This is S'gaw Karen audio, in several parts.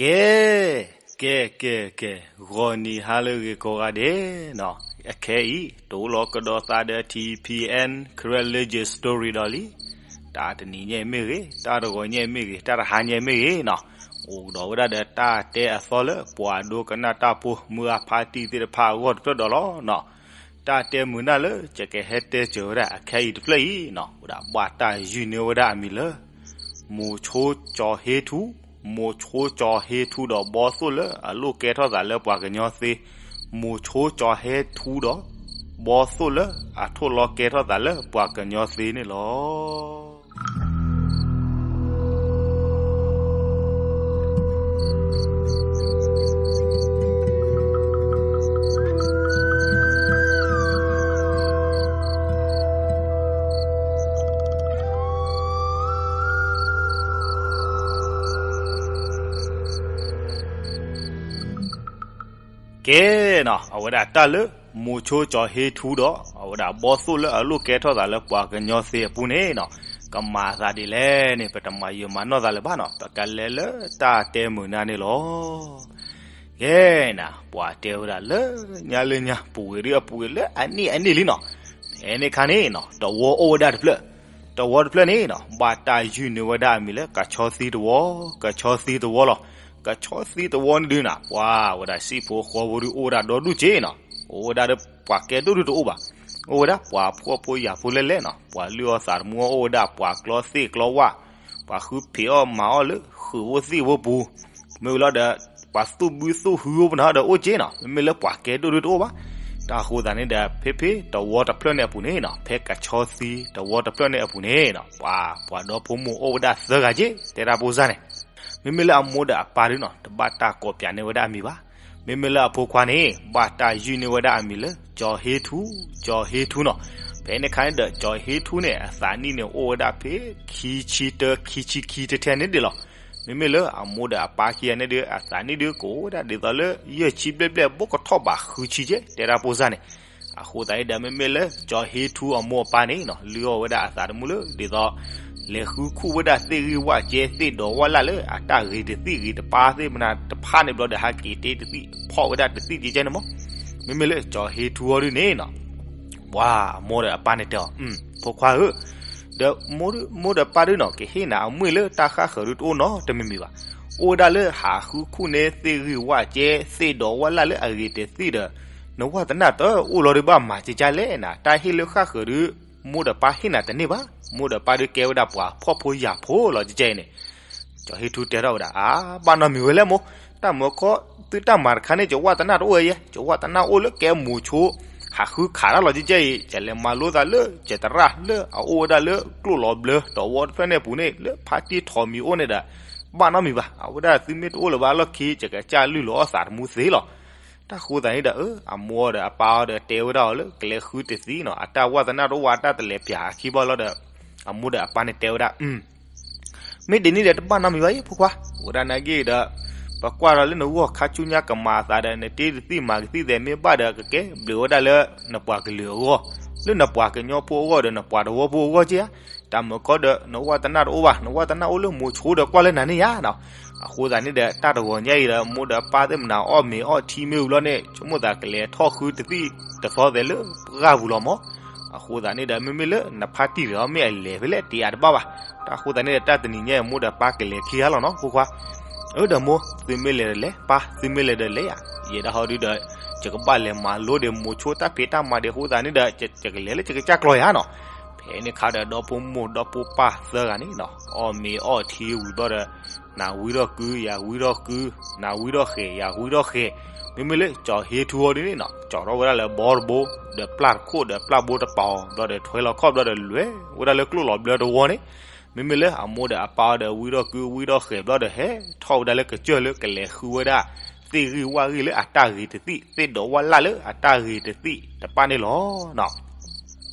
ကဲ, ကဲ, ကဲ, ကဲ, ဂီၤနံၤဟါလၢအဂ့ၤကိးဂၤဒဲးနီၤ, အခဲအံၤ တအိၣ်လီၤကဒီးသးဒီး ထံၣ်ဖံၣ်အဲၣ် Karen Legend Story ဒီးလံ. တၢ်တနံၤညါအံၤမ့ၢ်ဂ့ၤ, တၢ်တဂီၤညါအံၤမ့ၢ်ဂ့ၤ, တၢ်တဟါညါအံၤမ့ၢ်ဂ့ၤနီၤ, အိၣ်ကဒီးဝဲဒၣ်ဒီးတၢ်တဲအသီလၢ ပှၤဒိကနၣ်တၢ်ဖိ မုၢ်အဖါတံၢ်သ့ၣ်တဖၣ်အဂီၢ်တဖျၢၣ်ဒီးလီၤနီၤ. တၢ်တဲမုာ်နၢ်လၢ ယကဟဲတဲစၢၤဝဲဒၣ်အခဲအံၤတဖျၢၣ်အံၤနီၤ, အိၣ်ဒၣ်ဘၣ်တၢ်ယုၢ်န့ၢ်ဝဲဒၣ်အမံၤလၢ မိၤဆိကၠီၤဟ့ထူ, မိၤဆိကၠီၤဟ့ထူဒီးဘီသိၣ်လၢအလိၣ်ကဲထီၣ်သးလၢပှၤကညီသ့, မိၤဆိကၠီၤဟ့ထူဒီး ဘီသိၣ်လၢအထိၣ်လီၤကဲထီၣ်သးလၢပှၤကညီသ့န့ၣ်လီၤ. ကဲနီၤ, အဝဲဒၣ်တၢ်လၢ မိၤဆိကၠီၤဟ့ထူဒီး အဝဲဒၣ်ဘီသိၣ်လၢအလိၣ်ကဲထီၣ်သးလၢပှၤကညီသ့အပူၤန့ၣ်နီၤ, ကမၤသးဒ်လဲၣ်န့ၣ် ပတမၤယၢၤမၤနီၢ်သးလၢၤဘၣ်နီၤ, ပကလဲၤလၢတၢ်တဲမုာ်နၢ်န့ၣ်လီၤ. ကဲနၤ, ပှၤတဲဝဲဒၣ်လၢညါလၢညါ ပူၤဂ့ၤဒ်အပူၤဂ့ၤလၢအနံၣ်အနံၣ်လံနီၤ, ဖဲန့ၣ်အခါန့ၣ်နီၤ တဝီအိၣ်ဝဲဒၣ်တဖျၢၣ်, တဝီတဖျၢၣ်န့ၣ်နီၤ ဘၣ်တၢ်ယုၢ်န့ၢ်ဝဲဒၣ်အမံၤလၢ ကဆီသံတဝီ, ကဆီသံတဝီလီၤ. ကဆီသံတဝီန့ၣ်ဒုးနၤ ပှၤဝဲဒၣ်စံၣ်ဖိဃီဖိဒုးအိၣ်ဝဲဒၣ်ဒီဒူၣ်က့နီၤ, အိၣ်ဝဲဒၣ်ဒီးပှၤကဲဒိၣ်ဒိၣ်တအိၣ်ဘၣ်, အိၣ်ဝဲဒၣ်ပှၤဖှီၣ်ဖိယာ်ဖိလဲၣ်လဲၣ်နီၤ, ပှၤလုၢ်အီၣ်သးသမူအီၣ်အိၣ်ဝဲဒၣ် ပှၤကျီသ့ၣ်ကျီဝၣ်, ပှၤဃုဖံးအီၣ်မၤအီၣ်လၢဃုာ်ဖိသံၣ်ဖိပူၤ, မ့ၢ်ဝံၤလီၤဒီး ပှၤသူၣ်ဘုသူၣ်ဟုအိၣ်ပနၢ်ဒီးအိၣ်က့နီၤ, မ့မ့ၢ်လၢပှၤကဲဒိၣ်ဒိၣ်တအိၣ်ဘၣ်. တၢ်ဃိသတးန့ၣ်ဒီး ဖဲဖဲတဝီတဖျၢၣ်န့ၣ်အပူၤန့ၣ်နီၤ, ဖဲကဆီသံတဝီတဖျၢၣ်န့ၣ်အပူၤန့ၣ်နီၤ ပှၤ ပှၤဒီဖိမိၢ်အိၣ်ဝဲဒၣ်သၢဂၤက့ တဲတၢ်ဖိစၢ်န့ၣ်, မ့မ့ၢ်လၢအမိၢ်ဒီးအပၢ်ဒုးနီၤ တဘၣ်တၢ်ကိးပၠးန့ၢ်ဝဲဒၣ်အမံၤဘၣ်. မ့မ့ၢ်လၢအဖိခွါန့ၣ် ဘၣ်တၢ်ယုၢ်န့ၢ်ဝဲဒၣ်အမံၤလၢ ကၠီၤဟ့ထူ, ကၠီၤဟ့ထူနီၤ. ဖဲန့ၣ်အခါန့ၣ်ဒီး ကၠီၤဟ့ထူန့ၣ် အသးနံၣ်န့ၣ်အိၣ်ဝဲဒၣ်ဖဲ ခံဆံတၢ ခံဆံခံထဲထဲန့ၣ်ဒ်လီၤ. မ့မ့ၢ်လၢအမိၢ်ဒီးအပၢ်ခံဂၤန့ၣ်ဒီး အသးနံၣ်ဒုးကအိၣ်ဝဲဒၣ်ဒ်သိးလၢ ယဲၢ်ဆံဘျဲၣ်ဘျဲၣ် ဘိကထီၣ်ဘးဃုဆံက့ တဲတၢ်ဖိစၢ်န့ၣ်. အဃိသတးန့ၣ်ဒီး မ့မ့ၢ်လၢ ကၠီၤဟ့ထူအမိၢ်အပၢ်န့ၣ်နီၤ လုၢ်အီၣ်ဝဲဒၣ်အသးသမူလၢ ဒ်သိး လဲၤဃုခူၣ်ဝဲဒၣ်သ့ၣ်ဂံၢ်ဝၣ်ကဲ သ့ၣ်ဒီးဝၣ်လၢ်လၢ အတၢ်ဂ့ၤတသံၣ်ဂ့ၤတပါသ့ၣ်မနၤတဖၣ်န့ၣ်ဘျီဒီး ဟးက့ၤတ့တသံၣ် ဖီၣ်ဝဲဒၣ်တသံၣ်ကဲကဲန့ၣ်မး. မ့မ့ၢ်လၢကၠီၤဟ့ထူအီၤဒုးန့ၣ်နီၤ ပှၤအမိၢ်ဒီးအပၢ်န့ၣ်တဲအီၤ, ဖိခွါဧၢ, ဒီးမိၢ်ဒီးပၢ်ဒုးနီၤ ကဟ့ၣ်နၤအမှံၣ်လၢတၢ်ဃၣ်ဃၢၤဒုးတအိၣ်နီတမံၤမံၤဘၣ်. အိၣ်ဝဲဒၣ်လၢဟးဃုခူၣ်န့ၢ်သ့ၣ်ဂံၢ်ဝၣ်ကဲ သ့ၣ်ဒီးဝၣ်လၢ်လၢအဂ့ၤတသံၣ်ဒီး နဝၢ်တနၢ်တအိၣ်လီၤဒုးဘၣ်မၤကဲကဲလဲၣ်နၤ. တၢ်ဟ့ၣ်လၢဃၣ်ဃၢၤဒုး မိၢ်ဒီးပၢ်ဟ့ၣ်နၤတန့ၢ်ဘၣ်. မိၢ်ဒီးပၢ်ဒုးကဲဝဲဒၣ်ပှၤဖှီၣ်ဖိယာ်ဖိလီၤကဲကဲအံၤန့ၣ်. ကၠီၤဟ့ထူတဲထီၣ်ဝဲဒၣ်, အါ, ဘၣ်နီတမံၤဝဲလဲၣ်မိၢ်, တၢ်မၢကီ သုတၢ်မၤတခါန့ၣ် ယဝၢ်တနၢ်တအိၣ်ယဲ, ယဝၢ်တနၢ်အိၣ်လၢကဲမိၤဆိ ဟးဃုခးတၢ်လီၤကဲကဲအံၤ, ယလဲၤမၤလိသးလၢ ယသရၣ်လၢအအိၣ်ဝဲဒၣ်လၢ ကျိၣ်လီၤဘျၢတဝီတဖျၢၣ်န့ၣ်အပူၤန့ၣ် လၢဖါတံၢ်ထိးမံၤအိၣ်န့ၣ်ဒီး ဘၣ်နီတမံၤဘၣ်. အဝဲဒၣ်သုမ့ၢ်တအိၣ်လၢၤဘၣ်လီၢ်ခံ ယကစၢ်လုၢ်လီၤအီၣ်သးတမူသ့လီၤ. တၢ်ဃိသတးန့ၣ်ဒီး အမိၢ်ဒီးအပၢ်အီၤဒီးတဲဝဲဒၣ်အီၤလၢ ကလဲၤဃုတသံနီၤ, အတၢ်ဝၢ်တနၢ်တအိၣ်ဘၣ် အတၢ်တလဲၤပၠးအခံဘၣ်လီၤဒီး အမိၢ်ဒီးအပၢ်န့ၣ်တဲဝဲဒၣ်, မ့ၢ်ဒ်န့ၣ်ဒီးတဘၣ်နီတမံၤဘၣ်ယဲ ဖိခွါ, အိၣ်ဝဲဒၣ်နာ်က့ဒီး ပကွၢ်ဒီးလၢနဂီၢ်ခါဆူညါကမၤအသးဒီး နတ့တသံၣ်မၤကသံၣ်သဲးမ့ၢ်ဘၣ်ဒီး ကကဲဘျုးဝဲဒၣ်လၢ နပှၤကလုာ်အဂီၢ်, လၢနပှၤကညီဖိအဂီၢ်ဒီး နပှၤတဝီဖိအဂီၢ်က့ဧါ. တၢ်မၢကီဒီး နဝၢ်တနၢ်တအိၣ်ဘၣ်, နဝၢ်တနၢ်အိၣ်လၢမိၤဆိဒီးကွၢ်လၢနၤန့ၣ်ယါနီၤ. အဃိသတးန့ၣ်ဒီး တၢ်တဂီၤညါအံၤဒီး မိၢ်ဒီးပၢ်သ့ၣ်မနၤအီၣ်မ့ၤအီၣ်ထံမ့ၢ်ဝံၤလီၤန့ၣ် ဆိကမိၣ်သးကလဲၤထီၣ်ဃုတသံၣ်တသီသဲးလၢပှၢ်ပူၤလီၤမး. အဃိသတးန့ၣ်ဒီး မ့မ့ၢ်လၢနဖါတံၢ်ဒီးမ့ၢ်အလဲၤဖဲလဲၣ်တ့အါတဘၣ်ဘၣ်. တၢ်ဃိသတးန့ၣ်ဒီး တၢ်တနံၤညါအံၤ မိၢ်ဒီးပၢ်ကလဲၤခံဂၤလီၤနီၤ ဖိခွါ. အၢဒီးမိၢ် သုမ့ၢ်လဲၤဒီးလဲၤ, ပၢ် သုမ့ၢ်လဲၤဒီးလဲၤယၤ, ယဲဒၣ်ဟီဒုဒီး ယကဘၣ်လဲၤမၤလိဒီးမိၤဆိတၢ်ဖံးတၢ်မၤဒီး အဃိသတးန့ၣ်ဒီး ယကလဲၤလၢယကစၢ်ကျီယၤနီၤ. ဖဲန့ၣ်အခါဒီး ဒီဖိမိၢ်ဒီဖိပၢ်သၢဂၤန့ၣ်နီၤ အီၣ်မ့ၤအီၣ်ထံဝံၤဘျီဒီး နၤဝံထီၣ်ကု ယၤဝံထီၣ်ကု, နၤဝံထီၣ်ဃဲၤ ယၤဝံထီၣ်ဃဲၤ, မ့မ့ၢ်လၢကၠီၤဟ့ထူအီၤဒ်န့ၣ်နီၤ ကၠီၤထီၣ်ဝဲဒၣ်လၢဘီတဘိ ဒီးပျၢ်တခိၣ်ဒီးပျၢ်ဘိတပၤအီၤ ဘျီဒီးထွဲလီၤခီၣ်ဘျီဒီးလဲၤဝဲဒၣ်လၢကျိၣ်လီၤဘျၢတဝီန့ၣ်, မ့မ့ၢ်လၢအမိၢ်ဒီးအပၢ်အီၤဒီးဝံထီၣ်ကုဝံထီၣ်ဃဲၤဘျီဒီး ဟဲထီၣ်ဝဲဒၣ်လၢကစၢၢ်လၢကလဲၤဃုဝဲဒၣ် သ့ၣ်ဂံၢ်ဝၣ်ဂံၢ်လၢအတၢ်ဂ့ၤတသံၣ် သ့ၣ်ဒီးဝၣ်လၢ်လၢအတၢ်ဂ့ၤတသံၣ်တဖၣ်န့ၣ်လီၤနီၤ.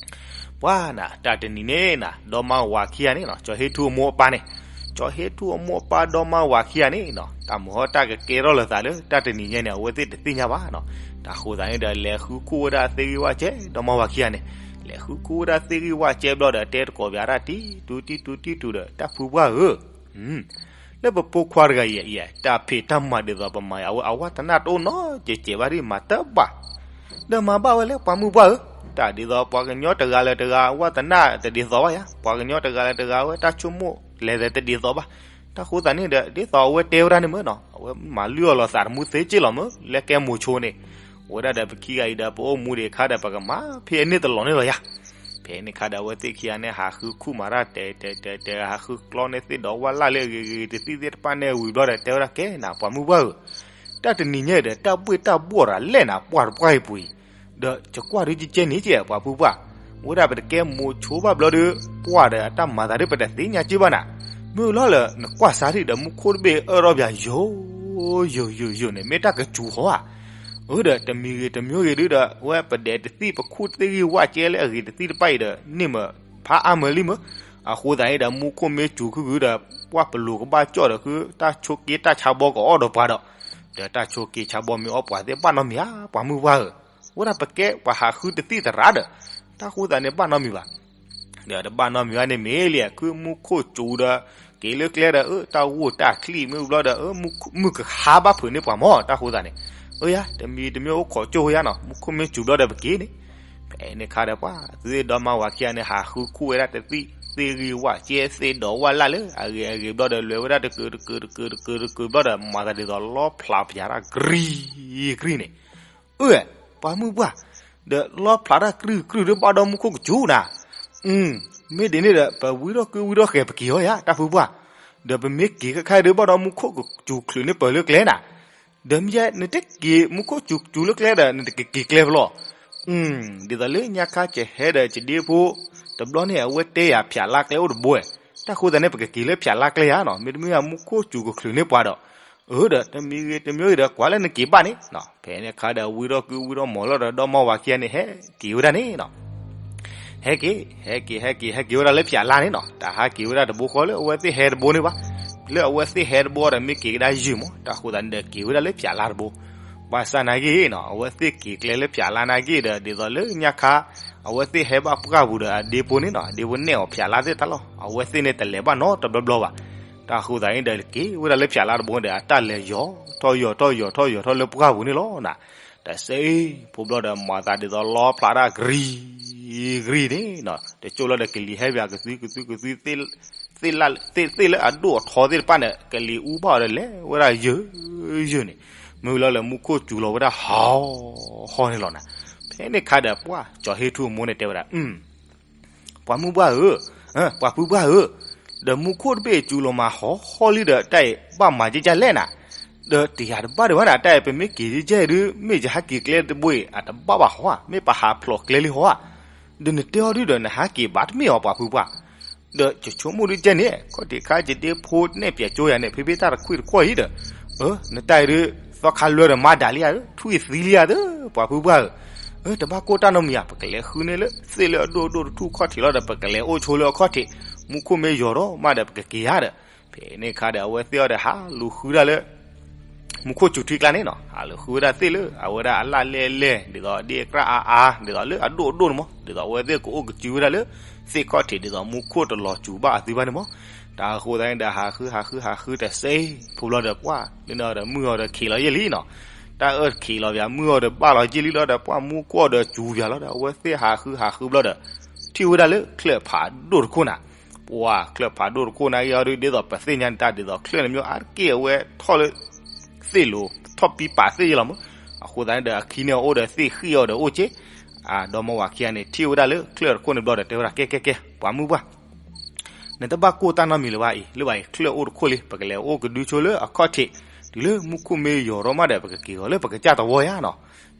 ပှၤနၤ တၢ်တနံၤန့ၣ်နၤ ဒီမါဝၤခံဂၤန့ၣ်နီၤ ကၠီၤဟ့ထူအမိၢ်အပၢ်န့ၣ်, ကၠီၤဟ့ထူအမိၢ်အပၢ်ဒီမါဝၤခံဂၤန့ၣ်နီၤ တၢ်မုၢ်ဟီၣ်တၢ်ကကဲထီၣ်လိာ်သးလၢတၢ်တနံၤညါန့ၣ် အဝဲသ့ၣ်တသ့ၣ်ညါဘၣ်နီၤ. တၢ်ဃိသတးန့ၣ်ဒီး လဲၤဃုခူၣ်ဝဲဒၣ်သ့ၣ်ဂံၢ်ဝၣ်ကဲ ဒီမါဝၤခံဂၤန့ၣ်, လဲၤဃုခူၣ်ဝဲဒၣ်သ့ၣ်ဂံၢ်ဝၣ်ကဲဘျီဒီး တဲတကိးပၠးတၢ် တံတူတံတူတံတူဒီး တၢ်ဖုပှၢ်ဧၢ, လၢပဖိခွါတဂၤအံၤ တၢ်ဖံးတၢ်မၤဒ်သိးပမၤအံၤ အဝဲအဝါသနၢ်တအိၣ်နီတစဲးဘၣ်ဒံး မၤတဘၣ်, ဒီးမၤဘၣ်ဝဲလၢပှၤမုၢ်ပှၢ်ဧၢ, တၢ်ဒ်သိးပှၤကညီတဂၤလၢတဂၤအဝါသနၢ်တဒ်သိးဘၣ်ယါ, ပှၤကညီတဂၤလၢတဂၤဝဲတၢ်ဆိကမိၣ်လဲၤသးတဒ်သိးဘၣ်. တၢ်ဃိသတးန့ၣ်ဒီး ဒ်သိးအဝဲတဲဝဲဒၣ်န့ၣ်မ့ၢ်နီၤ အဝဲမၤလုၢ်အီၣ်လီၤသးတမူသ့က့ၢ်လီၤမ့ၢ် လၢကဲမိၤဆိန့ၣ်, အဝဲဒၣ်ဒီးပခံဂၤအံၤဒီး ပအိၣ်မူဒံးအခါဒီး ပကမၤဖဲအန့ၣ်တလီၤန့ၣ်လီၤယါ. ဖဲန့ၣ်အခါဒီး အဝဲသ့ၣ်ခံဂၤန့ၣ် ဟးဃုခူၣ်မၤတၢ်တဲတဲတဲတဲ ဟးဃုကျီန့ၢ်သ့ၣ်ဒီးဝၣ်လၢ်လၢအဂ့ၤဂ့ၤတသံၣ်သ့ၣ်တဖၣ်န့ၣ် ဝံၤဘျီဒီး တဲဝဲဒၣ်ကဲနၤ ပှၤမုၢ်ပှၢ်ဧၢ, တၢ်တနံၤညါဒီး တၢ်ဘှ့ၣ်တၢ်ဘှီၣ်တၢ်လဲၣ်နၤ ပှၢ်တပှၢ်အံၤပူၤအံၤ, ဒီးယကွၢ်ဒုကကဲန့ၣ်ကဲ ပှၤဖုပှၢ်, ဝဲဒၣ်ပတကဲမိၤဆိဘၣ်ဘျီဒီး ပှၢ်ဒီးအတၢ်မၤသးဒ်ပတသ့ၣ်ညါက့ၢ်ဘၣ်နၤ, မ့ၢ်လီၤလၢနကွၢ်စးထံၣ်ဒီး မူခိၣ်တဘ့ၣ်အၢၣ်ထီၣ်ပၠး ယိာ်ယိာ်ယိာ်ယိာ်န့ၣ် မ့ၢ်တၢ်ကစူၤဟီဧါ. အၢ ဒီးတမံၤဂ့ၤတမံၤဂ့ၤဒုဒီး ဝဲပဒဲးတသံၣ် ပခူၣ်သ့ၣ်ဂံၢ်ဝၣ်ကဲလၢအဂ့ၤတသံၣ်တဖၣ်အံၤဒီး န့ၢ်မးဖးအါမးလံမး. အဃိသတးန့ၣ်ဒီး မူခိၣ်မ့ၢ်စူၤခုၣ်ခုၣ်ဒီး ပှၢ်ပလိၤကဘၣ်ကၠီၣ်ဒီး ဃုတၢ်ဆိးက့တၢ်ဆါဘီကအီၣ်ဒီးပှၤဒီး, ဒီးတၢ်ဆိးက့ဆါဘီမ့ၢ်အီၣ်ပှၤသ့ၣ်ဘၣ်နီတမံၤဧါ ပှၤမုၢ်ပှၢ်ဧၢ. ဝဲဒၣ်ပကဲပှၤဟးဃုတသံၣ်သရၣ်ဒီး တၢ်ဃိသတးန့ၣ်ဘၣ်နီတမံၤဘၣ်. ဒီးတဘၣ်နီတမံၤဘၣ်န့ၣ်မ့ၢ်လံ ခုမူခိၣ်စူၤဒီး က့ၤလၢကျဲဒီး အၢ တၢ်ဂိၢ်တၢ်ချံၣ်မ့ၢ်ဘျီဒီး အၢ မုၢ်ကဟါဘၣ်ဖုးန့ၢ်ပှၤမး တၢ်ဃိသတးန့ၣ်, အၢယါ တမံၤတမံၤအိၣ်ခိးကၠိယါနီၤ မူခိၣ်မ့ၢ်စူၤဘျီဒီးပက့ၤန့ၣ်. ဖဲန့ၣ်အခါဒီးပှၢ် သုဒီမါဝၤခံဂၤန့ၣ် ဟးဃုခူၣ်ဝဲဒၣ်တသံၣ်သ့ၣ်ဂံၢ်ဝၣ်ကဲသ့ၣ်ဒီးဝၣ်လၢ်လၢအဂ့ၤအဂ့ၤဘျီဒီး လဲၤဝဲဒၣ်တကုာ်တကုာ်တကုာ်တကုာ်တကုာ်ဘျီဒီး မၤသးဒ်သိးလီဖျးပယၤတၢ်ကြံၢ်ကြံၢ်န့ၣ် အၢ ပှၤမုၢ်ပှၢ်, ဒီးလီဖျးတၢ်ကြံၢ်ကြံၢ်ဒီးဘၣ်ဒီးမူခိၣ်ကစူၤနၤ, မ့ၢ်ဒ်န့ၣ်ဒီး ပဝံထီၣ်ကုဝံထီၣ်ဃဲၤပက့ၤအီၤယါ တၢ်ဖုပှၢ်, ဒီးပမ့ၢ်က့ၤခဲခါဒီးဘၣ်ဒီးမူခိၣ်ကစူၤချုးန့ၢ်ပၢၤလၢကျဲနၤ, ဒီးမ့ၢ်ယဲနတက့ၤမူခိၣ်စူၤကစူၤလၢကျဲဒီး နတက့ၤက့ၤကျဲဖဲလဲၣ်. ဒ်သိးလၢညါခါကဟဲဒီးကဒ့ဖိ တဘျီန့ၣ် အဝဲတဲယၤဖၠးလါကျဲအိၣ်တဘိဝဲ, တၢ်ဃိသတးန့ၣ် ပကက့ၤလၢဖၠးလါကျဲယါနီၤ မ့တမ့ၢ်မူခိၣ်စူၤကချုးန့ၢ်ပှၤဒီး အၢ ဒီးတမံၤဂ့ၤတမံၤဂ့ၤဒီး ကွၢ်လၢနက့ၤဘၣ်န့ၣ်, ဖဲန့ၣ်အခါဒီး ဝံထီၣ်ကုဝံထီၣ်မီၤလီၤဒီး ဒီမါဝၤခံဂၤန့ၣ် ဟဲက့ၤဝဲဒၣ်န့ၣ်နီၤ, ဟဲက့ၤ ဟဲက့ၤ ဟဲက့ၤ ဟဲက့ၤဝဲဒၣ်လၢဖၠးလါန့ၣ်နီၤ, တဟးက့ၤဝဲဒၣ်တဘိဃီလၢအဝဲသ့ၣ်ဟဲတဘိန့ၣ်ဘၣ်, လၢအဝဲသ့ၣ်ဟဲတဘိဒီး မ့ၢ်က့ၤကဒါယုၢ်မး, တၢ်ဃိသတးန့ၣ်ဒီး က့ၤဝဲဒၣ်လၢဖၠးလါတဘိ, ဘၣ်ဆၣ်နာ်က့နီၤ အဝဲသ့ၣ်က့ၤကျဲလၢဖၠးလါနာ်က့ဒီး ဒ်သိးလၢညါခါ အဝဲသ့ၣ်ဟဲဘၣ်ပှၢ်ပူၤဒီး အဒ့ဖိန့ၣ်နီၤ အဒ့ဖိနဲၣ်အီၤဖၠးလါသ့ၣ်တၢ်လီၤ, အဝဲသ့ၣ်န့ၣ်တလဲၤဘၣ်နီတဘျီဘျီဘၣ်, တၢ်ဃိသတးန့ၣ်ဒီး က့ၤဝဲဒၣ်လၢဖၠးလါတဘိဒီး အတၢ်လဲၤယီၤထီၣ်ယီၤထီၣ်ယီၤထီၣ်ယီၤထီၣ်လၢပှၢ်ပူၤန့ၣ်လီၤနၤ, တစဲးဖိဘျီဒီး မၤသးဒ်သိးလီဖျးတၢ် ကြံၤကြံၤန့ၣ်နီၤ, တကၠိလီၤဒီး ကလံၤဟဲပၠးကသွံကသွံကသွံ သ့ၣ်လၢအဒိၣ်အထီသ့ၣ်တဖၣ်န့ၣ် ကလံၤအူဘၣ်အီၤဒီး လဲၤဝဲဒၣ်ယုၢ်ယုၢ်န့ၣ်, မ့ၢ်လီၤလၢမူခိၣ်စူၤလီၤဝဲဒၣ်ဟီၣ်ဟီၣ်န့ၣ်လီၤနၤ, ဖဲန့ၣ်ခါဒီး ပှၢ်ကၠီၤဟ့ၣ်ထူၣ်အမိၢ်န့ၣ်တဲဝဲဒၣ် ပှၤမုၢ်ပှၢ်ဧၢ, ပှၤဖုပှၢ်ဧၢ, ဒီးမူခိၣ်တဘ့ၣ်စူၤလီၤမးဟီၣ်ဟီၣ်လံဒီး တၢ်အံၤဘၣ်မၤကဲကၢ်လဲၣ်နၤ, ဒီးတယၤတဘၣ်ဒံးဘၣ်နၤ, တၢ်အံၤပမ့ၢ်က့ၤကဲကၢ်ဒုး မ့ၢ်ယဟးက့ၤကျဲတဘိအံၤ အတဘၣ်ဘၣ်ဟီဧါ, မ့ၢ်ပဟးဖျိးကျဲလံဟီဧါ, ဒီးနတဲအီၤဒုးဒီး နဟးက့ၤဘၣ်တမ့ၢ်အီၤ ပှၤဖုပှၢ် ဒီးယဆိကမိၣ်ဒုးကဲန့ၣ် ခီၣ်ထံးခါယဒ့ဖိနဲၣ်ပၠးကၠိယၤန့ၣ် ဖဲဖဲတၢ်တခွံၣ်တခီၣ်အံၤဒီး, အၢ နတၢ်အံၤဒုး သီခါလွဲဒီးမၤဒၣ်လံဧါ, ထွံၣ်သံလံဧါသၢ ပှၤဖုပှၢ်ဧၢ, အၢ တဘၣ်ကိၢ်တၢ်နီတမံၤဧါ, ပကလဲၤဃုန့ၢ်လၢသ့ၣ်လၢအဒိၣ်ဒိၣ်တထူၣ်ခီၣ်ထံးလီၤဒီး ပကလဲၤအိၣ်ဆိလၢအခီၣ်ထံး, မူခိၣ်မ့ၢ်ယီၤထီၣ်မးဒီး ပကက့ၤဧါဒီး, ဖဲန့ၣ်ခါဒီး အဝဲသ့ၣ်အီၤဒီး ဟးလူၤဃုဒၣ်လၢ မူခိၣ်စူၤထံကျါန့ၣ်နီၤ, ဟးလူၤဃုဝဲဒၣ်သ့ၣ်လၢ အဝဲဒၣ်အလၣ်လဲၣ်လဲၣ် ဒ်သိးဒ့ၣ်ကြၢ်အါအါ ဒ်သိးလၢအဒိၣ်အဒိၣ်န့ၣ်မး, ဒ်သိးအဝဲသ့ၣ်ကအိၣ်ကစုဝဲဒၣ်လၢ သ့ၣ်ခီၣ်ထံး ဒ်သိးမူခိၣ်တလီၤစူၤဘၣ်အသုဘၣ်န့ၣ်မး, တၢ်အဃိသတးန့ၣ်ဒီး ဟးဃုဟးဃုဟးဃုတစဲး ဖိဘျီဒီး ပှၢ် လၢန့ၣ်အီၤဒီး မုၢ်အီၤဒီးခံးလီၤယဲၢ်လံနီၤ, တၢ်အၢခံးလီၤပၠး မုၢ်အီၤဒီးဘၣ်လီၤယဲၢ်လံလီၤဒီး ပှၢ်မူခိၣ်အီၤဒီးစူၤပၠးလီၤဒီး အဝဲသ့ၣ်ဟးဃုဟးဃုဘျီဒီး ထံၣ်ဝဲဒၣ်လၢချၢၣ်ဖးဒိၣ်တခိၣ်နၤ, ပှၢ်ချၢၣ်ဖးဒိၣ်တခိၣ်နာ်က့အီၤဒုး ဒ်သိးပသ့ၣ်ညါန့ၣ်တၢ်ဒ်သိးချၢၣ်န့ၣ်မ့ၢ်အါတက့ၢ်အဝဲထီၣ်လၢ သ့ၣ်လိၤ ထီၣ်ပံပာ်သ့ၣ်ယဲၢ်လီၤမး, အဃိသတးန့ၣ်ဒီး အခံန့ၣ်အအိၣ်ဒီးသ့ၣ်ဃံၣ်အီၤဒီးအိၣ်က့, အဒီမါဝၤခံဂၤန့ၣ် ထံၣ်ဝဲဒၣ်လၢချၢၣ်တခိၣ်န့ၣ်ဘျီဒီး တဲဝဲဒၣ် ကဲကဲကဲ ပှၤမုၢ်ပှၢ် နတဘၣ်ကိၢ်တၢ်နီတမံၤလၢၤဘၣ်အံၤ, လၢဘၣ်အံၤ ချၢၣ်အိၣ်တခိၣ်လံ, ပကလဲၤအိၣ်ကဒုဆိလၢအခီၣ်ထံး, တုၤလၢမူခိၣ်မ့ၢ်ယီၤထီၣ်မးဒီး ပကက့ၤအီၤလၢပကစၢ်သဝီယါနီၤ,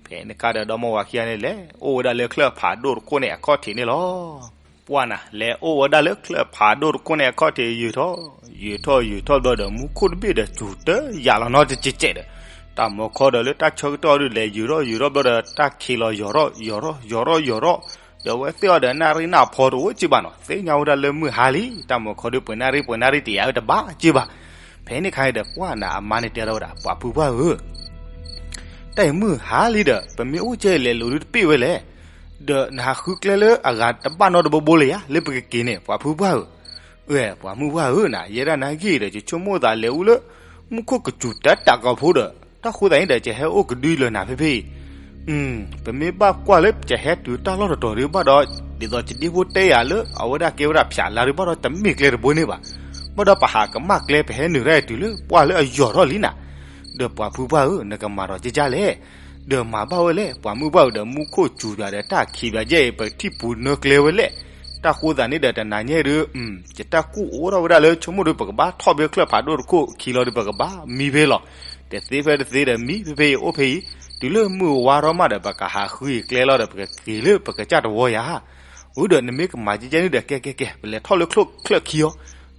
ဖဲန့ၣ်ခါဒီး ဒီမါဝၤခံဂၤန့ၣ် လဲၤအိၣ်ဝဲဒၣ်လၢချၢၣ်ဖးဒိၣ်တခိၣ်န့ၣ်အခီၣ်ထံးန့ၣ်လီၤ. ပှၢ်နၤ လဲၤအိၣ်ဝဲဒၣ်လၢချၢၣ်ဖးဒိၣ်တခိၣ်န့ၣ်အခီၣ်ထံး ယုၢ်ထီၣ် ယုၢ်ထီၣ်ယုၢ်ထီၣ်ဘျီဒီး မူခိၣ်တဘ့ၣ်ဒီးစူၤတယာ်လီၤနီတစဲးစဲးဒီး, တၢ်မီၤခီဒီးလၢတၢ်ဆၢကတီၢ်ဒုး လဲၤယုၢ်ထီၣ်ယုၢ်ထီၣ်ဘျီဒီး တၢ်ခံးလီၤယီၤထီၣ်ယီၤထီၣ်ယီၤထီၣ်ယီၤထီၣ်, ဒီးအဝဲသ့ၣ်အီၤဒီးနၣ်ရံၣ်နၢ်ဖီတအိၣ်က့ဘၣ်နီၤ, သ့ၣ်ညါဝဲဒၣ်လၢမုၢ်ဟါလံ, တၢ်မီၤခီဒုးပှဲၤနၣ်ရံၣ်ပှဲၤနၣ်ရံၣ်တယာ်ဝဲတဘၣ်က့ဘၣ်. ဖဲန့ၣ်ခါန့ၣ်ဒီး ပှၢ်နၤ အမါန့ၣ်တဲထီၣ်ဝဲဒၣ် ပှၤဖုပှၢ်ဧၢ တၢ်အံၤမုၢ်ဟါလံဒီး ပမ့ၢ်အိၣ်ကဲလဲၤလိၤဒုးတပ့ၢ်ဝဲလဲၣ်, ဒီးနဟးဃုကျဲလၢအဂၤတဘၣ်နီတဘိဘိလၢၤယါ လၢပကက့ၤန့ၣ် ပှၤဖုပှၢ်ဧၢ, ပှၤမုၢ်ပှၢ်ဧၢနၤ, ယဲဒၣ်နၤဂ့ၢ်ဒီး ယဆိကမိၣ်သးလဲၤအိၣ်လၢ မူခိၣ်ကစူၤတၢ်တးကီဖိဒီး တၢ်ဃိသတးန့ၣ်ဒီး ယဟဲအိၣ်ကဒုလၢနၤဖဲဖဲအံၤ, ပမ့ၢ်ဘၣ်ကွၢ်လၢ ယဟဲတုၤတၢ်လီၢ်တတီၤဒံးဘၣ်ဒီး ဒ်သိးယဒ့ဖိတဲယၤလၢ အဝဲဒၣ်ကဲဝဲဒၣ်ဖၠးလါဒံးဘၣ်ဒီး တမ့ၢ်ကျဲတဘိန့ၣ်ဘၣ်. ဘၣ်ဒီးပဟးကမၣ်ကျဲ ပဟဲနုာ်တၢ်အံၤတုၤလၢ ပှၢ်လၢအယီၤထီၣ်လံနၤ. ဒီးပှၤဖုပှၢ်ဧၢ, နကမၤဒီးကကၢ်လဲၣ်. ဒီးမၤဘၣ်ဝဲလဲၣ်, ပှၤမုၢ်ပှၢ်ဧၢ, ဒီးမူခိၣ်စူၤပၠးဒီး တၢ်ခံးပၠးယဲအံၤ ပထံၣ်ပူၤနၢကျဲဝဲလဲၣ်. တၢ်ဃိသတးန့ၣ်ဒီး တနၤညါဒီး ယတၢ်ကူၣ်အိၣ်ထီၣ်ဝဲဒၣ်လၢ ဆိကမိၣ်ဒီး ပကဘၣ်ထီၣ်ဖဲချၢၣ်ဖးဒိၣ်တခိၣ်ခံလီၤဒီး ပကဘၣ်မံဖဲလီၤ. တသ့ဖဲတသ့ဒီး မံဖဲဖဲအံၤ အိၣ်ဖဲအံၤ, တုၤလၢမုၢ်ဝါထီၣ်မးဒီး ပကဟးဃုအံၤကျဲလီၤဒီး ပကက့ၤလၢပကစၢ်တဝီယၤ. အၢ ဒီးနမ့ၢ်ကမၤကကၢ်န့ၣ်ဒီး ကဲကဲကဲ, ပလဲၤထီၣ်လၢချၢၣ်ချၢၣ်ခံအီၤ,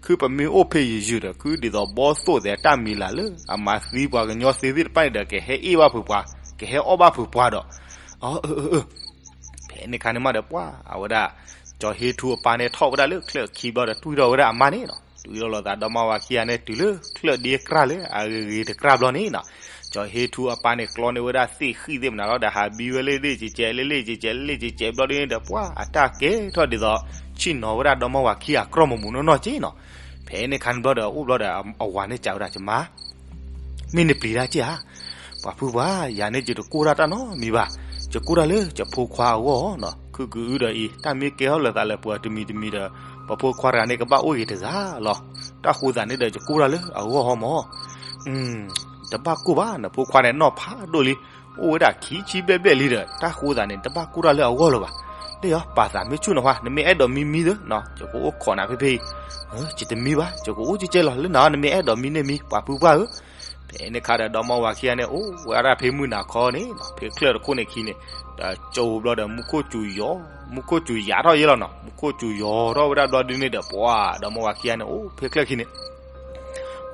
ခုပမ့ၢ်အိၣ်ဖဲယယုာ်ဒီး ခုဒ်သိးဘီသိၣ်သဲးတၢ်မံၤလၢ်လၢ အမၤသံပှၤကညီသ့သ့ၣ်တဖၣ်န့ၣ်ဒီး ကဟဲအ့ၣ်ဘၣ်ဖုးပှၤ, ကဟဲအီၣ်ဘၣ်ဖုးပှၤဒီး, အၢ အၢ အၢ ဖဲန့ၣ်ခါန့ၣ်မးဒီး ပှၤအဝဲဒၣ် ကၠီၤဟ့ထူအပၢ်န့ၣ် ထီၣ်ဝဲဒၣ်လၢချၢၣ်ခံဘျီဒီး တွံၢ်ထီၣ်ဝဲဒၣ်အမါန့ၣ်နီၤ. တွံၢ်ထီၣ်လိာ်သးဒီမါဝၤခံဂၤန့ၣ် တုၤလၢချၢၣ်ဒ့အကြၢ်လၢအဂ့ၤဂ့ၤတကြၢ်ဘျီန့ၣ်နီၤ, ကၠီၤဟ့ထူအပၢ်န့ၣ် ကျီန့ၢ်ဝဲဒၣ်သ့ၣ်ဃံၣ်သ့ၣ်မနုၤလီၤဒီး ဟးဘံဝဲလၢလ့ၣ်ကဲကဲ လ့ၣ်လ့ၣ်ကဲကဲ လ့ၣ်လ့ၣ်ကဲကဲဘျီဒ်န့ၣ်ဒီး ပှၤအတၢ်ကဲထီၣ်ဒ်သိး ဆ့ၣ်နီၤဝဲဒၣ်ဒီမါဝၤခံဂၤ ကြီမုာ်မုာ်နီၢ်နီၢ်က့နီၤ. ဖဲန့ၣ်ခါန့ၣ်ဘျီဒီး အိၣ်ဘျီဒီး အဝၤန့ၣ်စံးဝဲဒၣ် ကမါ မ့ၢ်နပျံၤတၢ်က့ဧါ. ပှၤဖုပှၢ်, ယၤန့ၣ်ယတကိၢ်တၢ်တၢ်နီတမံၤဘၣ်. ယကိၢ်တၢ်လၢယဖိခွါအဂီၢ်နီၤ. ခုကုအုဒီးအံၤ တၢ်မ့ၢ်ကဲထီၣ်လိာ်သးလၢပှၤတမံၤတမံၤဒီး ပဖိခွါတဂၤန့ၣ် ကဘၣ်အိၣ်ဂ့ၤတဂၤလီၤ. တၢ်ဃိသတးန့ၣ်ဒီး ယကိၢ်တၢ်လၢအဂီၢ်ဟီမး. တဘၣ်ကိၢ်ဘၣ်, နဖိခွါန့ၣ် နီၢ်ဖးဒိၣ်လံ, အိၣ်ဝဲဒၣ်ခံဆံဘျဲၣ်ဘျဲၣ်လံဒီး တၢ်ဃိသတးန့ၣ် တဘၣ်ကိၢ်တၢ်လၢအဂီၢ်လၢၤဘၣ်. လၢယပာ်သးမ့ၢ်ဆူၣ်နၤဟါ, နမ့ၢ်အဲၣ်ဒိးမံမံသ့နီၤ, ယကအိၣ်ခိးနၤဖဲဖဲအံၤ. ယတမံဘၣ်, ယကအိၣ်ကဲကဲလီၤ. လၢနၤ နမ့ၢ်အဲၣ်ဒိးမံန့ၣ်မံ, ပှၤဖုပှၢ်ဧၢ. ဖဲန့ၣ်ခါဒီး ဒီမါဝၤခံဂၤန့ၣ် အိၣ်ဝဲဒၣ်ဖဲမုၢ်နၤခီန့ၣ်နီၤ, ဖဲချၢၣ်တခိၣ်န့ၣ်ခံန့ၣ်, ဒီးကၠိဘျီဒီး မူခိၣ်စူၤယီၤ, မူခိၣ်စူၤယၤထီၣ်ယဲလီၤနီၤ. မူခိၣ်စူၤယီၤထီၣ်ဝဲဒၣ်ဘျီဒ်န့ၣ်ဒီး ပှၤဒီမါဝၤခံဂၤန့ၣ် အိၣ်ဖဲချၢၣ်ခံန့ၣ်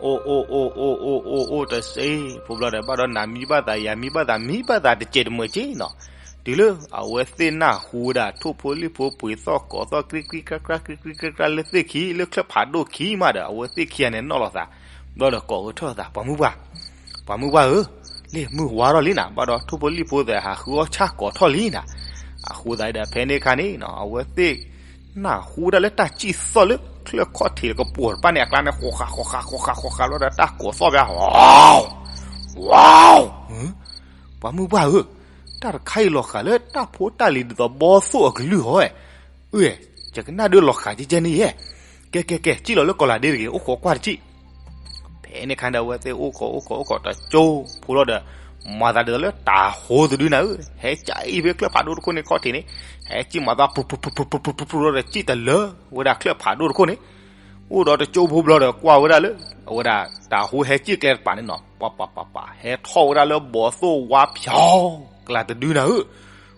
အိၣ်အိၣ်အိၣ်အိၣ်အိၣ်အိၣ်အိၣ်တစ့ဖိဘျီဒီး ဘၣ်ဒီးနၤမံဘၣ်သး ယၤမံဘၣ်သး မံဘၣ်သးတစဲးတမှဲးက့နီၤ. တုၤလၢအဝဲသ့ၣ်နၢ်ဟူဝဲဒၣ် ထိၣ်ဖိလံၣ်ဖိပှ့ၤသီၣ်ကိးသီၣ် ကြံကြံကြၢကြၢ ကြံကြံကြၢကြၢ လၢသ့ၣ်ခံ လၢချၢၣ်ဖးဒိၣ်ခံမးဒီး အဝဲသ့ၣ်ခံဂၤန့ၣ်နီၣ်လီၤသး, ဘျီဒီးကိးကထၢၣ်သး ပှၤမုၢ်ပှၢ်, ပှၤမုၢ်ပှၢ်ဧၢ, လ့ၣ်မုၢ်ဝါထီၣ်လံနၤ, ဘၣ်ဒီးထိၣ်ဖိလံၣ်ဖိသဲးဟးဃုအီၣ်ဆၣ်ကိးထီၣ်လံနၤ. အဃိသတးဒီး ဖဲန့ၣ်ခါန့ၣ်နီၤ အဝဲသ့ၣ် နၢ်ဟူဝဲဒၣ်လၢတၢ်စံၣ်သီၣ်လၢ ချၢၣ်ခီၣ်ထံးလၢကပီၤတဖၣ်န့ၣ် အကျါန့ၣ် ဃီဃာ်ဃီဃာ်ဃီဃာ်ဃီဃာ် ဘျီဒီးတၢ်ကိးသီၣ်ဖဲ ဝဝဝဝ ပှၤမုၢ်ပှၢ်ဧၢ, တၢ်တခါအံၤလီၤဃာ်လၢ တၢ်ဖိတၢ်လံၤဒ်သိးဘီသိၣ်အကလုၢ်ဟီဧဲ, အၢ ယကနၣ်ဒုးလီၤဃာ်ကဲကဲန့ၣ်ယဲ, ကဲကဲကဲ စံၣ်လီၤလၢကီၤလၤဒ့တဂ့ၤ အိၣ်ခိးကွၢ်တစံၣ်. ဖဲန့ၣ်ခါဒီး အဝဲသ့ၣ်အိၣ်ခိးအိၣ်ခိးအိၣ်ခိးတကၠိဖိလီၤဒီး မၤသးဒ်သိးလၢတၤဟိသဒုနၤဧၢ, ဟဲကၠီအံၤဖဲချၢၣ်ဖးဒိၣ်တခိၣ်န့ၣ်ခီၣ်ထံးန့ၣ်, ဟဲစံၣ်မၤသး ပူၤပူၤပူၤပူၤပူၤပူၤပူၤလီၤဒီး စံၣ်တလၢဝဲဒၣ်ချၢၣ်ဖးဒိၣ်တခိၣ်န့ၣ်, အိၣ်ဒီးတကၠိဖိဘျီဒီး ကွၢ်ဝဲဒၣ်လၢ အဝဲဒၣ်တၤဟိဟဲစံၣ်ကျဲတပၤန့ၣ်နီၤ, ပှၤပၤပၤပၤ ဟဲထီၣ်ဝဲဒၣ်လၢဘီသိၣ်ဝါဖျီ ကျါတဒုနၤဧၢ,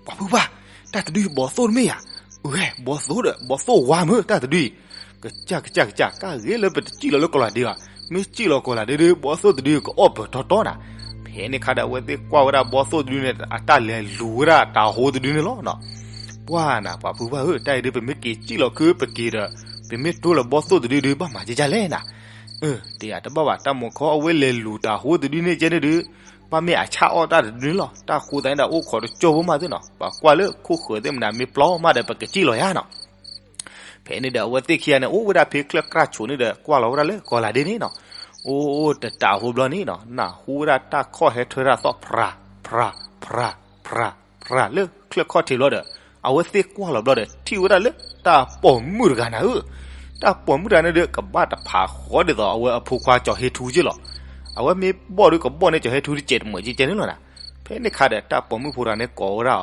ပှၤဖုပှၢ်, တၢ်တဒုဘီသိၣ်တမ့ၢ်ဧါ, အၢ ဘီသိၣ်ဒီး ဘီသိၣ်ဝါမ့ၢ်တၢ်တဒုအံၤ, ကစၢ်ကစၢ်ကစၢ် ကၢ်ဂ့ၤလၢပတစံၣ်လီၤလၢကီၤလၤဒ့ဘၣ်, မ့ၢ်စံၣ်လီၤကီၤလၤဒ့ဒီး ဘီသိၣ်တဒုကအီၣ်ပၢၢ်တီတီနၤ. ဖဲန့ၣ်ခါဒီး အဝဲသ့ၣ်ကွၢ်ဝဲဒၣ်ဘီသိၣ်တဒုန့ၣ် အတၢ်လဲၤလူၤဝဲဒၣ်တၤဟိတဒုန့ၣ်လီၤနီၤ. ပှၤနၤ ပှၤဖုပှၢ်ဧၢ, တၢ်အံၤဒုး ပမ့ၢ်က့ၤစံၣ်လီၤခုပက့ၤဒီး ပမ့ၢ်တိလၢဘီသိၣ်တဒုဒုး ဘၣ်မၤကကၢ်လဲၣ်နၤ. အၢ တယၤတဘၣ်ဘၣ်, တၢ်မူခီအဝဲလဲၤလူၤတၤဟိတဒုန့ၣ်ကဲန့ၣ်ဒုး ဘၣ်မ့ၢ်အဆၣ်အီၣ်တၢ်တဒုန့ၣ်လီၤ. တၢ်ဃိသတးန့ၣ်ဒီး အိၣ်ခိးတကၠိဖိမးသ့ၣ်နီၤ, ပှၤကွၢ်လၢခိၣ်ဃၢၤသ့ၣ်မနၤ မ့ၢ်ပျီမးဒီး ပကစံၣ်လီၤယါနီၤ. ဖဲန့ၣ်ဒီး အဝဲသ့ၣ်ခံဂၤန့ၣ် အိၣ်ဝဲဒၣ်ဖဲချၢၣ်ကြၢ်ဆိးန့ၣ်ဒီး ကွၢ်လီၤဝဲဒၣ်လၢကီၤလၤဒ့န့ၣ်နီၤ. အိၣ်အိၣ်တတၤဟိဘျီန့ၣ်နီၤ နၢ်ဟူဝဲဒၣ်တၢ်ခီၣ်ဟဲထွဲတၢ်သီၣ် ဖြး ဖြး ဖြး ဖြး ဖြး လၢချၢၣ်ခီၣ်ထံးဘျီဒီး အဝဲသ့ၣ်ကွၢ်လီၤဘျီဒီး ထံၣ်ဝဲဒၣ်လၢတၢ်ပိာ်မုၣ်တဂၤနၤဧၢ. တၢ်ပိာ်မုၣ်တဂၤန့ၣ်ဒီး ကဘၣ်တဖးဃီဒ်သိးအဝဲအဖိခွါကၠီၤဟ့ထူက့လီၤ. အဝဲမ့ၢ်ဘီၣ်ဒီးကဘီၣ်န့ၢ်ကၠီၤဟ့ထူတစဲးတမှဲးကဲကဲန့ၣ်လီၤနၤ. ဖဲန့ၣ်ခါဒီး တၢ်ပိာ်မုၣ်ဖိတဂၤန့ၣ်ကိးဝဲဒၣ်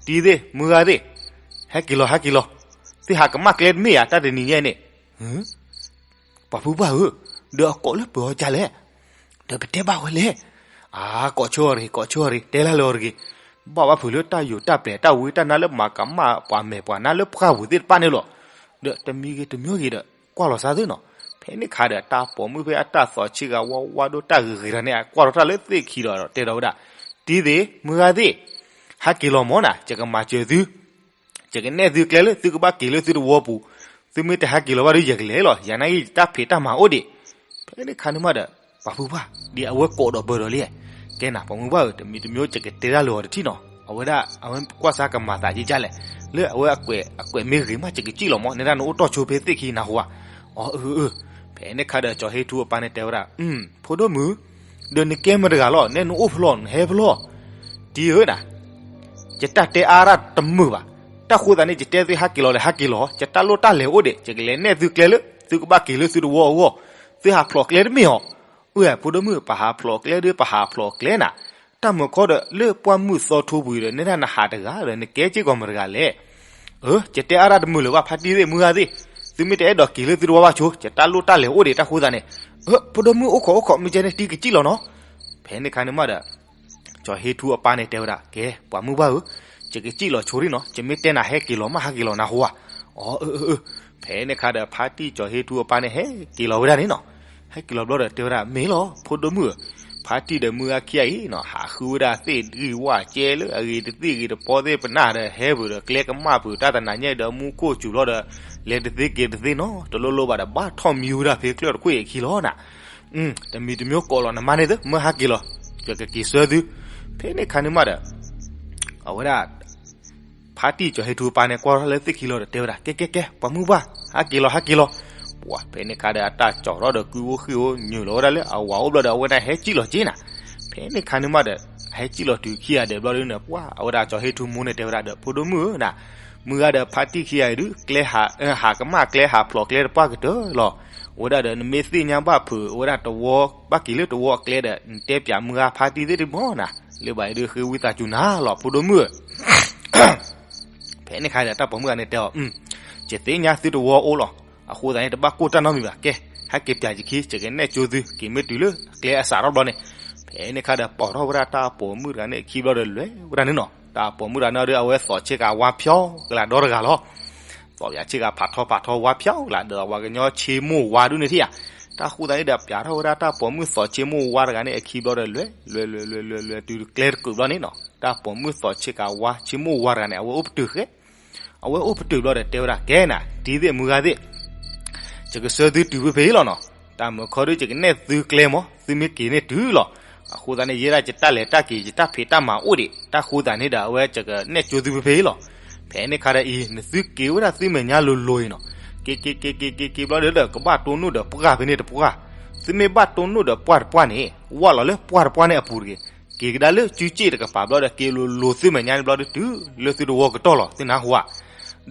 အီၤ, တံၤသ့ၣ် မုၢ်ဂၤသ့ၣ်, ဟဲက့ၤလီၤ ဟဲက့ၤလီၤ, သ့ၣ်ဟးကမၣ်ကျဲတမ့ၢ်ဧါ တၢ်တနံၤညါအံၤန့ၣ်. ပှၤဖုပှၢ်ဧၢ, ဒီးအကိးလၢပှဲၤအီၤကလဲၣ်, ဒီးပတဲဘၣ်ဝဲလဲၣ်. အါ ကိးဆၢအီၤတဂ့ၤ, ကိးဆၢအီၤတဂ့ၤ, တဲလၢလၢအီၤတဂ့ၤ. ဘၣ်ဘၣ်ဖုးလၢတၢ်ယိၤတၢ်ပျဲၤ တၢ်ဝံတၢ်နါလၢမၤကမၣ်ပှၤမဲာ်ပှၤနါလၢပှၢ်ပူၤသ့ၣ်တဖၣ်န့ၣ်လီၤ. ဒီးတမံၤဂ့ၤတမံၤဂ့ၤဒီး ကွၢ်လီၤစၢ်သ့ၣ်နီၤ. ဖဲန့ၣ်ခါဒီး တၢ်ပိာ်မုၣ်ဖဲအတၢ်သီဆ့ကၤဝါဝါဒိၣ်တၢ်ဂ့ၤဂ့ၤတၢ်န့ၣ် အကွၢ်ထီၣ်တၢ်လၢသ့ၣ်ခံဒီး တဲဒီးဝဲဒၣ်, တံၤသ့ၣ် မုၢ်ဂၤသ့ၣ်, ဟဲက့ၤလီၤမၢ်နၤ, ယကမၤစၢၤသု ယကနဲၣ်သုကျဲလၢသုကဘၣ်က့ၤလၢသုသဝီပူၤ, သုမ့ၢ်တဟဲက့ၤလီၤဘၣ်ဒီး ယကလဲၤလီၤ, ယၤနာ်က့ ယတၢ်ဖံးတၢ်မၤအိၣ်ဒံး. ဖဲန့ၣ်ခါန့ၣ်မးဒီး ပှၤဖုပှၢ် ဒ်အဝဲကိးဒီးဘၢဒီးလံ, ကဲနၤ ပှၤမုၢ်ပှၢ်ဧၢ, တမံၤတမံၤ ယကတဲတၢ်လၢအီၤတထံၣ်နီၤ, အဝဲဒၣ် အဝဲကွၢ်စၢ်ကမၤသးယကလဲၣ်, လၢအဝဲအကွဲးမ့ၢ်ဂ့ၤမး ယကစံၣ်လီၤမၢ်, နဲဒၣ်နအိၣ်တီၢ်ဆိဖဲသ့ၣ်ခံနၢ်ဟူဧါ. အၢ အၢ အၢ, ဖဲန့ၣ်ခါဒီး ကၠီၤဟ့ထူအပၢ်န့ၣ်တဲဝဲဒၣ်, ဖိဒိၣ်မုၣ်, ဒီးနကဲမတၤတဂၤလီၤ, နဲနအိၣ်ဖဲလဲၣ် နဟဲဖဲလဲၣ်, တံၤဧၢနၤ, ယတၢ်တဲအါဒၣ်တမုာ်ဘၣ်, တၢ်ဃိသးန့ၣ် ယတဲသုဟးက့ၤလီၤဒီးဟးက့ၤလီၤ, ယတၢ်လိၣ်တၢ်လဲၤအိၣ်ဒံး, ယကလဲၤနဲၣ်သုကျဲလၢ သုကဘၣ်က့ၤလၢသုတဝီအဂီၢ်, သုဟးဖျိးကျဲတမ့ၢ်ဧါ. အၢ ဖိဒိၣ်မုၣ် ပဟးဖျိးကျဲဒီး ပဟးဖျိးကျဲနၤ, တၢ်မုာ်ခီဒီး လၢပှၢ်မုၢ်သီထူပူၤဒီး နဲဒၣ်နဟးတဂၤဒီး နကဲစ့ၢ်ကီးမတၤတဂၤလဲၣ်. အၢ ယတဲအါဒၣ်တမုာ်လၢၤဘၣ် ဖါတံၢ်သ့ၣ်မုၢ်ဂၤသ့ၣ်, သုမ့ၢ်တအဲၣ်ဒိးက့ၤလၢသုတဝီဘၣ်ဆိ, ယတၢ်လိၣ်တၢ်လဲၤအိၣ်ဒံးတၢ်ဃိသးန့ၣ်, အၢ ဖိဒိၣ်မုၣ်အိၣ်ခိးအိၣ်ခိး မ့ၢ်ကဲန့ၣ်တံၤကစံၣ်လီၤနီၤ. ဖဲန့ၣ်ခါန့ၣ်မးဒီး ကၠီၤဟ့ထူအပၢ်န့ၣ်တဲဝဲဒၣ်, ကဲ ပှၤမုၢ်ဘၣ်ဧၢ, ယကစံၣ်လီၤဆိဒံးနီၤ, ယမ့ၢ်တဲနၤဟဲက့ၤလီၤမး ဟးက့ၤလီၤနဟူဧါ. အၢ အၢ အၢ ဖဲန့ၣ်ခါဒီး ဖါတံၢ်ကၠီၤဟ့ထူအပၢ်န့ၣ် ဟဲက့ၤလီၤဝဲဒၣ်န့ၣ်နီၤ. ဟဲက့ၤလီၤဘျီဒီးတဲဝဲဒၣ် မ့ၢ်လီၤ ဖိဒိၣ်မုၣ်ဧၢ, ဖါတံၢ်ဒီးမုၢ်ဂၤခံဂၤအံၤနီၤ ဟးဃုဝဲဒၣ်သ့ၣ်ဂံၢ်ဝၣ်ကဲလၢအဂ့ၤတသ့ၣ်ဂ့ၤတပီသ့ၣ်ပနၢ်ဒီး ဟဲပူၤဒီးကျဲကမၣ်ပူၤ တၢ်တနၤညါဒီးမူခိၣ်စူၤလီၤဒီး လဲၤတသ့က့ၤတသ့နီၤ, တလိၣ်လိၣ်ဘၣ်ဒီး ဘၣ်ထီၣ်မံဝဲဒၣ်ဖဲကျၢၢ်တခိၣ်အံၤအခံလီၤနၤ. တမံၤတမံၤကိးလီၤနမါန့ၣ်သ့ မၢဟးက့ၤလီၤ, ယကက့ၤဆှၢသု. ဖဲန့ၣ်ခါန့ၣ်မးဒီး အဝဲဒၣ် ဖါတံၢ်ကၠီၤဟ့ထူအပၢ်န့ၣ် ကွၢ်ထီၣ်လၢသ့ၣ်ခံလီၤဒီးတဲဝဲဒၣ် ကဲ ကဲ ကဲ ပှၤမုၢ်ဘၣ် ဟးက့ၤလီၤ ဟးက့ၤလီၤ. ပှၤဖဲန့ၣ်ခါဒီးအတၢ်ကၠီၤထီၣ်ဒီးကုၢ်အိၣ်ဃ့ၢ်အိၣ် ညိၣ်လီၤဝဲဒၣ်လၢအဝၤအိၣ်ဘျီဒီး အဝဲဒၣ်ဟဲကံၣ်လီၤက့နၤ. ဖဲန့ၣ်ခါန့ၣ်မးဒီး ဟဲကံၣ်လီၤတုၤခံဂၤဒဲးဘျီဒုန့ၣ် ပှၤအဝဲဒၣ်ကၠီၤဟ့ထူမိၢ်န့ၣ်တဲဝဲဒၣ်ဒီး ဖိဒိၣ်မုၣ်ဧၢနၤ, မုၢ်ဂၤဒီးဖါတံၢ်ခံဂၤအံၤဒုး ကျဲဟးကမၣ်ကျဲဟးဖျိးကျဲတပှၢ်ကတၢၢ်လီၤ. အဝဲဒၣ်ဒီးနမ့ၢ်သ့ၣ်ညါဘၣ်ဖုး အဝဲဒၣ်တဝီ ဘၣ်က့ၤလၢတဝီအကျဲဒီး နတဲပၠးမုၢ်ဂၤဖါတံၢ်သ့ၣ်တမီၤနၤ, လၢဘၣ်အံၤဒုးဃ့ဝံသးစူၤနၤလီၤ ဖိဒိၣ်မုၣ်ဧၢ. ဖဲန့ၣ်ခါဒီးတၢ်ပိာ်မုၣ်ဂၤန့ၣ်တဲအီၤ, ယသ့ၣ်ညါသုတဝီအိၣ်လီၤ, အဃိသတးန့ၣ် တဘၣ်ကိၢ်တၢ်နီတမံၤဘၣ်, ကဲ ဟဲက့ၤပၠးယခံ ယကနဲၣ်ကၠိသု က့ၤမ့ၢ်တုၤလၢကျဲအစးထီၣ်ဘျီန့ၣ်. ဖဲန့ၣ်ခါဒီးပိာ်ထီၣ်ဝဲဒၣ်တၢ်ပိာ်မုၣ်တဂၤန့ၣ်အခံဘျီဒီးလဲၤဝဲဒၣ်န့ၣ်နီၤ. တၢ်ပိာ်မုၣ်တဂၤန့ၣ်ဒီး အဝဲသိးဆ့ကၤဝါဖျီကလၤဒီတဂၤလီၤ. သိးပၠးဆ့ကၤဖးထီဖးထီဝါဖျီကလၤဒီး ပှၤကညီဆ့မိၢ်ဝါဒုန့ၣ်ထံၣ်ဧါ. တၢ်ဃိသတးန့ၣ်ဒီး ပၠးထီၣ်ဝဲဒၣ်တၢ်ပိာ်မုၣ်သိးဆ့မိၢ်ဝါတဂၤန့ၣ်အခံဘျီဒီးလဲၤ လဲၤ လဲၤ လဲၤ လဲၤ လဲၤ လဲၤတုၤကျဲတကုးဘျီန့ၣ်နီၤ. တၢ်ပိာ်မုၣ်သိးဆ့ကၤဝါဆ့မိၢ်ဝါတဂၤန့ၣ် အဝဲအိၣ်ပတုာ်ဃဲ အဝဲအိၣ်ပတုာ်ဘျီဒီးတဲဝဲဒၣ် ကဲနၤ တံၤသ့ၣ်မုၢ်ဂၤသ့ၣ်, ယကဆှၢသုတုၤဖဲဖဲအံၤလီၤနီၤ. တၢ်မုာ်ခီဒုး ယကနဲၣ်သုကျဲမး သုမ့ၢ်က့ၤန့ၣ်တုၤလီၤ. အဃိသတးန့ၣ် ယဲဒၣ်ယတၢ်လဲၤတၢ်က့ၤ ယတၢ်ဖံးတၢ်မၤအိၣ်ဒံး တၢ်ဃိသတးန့ၣ်ဒီး အဝဲယကနဲၣ်ကၠိသုဖဲဖဲအံၤလီၤ. ဖဲန့ၣ်ခါဒီးအံၤ နသုက့ၤဝဲဒၣ်သုမဲာ်ညါလိၤလိၤအံၤနီၤ. က့ၤက့ၤက့ၤက့ၤက့ၤက့ၤဘျီဒီး ကဘၣ်တိၢ်နီၣ်ဒီးပှၢ်ဖဲန့ၣ်တပှၢ်, သုမ့ၢ်ဘၣ်တိၢ်နီၣ်ဒီးပှၢ်တပှၢ်န့ၣ် ဝၢ်လီၤလၢပှၢ်တပှၢ်န့ၣ်အပူၤတဂ့ၤ. က့ၤကဒါလၢစုစ့ၣ်တကပၤဘျီဒီး က့ၤလိၤလိၤသုမဲာ်ညါန့ၣ်ဘျီဒီး တုၤလၢသုတဝီကတီၢ်လီၤ သုနၢ်ဟူဧါ.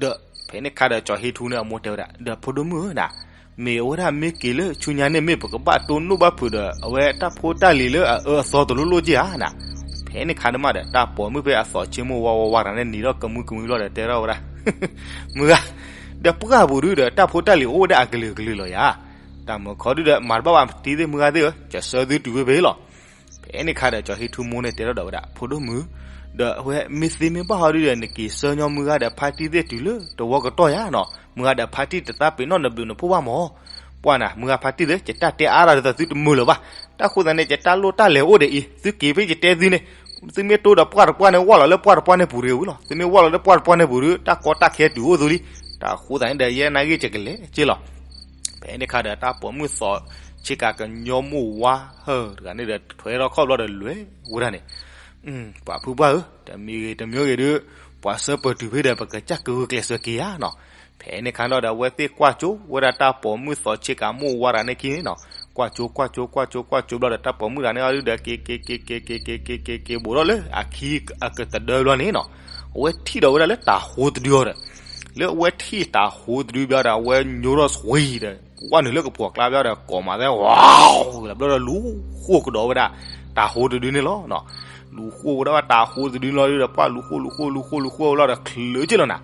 ဒီးဖဲန့ၣ်ခါဒီးကၠီၤဟ့ထူန့ၣ်အမိၢ်တဲဝဲဒၣ် ဒီးဖိဒိၣ်မုၣ်ဧၢနၤ, မ့ၢ်အဝဲဒၣ်မ့ၢ်က့ၤလၢဆူညါန့ၣ် မ့ၢ်ပကဘၣ်တိၢ်နီၣ်ဘၣ်ဖုးဒီး အဝဲတၢ်ဖိတၢ်လံၤလၢအအၢအသီတလိၣ်လိၣ်က့ဧါနၤ. ဖဲန့ၣ်ခါန့ၣ်မးဒီး တၢ်ပိာ်မုၣ်ဖဲအသိးဆ့မိၢ်ဝါဝါဝါတဂၤန့ၣ် နံၤထီၣ်ကမှံကမှံဘျီဒီးတဲထီၣ်ဝဲဒၣ် မုၢ်ဂၤ, ဒီးပှၢ်ပူၤဒုဒီးတၢ်ဖိတၢ်လံၤအိၣ်ဝဲဒၣ်အကလုာ်ကလုာ်လီၤယၤ. တၢ်မုာ်ခီဒုဒီး မၤတဘၣ်ဘၣ် တံၤသ့ၣ်မုၢ်ဂၤသ့ၣ်ဧၢ, ယဆှၢသုတုၤဖဲဖဲအံၤလီၤ. ဖဲန့ၣ်ခါဒီးကၠီၤဟ့ထူမိၢ်န့ၣ်တဲထီၣ်ဒီးဝဲဒၣ် ဖိဒိၣ်မုၣ်, ဒီးအဝဲမ့ၢ်သ့မ့ၢ်ဘၣ်ဟီဒုဒီး နက့ၤဆှၢညီမုၢ်ဂၤဒီးဖါတံၢ်သ့ၣ်တုၤလၢတဝီကတီၢ်ယၤနီၤ, မုၢ်ဂၤဒီးဖါတံၢ်တသးပ့ၤနီၣ်နဘျုးနဖှိၣ်ဘၣ်မး. ပှၢ်နၤ မုၢ်ဂၤဖါတံၢ်သ့ၣ် ယတၢ်တဲအါထီၣ်ဒ်သိးသုတမုာ်လၢၤဘၣ်. တၢ်ဃိသတးန့ၣ် ယတၢ်လိၣ်တၢ်လဲၤအိၣ်ဒံးအံၤ သုက့ၤဖဲယတဲသုန့ၣ်, သုမ့ၢ်တိၢ်ဒီးပှၢ်တပှၢ်န့ၣ် ဝၢ်လီၤလၢပှၢ်တပှၢ်န့ၣ်ပူၤတဂ့ၤဝံၤလီၤ. သုမ့ၢ်ဝၢ်လီၤလၢပှၢ်တပှၢ်န့ၣ်ပူၤဒီး တၢ်ကီတၢ်ခဲတုၤအိၣ်သိလံ. တၢ်ဃိသတးန့ၣ်ဒီး ယဲနာ်ဂ့ၢ်ယကလဲၤက့လီၤ. ဖဲန့ၣ်ခါဒီးတၢ်ပိာ်မုၣ်သိးဆ့ကၤကညီမိၢ်ဝါဟၢတဂၤန့ၣ်ဒီး ထွဲထီၣ်ခီၣ်ဘျီဒီးလဲၤဝဲဒၣ်န့ၣ်, ပှၤဖုပှၢ်ဧၢ, တမံၤဂ့ၤတမံၤဂ့ၤဒုး ပှၤဆှၢပၢၤတုၤဖဲဒီး ပကစၢ်ကဂုာ်ကျဲးစၢးက့ၤဧါနီၤ. ဖဲန့ၣ်ခါလီၤဒီး အဝဲသ့ၣ်ကွၢ်ကၠိဝဲဒၣ်တၢ်ပိာ်မုၣ်သိးဆ့ကၤမိၢ်ဝါတဂၤန့ၣ်ခံန့ၣ်နီၤ, ကွၢ်ကၠိ ကွၢ်ကၠိ ကွၢ်ကၠိ ကွၢ်ကၠိဘျီဒီး တၢ်ပိာ်မုၣ်တဂၤန့ၣ်အီၤဒုဒီး က့ၤ က့ၤ က့ၤ က့ၤ က့ၤ က့ၤ က့ၤ က့ၤ ဘူးထီၣ်လၢအခံအကတဒၢဘျီန့ၣ်နီၤ, အဝဲထံၣ်ဒီးဝဲဒၣ်လၢတၤဟိတဒုအီၤဒီး လၢအဝဲထံၣ်တၤဟိတဒုဘျီဒီး အဝဲညိထီၣ်ဆွံဒီး ဝဲနုာ်လၢကပှီၤကျါဘျီဒီး ကိးမးသဲ ဝါ လီၤဘျီဒီး လူၤဃိၣ်ကဒီးဝဲဒၣ်တၤဟိတဒုန့ၣ်လီၤနီၤ. လူၤဃိၣ်ဝဲဒၣ်တၤဟိတဒုန့ၣ်လီၤဒီး ပှၢ်လူၤဃိၣ် လူၤဃိၣ် လူၤဃိၣ် လူၤဃိၣ်ဝဲလီၤဒီး ချုးက့လီၤနၤ.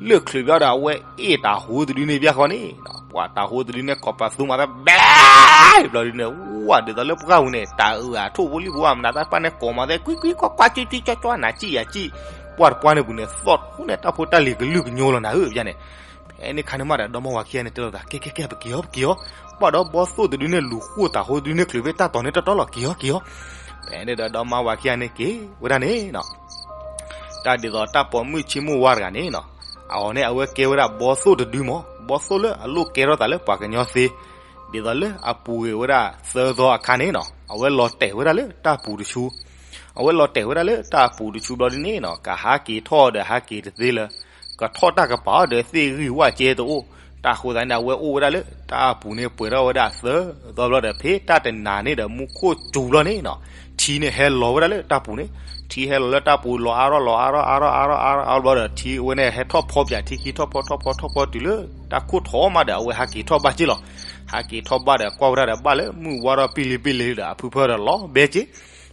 လၢချုးဘျီဒီး အဝဲအ့ၣ်တၤဟိတဒုန့ၣ်ဘၣ်ဃီန့ၣ် ပှၢ်တၤဟိတဒုန့ၣ် ကိးပသူမးသဲ ဘဲ ဘျီဒုန့ၣ် ဝါ ဒ်သိးလၢပှၢ်ပူၤန့ၣ် တၢ်အုးအထိၣ်ဖိလံၣ်ဖိ အမနုၤသ့ၣ်တဖၣ်န့ၣ် ကိးမးသဲ ကွံ ကွံ ကွၢ် ကွၢ် ကၠူ ကၠူ ကၠီ ကၠီ နၤ ကၠံ ယၤ ကၠံ, ပှၢ်တပှၢ်န့ၣ်ပူၤန့ၣ် သီၣ်ထူန့ၣ် တၢ်ဖိတၢ်လံၤကလုာ်ကညိလီၤနၤဧၢ ယၤန့ၣ်. ဖဲန့ၣ်ခါန့ၣ်မးဒီး ဒီမါဝၤခံဂၤန့ၣ် တဲလိာ်သး ကဲ ကဲ ကဲ ပက့ၤအီၤ ပက့ၤအီၤ, ဘၣ်ဒီးဘီသိၣ်တဒုန့ၣ် လူၤဃိၣ်တၤဟိတဒုန့ၣ် ချုးဖဲတၢ်တီၤန့ၣ်တီတီလီၤ က့ၤအီၤ က့ၤအီၤ. ဖဲန့ၣ်ဒီး ဒီမါဝၤခံဂၤန့ၣ်က့ၤဝဲဒၣ်န့ၣ်နီၤ. တၢ်ဒ်သိးတၢ်ပိာ်မုၣ်ဆ့မိၢ်ဝါတဂၤန့ၣ်နီၤ, အအီၤန့ၣ် အဝဲကဲဝဲဒၣ်ဘီသိၣ်တဒုမး, ဘီသိၣ်လၢအလိၣ်ကဲထီၣ်သးလၢပှၤကညီသ့, ဒ်သိးလၢအပူၤကွံာ်ဝဲဒၣ်သၢသီအခါန့ၣ်နီၤ, အဝဲလီၤတဲာ်ဝဲဒၣ်လၢတၢ်ပူၤတဆူ, အဝဲလီၤတဲာ်ဝဲဒၣ်လၢတၢ်ပူၤတဆူဘျီဒ်န့ၣ်နီၤ, ကဟးက့ၤထီၣ်ဒီးဟးက့ၤတသ့လၢၤ, ကထီၣ်တၢ်ကပၤအီၤဒီးသ့ၣ်ဂံၢ်ဝၣ်ကဲတအိၣ်, တၢ်ဃိသးန့ၣ်ဒီး အဝဲအိၣ်ဝဲဒၣ်လၢတၢ်ပူၤန့ၣ် ပှဲၤထီၣ်ဝဲဒၣ်သၢသီဘျီဒီး ဖဲတၢ်တနၤန့ၣ်ဒီး မူခိၣ်စူၤဘျီန့ၣ်နီၤ, ထံန့ၣ်ဟဲလီၤဝဲဒၣ်လၢတၢ်ပူၤန့ၣ်, ထံဟဲလီၤလၢတၢ်ပူၤ လီၤအါထီၣ်လီၤအါထီၣ်အါထီၣ်အါထီၣ်အါထီၣ်ဘျီဒီး ထံဝဲန့ၣ်ဟဲထီၣ်ဖီပၠးထံခံ ထီၣ်ဖီထီၣ်ဖီထီၣ်ဖီတုၤလၢတၢ်ခိၣ်ထီၣ်မးဒီး အဝဲဟဲက့ၤထီၣ်ဘၣ်က့ၢ်လီၤ. ဟဲက့ၤထီၣ်ဘၣ်ဒီး ကွၢ်ဝဲဒၣ်ဒီး ဘၣ်လၢမုၢ်ဝါထီၣ်ပံလံၤပံလံၤဒီး အဖုဖၢဒီးလီၤဘဲက့ၢ်.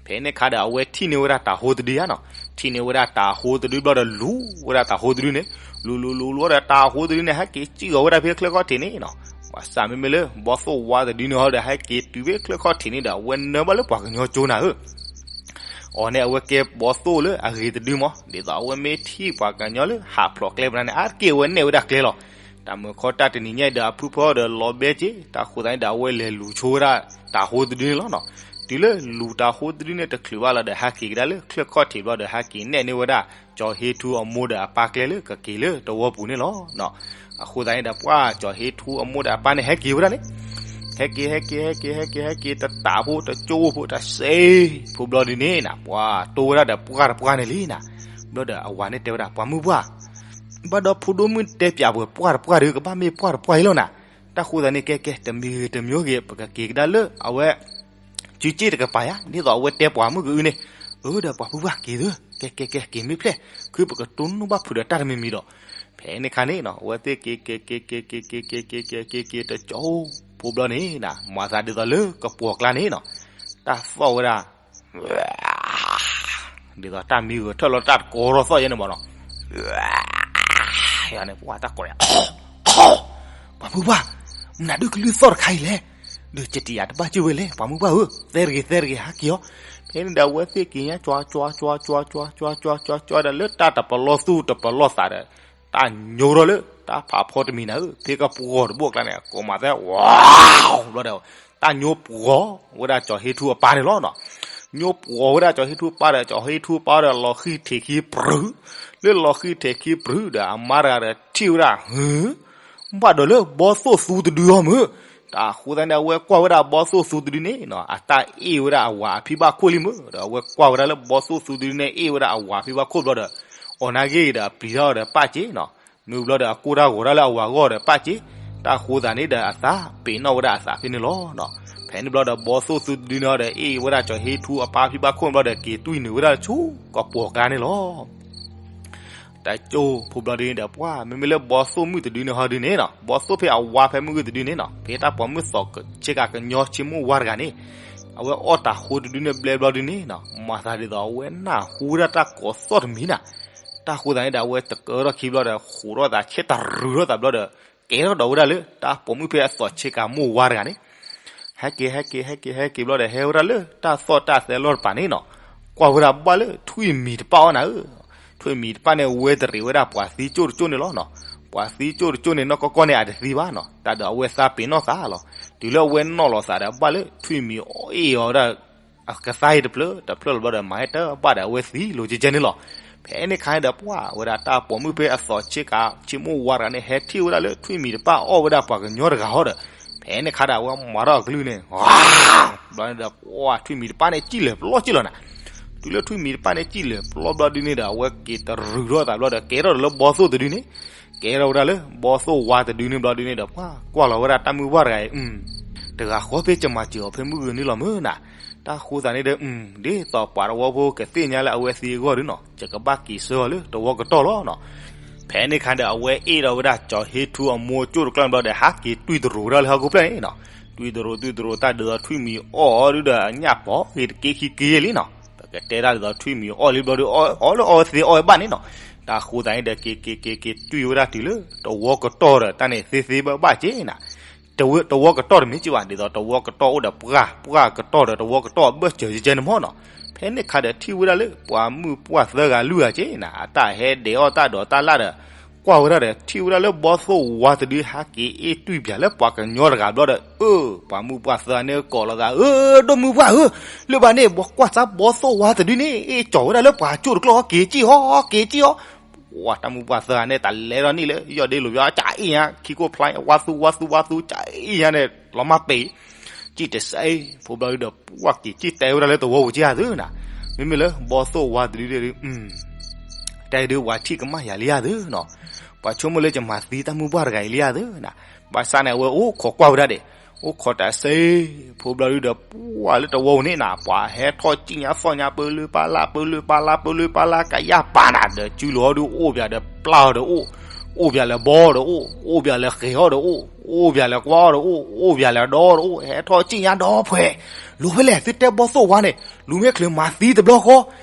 ဖဲန့ၣ်ခါဒီး အဝဲထံၣ်န့ၢ်ဝဲဒၣ်တၤဟိတဒုဧါနီၤ, ထံၣ်န့ၢ်ဝဲဒၣ်တၤဟိတဒုဘျီဒီး လူၤဝဲဒၣ်တၤဟိတဒုန့ၣ်, လူၤလူၤလူၤလူၤဒီး တၤဟိတဒုန့ၣ် ဟဲက့ၤစံၣ်ဂီၤဝဲဒၣ်ဖဲချၢၣ်ခီၣ်ထံးန့ၣ်နီၤ. ဘၣ်ဆၣ်မ့မ့ၢ်လၢ ဘီသိၣ်ဝါတဒုန့ၣ်ဟီဒီး ဟဲက့ၤတုၤဖဲချၢၣ်ခီၣ်ထံးန့ၣ်ဒီး အဝဲနၢဘၣ်လၢပှၤကညီကၠိနၤဧၢ အီၤန့ၣ် အဝဲကဲဘီသိၣ်လၢအဂ့ၤတဒုမး, ဒ်သိးအဝဲမ့ၢ်ထံၣ်ပှၤကညီလၢဟးဖျိးကျဲမနုၤန့ၣ် အါတက့ၢ်အဝဲနဲၣ်ဝဲဒၣ်ကျဲလီၤ. တၢ်မုာ်ခီတၢ်တနံၤညါအံၤဒီး အဖုဖၢဒီးလီၤဘဲက့ၢ်, တၢ်ဃိသးန့ၣ်ဒီး အဝဲလဲၤလူၤဆိဝဲဒၣ်တၤဟိတဒုန့ၣ်လီၤနီၤ.တုၤလၢလူၤတၤဟိတဒုန့ၣ်တချုးဘၣ်လီၤဒီး ဟဲက့ၤကဒါလၢချၢၣ်ခီၣ်ထံးဘျီဒီး ဟဲက့ၤနဲၣ်န့ၢ်ဝဲဒၣ် ကၠီၤဟ့ထူအမိၢ်ဒီးအပၢ်ကျဲလၢကက့ၤလၢတဝီပူၤန့ၣ်လီၤ. အဃိသတးန့ၣ်ဒီး ပှၢ်ကၠီၤဟ့ထူအမိၢ်ဒီးအပၢ်န့ၣ် ဟဲက့ၤဝဲဒၣ်န့ၣ်, ဟဲက့ၤ ဟဲက့ၤ ဟဲက့ၤ ဟဲက့ၤ ဟဲက့ၤ တတးဖိတကၠိဖိတစဲးဖိဘျီဒုန့ၣ်နီၤ, ပှၢ်တိဝဲဒၣ်ဒီးပှၢ်တပှၢ်န့ၣ်လံနီၤ. ဘျီဒီးအဝၤန့ၣ်တဲဝဲဒၣ် ပှၤမုၣ်ပှၢ်, ဘၣ်ဒီးဖိဒိၣ်မုၣ်တဲပၠးပှၤ ပှၢ်တပှၢ်ဒီး ကဘၣ်မ့ၢ်ပှၢ်တပှၢ်အံၤလီၤနီၤ. တၢ်ဃိသတးန့ၣ် ကဲကဲ တမံၤဂ့ၤတမံၤဂ့ၤ ပကက့ၤကဒါလၢအဝဲ စုစ့ၣ်တကပၤယါ ဒ်သိးအဝဲတဲပှၤမုၣ်ကအုန့ၣ်, အၢ ဒီးပှၤမုၣ်ပှၢ်က့ၤသု, ကဲကဲကဲ က့ၤမ့ၢ်ဖျဲၣ်, ခုပကတိၢ်နီၣ်ဘၣ်ဖုးဒီးတၢ်တမံၤမံၤဒီး, ဖဲန့ၣ်ခါန့ၣ်နီၤ အဝဲသ့ၣ်က့ၤ က့ၤ က့ၤ က့ၤ က့ၤ က့ၤ က့ၤ က့ၤ တကၠိဖိဘျီန့ၣ်နီၤ, မၤသးဒ်သိးလၢကပှီၤကျါန့ၣ်နီၤ, တၢ်သီၣ်ဝဲဒၣ် ဒ်သိးတၢ်မံဂၢၢ်ထၢၣ်လီၤတၢ်တကိးထီၣ်သီၣ်ယဲန့ၣ်မးနီၤ, ယန့ၣ် ပှၢ်တၢ်ကိးန့ၣ် ပှၤမုၣ်ပှၢ်, မနုၤဒုကလုၢ်သီၣ်တခါအံၤလဲၣ်, ဒီးကတံာ်ယၤတဘၣ်ကၢၢ်ဝဲလဲၣ် ပှၤမုၣ်ပှၢ်ဧၢ, သဲတဂ့ၤ သဲတဂ့ၤ ဟးက့ၤအီၤ. ဖဲန့ၣ်ဒီး အဝဲသ့ၣ်က့ၤညါ ကွၢ်ကွၢ်ကွၢ်ကွၢ်ကွၢ်ကွၢ်ကွၢ်ကွၢ်ဒီး လၢတၢ်တပလီၢ်သူၣ်တပလီၢ်သးဒီး တၢ်ညိထီၣ်လၢတၢ်ဖးဖီတမံၤနၤဧၢ, ဖဲကပှီၤတဘိၣ်အကျါန့ၣ် ကိးမးသဲ ဝါ ဘျီဒီး တၢ်ညိပှီၤဝဲဒၣ်ကၠီၤဟ့ထူအပၢ်န့ၣ်လီၤနီၤ. ညိပှီၤဝဲဒၣ်ကၠီၤဟ့ထူအပၢ်ဒီး ကၠီၤဟ့ထူအပၢ်ဒီး လီၤဃံၤထဲးခံပြူၤ, လၢလီၤဃံၤထဲးခံပြူၤဒီး အမါတဂၤဒီးထံၣ်ဝဲဒၣ် ဟၢ ဘၣ်ဒီးလၢဘီသိၣ်သူတဒုအီၤမုၢ်, တၢ်ဃိသတးန့ၣ် အဝဲကွၢ်ဝဲဒၣ်ဘီသိၣ်သူတဒုန့ၣ်နီၤ အတၢ်အ့ၣ်ဝဲဒၣ်အဝၤအဖံဘၣ်ခိၣ်လံမုၢ်, ဒီးအဝဲကွၢ်ဝဲဒၣ်လၢဘီသိၣ်သူတဒုန့ၣ် အ့ၣ်ဝဲဒၣ်အဝၤဖံဘၣ်ခိၣ်ဘျီဒီး အီၤနာ်က့ဒီး အပျံၤထီၣ်ဒီးပၢ်စ့နီၤ, မုၢ်ဘျီဒီး အကိၢ်တၢ်ဂီၤတၢ်လၢအဝၤဂီၢ်ဒီးပၢ်စ့, တၢ်ဃိသတးန့ၣ်ဒီး အသးပ့ၤနီၣ်ဝဲဒၣ်အသးဖဲန့ၣ်လီၤနီၤ. ဖဲန့ၣ်ဘျီဒီး ဘီသိၣ်သူတဒုန့ၣ်ဒီး အ့ၣ်ဝဲဒၣ်ကၠီၤဟ့ထူအပၢ်ဖံဘၣ်ခိၣ်ဘျီဒီး က့ၤတွံၢ်နုာ်ဝဲဒၣ်ဆူကပှီၤကျါန့ၣ်လီၤ. တကၠိဖိဘျီဒုန့ၣ်ဒီး ပှၢ်မ့မ့ၢ်လၢဘီသိၣ်မုၣ်တဒုန့ၣ်ဟီဒုန့ၣ်နီၤ, ဘီသိၣ်ဖဲအဝၤဖဲမုၢ်ဂုၢ်တဒုန့ၣ်နီၤ, ဖဲတၢ်ပိာ်မုၣ်သီၣ်ဆ့ကၤကညီဆ့မိၢ်ဝါတဂၤန့ၣ်, အဝဲအီၣ်တၤဟိတဒုန့ၣ်ဘျဲဘျီဒုန့ၣ်နီၤ, မၤသးဒ်သိးအဝဲနၢ်ဟူဝဲဒၣ်တၢ်ကိးသီၣ်တမံၤနၤ. တၢ်ဃိသတးန့ၣ်ဒီး အဝဲတကၢထီၣ်ခံဘျီဒီး ဃိးထီၣ်သးဆဲးတရူးထီၣ်သးဘျီဒီး ကဲထီၣ်ဒီးဝဲဒၣ်လၢ တၢ်ပိာ်မုၣ်ဖဲအသီၣ်ဆ့ကၤမိၢ်ဝါတဂၤန့ၣ် ဟဲက့ၤ ဟဲက့ၤ ဟဲက့ၤ ဟဲက့ၤဘျီဒီး ဟဲဝဲဒၣ်လၢတၢ်သီၣ်တၢ်သဲလီၢ်တပၤန့ၣ်နီၤ, ကွၢ်ဝဲဒၣ်ဘၣ်လၢထွံၣ်မံၤတပၣ်အီၣ်နၤဧၢ, ထွံၣ်မံၤတပၣ်န့ၣ် ဝဲတရံးဝဲဒၣ်ပှၤသံကၠိၣ်တကၠိၣ်န့ၣ်လီၤနီၤ. ပှၤသံကၠိၣ်တကၠိၣ်န့ၣ် နီၢ်ကီၢ်ကီၢ်န့ၣ် အတသံဘၣ်နီၤ, တၢ်ဒီးအဝဲသးပ့ၤနီၣ်သးလီၤ. တုၤလၢအဝဲနီၣ်လီၤသးဒီး ဘၣ်လၢထွံၣ်မံၤအီၣ်အီၤဝဲဒၣ် အကသါအံၤတဖျၢၣ်တဖျၢၣ်လီၤဘျီဒီး မၤဟဲတဘၣ်ဒီး အဝဲသံလိၤကဲကဲန့ၣ်လီၤ. ဖဲန့ၣ်ခါန့ၣ်ဒီး ပှၢ်ဝဲဒၣ်တၢ်ပိာ်မုၣ်ဖဲအသီၣ်ဆ့ကၤဆ့မိၢ်ဝါတဂၤန့ၣ် ဟဲထံၣ်ဝဲဒၣ်လၢထွံၣ်မံၤတပၣ်အီၣ်ဝဲဒၣ်ပှၤကညီတဂၤဟီဒီး ဖဲန့ၣ်ခါဒီး အဝဲမၤထီၣ်အကလုၢ်န့ၣ် ဘျီန့ၣ်ဒီး ပှၢ်ထွံၣ်မံၤတပၣ်န့ၣ် စံၣ်လၢာ်ပျီစံၣ်လီၤနၤ. တုၤလၢထွံၣ်မံၤတပၣ်န့ၣ်စံၣ်လၢာ်ပျီဘျီဒုန့ၣ်ဒီး အဝဲက့ၤတရူးထီၣ်သးဘျီဒီး ကဲထီၣ်ဒီးလၢဘီသိၣ်တဒုန့ၣ် ကဲထီၣ်ဝဲဒၣ်လၢဘီသိၣ်ဝါတဒုန့ၣ်ဘျီဒုန့ၣ်ဒီး ပှၢ်ကွၢ်လီၤဝဲဒၣ်တၢ်မုၢ်ပှၢ်တဂၤအံၤ တဂၤဃီဖဲကမၤစၢၤအီၤဖဲမုၢ်ဂ့ၤန့ၣ်လီၤမုၢ်နၤ. တၢ်ဃိသတးန့ၣ်ဒီး ဒ်သိးပှၤတဝီဖိကသ့ၣ်ညါလၢအဝဲသံအဂီၢ်ဒုနီၤ ယကဘၣ်က့ၤဆှၢအီၤလၢတဝီကတီၢ်လီၤနီၤ. ဖဲန့ၣ်ခါဒီး အဝဲအ့ၣ်ဒီးဝဲဒၣ်ကၠီၤဟ့ထူအမိၢ်ကၠိၣ်တကျီၢ်ဘျီဒီး ဟးက့ၤတွံၢ်တရူးဝဲဒၣ်လၢဟီၣ်ခိၣ်ဖျၢၣ်န့ၣ်နီၤ. တွံၢ်တရူးတွံၢ်တရူးတၢ်ဒ်သိးထွံၣ်မံၤအီၣ်အီၤဒုဒီး အညၣ်ပီၤဂ့ၤတက့ခံက့လံနီၤ. ပကတဲတၢ်ဒ်သိးထွံၣ်မံၤအီၣ်လံဘျီဒု အီၣ်လၢအီၣ်ဝဲသ့အီၣ်ဝဲဘၣ်န့ၣ်နီၤ. တၢ်ဃိသတးန့ၣ်ဒီး က့ၤက့ၤက့ၤက့ၤတွံၢ်ဝဲဒၣ်တုၤလၢတဝီကတီၢ်ဒီး တၢ်န့ၣ်သ့သ့ဘၣ်ဘၣ်က့နၤ. တဝီကတီၢ်တမ့ၢ်က့ဘၣ် ဒ်သိးတဝီကတီၢ်အိၣ်ဒီးပှၢ် ပှၢ်ကတီၢ်ဒီးတဝီကတီၢ်အဘၢၣ်စၢၤကဲန့ၣ်မီၢ်နီၤ. ဖဲန့ၣ်ခါဒီးထံၣ်ဝဲဒၣ်လၢပှၤမုၣ်ပှၢ်သၢဂၤလွံၢ်ဂၤက့နၤ အတၢ်ဟဲဒဲးအီၣ်တၢ်ဒိးတၢ်လၢ်ဒီး ကွၢ်ဝဲဒၣ်ဒီး ထံၣ်ဝဲဒၣ်လၢဘီသိၣ်ဝါတဒုဟဲက့ၤအ့ၣ်တွံၢ်ပၠးလၢပှၤကညီတဂၤဘျီဒီး အၢ ပှၤမုၣ်ပှၢ်သၢဂၤန့ၣ်ကိးလီၤသး အၢ ဒိၣ်မုၢ်ပှၢ်ဧၢ, လၢဘၣ်န့ၣ် ဘီကွၢ်စၢ်ဘီသိၣ်ဝါတဒုန့ၣ် အ့ၣ်ကၠီၤဝဲဒၣ်လၢပှၤကၠိၣ်တကျီၢ် က့ၤကံၣ်အီၤ က့ၤကံၣ်အီၤ. ပှၤတၢ်မုၣ်ပှၢ်သၢဂၤန့ၣ် တၢ်လဲၤထီၣ်န့ၣ်လၢယီၢ်ဒ့လိၤဘျီ ကၠးအ့ၣ်ညါ ခံခိၣ်ဖျါ ဝါသူဝါသူဝါသူ ကၠးအ့ၣ်ညါန့ၣ် လီၤမၢ်ပဲာ် ကံၣ်တစဲး ဖိဘျီဒုဒီး ပှၢ်က့ၤကံၣ်တဲဝဲဒၣ်လၢတဝီပူၤက့ယၤသုနၤ. မ့မ့ၢ်လၢဘီသိၣ်ဝါတဒုဒု တဲဒု ဝၤထံၣ်ကမၣ်ယၤလံယၤသုနီၤ. ပှၤဆိကမိၣ်လၢယမၤသံတၢ်မုၢ်ပှၢ်တဂၤအံၤလံဧါသၢနၤ. ဘၣ်ဆၣ်န့ၣ် အဝဲအိၣ်ခိးကွၢ်ဝဲဒၣ်ဒီး အိၣ်ခိးတၢ်စ့ဖိဘျီဒုဒီး ပှၢ်လၢတဝီပူၤန့ၣ်နၤ ပှၤဟဲထီၣ်စံၣ်ညါသီၣ်ညါ ပၢလုၢ်ပာ်လၢ် ပၢလုၢ်ပာ်လၢ် ပၢလုၢ်ပာ်လၢ် ကယၢ်ပာ်နၤဒီး စုလီၤဒီး အိၣ်ပၠးဒီးပျၢ်အီၤဒီးအိၣ်, အိၣ်ပၠးလၢဘီဒီးအိၣ်, အိၣ်ပၠးလၢဃဲၤအီၤဒီးအိၣ်, အိၣ်ပၠးလၢကွၢ်အီၤဒီးအိၣ်, အိၣ်ပၠးလၢဒီဒီးအိၣ်, ဟဲထီၣ်စံၣ်ညါဒီဖှဲး, လူၤဖဲလဲၣ် သုတဲဘီသိၣ်ဝါန့ၣ် လူၤမ့ၢ်ချုးမၤသံတဘျီဃီ.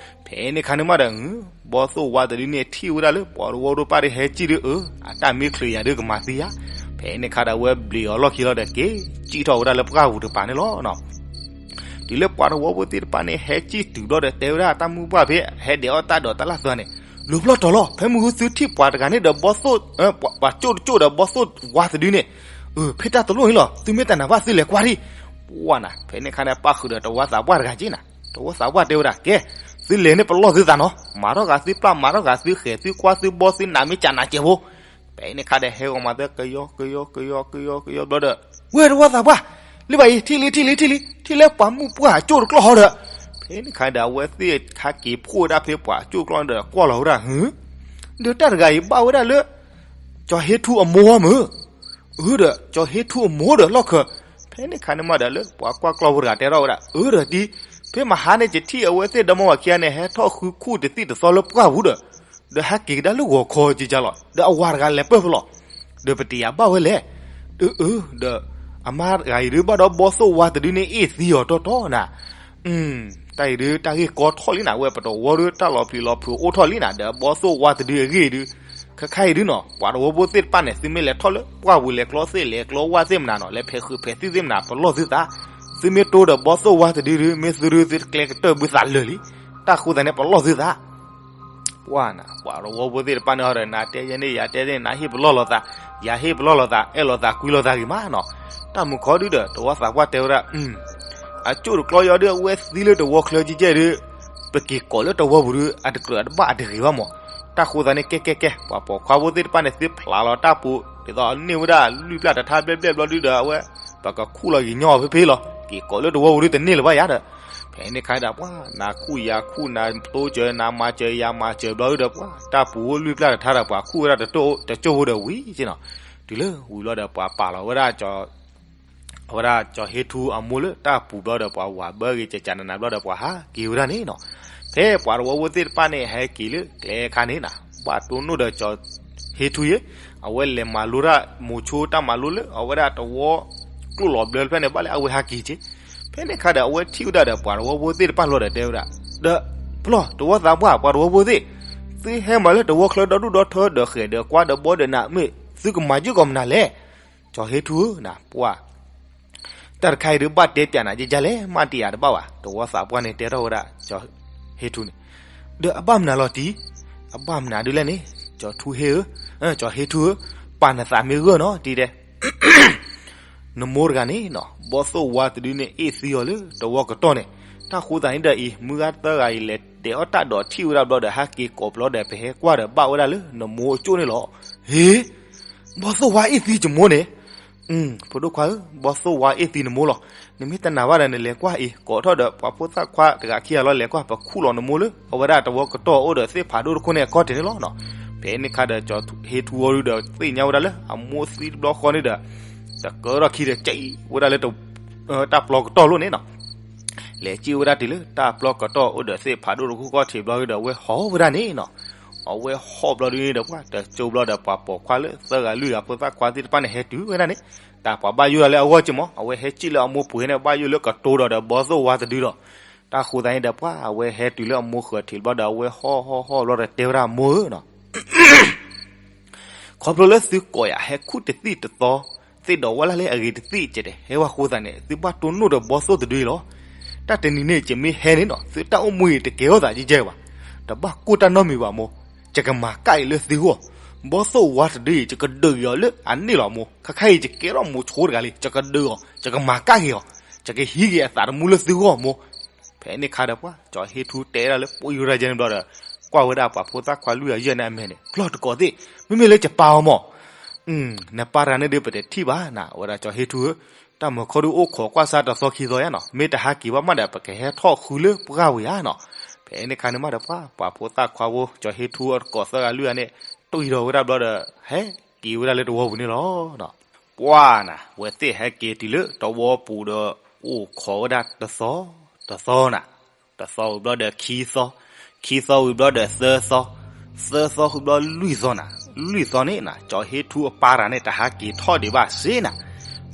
ဖဲန့ၣ်ခါန့ၣ်မးဒီး ဘီသိၣ်ဝါတဒုန့ၣ် ထံၣ်ဝဲဒၣ်လၢပှၤတဝီဒိၣ်ပၢ်ဒီးဟဲစံၣ်ဒီး အၢ အတၢ်မ့ၢ်ချုးယၤဒီးကမၤသံယၤ. ဖဲန့ၣ်ခါဒီးအဝဲဘျံးအီၤလီၢ်ခံလီၤဒီး က့ၤစံၣ်ထီၣ်ဝဲဒၣ်လၢပှၢ်ပူၤတပၤန့ၣ်လီၤ. တုၤလၢပှၤတဝီဖိသ့ၣ်တဖၣ်န့ၣ် ဟဲစံၣ်တုၤဘျီဒီးတဲဝဲဒၣ်တၢ်မုၢ်ပှၢ်ဖဲ ဟဲဒဲးအီၣ်တၢ်ဒီးတၢ်လၢ်သွါန့ၣ်, လူၤပျီၢ်တီၤလီၤ ဖဲမုၢ်ဃုသုထံၣ်ပှၤတဂၤန့ၣ်ဒီးဘီသိၣ်, ပှၤကၠိၣ်တကၠိၣ်ဒီးဘီသိၣ်ဝါတဒုန့ၣ်, အၢ ဖဲတၢ်တလိၣ်န့ၣ်လီၤ သုမ့ၢ်တနာ်ဘၣ်သုလဲၤကွၢ်ဒံး. ပှၢ်နၤ ဖဲန့ၣ်ခါန့ၣ် ပၣ်ဃုာ်ဒီးတဝီသးပှၢ်တဂၤက့နၤ, တဝီသးပှၢ်တဲဝဲဒၣ် ကဲ, သုလဲၤန့ၣ်ပလီၢ်သုသးနီၤ, မၤထီၣ်ဂၤသုပျၢ် မၤထီၣ်ဂၤသုဃဲၤ သုကွၢ်သုဘီ သုနာ်မ့ၢ်ကနးကဲးဖိ ဖဲန့ၣ်ခါဒီးဟဲဂီၤမၤသၢကယီကယီကယီကယီကယီဘျီဒီး, ဝဲတဝီသးပှၢ်, လံဘၣ်အံၤ ထံၣ်လံ ထံၣ်လံ ထံၣ်လံ ထံၣ်လၢပှၤမုၢ်ပှၢ်ကၠိၣ်တကျီၢ်ဟီဒီး, ဖဲန့ၣ်ခါဒီး အဝဲသ့ၣ်ဟဲက့ၤဖှိၣ်ဝဲဒၣ်ဖဲပှၤကၠိၣ်တကျီၢ်န့ၣ်ဒီး ကွၢ်လီၤဝဲဒၣ် ဟၢ, ဒီးတၢ်တဂၤအံၤဘၣ်ဝဲဒၣ်လၢ ကၠီၤဟ့ထူအမိၢ်မ့ၢ်, အၢဒီး ကၠီၤဟ့ထူအမိၢ်ဒီးလီၢ်ခၢၣ်, ဖဲန့ၣ်ခါန့ၣ်မးဒီးလၢပှၤကွၢ်ကျီၢ်ဖိတဂၤတဲထီၣ်ဝဲဒၣ် အၢဒီးတံၤ, ဖဲမဟါန့ၣ် ယထံၣ်အဝဲသ့ၣ်ဒီမါဝၤခံဂၤန့ၣ် ဟဲထီၣ်ဃုခူၣ်တသံၣ်တသီလၢပှၢ်ပူၤဒီး, ဒီးဟဲက့ၤကဒါလၢဂီၤခီကကလီၤ, ဒီးအဝၤတဂၤလဲၤပၢၢ်ဖဲလီၤ, ဒီးပတယၤဘၣ်ဝဲလဲၣ်, အၢ ဒီး အမါတဂၤအံၤဒုးဘၣ်ဒီးဘီသိၣ်ဝါတဒုန့ၣ်အ့ၣ်သံအီၤတီတီနၤ တၢ်အံၤဒုးတၢ်ဂ့ၢ်ကီထီၣ်လံနၤ, ဝဲပတဝီဒုးတၢ်လီၤပျံၤလီၤဖုးအိၣ်ထီၣ်လံနၤ, ဒီးဘီသိၣ်ဝါတဒုအဂ့ၢ်ဒုး, ခဲခါအံၤဒုးနီၤ ပှၤတဝီဖိသ့ၣ်တဖၣ်န့ၣ် သုမ့ၢ်လဲၤထီၣ်လၢပှၢ်ပူၤလဲၤကျီသ့ၣ်လဲၤကျီဝၣ်သ့ၣ်မနၤနီၤ လဲၤဖဲးဃုာ်ဖဲးသံၣ်သ့ၣ်မနၤ ပလီၢ်သုသး, သုမ့ၢ်တိဒီးဘီသိၣ်ဝါတဒုဒုး မ့ၢ်သုဒုးသုတကျဲကတၢၢ်ဘုသးလၢာ်လံ, တၢ်ဃိသးန့ၣ် ပလီၢ်သုသး ပှၢ်နၤ ပှၤတဝီဖိသ့ၣ်တဖၣ်န့ၣ်ဟီဒီး နၤတဲယဲန့ၣ် ယၤတဲန့ၣ် နၤဟ့ၣ်ပလီၢ်လိာ်သး, ယၤဟ့ၣ်ပလီၢ်လိာ်သး အဲၣ်လိာ်သးကွံလိာ်သးဂ့ၤမးနီၤ, တၢ်မုာ်ခီဒုဒီး တဝီသးပှၢ်တဲဝဲဒၣ်, အကၠိၣ်တကျီယီဒုး အဝဲသံလၢတဝီချၢကကဲဒုး, ပက့ၤကိးလၢတဝီပူၤဒုး အတကြၢးအတဘၣ်အတဂ့ၤဘၣ်မး, တၢ်ဃိသးန့ၣ် ကဲကဲကဲ ပှၤပိာ်ခွါဖိသ့ၣ်တဖၣ်န့ၣ် သုဖျးလီၤတၢ်ပူၤ ဒ်သိးန့ၢ်ဝဲဒၣ်လွံၢ်ပျၢ်တထါဘျဲၣ်ဘျဲၣ်ဘျီဒုဒီး အဝဲ ပကခူၣ်လီၤယံၤညီအီၤဖဲဖဲလီၤ, က့ၤကိးလၢတဝီပူၤဒုးတန့ၢ်လၢၤဘၣ်ယၤဒီး, ဖဲန့ၣ်ခါဒီးပှၢ် နၤခူၣ်ယၤခူၣ် နၤတိစၢၤ နၤမၤစၢၤ ယၤမၤစၢၤဘျီဒုဒီး ပှၢ်တၢ်ပူၤအိၣ်လွံၢ်ပျၢ်တထါဒီး ပှၤခူၣ်ဝဲဒၣ်တကၠိၢ်ဖိဒီးဝံၤက့နီၤ, တုၤလၢဝံၤဘျီဒီး ပှၤပာ်လီၤဝဲဒၣ် အဝဲဒၣ်ကၠီၤဟ့ထူအမိၢ်လၢတၢ်ပူၤဘျီဒီး ပှၤဝၤဘၢဂ့ၤ ကကနနၤဘျီဒီး ပှၤဟးက့ၤဝဲဒၣ်န့ၣ်နီၤ, ဖဲပှၤတဝီဖိသ့ၣ်တဖၣ်န့ၣ် ဟဲက့ၤလၢကျဲခါန့ၣ်နၤ, ဘၣ်တိၢ်နီၣ်ဒီးကၠီၤဟ့ထူယဲ, အဝဲလဲၤမၤလိတၢ်မိၤဆိတၢ်မၤလိလၢ အဝဲဒၣ်တဝီ ကျိၣ်လီၤဘျၢဖဲန့ၣ် ဘၣ်လၢအဝဲဟးက့ၤက့, ဖဲန့ၣ်ခါဒီး အဝဲထံၣ်ဝဲဒၣ်ဒီး ပှၤတဝီဖိသ့ၣ်တဖၣ်လီၤဒီးတဲဝဲဒၣ်, ဒီး ပလီၢ်တဝီသးပှၢ် ပှၤတဝီဖိသ့ၣ်, သုဟဲမၤလၢတဝီချၢဒီဒူၣ်ဒီထၢ ဒီးဃဲၤဒီးကွၢ်ဒီးဘီဒီးနၤ မ့ၢ်သုကမၤယုၢ်ကီးမနုၤလဲၣ်, ကၠီၤဟ့ထူဧၢ နၤပှၢ် တၢ်တခါအံၤဒုးဘၣ်တဲပၠးနၤယကလဲၣ် မ့ၢ်တယာ်တဘၣ်ဘၣ် တဝီသးပှၢ်န့ၣ်တဲထီၣ်ဝဲဒၣ် ကၠီၤဟ့ထူန့ၣ်, ဒီးအဘၣ်မနုၤလီၤတံၤ, အဘၣ်မနုၤဒုးလဲၣ်န့ၣ်, ကၠီၤထူဟ့ဧၢ, ကၠီၤဟ့ထူဧၢ, ပာ်နသးမ့ၢ်ဂၢၢ်နီၤတံၤတဲ နမိၢ်တဂၤန့ၣ်နီၤ ဘီသိၣ်ဝါတဒုန့ၣ် အ့ၣ်သံအီၤလၢတဝီကတီၢ်န့ၣ်, တၢ်ဃိသးန့ၣ်ဒီးအံၤ မုၢ်ဂၤသၢဂၤအံၤလဲၤဒဲးအီၣ်တၢ်ဒီးထံၣ်ဝဲဒၣ်ဘျီဒီး ဟးက့ၤကိးဘျီဒီး ပဟဲကွၢ်ဒီးဘၣ်ဝဲဒၣ်လၢနမိၢ်အကၠိၣ်န့ၣ်လီၤ. ဟ့, ဘီသိၣ်ဝါအ့ၣ်သံယမိၢ်န့ၣ်, ဖိဒိၣ်ခွါဧၢ, ဘီသိၣ်ဝါအ့ၣ်သံနမိၢ်လီၤ. နမ့ၢ်တနာ်ဘၣ်ဒီး နလဲၤကွၢ်အံၤ ကိးထီၣ်ဒီးပှၤဖိသၣ်ခွါတဂၤခံဂၤလီၤ လဲၤကွၢ် ပခူၣ်လီၤနမိၢ်လၢ အဝဲဒၣ်တဝီကတီၢ်အိၣ်ဒီးသ့ၣ်ဖးဒိၣ်တခိၣ်န့ၣ် အခီၣ်ထံးန့ၣ်လီၤနီၤ. ဖဲန့ၣ်ခါဒီး ကၠီၤဟ့ထူအီၤဒုဒီး သ့ၣ်ညါဝဲဒၣ်လၢ အမိၢ်သံတဘျီဃီန့ၣ်ဒီး တကၢထီၣ်ခံဒီးကံဝဲဒၣ်လၢ တၢ်ပျီကတီၢ်လိၣ်န့ၣ်နီၤ. လဲၤကံဝဲဒၣ်တုၤလၢတၢ်ပျီကတီၢ်အိၣ်ဒီးသ့ၣ်ဖးဒိၣ်တခိၣ်ခီၣ်ထံးဘျီဒုဒီး အဝဲဟီၣ်ဝဲဒၣ်န့ၣ်နီၤ. အဝဲဟီၣ်ဘျီဒုန့ၣ်ဒီး ပှၤတကၠိဘျီဒီး ပှၤပိာ်ခွါလၢသၢဂၤလွံၢ်ဂၤဖိသၣ်ခွါသ့ၣ်တဖၣ်န့ၣ် ဟဲတုၤဝဲဒၣ်န့ၣ်, တၢ်ပှၤဘၣ်ယိၣ်ဒၣ်လၢအဂီၢ်က့မး အဝဲဟဲစံၣ်လၢအမိၢ်ပူၤန့ၣ် ဘၣ်ယိၣ်လၢကတိၤဒီးဒီးဘီသိၣ်ဝါတဒုဒီး တၢ်ဃိသးန့ၣ်ဒီး ပှၤအဝဲဟဲတုၤလၢအမိၢ်ဃၢၤထံးဘျီဒီး အဝဲဟီၣ်ဟီၣ်ဟီၣ်ဘျီဒီးတဲဝဲဒၣ် အမိၢ်ဧၢနီၤ, ခီဖျိလၢသုကိးယၤ ဟဲခူၣ်တသံၣ်တသီ သ့ၣ်ဒီးဝဲလၢ်လၢအဂ့ၤတသံၣ်ကဲတဲ ဟဲဝဲဃိသးန့ၣ် သုဘၣ်တိၢ်နီၣ်ဒီးဘီသိၣ်တဒုအံၤလီၤ. တၢ်တနံၤန့ၣ် ယမ့ၢ်ဟဲန့ၣ်နီၤ သုတၢ်အိၣ်မူအံၤတကဲထီၣ်သးကဲကဲဘၣ်. တဘၣ်ကိၢ်တၢ်နီတမံၤဘၣ်မိၢ်, ယကမၤကၣ်အံၤလၢသုဂီၢ်, ဘီသိၣ်ဝါတဒုအံၤ ယကဒုးက့ၤအီၤလၢအန့ၣ်လီၤမိၢ်, ခဲခါအံၤ ယကဲထီၣ်မိၤဆိတဂၤလံ ယကဒုးအီၤ ယကမၤကၣ်က့ၤအီၤ, ယကဟံးက့ၤအသးတမူလၢသုဂီၢ်မိၢ်. ဖဲန့ၣ်ခါဒီးပှၤ ကၠီၤဟ့ထူတဲဒၣ်လၢ ပိာ်ယူၤရၤယဲန့ၣ်ဘျီဒီး ကွၢ်ဝဲဒၣ်ပှၤဖိသၣ်ခွါလွံၢ်ဂၤယဲၢ်န့ၣ်အမဲာ်န့ၣ် ပျီၢ်တကိးသ့ၣ်, မ့မ့ၢ်လၢယပၢ်အီၤမး, နပၢ်တဂၤန့ၣ်ဒုးပတထံၣ်ဘၣ်နၤ အဝဲဒၣ်ကၠီၤဟ့ထူဧၢ, တၢ်မုာ်ခီဒုးအိၣ်ခိးကွၢ်ဆါတသီခံသီယါနီၤ, မ့ၢ်တဟးက့ၤဘၣ်မးဒီး ပကဟဲထီၣ်ဃုလၢပှၢ်ပူၤယါနီၤ. ဖဲန့ၣ်ခါန့ၣ်မးဒီးပှၤ ပှၤဖိသၣ်ခွါဖိ ကၠီၤဟ့ထူအတကိးသၢဂၤလွံၢ်ဂၤန့ၣ် တွံၢ်ထီၣ်ဝဲဒၣ်ဘျီဒီး ဟဲက့ၤဝဲဒၣ်လၢတဝီပူၤန့ၣ်လီၤ. ပှၢ်နၤ အဝဲသ့ၣ်ဟဲက့ၤတုၤလၢတဝီပူၤဒီး အိၣ်ခိးဝဲဒၣ်တသီ, တသီနၤ, တသီဝံၤဘျီဒီးခံသီ, ခံသီဝံၤဘျီဒီးသၢသီ, သၢသီဝံၤဘျီလွံၢ်သီနၤ, လွံၢ်သီန့ၣ်နၤ ကၠီၤဟ့ထူအပၢ်တဂၤန့ၣ် တဟးက့ၤထီၣ်ဒံးဘၣ်စ့နၤ.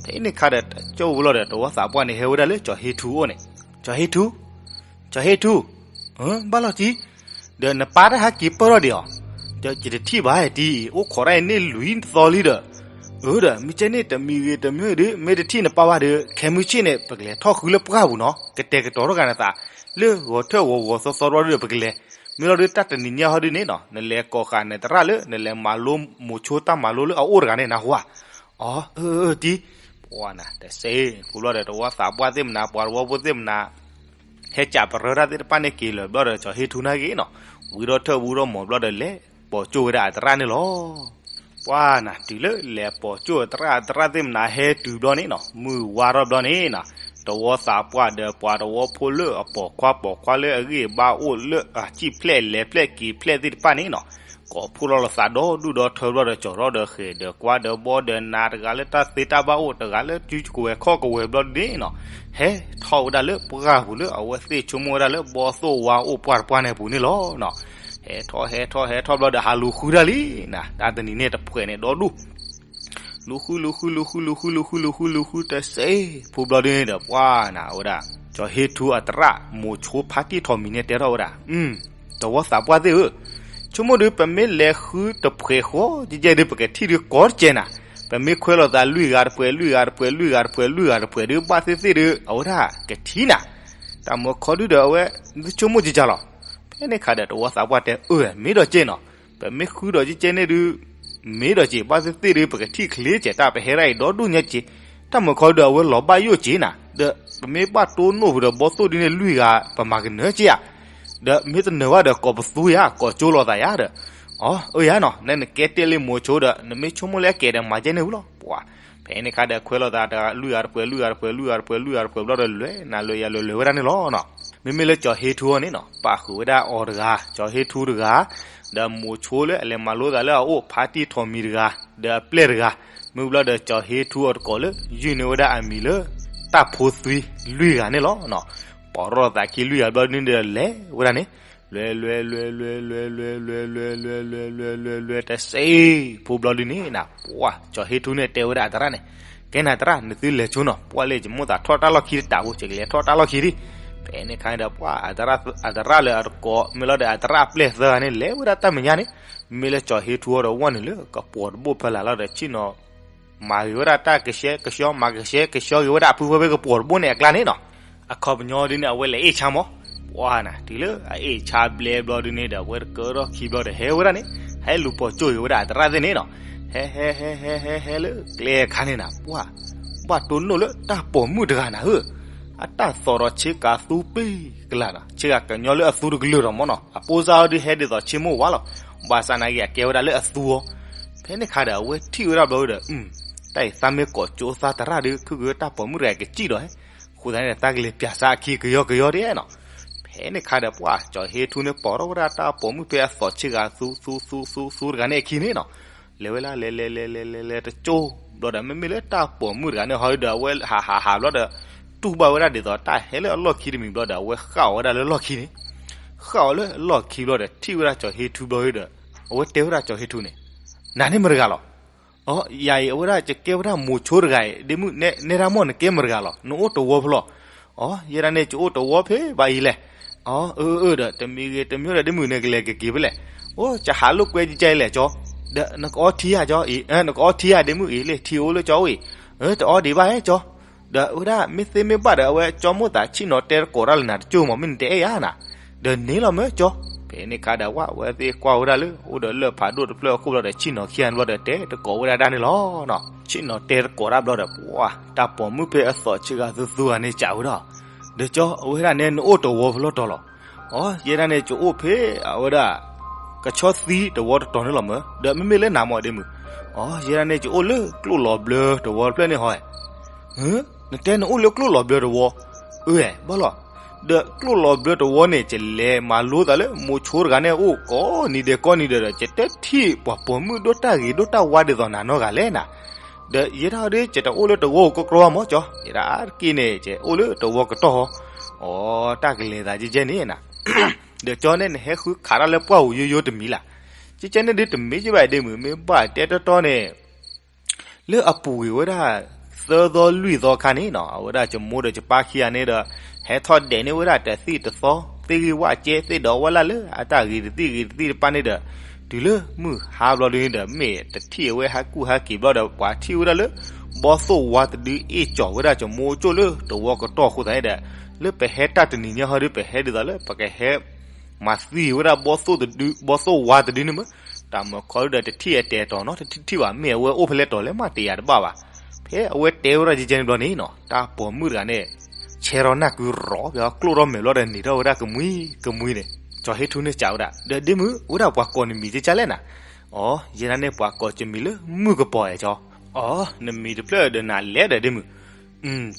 ဖဲန့ၣ်ခါဒီး ကၠီဝံၤလီၤဒီး တဝီသးပှၢ်န့ၣ် ဟဲဝဲဒၣ်လၢကၠီၤဟ့ထူအအိၣ်န့ၣ်, ကၠီၤဟ့ထူ, ကၠီၤဟ့ထူ, ဘၣ်လီၤတံၢ်, ဒီးနပၢ်တဟးက့ၤပၢၢ်ထီၣ်ဒံးအီၤ, ယတထံၣ်ဘၣ်တံၢ်အံၤ အိၣ်ခိးတၢ်အံၤန့ၣ်လွံၢ်သီလံဒီး, အၢဒီး မ့ၢ်ကဲန့ၣ်တမံၤဂ့ၤတမံၤဒီး မ့ၢ်တထံၣ်နပၢ်ဘၣ်ဒီး ခဲမုၢ်ဆ့ၣ်န့ၣ် ပကလဲၤထီၣ်ဃုလၢပှၢ်ပူၤနီၤ, ကတဲာ်ကတီၤထီၣ်က့ၤနသး လၢဂီၤထၢၣ်ဂီၤဂီၤသီသီဘျီဒီး ပကလဲၤ, မ့ၢ်လီၤဒီးတၢ်တနံၤညါဟီဒ်န့ၣ်နီၤ နလဲၤကိးဃာ်နသရၣ်လၢ နလဲၤမၤလိမိၤဆိတၢ်မၤလိလၢအအိၣ်တဂၤန့ၣ် နဟူဧါ. အၢ အၢ တံၢ်, ပှၢ်နၤ တစ့ ဖိဘျီဒီး တဝီသးပှၢ်သ့ၣ်မနၤ ပှၤတဝီဖိသ့ၣ်မနၤ ဟဲကးပရၢတၢ်သ့ၣ်တဖၣ်န့ၣ်က့ၤလၢာ်ဘျီဒီး ကၠီၤဟ့ထူနာ်က့ၤနီၤ, ဝံထီၣ်ထၢၣ်ဝံထီၣ်မီၤဘျီဒီး လဲၤပိာ်ကၠိၣ်ဝဲဒၣ်အသရၣ်န့ၣ်လီၤ. ပှၢ်နၤ တုၤလၢလဲၤပိာ်ကၠိၣ်အသရၣ် အသရၣ်သ့ၣ်မနၤဟဲတုၤဘျီန့ၣ်နီၤ မုၢ်ဝါထီၣ်ဘျီန့ၣ်နီၤ, တဝီသးပှၢ်ဒီးပှၤတဝီဖိလၢအပိာ်ခွါပိာ်ခွါလၢအဂံၢ်အဘါအိၣ်လၢအစံၣ်ဖျဲၣ်လဲၤဖျဲၣ်က့ၤဖျဲၣ်သ့ၣ်တဖၣ်န့ၣ်နီၤ ကိးဖှိၣ်လီၤလီၤသးဒီဒူၣ်ဒီထၢဘျီဒီး ကၠီၤထီၣ်ဒီးဃဲၤဒီးကွၢ်ဒီးဘီဒီးနၤ တဂၤလၢတၢ်သ့တၢ်ဘၣ်အိၣ် တဂၤလၢစုကဝဲၤခီၣ်ကဝဲၤဘျီဒ်န့ၣ်နီၤ, ဟဲထီၣ်ဝဲဒၣ်လၢပှၢ်ပူၤလၢအဝဲသ့ၣ်ဆိကမိၣ်ဝဲဒၣ်လၢ ဘီသိၣ်ဝါအိၣ်ပှၢ်တပှၢ်န့ၣ်အပူၤန့ၣ်လီၤနီၤ. ဟဲထီၣ်ဟဲထီၣ်ဟဲထီၣ်ဘျီဒီး ဟးလူၤဃုတၢ်လံနၤ, တၢ်တနံၤန့ၣ်တဖှဲးန့ၣ်ဒီဒူၣ် လူၤဃု လူၤဃု လူၤဃု လူၤဃု လူၤဃု လူၤဃု လူၤဃု တစ့ ဖိဘျီဒ်န့ၣ်ဒီး ပှၢ်နၤဝဲဒၣ် ကၠီၤဟ့ထူအသရၣ် မိၤဆိဖါတံၢ်ထီၣ်မံၤန့ၣ်တဲထီၣ်ဝဲဒၣ်, တဝီသးပှၢ်သ့ၣ်ဧၢ, ဆိကမိၣ်ဒီး ပမ့ၢ်လဲၤဃုတဖှဲးဃီ ကဲကဲဒီး ပကထံၣ်ဒီးကိးတကဲနၤ, ပမ့ၢ်ခွဲးလိာ်သးလွံၢ်ဂၤတဖှဲး လွံၢ်ဂၤတဖှဲး လွံၢ်ဂၤတဖှဲး လွံၢ်ဂၤတဖှဲးဒီး ဘၣ်သ့ၣ်သ့ၣ်ဒီး အဝဲဒၣ်ကထံၣ်နၤ, တၢ်မၢခီဒုဒီး အဝဲ သုဆိကမိၣ်ကကလီၤ. ဖဲန့ၣ်ခါဒီး တဝီသးပှၢ်တဲ အၢ မ့ၢ်ဒီးကဲနီၤ, ပမ့ၢ်ဃုဒီးကဲကဲန့ၣ်ဒုး မ့ၢ်ဒီးက့ၤ ဘၣ်သ့ၣ်သ့ၣ်ဒီး ပကထံၣ်ချ့ကဲ တၢ်ပဟဲဒၣ်အံၤဒီဒူၣ်ညါက့, တၢ်မၢခီဒီး အဝဲလီၤဘၣ်ယိၣ်က့နၤ, ဒီးပမ့ၢ်ဘၣ်တိၢ်နီၣ်ပူၤဒီး ဘီသိၣ်ဒ်န့ၣ်လွံၢ်ဂၤ ပမၤကနၢၤက့ဧါ, ဒီးမ့ၢ်တနၢၤဘၣ်ဒီး ကိးပသူယါ ကိးကၠိလိာ်သးယါဒီး, အၢ အၢယါနီၤ နဲနကဲတ့ၢ်လံမိၤဆိဒီး နမ့ၢ်ဆိကမိၣ်လၢအကဲဒီး မၤကဲန့ၣ်ဝံၤလီၤ ပှၤ ဖဲန့ၣ်ခါဒီး ခွဲးလိာ်သးတဂၤ လွံၢ်ဂၤတဖှဲး လွံၢ်ဂၤတဖှဲး လွံၢ်ဂၤတဖှဲး လွံၢ်ဂၤတဖှဲး ဘျီဒီး လဲၤနၤလဲၤယၤလဲၤလဲၤဝဲဒၣ်န့ၣ်လီၤနီၤ. မ့မ့ၢ်လၢကၠီၤဟ့ထူအီၤန့ၣ်နီၤ ပာ်ဃုာ်ဝဲဒၣ်အီၤတဂၤ ကၠီၤဟ့ထူတဂၤ ဒီးမိၤဆိလၢအလဲၤမၤလိသးလၢအအိၣ် ဖါတံၢ်ထီၣ်မံၤတဂၤ ဒီးအပျဲၢ်တဂၤ, မ့ၢ်ဘျီဒီး ကၠီၤဟ့ထူအီၤတကိးလၢ ယုၢ်န့ၢ်ဝဲဒၣ်အမံၤလၢ တၢ်ဖိသွံလွံၢ်ဂၤန့ၣ်လီၤနီၤ. ပိာ်ထီၣ်သးခံလွံၢ်ဂၤဘျီဒ်န့ၣ်ဒီး လဲၤဝဲဒၣ်န့ၣ် လွဲ လွဲ လွဲ လွဲ လွဲ လွဲ လွဲ လွဲ လွဲ လွဲ လွဲ လွဲ တစ့ ဖိဘျီဒ်န့ၣ်နီၤ ပှၢ် ကၠီၤဟ့ထူန့ၣ်တဲဝဲဒၣ်အသရၣ်န့ၣ်, ကဲနၤသရၣ် နသုလဲၤဆိနီၤ ပှၢ်လၢယမိၣ်သးထီၣ်တၢ်လီၢ်ခံတတးဖိ ယကလဲၤထီၣ်တၢ်လီၢ်ခံဒံး. ဖဲန့ၣ်ခါန့ၣ်ဒီး ပှၢ် အသရၣ်လၢအတကိး မ့ၢ်လီၤဒီးအသရၣ်အပျဲၢ်သၢဂၤန့ၣ် လဲၤဝဲဒၣ်တၢ်မဲာ်ညါန့ၣ်, မ့ၢ်လၢကၠီၤဟ့ထူဒီး ဝဲနုာ်လၢကပိာ်တဘိၣ်ဖဲလၢ်လီၤဒီး ဆ့ၣ်နီၤ မၤဂ့ၤဝဲဒၣ်တၢ်ကဆှဲကဆှီ မၤကဆှဲကဆှီဂ့ၤဝဲဒၣ်အဖုဖဲဖဲကပိာ်တဘိၣ်န့ၣ်အကျါန့ၣ်နီၤ. အခီပညီဒ်န့ၣ် အဝဲလဲၤအ့ၣ်ဆါမး, ပှၢ်နၤ တုၤလၢအအ့ၣ်ဆါဘျဲဘျီဒ်န့ၣ်ဒီး အဝဲတကၢထီၣ်ခံဘျီဒီး ဟဲဝဲဒၣ်န့ၣ် ဟဲလူၤပိာ်ကၠိၣ်ဂ့ၤဝဲဒၣ်အသရၣ်သ့ၣ်န့ၣ်နီၤ. ဟဲ ဟဲ ဟဲ ဟဲ ဟဲ ဟဲလၢကျဲအခါန့ၣ်နီၤ ပှၢ် ဘၣ်တိၢ်နီၣ်လၢတၢ်ပိာ်မုၣ်တဂၤနၤဧၢ, အတၢ်သိးဒီးဆ့ကၤသူပ့ၢ်ကလာ်နီၤ, ဆ့ကၤကညီလၢအသူတကလုာ်ဒီးမ့ၢ်နီၤ, အပိၢ်စၢ်အီၤဒုးဟဲဒ်သိးဆ့မိၢ်ဝါလီၤ. ဘၣ်ဆၣ်နာ်က့ အကဲဝဲဒၣ်လၢအသူအီၤ. ဖဲန့ၣ်ခါဒီး အဝဲထံၣ်ဝဲဒၣ်ဘျီဒီး တၢ်အံၤသးမ့ၢ်ကိးကၠိသးသရၣ်ဒီး ခုၣ်က့ၤဝဲတၢ်ပိာ်မုၣ်တဂၤကစံၣ်ဒီးဟဲ, အဃိသတးန့ၣ် သးကလဲၤပျးစၢ်အခံကယီကယီဒ်နီၤ. ဖဲန့ၣ်ခါဒီး ပှၢ် ကၠီၤဟ့ထူန့ၣ် ပိာ်ထီၣ်ဝဲဒၣ်တၢ်ပိာ်မုၣ်ဖဲအသိးဆ့ကၤသူ သူ သူ သူ သူတဂၤန့ၣ်အခံန့ၣ်နီၤ. လဲၤဝဲလၢလဲၤလဲၤလဲၤလဲၤလဲၤလဲၤလဲၤလဲၤလဲၤလဲၤတကၠိ ဘျီဒီးမ့မ့ၢ်လၢတၢ်ပိာ်မုၣ်တဂၤန့ၣ်ဟီဒီး အဝဲဟးဟးဟးဘျီဒီး တူၢ်ဘၣ်ဝဲဒၣ်ဒ်သိးတၢ်ဟဲလၢအလီၢ်ခံတမံၤဘျီဒီး အဝဲဃၣ်အီၤဝဲဒၣ်လၢလီၢ်ခံန့ၣ်, ဃၣ်အီၤလၢအလီၢ်ခံဘျီဒီး ထံၣ်ဝဲဒၣ်ကၠီၤဟ့ထူဘျီဒီး အဝဲတဲဝဲဒၣ်ကၠီၤဟ့ထူန့ၣ်, နၤန့ၣ်မတဂၤလီၤ. အ ယၤအံၤ အဝဲဒၣ်ယကဲဝဲဒၣ်မိၤဆိတဂၤအံၤ ဒ့မုၣ်နဲဒၣ်မ့ၢ်နကဲမတဂၤလီၤ နအိၣ်တဝီဖဲလဲၣ်. အ ယဲဒၣ်န့ၣ် ယအိၣ်တဝီဖဲဘၣ်အံၤလဲၣ်. အ အၢ အၢ ဒီး တမံၤဂ့ၤတမံၤဒီး ဒ့မုၣ်န့ၣ်ကလဲၤကက့ၤဖဲလဲၣ်. အိ ယဟးလိာ်ကွဲယကဲအံၤလဲၣ်ကၠီ, ဒီးနကအီထံဧါကၠီအံၤ, နကအီထံဧါဒ့မုၣ်အံၤ လၢထံအိၣ်လၢကၠီအိၣ်အံၤ, တအီဒံးဘၣ်ဧါကၠီ. ဒီးအဝဲဒၣ်မ့ၢ်သ့မ့ၢ်ဘၣ်ဒီး အဝဲကၠီမိၣ်သးဆ့ၣ်နီၤတဲတကိးတၢ်လၢနၤတကၠိမး မ့ၢ်နတအဲၣ်ယၤနၤ, ဒီးန့ၣ်လီၤမၢကၠီ. ဖဲန့ၣ်ခါဒီး ဝဲသ့ၣ်ကွၢ်ဝဲဒၣ်လၢ အိၣ်ဒီးလၢဖးဒိၣ်တဖျၢၣ်အခိၣ်ဘျီဒီး ဆ့ၣ်နီၤခံဂၤန့ၣ်ဘျီဒီး တဲတကိးဝဲဒၣ်ဒၣ်န့ၣ်လီၤ. ဆ့ၣ်နီၤတဲတကိးတၢ်ဘျီဒီး ပှၢ် တၢ်ပိာ်မုၣ်ဖဲအသိးဆ့ကၤသူသူဂၤန့ၣ် ကးဝဲဒၣ်, ဒီးကၠီ အဝဲဒၣ်န့ၣ် နအိၣ်တဝီဖဲလဲၣ်တီၤလီၤ. အ ယဲဒၣ်န့ၣ် ယအိၣ်ဖဲအဝဲဒၣ် ကဆီသံတဝီတတီၤန့ၣ်လီၤမၢ, ဒီးမ့မ့ၢ်လၢနၤမးဒ့မုၣ်. အ ယဲဒၣ်န့ၣ် ယအိၣ်လၢကျိၣ်လီၤဘျၢတဝီတဖျၢၣ်န့ၣ်ဟီ. နတဲနအိၣ်လၢကျိၣ်လီၤဘျၢတဝီ, အၢ ဘၣ်လီၤ. ဒီးကျိၣ်လီၤဘျၢတဝီန့ၣ် ကလဲၤမၤလိသးလၢမိၤဆိတဂၤန့ၣ်အိၣ်ကိးနံၤဒဲးကိးနံၤဒဲးဒီး ကတဲထံၣ်ပှၤပိာ်မုၣ်ဒိၣ်တၢ်ဂ့ၤဒိၣ်တၢ်ဝါဒ်သိးနၤနီတဂၤလဲၣ်နၤ. ဒီးယဲဒၣ်ဒီး ကတအိၣ်လၢတဝီဧိၤကီကီဘၣ်မၢ်ကၠီ, ယဲဒၣ်အါတက့ၢ်န့ၣ် ကအိၣ်လၢတဝီကတီၢ်ဟီ, အိ တၢ်ကလဲၤသးကဲကဲန့ၣ်နၤ. ဒီးကၠီန့ၣ် နဟဲဃုခးတၢ်လၢပှၢ်ပူၤယိယိတမံၤလၢ်. ကဲကဲန့ၣ်ဒုးတမ့ၢ်က့ဘၣ်ဒ့မုၣ် မ့ၢ်ဘၣ်တဲတီတီန့ၣ် လၢအပူၤကွံာ်ဝဲဒၣ် သၢသီလွံၢ်သီခါန့ၣ်နီၤ, အဝဲဒၣ်ကမိၢ်ဒီးကပၢ်ခံဂၤန့ၣ်ဒီး ဟဲထီၣ်ဒဲးန့ၢ်ဝဲဒၣ်တသ့ၣ်တသီ သ့ၣ်ဂံၢ်ဝၣ်ကဲသ့ၣ်ဒီးဝဲလၢ်လၢအတၢ်ဂ့ၤတသ့ၣ်ဂ့ၤတသ့ၣ်တဖၣ်န့ၣ်ဒီး တုၤလၢမုၢ်ဟါဘျီဒုန့ၣ်ဒီး မ့ၢ်တထံၣ်အဝဲဟးကူၣ်ဟးက့ၤဘျီဒီး ပှၤထံၣ်ဝဲဒၣ်လၢ ဘီသိၣ်ဝါတဒုအ့ၣ်ကၠီၤဝဲဒၣ်ကမိၢ်ကၠိၣ်လၢတဝီကတီၢ်အဃိသတးန့ၣ်ဒီး လၢပဟဲတၢ်တနံၤညါဟီဒုး ပဟဲဒ်သိးလၢပကဟဲ မၤသံဝဲဒၣ်ဘီသိၣ်တဒု ဘီသိၣ်ဝါတဒုန့ၣ်မ့ၢ် တၢ်မၢခီဒုဒီးတထံၣ်အတဲာ်တီၤနီတထံၣ်ထံၣ်ဘၣ် မ့ၢ်အဝဲအိၣ်ဖဲလဲၣ်တီၤလဲၣ်မးတယာ်တဘၣ်ဘၣ်. ဖဲအဝဲတဲဝဲဒၣ်ကဲကဲန့ၣ်ဘျီန့ၣ်နီၤ တၢ်ပိာ်မုၣ်တဂၤန့ၣ် ဆဲထီၣ်နၢ်ကုရီၤ ဖဲအကျိၣ်ထီၣ်မဲာ်ဘျီဒီးနံၤထီၣ်ဝဲဒၣ်ကမှံကမှံန့ၣ် ကၠီၤဟ့ထူန့ၣ်စံးဝဲဒၣ် ဒီးဒ့မုၣ် ဝဲဒၣ်ပှၤကိးနမံၤကဲကဲလဲၣ်နၤ. အိ ယဲဒၣ်န့ၣ်ပှၤကိးကမံၤလၢမုၣ်ကပီၤအဲၣ်ကၠီ အိ နမံၤတဖျၢၣ်ဒီးနၤလဲၣ်ဒီးဒ့မုၣ်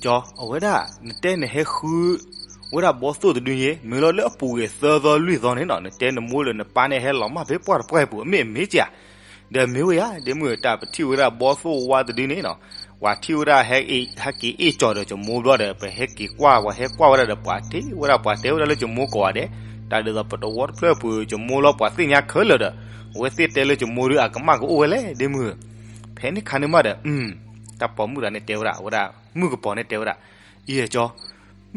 ကၠီ အဝဲဒၣ် နတဲနဟဲဃု ဝဲဒၣ်ဘီသိၣ်တဒုန့ၣ် မ့ၢ်လီၤလၢအပူၤကွံာ်သၢသီလွံၢ်သီန့ၣ်နီၤ နတဲနမိၢ်ဒီးနပၢ်န့ၣ်ဟဲလီၤမၢ်ဖဲပှၢ်တပှၢ်အံၤပူၤ အမ့ၢ်အမ့ၢ်ကဧါ. ဒီးမ့ၢ်ဝဲယါ ဒ့မုၣ် တၢ်ပထံၣ်ဝဲဒၣ်ဘီသိၣ်ဝါတဒုန့ၣ်နီၤ ပှၤထံၣ်ဝဲဒၣ် ဟဲက့ၤအ့ၣ်ကၠီၤဒီးကမိၢ်ဘျီဒီး ပဟဲက့ၤကွၢ် ပှၤဟဲကွၢ်ဝဲဒၣ်ဒီး ပှၤထံၣ်ဝဲဒၣ်ပှၤတဲဝဲဒၣ်လၢကမိၢ်ကိးဂၤဒဲး တၢ်ဒ်သိးပတဝီတဖျၢၣ်ပူၤ ကမိၢ်လီၤပှၤသ့ၣ်ညါခဲလၢာ်ဒီး အဝဲသ့ၣ်တဲလၢကမိၢ်ဒုအကမၣ်ကအိၣ်ဝဲလဲၣ် ဒ့မုၣ် ဖဲန့ၣ်ခါန့ၣ်မးဒီး တၢ်ပိာ်မုၣ်တဂၤန့ၣ်တဲဝဲဒၣ် အဝဲဒၣ် မုၣ်ကပီၤန့ၣ်တဲဝဲဒၣ် အံၤကၠီ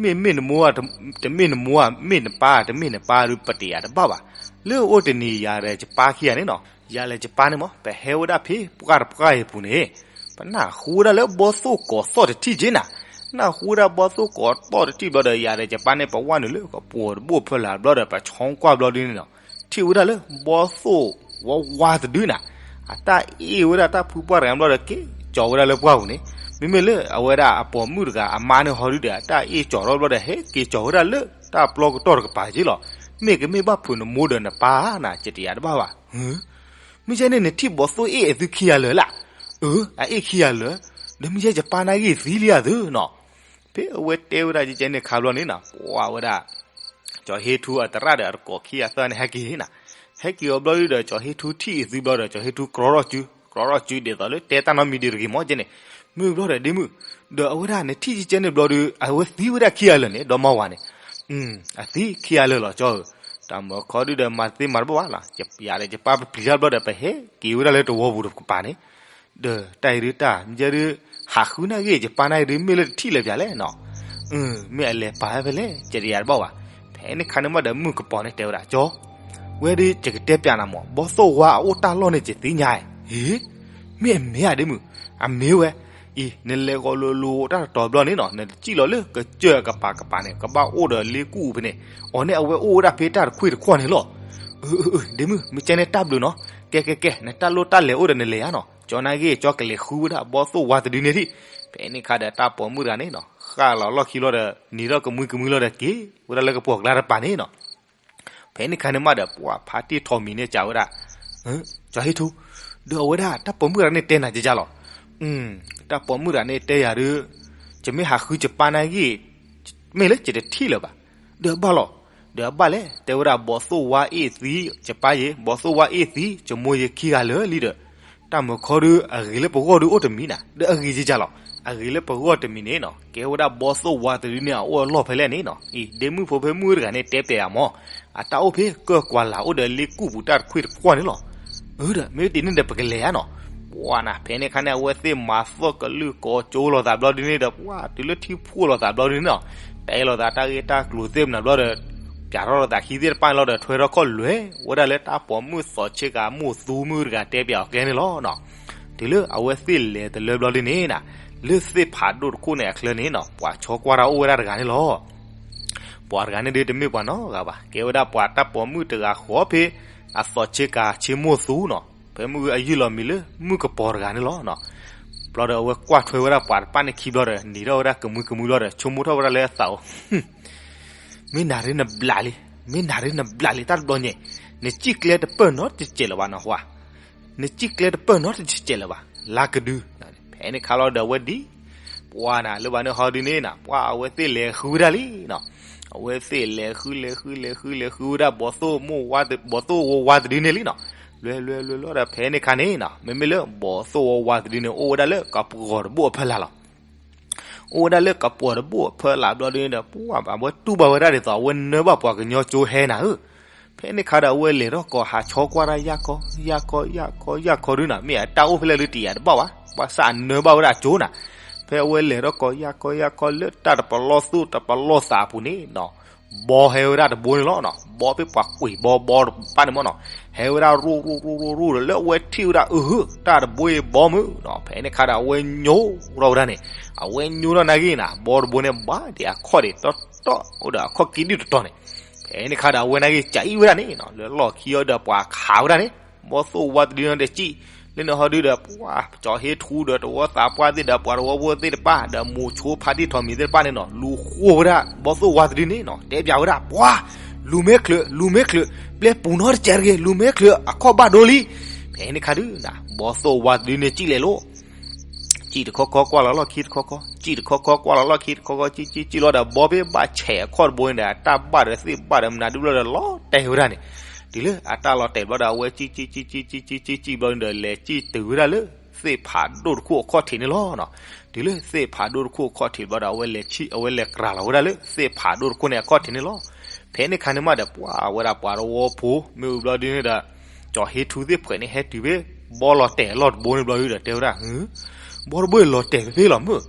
မ့ၢ်မ့ၢ်နမိၢ်ဧါ တမ့ၢ်နမိၢ်ဧါ မ့ၢ်နပၢ် တမ့ၢ်နပၢ်ဒုး ပတယာ်တဘၣ်ဘၣ်. လၢအအိၣ်တနံၤယၤဒီးယပၢ်ခံဂၤန့ၣ်နီၤ ယၤလၢယပၢ်န့ၣ်မး ပဟဲဝဲဒၣ်ဖဲပှၢ်တပှၢ်အံၤပူၤန့ၣ် ပနၢ်ဟူဝဲဒၣ်လၢဘီသိၣ်ကိးသီၣ်တထံၣ်က့နၤ နၢ်ဟူဝဲဒၣ်ဘီသိၣ်ကိးသီၣ်တထံၣ်ဘျီဒီး ယၤဒီးယပၢ်န့ၣ် ပဝဲနုာ်လၢကပိာ်တဘိၣ်ဖၢလာ်ဘျီဒီး ပဆီကွၢ်ဘျီဒုန့ၣ်နီၤ ထံၣ်ဝဲဒၣ်လၢ ဘီသိၣ်ဝါဝါတဒုနၤ အတၢ်အ့ၣ်ဝဲဒၣ်တၢ်ဖုပှၢ်တဂၤဘျီဒီး က့ၤကၠီၤဝဲဒၣ်လၢပှၢ်ပူၤန့ၣ် မ့မ့ၢ်လၢအဝဲဒၣ်အပိာ်မုၣ်တဂၤအမါန့ၣ်ဟီဒုဒီး အတၢ်အ့ၣ်ကၠီၤထီၣ်ဘျီဒီး ဟဲက့ၤကၠီၤဝဲဒၣ်လၢတၢ်ပျီကတီၢ်တကပၤက့လီၤ. မ့ၢ်ကမ့ၢ်ဘၣ်ဖုးနမိၢ်ဒီးနပၢ်နၤ ကတယာ်တဘၣ်ဘၣ်. မ့ၢ်ကဲန့ၣ် နထံၣ်ဘီသိၣ်အ့ၣ်အသုခံဂၤလၢာ်လၢ်. အအ့ၣ်ခံဂၤလၢာ်, ဒီးမ့ၢ်ယဲယပၢ်နာ်ဂ့ၢ်သံလံဧါသုနီၤ. ဖဲအဝဲတဲဝဲဒၣ်ကဲကဲန့ၣ်ခါဘျီန့ၣ်နီၤ ပှၤဝဲဒၣ် ကၠီၤဟ့ထူအသရၣ်ဒီးအတကိးခံဂၤသၢဂၤန့ၣ်ဟဲက့ၤနၤ. ဟဲက့ၤအီၤဘျီဒုဒီး ကၠီၤဟ့ထူထံၣ်အသုဘျီဒီး ကၠီၤဟ့ထူကြီထီၣ်စု, ကြီထီၣ်စုဒ်သိးလၢတဲတၢ်နီတမံၤဒံးတဂ့ၤမၢ် ကဲန့ၣ်. မ့ၢ်ဘျီဒီးဒ့မုၣ်, ဒီးအဝဲဒၣ်နထံၣ်ကဲကဲန့ၣ်ဘျီဒု အဝဲသံဝဲဒၣ်ခံဂၤလၢာ်န့ၣ် ဒီမါဝၤန့ၣ်. အသံခံဂၤလၢာ်လီၤကၠီဧၢ. တၢ်မၢခီဒုဒီးမၤတသ့မၤတဘၣ်ဘၣ်လီၤ. ယၤဒီးယပၢ်ပပျံၤတၢ်ဘျီဒီး ပဟဲက့ၤဝဲဒၣ်လၢတဝီပူၤတကပၤန့ၣ် ဒီးတၢ်အံၤဒုတၢ် မ့ၢ်ဒု ဟးဃုနာ်ဂ့ၢ် ယပၢ်နာ်ဂ့ၢ်ဒု မ့ၢ်လၢတထံၣ်လၢၤပၠးလဲၣ်နီၤ. မ့ၢ်အလဲၤပာ်ဝဲဖဲလဲၣ် ကတယာ်တဘၣ်ဘၣ်. ဖဲန့ၣ်ခါန့ၣ်မးဒီးမုၣ်ကပီၤန့ၣ်တဲဝဲဒၣ် ကၠီ ဝဲဒု ယကတဲပၠးနၤမၢ် ဘီသိၣ်ဝါအအိၣ်တၢ်လီၢ်န့ၣ် ယသ့ၣ်ညါ. ဟ့ မ့ၢ်အမ့ၢ်ဧါဒ့မုၣ်. အမ့ၢ်ဝဲ အံၤ နလဲၤဂီၤလိၤလိၤတၢ်တတီၤဘျီန့ၣ်နီၤ နတစံၣ်လီၤလၢကစၢၢ်အကပၤကပၤန့ၣ် ကဘၣ်အိၣ်ဒီးလ့ကူၣ်ပူၤဖဲန့ၣ် အီၤန့ၣ်အဝဲအိၣ်ဝဲဒၣ်ဖဲတၢ်တခွ့ၣ်တခီၣ်န့ၣ်လီၤ. အၢ အၢ ဒ့မုၣ် မ့ၢ်ကဲန့ၣ်တၢ်ဘျုးနီၤ. ကဲကဲကဲ နတၢ်လိၣ်တၢ်လဲၤအိၣ်ဒီးနလဲၤဧါနီၤ. ကၠီနာ်ဂ့ၢ် ကၠီကလဲၤဃုဝဲဒၣ်ဘီသိၣ်ဝါတဒုန့ၣ်ဒံး. ဖဲန့ၣ်ခါဒီးတၢ်ပိာ်မုၣ်တဂၤန့ၣ်နီၤ ဃၣ်လီၤလီၢ်ခံဘျီဒီး နံၤထီၣ်ကမှံကမှံလီၤဒီးက့ၤဝဲဒၣ်လၢကပိာ်ကျါတပၤန့ၣ်နီၤ. ဖဲန့ၣ်ခါန့ၣ်မးဒီး ပှၤဖါတံၢ်ထိးမံၤန့ၣ်စံးဝဲဒၣ် ကၠီၤဟ့ထူ, ဒီးအဝဲဒၣ်တၢ်ပိာ်မုၣ်တဂၤန့ၣ်တဲနၤကကလီၤ. တၢ်ပိာ်မုၣ်တဂၤန့ၣ်တဲယၤဒု ယမ့ၢ်ဟးဃုယပၢ်နာ်ဂ့ၢ် မ့ၢ်လၢယတထံၣ်လၢၤဘၣ်. ဒီးအဘၣ်လီၤ. ဒီးအဘၣ်လဲၣ် တဲဝဲဒၣ်ဘီသိၣ်ဝါအ့ၣ်သံ ယပၢ်ယ့ၣ် ဘီသိၣ်ဝါအ့ၣ်သံ ယမိၢ်ယ့ၣ်ခံဂၤလၢာ်လံဒီး တၢ်မၢခီဒု အဂ့ၤလၢပဂီၢ်ဒုအိၣ်တမံၤနၤ ဒီးအဂ့ၤယကလီၤ. အဂ့ၤလၢပဂီၢ်တမံၤန့ၣ်နီၤ ကဲဝဲဒၣ်ဘီသိၣ်ဝါတဒုန့ၣ် အအိၣ်အလီၢ်ဖဲလဲၣ်န့ၣ်နီၤ အံၤ ဒ့မုၣ်ဖိဖဲမုၣ်တဂၤန့ၣ်တဲပျဲယၤမၢ် အတၢ်အိၣ်ဖဲကၢၢ်ကွၢ်လၢ်အိၣ်ဒီးလ့ကူၣ်ပူၤတၢ်တခွ့ၣ်တခီၣ်န့ၣ်လီၤ. အၢ ဒီးမ့ၢ်ဒ်န့ၣ်ဒီးပကလဲၤဧါနီၤ. ပှၤနၤ ဖဲန့ၣ်ခါန့ၣ် အဝဲသ့ၣ်မၤသီၣ်ကလုၢ်ကိးကၠိလိာ်သးဘျီဒုန့ၣ်ဒီး ပှၤတုၤလၢထံဖှိၣ်လိာ်သးဘျီဒုန့ၣ်နီၤ တဲလိာ်သးတၢ်ဂ့ၢ်တၢ်ကျိၤသ့ၣ်မနၤဘျီဒီး ပၠးထီၣ်လိာ်သးခံသ့ၣ်တဖၣ်န့ၣ်လီၤဒီး ထွဲထီၣ်ခီၣ်လွဲဝဲဒၣ်လၢတၢ်ပိာ်မုၣ်သီးဆ့ကၤမိၢ်သူမုၣ်တဂၤတဲပျဲအီၤကျဲန့ၣ်လီၤနီၤ. တုၤလၢအဝဲသ့ၣ်လဲၤတလၢဘျီဒုန့ၣ်နၤ လၢသ့ၣ်ဖးဒိၣ်တခိၣ်န့ၣ်အချၢန့ၣ်နီၤ ပှၤဆီကွၢ်တၢ်အိၣ်ဝဲဒၣ်တဂၤန့ၣ်လီၤ. ပှၤတဂၤန့ၣ်ဒုတမ့ၢ်ပှၤနီတဂၤဘၣ် ကဲဝဲဒၣ်ပှၤတၢ်ပိာ်မုၣ်တဂၤဃီဖဲ အသီးဆ့ကၤဆ့မိၢ်သူနီၤ ဖဲမုၢ်အယုၢ်လီၤမံၤလၢမုၣ်ကပီၤတဂၤန့ၣ်လီၤ. ဘျီဒီးအဝဲကွၢ်ထွဲဝဲဒၣ်ပှၤတဖၣ်န့ၣ်ခံဘျီဒီး နံၤထီၣ်ဝဲဒၣ်ကမှံကမှံဘျီဒီး ဆိကမိၣ်ထီၣ်ဝဲဒၣ်လၢအသးအိၣ် မ့ၢ်နၤဒုနဘျးလံ, မ့ၢ်နၤဒုနဘျးလံတၢ်တဘျီညါ, နစံၣ်ကျဲတပၢၢ်နီတစဲးလၢၤဘၣ်နီၤ ဟါ, နစံၣ်ကျဲတပၢၢ်နီတစဲးလၢၤဘၣ်, လါကဒု, ဖဲန့ၣ်ခါလီၤဒီးအဝဲဒ်, ပှၤနၤလၢဘၣ်န့ၣ်ဟီဒုန့ၣ်နၤ ပှၤအဝဲသ့ၣ်လဲၤဃုဝဲဒၣ်လံနီၤ, အဝဲသ့ၣ်လဲၤဃုလဲၤဃုလဲၤဃုလဲၤဃုဝဲဒၣ် ဘီသိၣ်ဝါတဒုန့ၣ်လံနီၤ. လဲၤလဲၤလဲၤလီၤဒီး ဖဲန့ၣ်ခါန့ၣ်နီၤ မ့မ့ၢ်လၢဘီသိၣ်ဝါတဒုန့ၣ် အိၣ်ဝဲဒၣ်လၢကပှီၤတဘိၣ်အဖီလာ်လီၤ. အိၣ်ဝဲဒၣ်လၢကပှီၤတဘိၣ်အဖီလာ်ဘျီဒုန့ၣ်ဒီး ပှၢ်အဝဲတူၢ်ဘၣ်ဝဲဒၣ်ဒ်သိး အဝဲနၢဘၣ်ပှၤကညီကၠိဟဲနၤဧၢ. ဖဲန့ၣ်ခါဒီး အဝဲလဲၤထီၣ်ကီး ဟးဆီကွၢ်တၢ် ယၢ်ခီယၢ်ခီယၢ်ခီယၢ်ခီဒုနီၤ, မ့ၢ်အတၢ်အိၣ်ဖဲလဲၣ်ဒုတယၤတဘၣ်ဘၣ်, ဘၣ်ဆၣ်အနၢဘၣ်ဝဲဒၣ်အကၠိနီၤ. ဖဲအဝဲလဲၤထီၣ်ကီး ယၢ်ခီယၢ်ခီ လၢတၢ်တပလီၢ်သူၣ်တပလီၢ်သးအပူၤန့ၣ်နီၤ ဘီဟဲဝဲဒၣ်တဘိန့ၣ်လီၤနီၤ. ဘီဖဲပှၤကွံာ်ဘီဘီတပၣ်န့ၣ်မ့ၢ်နီၤ, ဟဲဝဲဒၣ်ရိၣ်ရိၣ်ရိၣ်ရိၣ်ရိၣ်ဒီး လၢအဝဲထံၣ်ဝဲဒၣ် အၢ တၢ်တဘိအံၤဘီမုၢ်နီၤ. ဖဲန့ၣ်ခါဒီး အဝဲညိထီၣ်ဝဲဒၣ်န့ၣ်, အဝဲညိထီၣ်နာ်က့နီၤ ဘီတဘိန့ၣ် ဘၣ်ဒံးအခီၣ်ဒံးတီတီအိၣ်ဒီးအခီၣ်က့ဒံးတတီၤန့ၣ်. ဖဲန့ၣ်ခါဒီး အဝဲနာ်က့ ကၠးအံၣ်ဝဲဒၣ်န့ၣ်နီၤ လၢလီၢ်ခံအီၤဒီးပှၤခးဝဲဒၣ်န့ၣ်, ဘီသိၣ်ဝါတဒုန့ၣ်ဒီး ကံၣ်လၢန့ၣ်ဟီဒုဒီး ပှၢ်ကၠီၤဟ့ထူဒီး တဝီသးပှၢ်သ့ၣ်ဒီး ပှၤတဝီဖိသ့ၣ်တဖၣ်ဒီး မိၤဆိဖါတံၢ်ထီၣ်မံၤသ့ၣ်တဖၣ်န့ၣ်နီၤ လူၤဃိဝဲဒၣ် ဘီသိၣ်ဝါတဒုန့ၣ်နီၤ တဲပၠးဝဲဒၣ် ပှၢ် လူၤမ့ၢ်ချုး လူၤမ့ၢ်ချုး, ပျဲပူၤနီတစဲးတဂ့ၤ, လူၤမ့ၢ်ချုး အခီၣ်ဘၣ်ဒိလံ. ဖဲန့ၣ်ခါဒုနီၤ ဘီသိၣ်ဝါတဒုန့ၣ် ကံၣ်လဲၤလိၤ ကံၣ်တခီခီကွၢ်လီၤလီၢ်ခံတခီခီ, ကံၣ်တခီခီကွၢ်လီၤလီၢ်ခံတခီခီ, ကံၣ်ကံၣ်ကံၣ်လီၤဒီး ဘီဖဲဘၣ်ဆဲးအခီၣ်တဘိန့ၣ်ဒီး အတၢ်ဘၣ်ဒီးသ့ၣ်ဘၣ်ဒီးမနုၤဒုဘျီဒီး လီၤတဲာ်ဝဲဒၣ်န့ၣ်. တုၤလၢအတၢ်လီၤတဲာ်ဘျီဒီး အဝဲကံၣ်ကံၣ်ကံၣ်ကံၣ်ကံၣ်ကံၣ်ကံၣ်ဘျီဒီး လဲၤကံၣ်တုၤဝဲဒၣ်လၢ သ့ၣ်ဖးဒိၣ်တခိၣ်အခီၣ်ထံးန့ၣ်လီၤနီၤ. တုၤလၢသ့ၣ်ဖးဒိၣ်တခိၣ်အခီၣ်ထံးဘျီဒီး အဝဲလဲၤဆံၣ် အဝဲလဲၤကြၤလီၤဝဲဒၣ်လၢ သ့ၣ်ဖးဒိၣ်တခိၣ်န့ၣ်အခီၣ်ထံးန့ၣ်လီၤ. ဖဲန့ၣ်ခါန့ၣ်မးဒီး ပှၢ်ဝဲဒၣ်ပှၤတဝီဖိ မ့ၢ်ဝံၤဘျီဒုန့ၣ်ဒီး ကၠီၤဟ့ထူသ့ၣ်ဖှဲးန့ၣ် ဟဲတုၤဖဲ ဘီလီၤတဲာ်အလီၢ်တဘိန့ၣ်ဘျီဒုဒီး တဲဝဲဒၣ် ဘီတဘိအံၤလီၤတဲာ်ဖဲဖဲလီၤမုၢ်,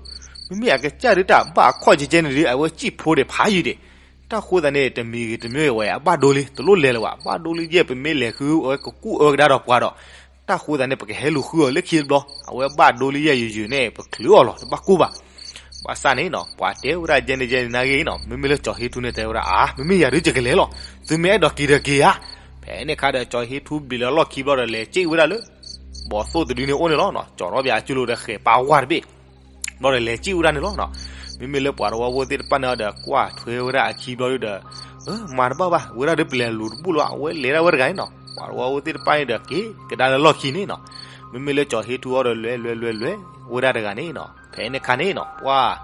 မ့မ့ၢ်အကစၢ်ဒုတၢ်ဘၣ်အခီၣ်ကဲကဲန့ၣ်ဒု အဝဲကံၣ်ဖိဒံးဖးယံၤဒံး, တၢ်ဃိသတးန့ၣ် တမံၤဂ့ၤတမံၤဂ့ၤဝဲ အဘၣ်ဒိလံ တလိၣ်လဲၤလၢၤဘၣ်, ဘၣ်ဒိလံယဲၢ် ပမ့ၢ်လဲၤဃုအဝဲကကူၣ်အၢကဒါဒီးပှၤဒီး တၢ်ဃိသတးန့ၣ် ပကဟဲလူၤဃုအီၤလၢခံတဘျီ, အဝဲဘၣ်ဒိလံယဲၢ်ယုၤယုၤန့ၣ် ပချုးအီၤလီၤ တဘၣ်ကူၣ်ဘၣ်. ဘၣ်ဆၣ်န့ၣ်နီၤ ပှၤတဲဝဲဒၣ်ယဲန့ၣ်ယဲန့ၣ်နာ်ဂ့ၤနီၤ မ့မ့ၢ်လၢကၠီၤဟ့ထူန့ၣ်တဲဝဲဒၣ် အါ မ့မ့ၢ်ယၤဒုယကလဲၤလီၤ, သုမ့ၢ်အဲၣ်ဒိးက့ၤဒီးက့ၤဧါ. ဖဲန့ၣ်ခါဒီး ကၠီၤဟ့ထူဘျံးလီၤလီၢ်ခံဘျီဒီး လဲၤက့ၣ်ဝဲဒၣ်လၢ ဘီသိၣ်တဒုန့ၣ်အိၣ်န့ၣ်လီၤနီၤ, ကၠီၤထီၣ်ပၠးအကၠူလိာ်ဒီးဃဲၤပာ်ဝါတဘ့ၣ် ဘျီဒီးလဲၤကံၣ်ဝဲဒၣ်န့ၣ်လီၤနီၤ. မ့မ့ၢ်လၢပှၤတဝီဖိသ့ၣ်တဖၣ်န့ၣ်ဒီး ကွၢ်ထွဲဝဲဒၣ်အခံဘျီဒုဒီး မၤတဘၣ်ဘၣ် ဝဲဒၣ်ဒုပလဲၤလူၤတဘူၣ်လၢၤဘၣ်, အဝဲလဲၤဒၣ်ဝဲတဂၤန့ၣ်နီၤ. ပှၤတဝီဖိသ့ၣ်တဖၣ်န့ၣ်ဒီး က့ၤကဒါလၢလီၢ်ခံန့ၣ်နီၤ. မ့မ့ၢ်လၢကၠီၤဟ့ထူအီၤဒီး လဲၤလဲၤလဲၤလဲၤဝဲဒၣ်တဂၤန့ၣ်နီၤ. ဖဲန့ၣ်ခါန့ၣ်နီၤ ပှၢ်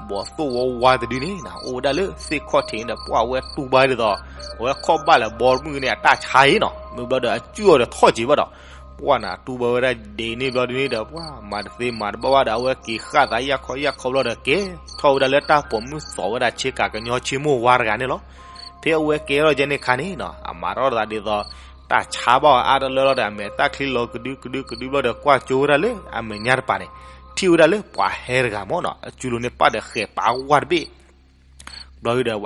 ဘီသိၣ်ဝါဝါတဒုန့ၣ်နီၤ အိၣ်ဝဲဒၣ်လၢသ့ၣ်ခီၣ်ထံးန့ၣ်ဒီး ပှၢ်ဝဲတူၢ်ဘၣ်ဒ်သိး အဝဲခီၣ်ဘၣ်လၢဘီမုၢ်န့ၣ် အတၢ်ဆါအံၤနီၤ. မ့ၢ်ဘျီဒီး အကၠူၣ်အီၤဒီးထီၣ်က့ၤဘၣ်ဒီး ပှၢ်နၤတူၢ်ဘၣ်ဝဲဒၣ်ဒ်န့ၣ်ဘျီဒုန့ၣ်ဒီး ပှၢ်မၤတသ့မၤတဘၣ်ဘၣ်ဒီး အဝဲက့ၤဃၣ်သးယၢ်ခီယၢ်ခီဘျီဒီး ကဲထီၣ်ဝဲဒၣ်လၢတၢ်ပိာ်မုၣ်သိးဝဲဒၣ်ဆ့ကၤကညီဆ့မိၢ်ဝါတဂၤန့ၣ်လီၤ. ဖဲအဝဲကဲထီၣ်ယဲန့ၣ်ခါန့ၣ်နီၤ အမၤထီၣ်သးဒ်သိး တၢ်ဆါဘၣ်အါတလၢလီၤဒီး အမဲာ်သၣ်ချံလီၤကဒုကဒုကဒုဘျီဒီး ကွၢ်ကၠိဝဲဒၣ်လၢအမဲာ်ညါတပၤန့ၣ် ထံၣ်ဝဲဒၣ်လၢပှၤဟဲတဂၤမ့ၢ်နီၤ အကၠူလိာ်န့ၣ်ပၢ်ဒီးဃဲၤပာ်ဝါတဘ့ၣ် ဘျီဒုဒီး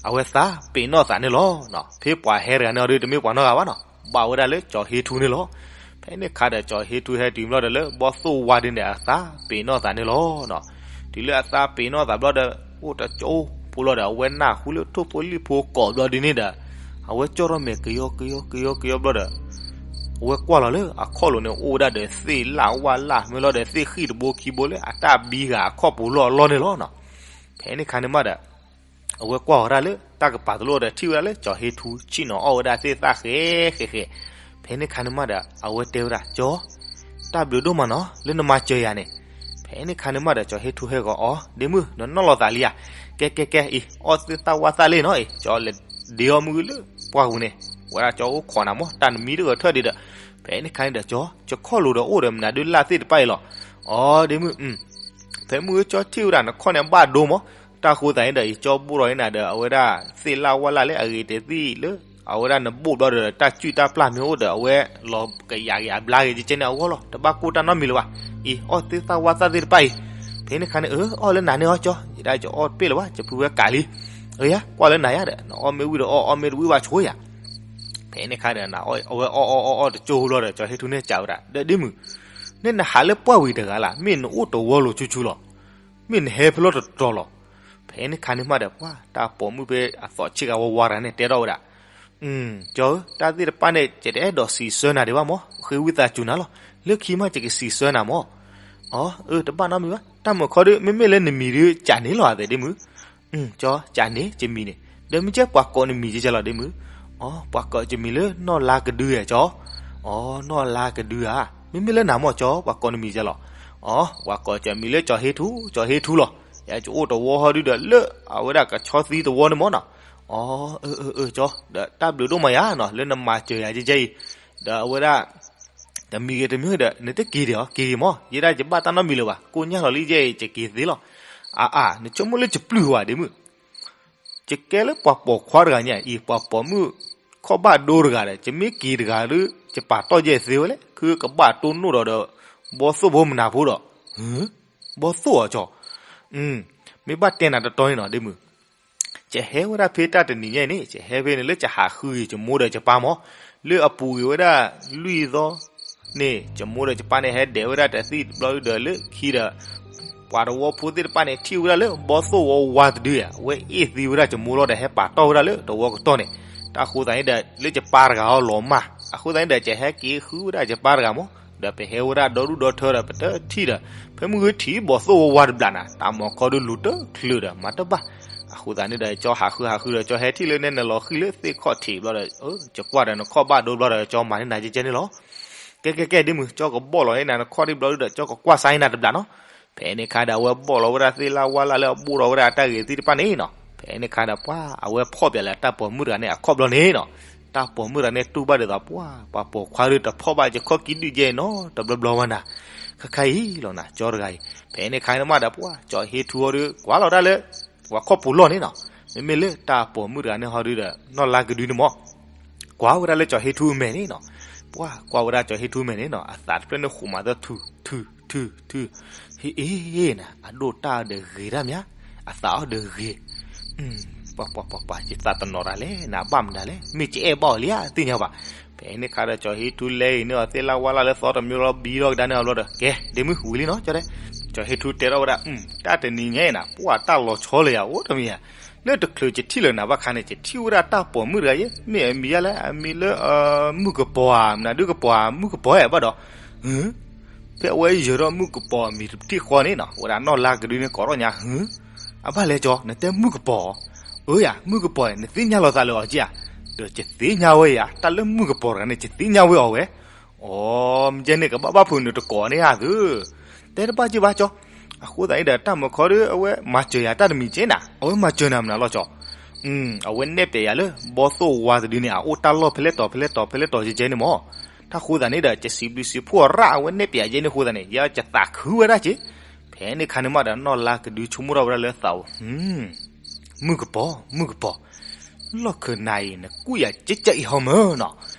အဝဲသးပ့ၤနီၣ်သးန့ၣ်လီၤ. ဖဲပှၤဟဲတဂၤန့ၣ်အီၤဒု တမ့ၢ်ပှၤနီတဂၤဘၣ်နီၤ ဘၣ်ဝဲဒၣ်လၢကၠီၤဟ့ထူန့ၣ်လီၤ. ဖဲန့ၣ်ခါဒီး ကၠီၤဟ့ထူဟဲတုၤဘျီဒီး လၢဘီသိၣ်ဝါဒုန့ၣ် အသးပ့ၤနီၣ်သးန့ၣ်လီၤ. တုၤလၢအသးပ့ၤနီၣ်သးဘျီဒီး အိၣ်တကၠိဖိလီၤဒီး အဝဲနၢ်ဟူလၢထိၣ်ဖိလံၣ်ဖိကိးဘျီဒုန့ၣ်ဒီး အဝဲကၠီၣ်ထီၣ်မဲာ်ကယီကယီကယီကယီဘျီဒီး အဝဲကွၢ်လီၤလၢအခီၣ်လိၤန့ၣ် အိၣ်ဝဲဒၣ်ဒီးသ့ၣ်လၣ်ဝၣ်လၣ် မ့ၢ်လီၤဒီးသ့ၣ်ဃံၣ်တဘိခံဘိလၢအတၢ်ဘံဂၤအခီၣ်ပူၤလီၢ်အလီၢ်န့ၣ်လီၤနီၤ. ဖဲန့ၣ်ခါန့ၣ်မးဒီး အဝဲကွၢ်ဝဲဒၣ်လၢတၢ်ကပၤတလိၣ်ဒီး ထံၣ်ဝဲဒၣ်လၢကၠီၤဟ့ထူဆ့ၣ်နီၤအီၣ်ဝဲဒၣ်သ့ၣ်သၣ်ဃဲဃဲဃဲ. ဖဲန့ၣ်ခါန့ၣ်မးဒီး အဝဲတဲဝဲဒၣ် ကၠီၤ တၢ်ဘျုးဒိၣ်မးနီၤ လၢနမၤစၢၤယၤန့ၣ်. ဖဲန့ၣ်ခါန့ၣ်မးဒီး ကၠီၤဟ့ထူဟဲဂီၤအီၤ ဒ့မုၣ် နနီၢ်လီၤသးလံဧါ. ကဲကဲကဲအံၤ အီၣ်သ့ၣ်သၣ်ဝၣ်သၣ်လံနီၤအံၤ ကၠီၤလဲၤဒ့အီၣ်မုၢ်ဂ့ၤလၢပှၢ်ပူၤန့ၣ် ဝဲဒၣ်ကၠီၤအိၣ်ခိးနၤမး တၢ်နမံတဂၢၢ်ထၢၣ်ဒံးဒီး. ဖဲန့ၣ်ခါန့ၣ်ဒီး ကၠီၤ ယခီၣ်လိၤဒီးအိၣ်ဒီးမနုၤဒုလၢ်သ့ၣ်တဖၣ်အံၤလီၤ. အီၤ ဒ့မုၣ် ဖဲမုၢ်ဂ့ၤကၠီထံၣ်ဝဲဒၣ်နခီၣ်န့ၣ်ဘၣ်ဒိမး တၢ်ဃိသးန့ၣ်ဒီး ယကၠီဘိၣ်ထီၣ်အံၤနၤဒီး အဝဲဒၣ်သ့ၣ်လၣ်ဝၣ်လၣ်လၢအဂ့ၤတသ့ၣ်လၢ အဝဲဒၣ်နဘိၣ်ဘျီဒီး တၢ်စုၣ်တၢ်ပျၢ်မ့ၢ်အိၣ်ဒီး အဝဲလီၤကယၤကယၤဘျါဂ့ၤကဲန့ၣ်အဂီၢ်လီၤ တဘၣ်ကိၢ်တၢ်နီတမံၤလၢၤဘၣ်. အံၤ အီၣ်သ့ၣ်သၣ်ဝၣ်သၣ်သ့ၣ်တဖၣ်အံၤ. ဖဲန့ၣ်ခါန့ၣ် အၢ အီၣ်လၢနၤန့ၣ်အီၤကၠီၤ ယဒၣ်ကအီၣ်တပ့ၣ်လၢၤဘၣ် ယဖုဝဲကးလံ. အၢယၤ ကွၢ်လၢနၤယၤဒီး နအီၣ်မ့ၢ်ဝံၣ်ဒီးအီၣ် အီၣ်မ့ၢ်တဝံၣ်ဘၣ်ဆိယၤ. ဖဲန့ၣ်ခါဒီး အဝဲအီၣ်အီၣ်အီၣ်အီၣ်တကၠိဖိလီၤဒီး ကၠီၤဟ့ထူန့ၣ်စံးဝဲဒၣ် ဒီးဒ့မုၣ် န့ၣ်နဟးလၢပှၢ်ဝံၤတဂၤလၢ် မ့ၢ်နအိၣ်တဝီလိၤဆူၣ်ဆူၣ်လီၤ. မ့ၢ်နဟဲဖဲလဲၣ်တတီၤလီၤ. ဖဲန့ၣ်ခါန့ၣ်မးဒီး ပှၢ်တၢ်ပိာ်မုၣ်ဖဲအသီးဆ့ကၤဝါဝါတဂၤန့ၣ် တဲထီၣ်ဝဲဒၣ် ကၠီၤဧၢ တၢ်သ့ၣ်တဖၣ်န့ၣ် ယတအဲၣ်ဒိးစံးဆၢနၤဒံးဘၣ်မး ဃ့ဝံသးစူၤနၤလီၤ. လၢခံမးယကစံးဆၢနၤမး. အီၤ အၢ တဘၣ်နီတမံၤဘၣ် တၢ်မုာ်ခီဒု မ့မ့ၢ်လၢနမံၤဒု ကးန့ၣ်လီၤအသဲးဒ့မုၣ်. ကၠီၤ ကးန့ၣ် ယမံၤန့ၣ် ဒီးမ့ၢ်ကဲပှၤကိးနမံၤကဲကဲလီၤဒ့မုၣ်. အီၤ ပှၤကိးယမံၤလၢနီၢ်လါကဒုဧါကၠီၤ. အီၤ နီၢ်လါကဒုဧါ. မ့မ့ၢ်လၢနၤမးကၠီၤ ပှၤကိးနမံၤကဲလီၤ. အီၤ ပှၤကိးယမံၤလၢကၠီၤဟ့ထူ ကၠီၤဟ့ထူလီၤ. ယၤကအိၣ်တဝီဟီဒုဒီး လၢအဝဲဒၣ်ကဆီသံတဝီန့ၣ်မၢ်နီၤ. အီ အၢ အၢ အၢ ကၠီ, ဒီးတၢ်ဘျုးဒိၣ်မးယၤနီၤ လၢနမၤစၢၤယၤကဲကဲအံၤ, ဒီးအဝဲဒၣ် တမံၤဂ့ၤတမံၤဂ့ၤဒီး နတက့ၤဒံးအီၤ က့ၤဂ့ၤမၢ်, ယဲဒၣ်ယဘၣ်တၢ်နီတမံၤလၢၤဘၣ်, ကိၣ်ညၢ်လီၤလံကဲအံၤ ယက့ၤသ့လီၤ. အါအါ နဆိကမိၣ်လၢယပျုၢ်ဝဲဒ့မုၣ် ယကဲလၢပှၤပိာ်ခွါတဂၤညါ အံၤပှၤပိာ်မုၣ်ခီၣ်ဘၣ်ဒိတဂၤဒီး ယမ့ၢ်က့ၤတဂၤဒီး ယပာ်တီၢ်ယဲၢ်သ့ဝဲလဲၣ်, ခုကဘၣ်တိၢ်နီၣ်ဒီးဒီး ဘီသိၣ်ဖိမနၤဖိဒီး, ဘီသိၣ်အီၤကၠီ, မ့ၢ်ဘၣ်တဲနၤတတီၤန့ၣ်နီၤ ဒ့မုၣ် ယဟဲဝဲဒၣ်ဖဲတၢ်တနံၤညါအံၤန့ၣ် ယဟဲဖဲန့ၣ်လၢယဟးဃုဂ့ၤယမိၢ်ဒီးယပၢ်မၢ်, လၢအပူၤကွံာ်ဝဲဒၣ်လွံၢ်သီန့ၣ် ယမိၢ်ဒီးယပၢ်န့ၣ် ဟဲဒဲးဝဲဒၣ်တသံၣ်တဘျီဒီးလၢခံဒီး ပှၤတဝီဖိသ့ၣ်တဖၣ်န့ၣ် ထံၣ်ဝဲဒၣ်လၢဘီသိၣ်ဝီဝါတဒုဧါ အဝဲအ့ၣ်သံဝဲဒၣ်ယမိၢ်လီၤဒီးဟဲပာ်တီၢ်ဝဲဒၣ်လၢတဝီကတီၢ်န့ၣ်, တၢ်ဃိသးန့ၣ်ဒီး လၢယပၢ်တဂၤအီၤလီၤမၢ်, အဃိသတးန့ၣ်ဒီး ယဟဲက့ၤဃုဝဲဒၣ်ယပၢ်တဂၤမၢ်, ဒီးပဟဲဝဲဒၣ်ဒီဒူၣ်ဒီထၢဒီး ပတထံၣ်ဒီး ဖဲမုၢ်ဂ့ၤထံၣ်ဘီသိၣ်ဝီဝါတဘျီနၤ တၢ်မၤခီဒုလူၤတချုးဒီးမၤတဘၣ်, အဃိသတးန့ၣ်ဒီး ကၠီဟးဃုဟးဃုဒီး ကၠီဟဲထံၣ်လၢနဲနလီၤဃံၤလၢသ့ၣ်ခီၣ်ထံးဘျီဒီး ယကွၢ်ဒီးနခီၣ်ဘၣ်ဒိဘျီဒီး ကၠီမၤန့ၢ်နၤကဲကဲန့ၣ်လီၤ. ကဲကဲကဲဒ့မုၣ် ကၠီကဘီၣ်လီၤန့ၢ်နၤနခီၣ်ထံးဘျီဒီး ကၠီကကွၢ်စါန့ၢ်နၤတဘျီနီၤ, ဖဲန့ၣ်ခါဒီး အဝဲဘီၣ်လီၤဝဲဒၣ်သ့ၣ်လၢဝါလၢ်လၢအဘိၣ်ထီၣ်ဝဲဒၣ်အတၢ်ဂ့ၤသ့ၣ်တဖၣ်န့ၣ်နီၤ, ဖဲန့ၣ်ခါဒီး ပှၤအဝဲဖီၣ်ပၠးလၢတၢ်ပိာ်မုၣ်တဂၤန့ၣ်အခီၣ်ဘျီန့ၣ်နီၤ, တၢ်ပိာ်မုၣ်တဂၤန့ၣ်တူၢ်ဘၣ်ဒ်သိး ပှၤပိာ်ခွါဒုတဖီၣ်ဘၣ်ယခီၣ်ကံဒုၣ်ကဲနီၤ တဘျီဘျီဝဲနၤ, ခါခါအံၤလီၤနၤ ကၠီတဂၤအံၤ, ဖဲန့ၣ်ခါန့ၣ်မးဒီး ပှၤကၠီဟ့ထူဟီဒု ကွၢ်လီၤဒၣ်လၢ ပှၤခီၣ်ပူၤလီၢ်န့ၣ်နီၤ, မ့မ့ၢ်လၢတၢ်ပိာ်မုၣ်တဂၤန့ၣ်ဟီဒုဒီး နီၢ်လါကဒုန့ၣ်မး ကွၢ်ဝဲဒၣ်လၢကၠီဟ့ထူအမဲာ်န့ၣ်နီၤ, ပှၤကွၢ်ဝဲဒၣ်ကၠီဟ့ထူအမဲာ်န့ၣ်နီၤ အသးတဖျၢၣ်န့ၣ်ဃိးမးသၢထူ ထူ ထူ ထူ, ဟ့အ့နၤ အဒိၣ်တၢ်အီၤဒီးဂ့ၤတၢ်မး, အသးအီၤဒီးဂ့ၤ, ပှၤပှၤပှၤပှၤ ယသးတနီၤတၢ်လဲၣ် နဘၣ်မနုၤလဲၣ် မ့ၢ်ကအဲၣ်ဘၣ်အီၤလံဧါ သ့ၣ်ညါဘၣ်, ဖဲန့ၣ်ခါဒီးကၠီဟ့ထူလဲအံၤန့ၣ်အီၤသ့ၣ်လၢဝါလၢ်လၢသီတမံၤလီၤဘံလီၤကဒါန့ၣ်အီၤဘျီဒီး ကဲ ဒ့မုၣ်ဝံၤလံနီၤ ကၠီတဲ, ကၠီဟ့ထူတဲထီၣ်ဝဲဒၣ် တၢ်တနံၤညါအံၤနၤ ပှၤတၢ်လီၤဆီလၢယၤအိၣ်တမံၤဧါ, လၢတချုးယထံၣ်လၢၤနၤဘၣ်ခါန့ၣ် ယထံၣ်ဝဲဒၣ်တၢ်ပိာ်မုၣ်တဂၤယဲ မ့ၢ်အမံၤယါလဲၣ် အမံၤလၢ မုၣ်ကပီၤဧါ မနုၤဒုကပီၤဧါ မုၣ်ကပီၤဧါဘၣ်ဒီး, ဖဲအဝဲယၢၤထီၣ်မုၣ်ကပီၤအမံၤတထံၣ်ဃီန့ၣ်နီၤ ဝဲဒၣ်နီၢ်လါကဒုန့ၣ်ကိးထီၣ်ညါ ဟု အဘၣ်လဲၣ်ကၠီ နတဲမုၣ်ကပီၤ, အၢယၤ မုၣ်ကပီၤ နသ့ၣ်ညါလီၤသးလၢအီၤက့ဧါ, ဒီးယသ့ၣ်ညါဝဲယၤ တၢ်လၢမုၣ်ကပီၤတဂၤန့ၣ် ယသ့ၣ်ညါဝဲအီၤဝဲ, အိ မ့ၢ်ကဲန့ၣ် ကဘၣ်ဘၣ်ဖုးနုာ်တကိးန့ၣ်ဧါသု, တဲတဘၣ်က့ဘၣ်ကၠီ, အဃိသတးန့ၣ်ဒီး တၢ်မုာ်ခီဒီး အဝဲမၤစၢၤယၤတၢ်တမံၤကဲနၤ အဝဲမၤစၢၤနၤမနုၤလီၤကၠီ အဝဲနဲၣ်ပၠးယၤလၢ ဘီသိၣ်ဝါတဒုန့ၣ် အအိၣ်တၢ်လီၢ်ဖဲလဲၣ်တီၤ ဖဲလဲၣ်တီၤ ဖဲလဲၣ်တီၤကဲကဲန့ၣ်မး, တၢ်ဃိသတးန့ၣ်ဒီး ယစံးဘျုးစံးဖှိၣ်ရၣ် အဝဲနဲၣ်ပၠးယဲန့ၣ်အဃိသတးန့ၣ် ယသးခုဝဲဒၣ်က့, ဖဲန့ၣ်ခါန့ၣ်မးဒီး နီၢ်လါကဒုဆိကမိၣ်ထီၣ်ဝဲဒၣ်လၢသးအိၣ် မုၣ်ကပီၤ မုၣ်ကပီၤ, လီၢ်ခၢၣ်နၤအံၤ နကူၣ်ယၤကဲကဲအံၤဟီမၢ်နီၤ,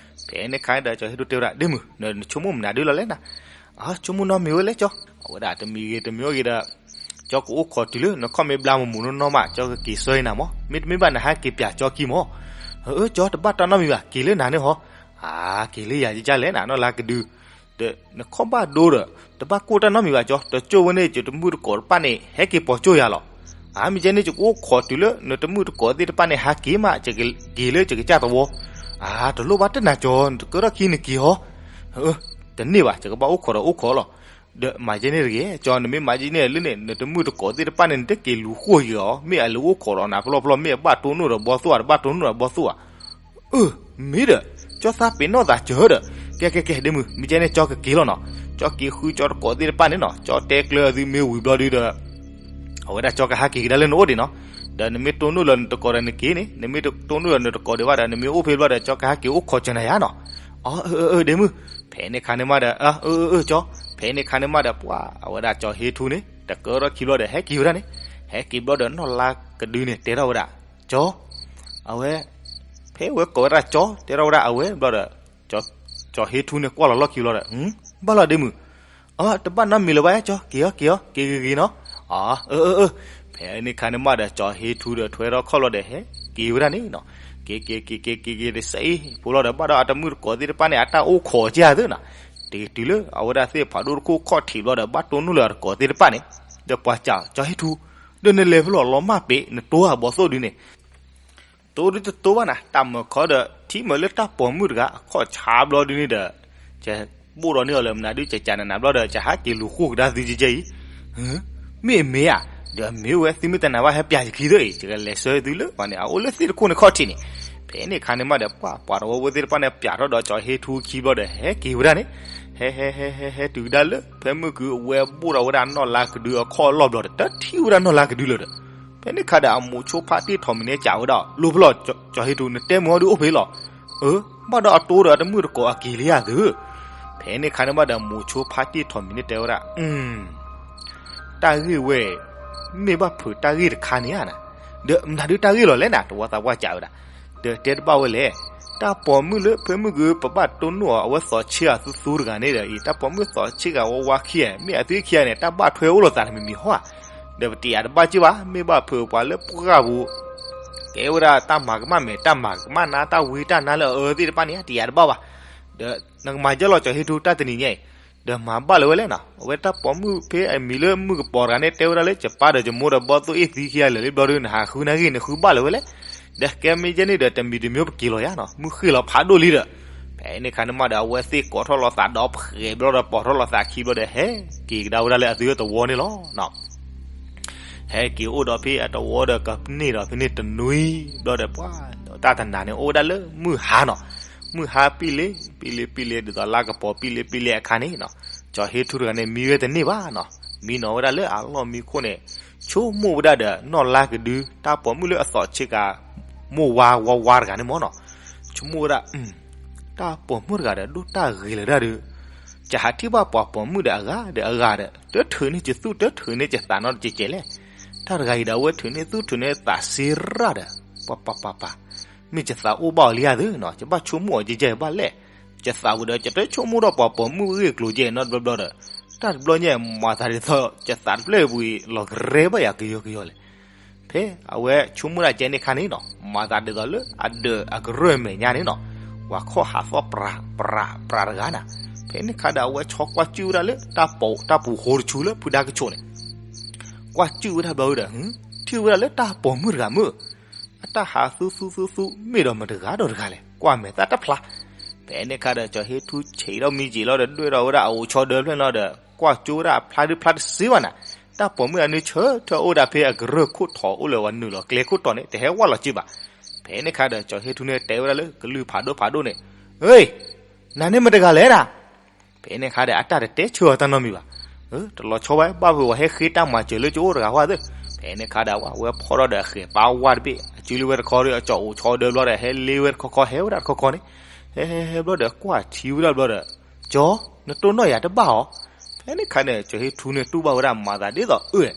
ဖဲန့ၣ်ခါဒီး ကၠီဟ့ထူတဲဝဲဒၣ် ဒ့မုၣ် နဆိကမိၣ်မနုၤဒုလီၤလဲၣ်နၤ, အဆိကမိၣ်နီတမံၤဝဲလဲၣ်ကၠီ, အဝဲဒၣ်တမံၤဂ့ၤတမံၤဂ့ၤဒီး ကၠီကအိၣ်ခိးတုၤလၢ နခီၣ်မ့ၢ်ဘျါမမူးနီၢ်နီၢ်မး ကၠီကက့ၤဆှၢနၤမး, မ့တမ့ၢ်ဘၣ်နဟဲက့ၤပၠးကၠီခံမး, အၢ ကၠီတဘၣ်တၢ်နီတမံၤဘၣ် က့ၤလၢနၤန့ၣ်ဟီ, အါ က့ၤလၢယၤကလဲၣ်နၤ နီၢ်လါကဒု ဒီးနခီၣ်ဘၣ်ဒိဒီး တဘၣ်ကိၢ်တၢ်နီတမံၤဘၣ်ကၠီ, တကၠိၢ်ဝဲန့ၣ် ယတမုၣ်တကိးတဖၣ်န့ၣ် ဟဲက့ၤပိာ်ကၠိၢ်ယၤလီၤ, အါ မ့ၢ်ကဲန့ၣ် ယကအိၣ်ခိးတုၤလၢ နတမုၣ်တကိးသ့ၣ်တဖၣ်န့ၣ် ဟးက့ၤမး ယက့ၤလၢယကစၢ်သဝီ, အါ တလိၣ်ဘၣ်တနၤကၠီ နတကၢထီၣ်ခံနက့ၤဟီ, တန့ၢ်ဘၣ် ယကဘၣ်အိၣ်ခိးဒီးအိၣ်ခိးလီၤ, ဒီးမၤကဲန့ၣ်တဂ့ၤ ကၠီ နမ့ၢ်မၤကဲန့ၣ်လၢန့ၣ် နတမုၣ်တကိးသ့ၣ်တဖၣ်န့ၣ် နတက့ၤလူၤဃိၣ်ယၤအီၤ မ့ၢ်အလဲၤအိၣ်ခိးဒီးနၤဖျီဖျီ မ့ၢ်အဘၣ်တိၢ်နီၣ်ဒီးဘီသိၣ်ဧါ တဘၣ်တိၢ်နီၣ်ဒီးဘီသိၣ်ဧါ အၢ မ့ၢ်ဒီး ကၠီသးပ့ၤနီၣ်သးစၢၤဒီး, ကဲကဲကဲ ဒ့မုၣ် မ့ၢ်ကဲန့ၣ် ကၠီကက့ၤလီၤနီၤ, ကၠီက့ၤဃုကၠီတကိးသ့ၣ်တဖၣ်န့ၣ်နီၤ, ကၠီတဲကျၢၤအသုမ့ၢ်ဝံၤဘျီဒုဒီး အဝဲဒၣ်ကၠီကဟးက့ၤကဒါလၢနအိၣ်ဒံးနီၤ, ဒီးနမ့ၢ်တိၢ်နီၣ်လၢနတကိးဒီးနက့ၤန့ၣ်, နမ့ၢ်တိၢ်နီၣ်လၢနတကိးဒံးဘၣ်ဒီး နမ့ၢ်အိၣ်ဖဲဘျီဒီး ကၠီကဟးက့ၤအိၣ်ခိးစၢၤနၤယါနီၤ, အၢ အၢ အၢ ဒ့မုၣ်, ဖဲန့ၣ်ခါန့ၣ်မးဒီး အၢ အၢ အၢ ကၠီ, ဖဲန့ၣ်ခါန့ၣ်မးဒီး ပှၤ အဝဲဒၣ်ကၠီဟ့ထူန့ၣ် တကၢထီၣ်ခံဘျီဒီး ဟဲက့ၤဝဲဒၣ်န့ၣ်, ဟဲက့ၤဘျီဒီး နီၢ်လါကဒုန့ၣ် တဲထီၣ်ဝဲဒၣ် ကၠီ, အဝဲ ဖဲဝဲကိးဝဲဒၣ်ကၠီ တဲထီၣ်ဝဲဒၣ်အဝဲဘျီဒီး ကၠီဟ့ထူန့ၣ် ကွၢ်လီၤလီၢ်ခံဘျီဒီး ဘၣ်လီၤဒ့မုၣ်, အၢ တဘၣ်နီတမံၤလၢၤဘၣ် ကၠီ က့ၤအီၤ က့ၤအီၤ က့ၤဂ့ၤဂ့ၤနီၤ, အၢ အၢ အၢ ဖဲန့ၣ်ခါန့ၣ်မးဒီး ကၠီဟ့ထူဒီးထွဲထီၣ်ခီၣ်လီၤဒီး ဟဲက့ၤဝဲဒၣ်န့ၣ်နီၤ, က့ၤက့ၤက့ၤက့ၤက့ၤက့ၤတစဲးအံၤ ဖိလီၤဒီး ဘၣ်ဒီးအတမုၣ်တကိးသ့ၣ်တဖၣ်န့ၣ် အတၢ်အိၣ်ခိးက့ၤဧါသ့နီၤ, တတုၤလၢအဝဲဒၣ်သ့ၣ်ဖးဒိၣ်တခိၣ်ခီၣ်ထံးဘျီဒီး ဘၣ်တိၢ်နီၣ်လၢအတကိးသ့ၣ်တဖၣ်န့ၣ်, ဒီးပှၤစံး ကၠီဟ့ထူ ဒီးနလဲၤဖဲလဲၣ်လီၤမၢ်ပ့ၤ နတိၢ်အဘီသိၣ်ဒုန့ၣ် တိၢ်ဒုတတိၢ်ဘၣ်နၤ တၢ်မၢခီဒီး ထံၣ်မၢလၢတၢ်ပိာ်မုၣ်တဂၤအခီၣ်ဆါဘျီဒုန့ၣ်ဒီး ကဘိၣ်ဒီးန့ၢ်အီၤလၢမနုၤဒု ကကးနးနးဘျီဒီး ကဟးက့ၤလူၤဃိၣ်ကဒါသုကဲကဲအံၤ, မ့ၢ်အမ့ၢ်ဧါ, ဒီးမ့ၢ်ဝဲသုမ့ၢ်တနာ်ဘၣ်ဟဲပျးယခံသ့အံၤ ယကလဲၤဆှၢသုလၢပှၤန့ၣ် အအိၣ်လၢသ့ၣ်တခိၣ်န့ၣ်ခီၣ်ထံးန့ၣ်, ဖဲန့ၣ်ခါန့ၣ်မးဒီး ပှၤပှၤတဝီဖိသ့ၣ်တဖၣ်န့ၣ် ပျးထီၣ်ဒီးကၠီဟ့ထူခံဘျီဒီး ဟဲက့ၤဝဲဒၣ်န့ၣ်, ဟဲဟဲဟဲဟဲဟဲတုၤကဒါလၢ ဖဲမုၢ်ကုၤအဝဲဘိၣ်ထီၣ်ဝဲဒၣ်နီၢ်လါကဒုအခီၣ်အလီၢ်ဘျီဒီး တထံၣ်ဝဲဒၣ်နီၢ်လါကဒုလၢၤဒီး, ဖဲန့ၣ်ခါဒီးအမိၤဆိဖါတံၢ်ထီၣ်မံၤန့ၣ်စံးဝဲဒၣ် လိၣ်ဖဲလီၤ ကၠီၤဟ့ထူ နတဲမုာ်အီၤဒုအိၣ်ဖဲလီၤ. အၢ, ဘၣ်ဒီးအတိဒီးအတမုာ်တကိးအက့ၤလံဧါသု. ဖဲန့ၣ်ခါန့ၣ်ဘၣ်ဒီးမိၤဆိဖါတံၢ်ထီၣ်မံၤန့ၣ်တဲဝဲဒၣ် တၢ်ဂ့ၢ်ဝဲ မ့ၢ်ဘၣ်ဖုးတၢ်ဂ့ၢ်တခါန့ၣ်ဧါနၤ, ဒီးမနုၤဒုတၢ်ဂ့ၢ်လီၤလဲၣ်နၤ တဝီသးပှၢ်စံးဝဲဒၣ်, ဒီးတဲတဘၣ်ဝဲလဲၣ်, တၢ်ပိာ်မုၣ်လၢဖဲမုၢ်ကုၤပဘၣ်တိၢ်နီၣ်အီၤ အဝဲသီးဆ့ဂၤသူသူတဂၤန့ၣ်ဒီးအံၤ တၢ်ပိာ်မုၣ်သီးဆ့ဂၤဝါဝါခံဂၤ မ့ၢ်အသုခံဂၤန့ၣ် တၢ်ဘၣ်ထွဲအိၣ်လိာ်သးတမံၤမံၤဟီဧါ, ဒီးပတယၤတဘၣ်က့ၢ်ဘၣ် မ့ၢ်ဘၣ်ဖုးပှၤလၢပှၢ်ပူၤ ကဲဝဲဒၣ်တၢ်မၤကမၣ်မဲာ် တၢ်မၤကမၣ်နါ တၢ်ဝံတၢ်နါလၢအအၢသ့ၣ်တဖၣ်န့ၣ် တယၤတဘၣ်ဘၣ်. ဒီးနကမၤယဲလီၤကၠီၤဟ့ထူတၢ်တနံၤညါအံၤ, ဒီးမၤဘၣ်လၢၤဝဲလဲၣ်နီၤ, အဝဲတၢ်ပိာ်မုၣ်ဖဲအမံၤလၢမုၣ်ကပီၤတဂၤန့ၣ် တဲဝဲဒၣ်လၢ ယပၢ်ဒီးယမိၢ်ဒီးဘီသိၣ်အ့ၣ်သံခံဂၤလၢာ်လံဘျီဒီး နဟးဃုနၢ်ဂ့ၢ် နဃုဘၣ်လၢၤဝဲလဲၣ်. ဒီးကဲမ့ၢ်ယဲန့ၣ်ဒီး တမံၤတမံၤပက့ၤလီၤယါနီၤ, မုၢ်ဃ့ၢ်လီၤဖးဒိၣ်လံဒီး ဖဲန့ၣ်ခါန့ၣ်မးဒီး အဝဲသ့ၣ်ကိးထီၣ်လိာ်သးဒီးပဃဲၤဘျီဒီး ပိာ်ထီၣ်လိာ်သးခံဘျီဒီး ဟဲက့ၤကဒါဝဲဒၣ်လၢအသုတဝီန့ၣ်လီၤ. ဟဲက့ၤအိၣ်ဒီးဖဲအတဝီဒီးကန့ၢ်ဒီးဖဲန့ၣ်တနွံဘျီဒီး ပှၤတၢ်တနၤန့ၣ် အိၣ်ဝဲဒၣ်လၢမုၢ်ဟါနီၤ, မုၢ်ဟါပံၣ်လ့ပံၣ်လ့ပံၣ်လ့ ဒ်သိးလါကပီၤပံၣ်လ့ပံၣ်လ့အခါန့ၣ်နီၤ, ကၠီၤဟ့ထူတဂၤန့ၣ် မံဝဲတန့ၢ်ဘၣ်နီၤ, မံနီၤဝဲဒၣ်လၢအလီၢ်မံခိၣ်န့ၣ် ဆိကမိၣ်ဝဲဒၣ်ဒီး နီၢ်လါကဒု တၢ်ပိာ်မုၣ်လၢအသီးဆ့ကၤ မိၢ်ဝါဝါဝါတဂၤန့ၣ်မ့ၢ်နီၤ, ဆိကမိၣ်ဝဲဒၣ် တၢ်ပိာ်မုၣ်တဂၤဒီး ဒိၣ်တၢ်ဂ့ၤလၢၤဒၣ်ဒီး ယဟးထံၣ်ဘၣ်ပှၤပိာ်မုၣ်ဒီးအဂၤဒီးအဂၤဒီး တထုးန့ၢ်ယသူၣ်တထုးန့ၢ်ယသးနီတကဲးကဲးလဲၣ်. တၢ်တဂၤအံၤဒီး အဝဲထုးန့ၢ်သူၣ်ထုးန့ၢ်သးစ့ရၣ်ဒီး ပှၤပၤပၤပၤ, မ့ၢ်ယသးအိၣ်ဘၣ်အီၤလံဧါသုနီၤ, ယဘၣ်ဆိကမိၣ်အီၤယဲယဲဘၣ်လဲၣ်. ယသးဝံၤဒီး ယတဆိကမိၣ်ထီၣ်ပှၤပိာ်မုၣ်ဂ့ၢ်ကျိၤကဲနီတဘျီဘျီဒီး တၢ်တဘျီညါ မၤသးဒ်သိး ယသးတဖျၢၣ်ပူၤအံၤ လီၤကရဲဘၣ်ယၤကယီကယီလဲၣ်. ဖဲအဝဲဆိကမိၣ်ဒၣ်ကဲန့ၣ်ခါန့ၣ်နီၤ, မၤသးဒ်သိးလၢအဒၢးအကရၢၢ်မဲာ်ညါန့ၣ်နီၤ, ပှၤခီၣ်ဟးသီၣ်ပြးပြးပြးတဂၤနၤ. ဖဲန့ၣ်ခါဒီး အဝဲဆီကွၢ်စုၣ်ဝဲဒၣ်လၢ တၢ်ပူၤဃိတဆူလၢဖုဒါကဆိးန့ၣ်, ကွၢ်စုၣ်ဝဲဒၣ်ဘျီဒီး ထံၣ်ဝဲဒၣ်လၢတၢ်ပိာ်မုၣ်တဂၤမုၣ်, အတၢ်ဟးသူသူသူသူ မ့ၢ်ဒီးမတဂၤဒီးတဂၤလဲၣ်, ကွၢ်မဲာ်သၣ်တဖျါ. ဖဲန့ၣ်ခါဒီး ကၠီၤဟ့ထူဆံးထီၣ်မံက့ၤလီၤဒီး ဒွဲၣ်ထီၣ်ဝဲဒၣ်အအိၣ်ဆီဒၢဖျၢၣ်လီၤဒီး ကွၢ်ကၠိဝဲဒၣ်အဖျါဒုဖျါတစ့ဘၣ်နၤ, တၢ်ပိာ်မုၣ်အနုဆၢထၢၣ်အိၣ်ဒၣ်ဖဲအကရၢၢ်ခိၣ်ထီၣ်အိၣ်လၢၤဝဲနုာ်လီၤကျဲခိၣ်တီၢ်န့ၣ် တဟဲဝဲလီၤက့ဘၣ်. ဖဲန့ၣ်ခါဒီး ကၠီၤဟ့ထူန့ၣ်တဲဝဲဒၣ်လၢကလုၢ်ဖးဒိၣ်ဖးဒိၣ်န့ၣ်, အ့, နၤန့ၣ်မတဂၤလဲၣ်နၤ. ဖဲန့ၣ်ခါဒီး အတၢ်တတဲဆၢအီၤတၢ်နီတမံၤဘၣ်. တလီၤဆီဘၣ် ဘၣ်ဖုးဝဲဟဲဃ့တၢ်မၤစၢၤလၢကအိၣ်တဂၤဃီသ့ၣ်. ဖဲန့ၣ်ခါဒီး အဝဲဖီၣ်ထီၣ်ဒီးအဃဲၤပာ်ဝါတဘ့ၣ် အစုလံဝဲတခီဒီး အကၠီအိၣ်ဆီဒၢဘျီဒီး ဟဲလ့ဝဲတခီခီ ဟဲဝဲဒၣ်တခီခီန့ၣ်, ဟဲဟဲဟဲဘျီဒီး ကွၢ်ထံဝဲဒၣ်ဘျီဒီး, ကၠီ, နတိၢ်နီၣ်ယၤတဘၣ်အီၤ. ဖဲန့ၣ်ခါန့ၣ် ကၠီၤဟ့ထူန့ၣ်တူၢ်ဘၣ်ဝဲဒၣ်မၤသးဒ်သိးအၢ,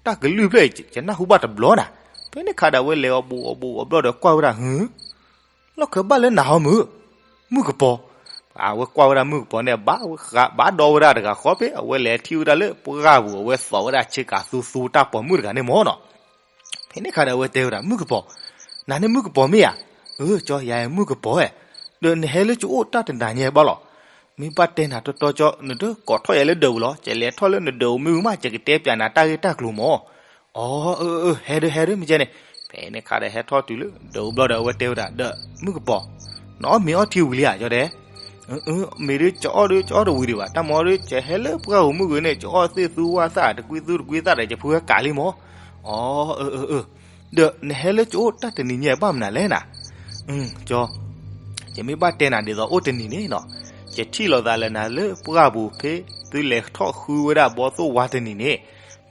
တၢ်ကလုၢ်ဖျၢၣ်အံၤ ယနၢ်ဟူဘၣ်တဘျီနၤ. ဖဲန့ၣ်ခါဒီး အဝဲလဲၤအီၤဘူးအီၤဘူးအီၤဘျီဒီး ကွၢ်ဝဲဒၣ်ဟု လီၢ်ခၢဘၣ်လၢနၤဟီမုၢ်, မုၣ်ကပီၤ. အဝဲကွၢ်ဝဲဒၣ်မုၣ်ကပီၤန့ၣ် ဘၣ်ဘၣ်ဒီဝဲဒၣ်တဂၤဃီဖဲ အဝဲလဲၤထံၣ်ဝဲဒၣ်လၢပှၢ်ပူၤ အဝဲသီးဝဲဒၣ်ဆ့ကၤသူသူတၢ်ပိာ်မုၣ်တဂၤန့ၣ်မ့ၢ်နီၤ. ဖဲန့ၣ်ခါဒီးအဝဲတဲဝဲဒၣ် မုၣ်ကပီၤ, နၤန့ၣ်မုၣ်ကပီၤမ့ၢ်ဧါ. အၢ ကၠီ ယၤမုၣ်ကပီၤဧါ. ဒီးနဟဲလၢကအိၣ်တၢ်တနၤညါဘၣ်လီၤ. မ့ၢ်ဘၣ်တဲနၤတီတီကၠီ နတကိးထီၣ်ယၤလၢဒၢးပူၤလီၤ. ယလဲၤထီၣ်လၢနဒၢးပူၤမ့ၢ်ဝံၤမး ယကတဲပျးနၤတၢ်ဂ့ၢ်တၢ်ကျိၤမ့ၢ်. အီ အၢ အၢ ဟဲဒၢ ဟဲဒၢ မ့ၢ်ကဲန့ၣ်. ဖဲန့ၣ်ခါဒီးဟဲထီၣ်တုၤလၢဒၢးပူၤဘျီဒီး အဝဲတဲဝဲဒၣ် ဒီးမုၣ်ကပီၤ, နအီၣ်မ့ၤအီထံဝံၤလံဧါ ကၠီဒဲး. မ့ၢ်ဒုး ကအီၣ်ဒုး ကအီၣ်တဝံၤဒံးဘၣ်. တၢ်မၤအီဒုး ကဟဲလၢပှၢ်ပူၤမုၣ်ဂ့ၤန့ၣ် ကအီၣ်သ့ၣ်သူဝၣ်သၣ် တကွံသူတကွံသၣ်ဒီး ကဖုဝဲကးလံမ့ၢ်. အီ အၢ အၢ အၢ ဒီးနဟဲလၢကအိၣ်တၢ်တနံၤညါဘၣ်မနုၤလဲၣ်နၤ. ကၠီ, ယမ့ၢ်ဘၣ်တဲနၤဒ်သိးအိၣ်တနံၤန့ၣ်နီၤ, ယထံၣ်လိာ်သးလၢနၤလၢပှၢ်ပူၤဖဲသုလဲၤထီၣ်ဃုဝဲဒၣ်ဘီသိၣ်ဝါတနံၤန့ၣ်,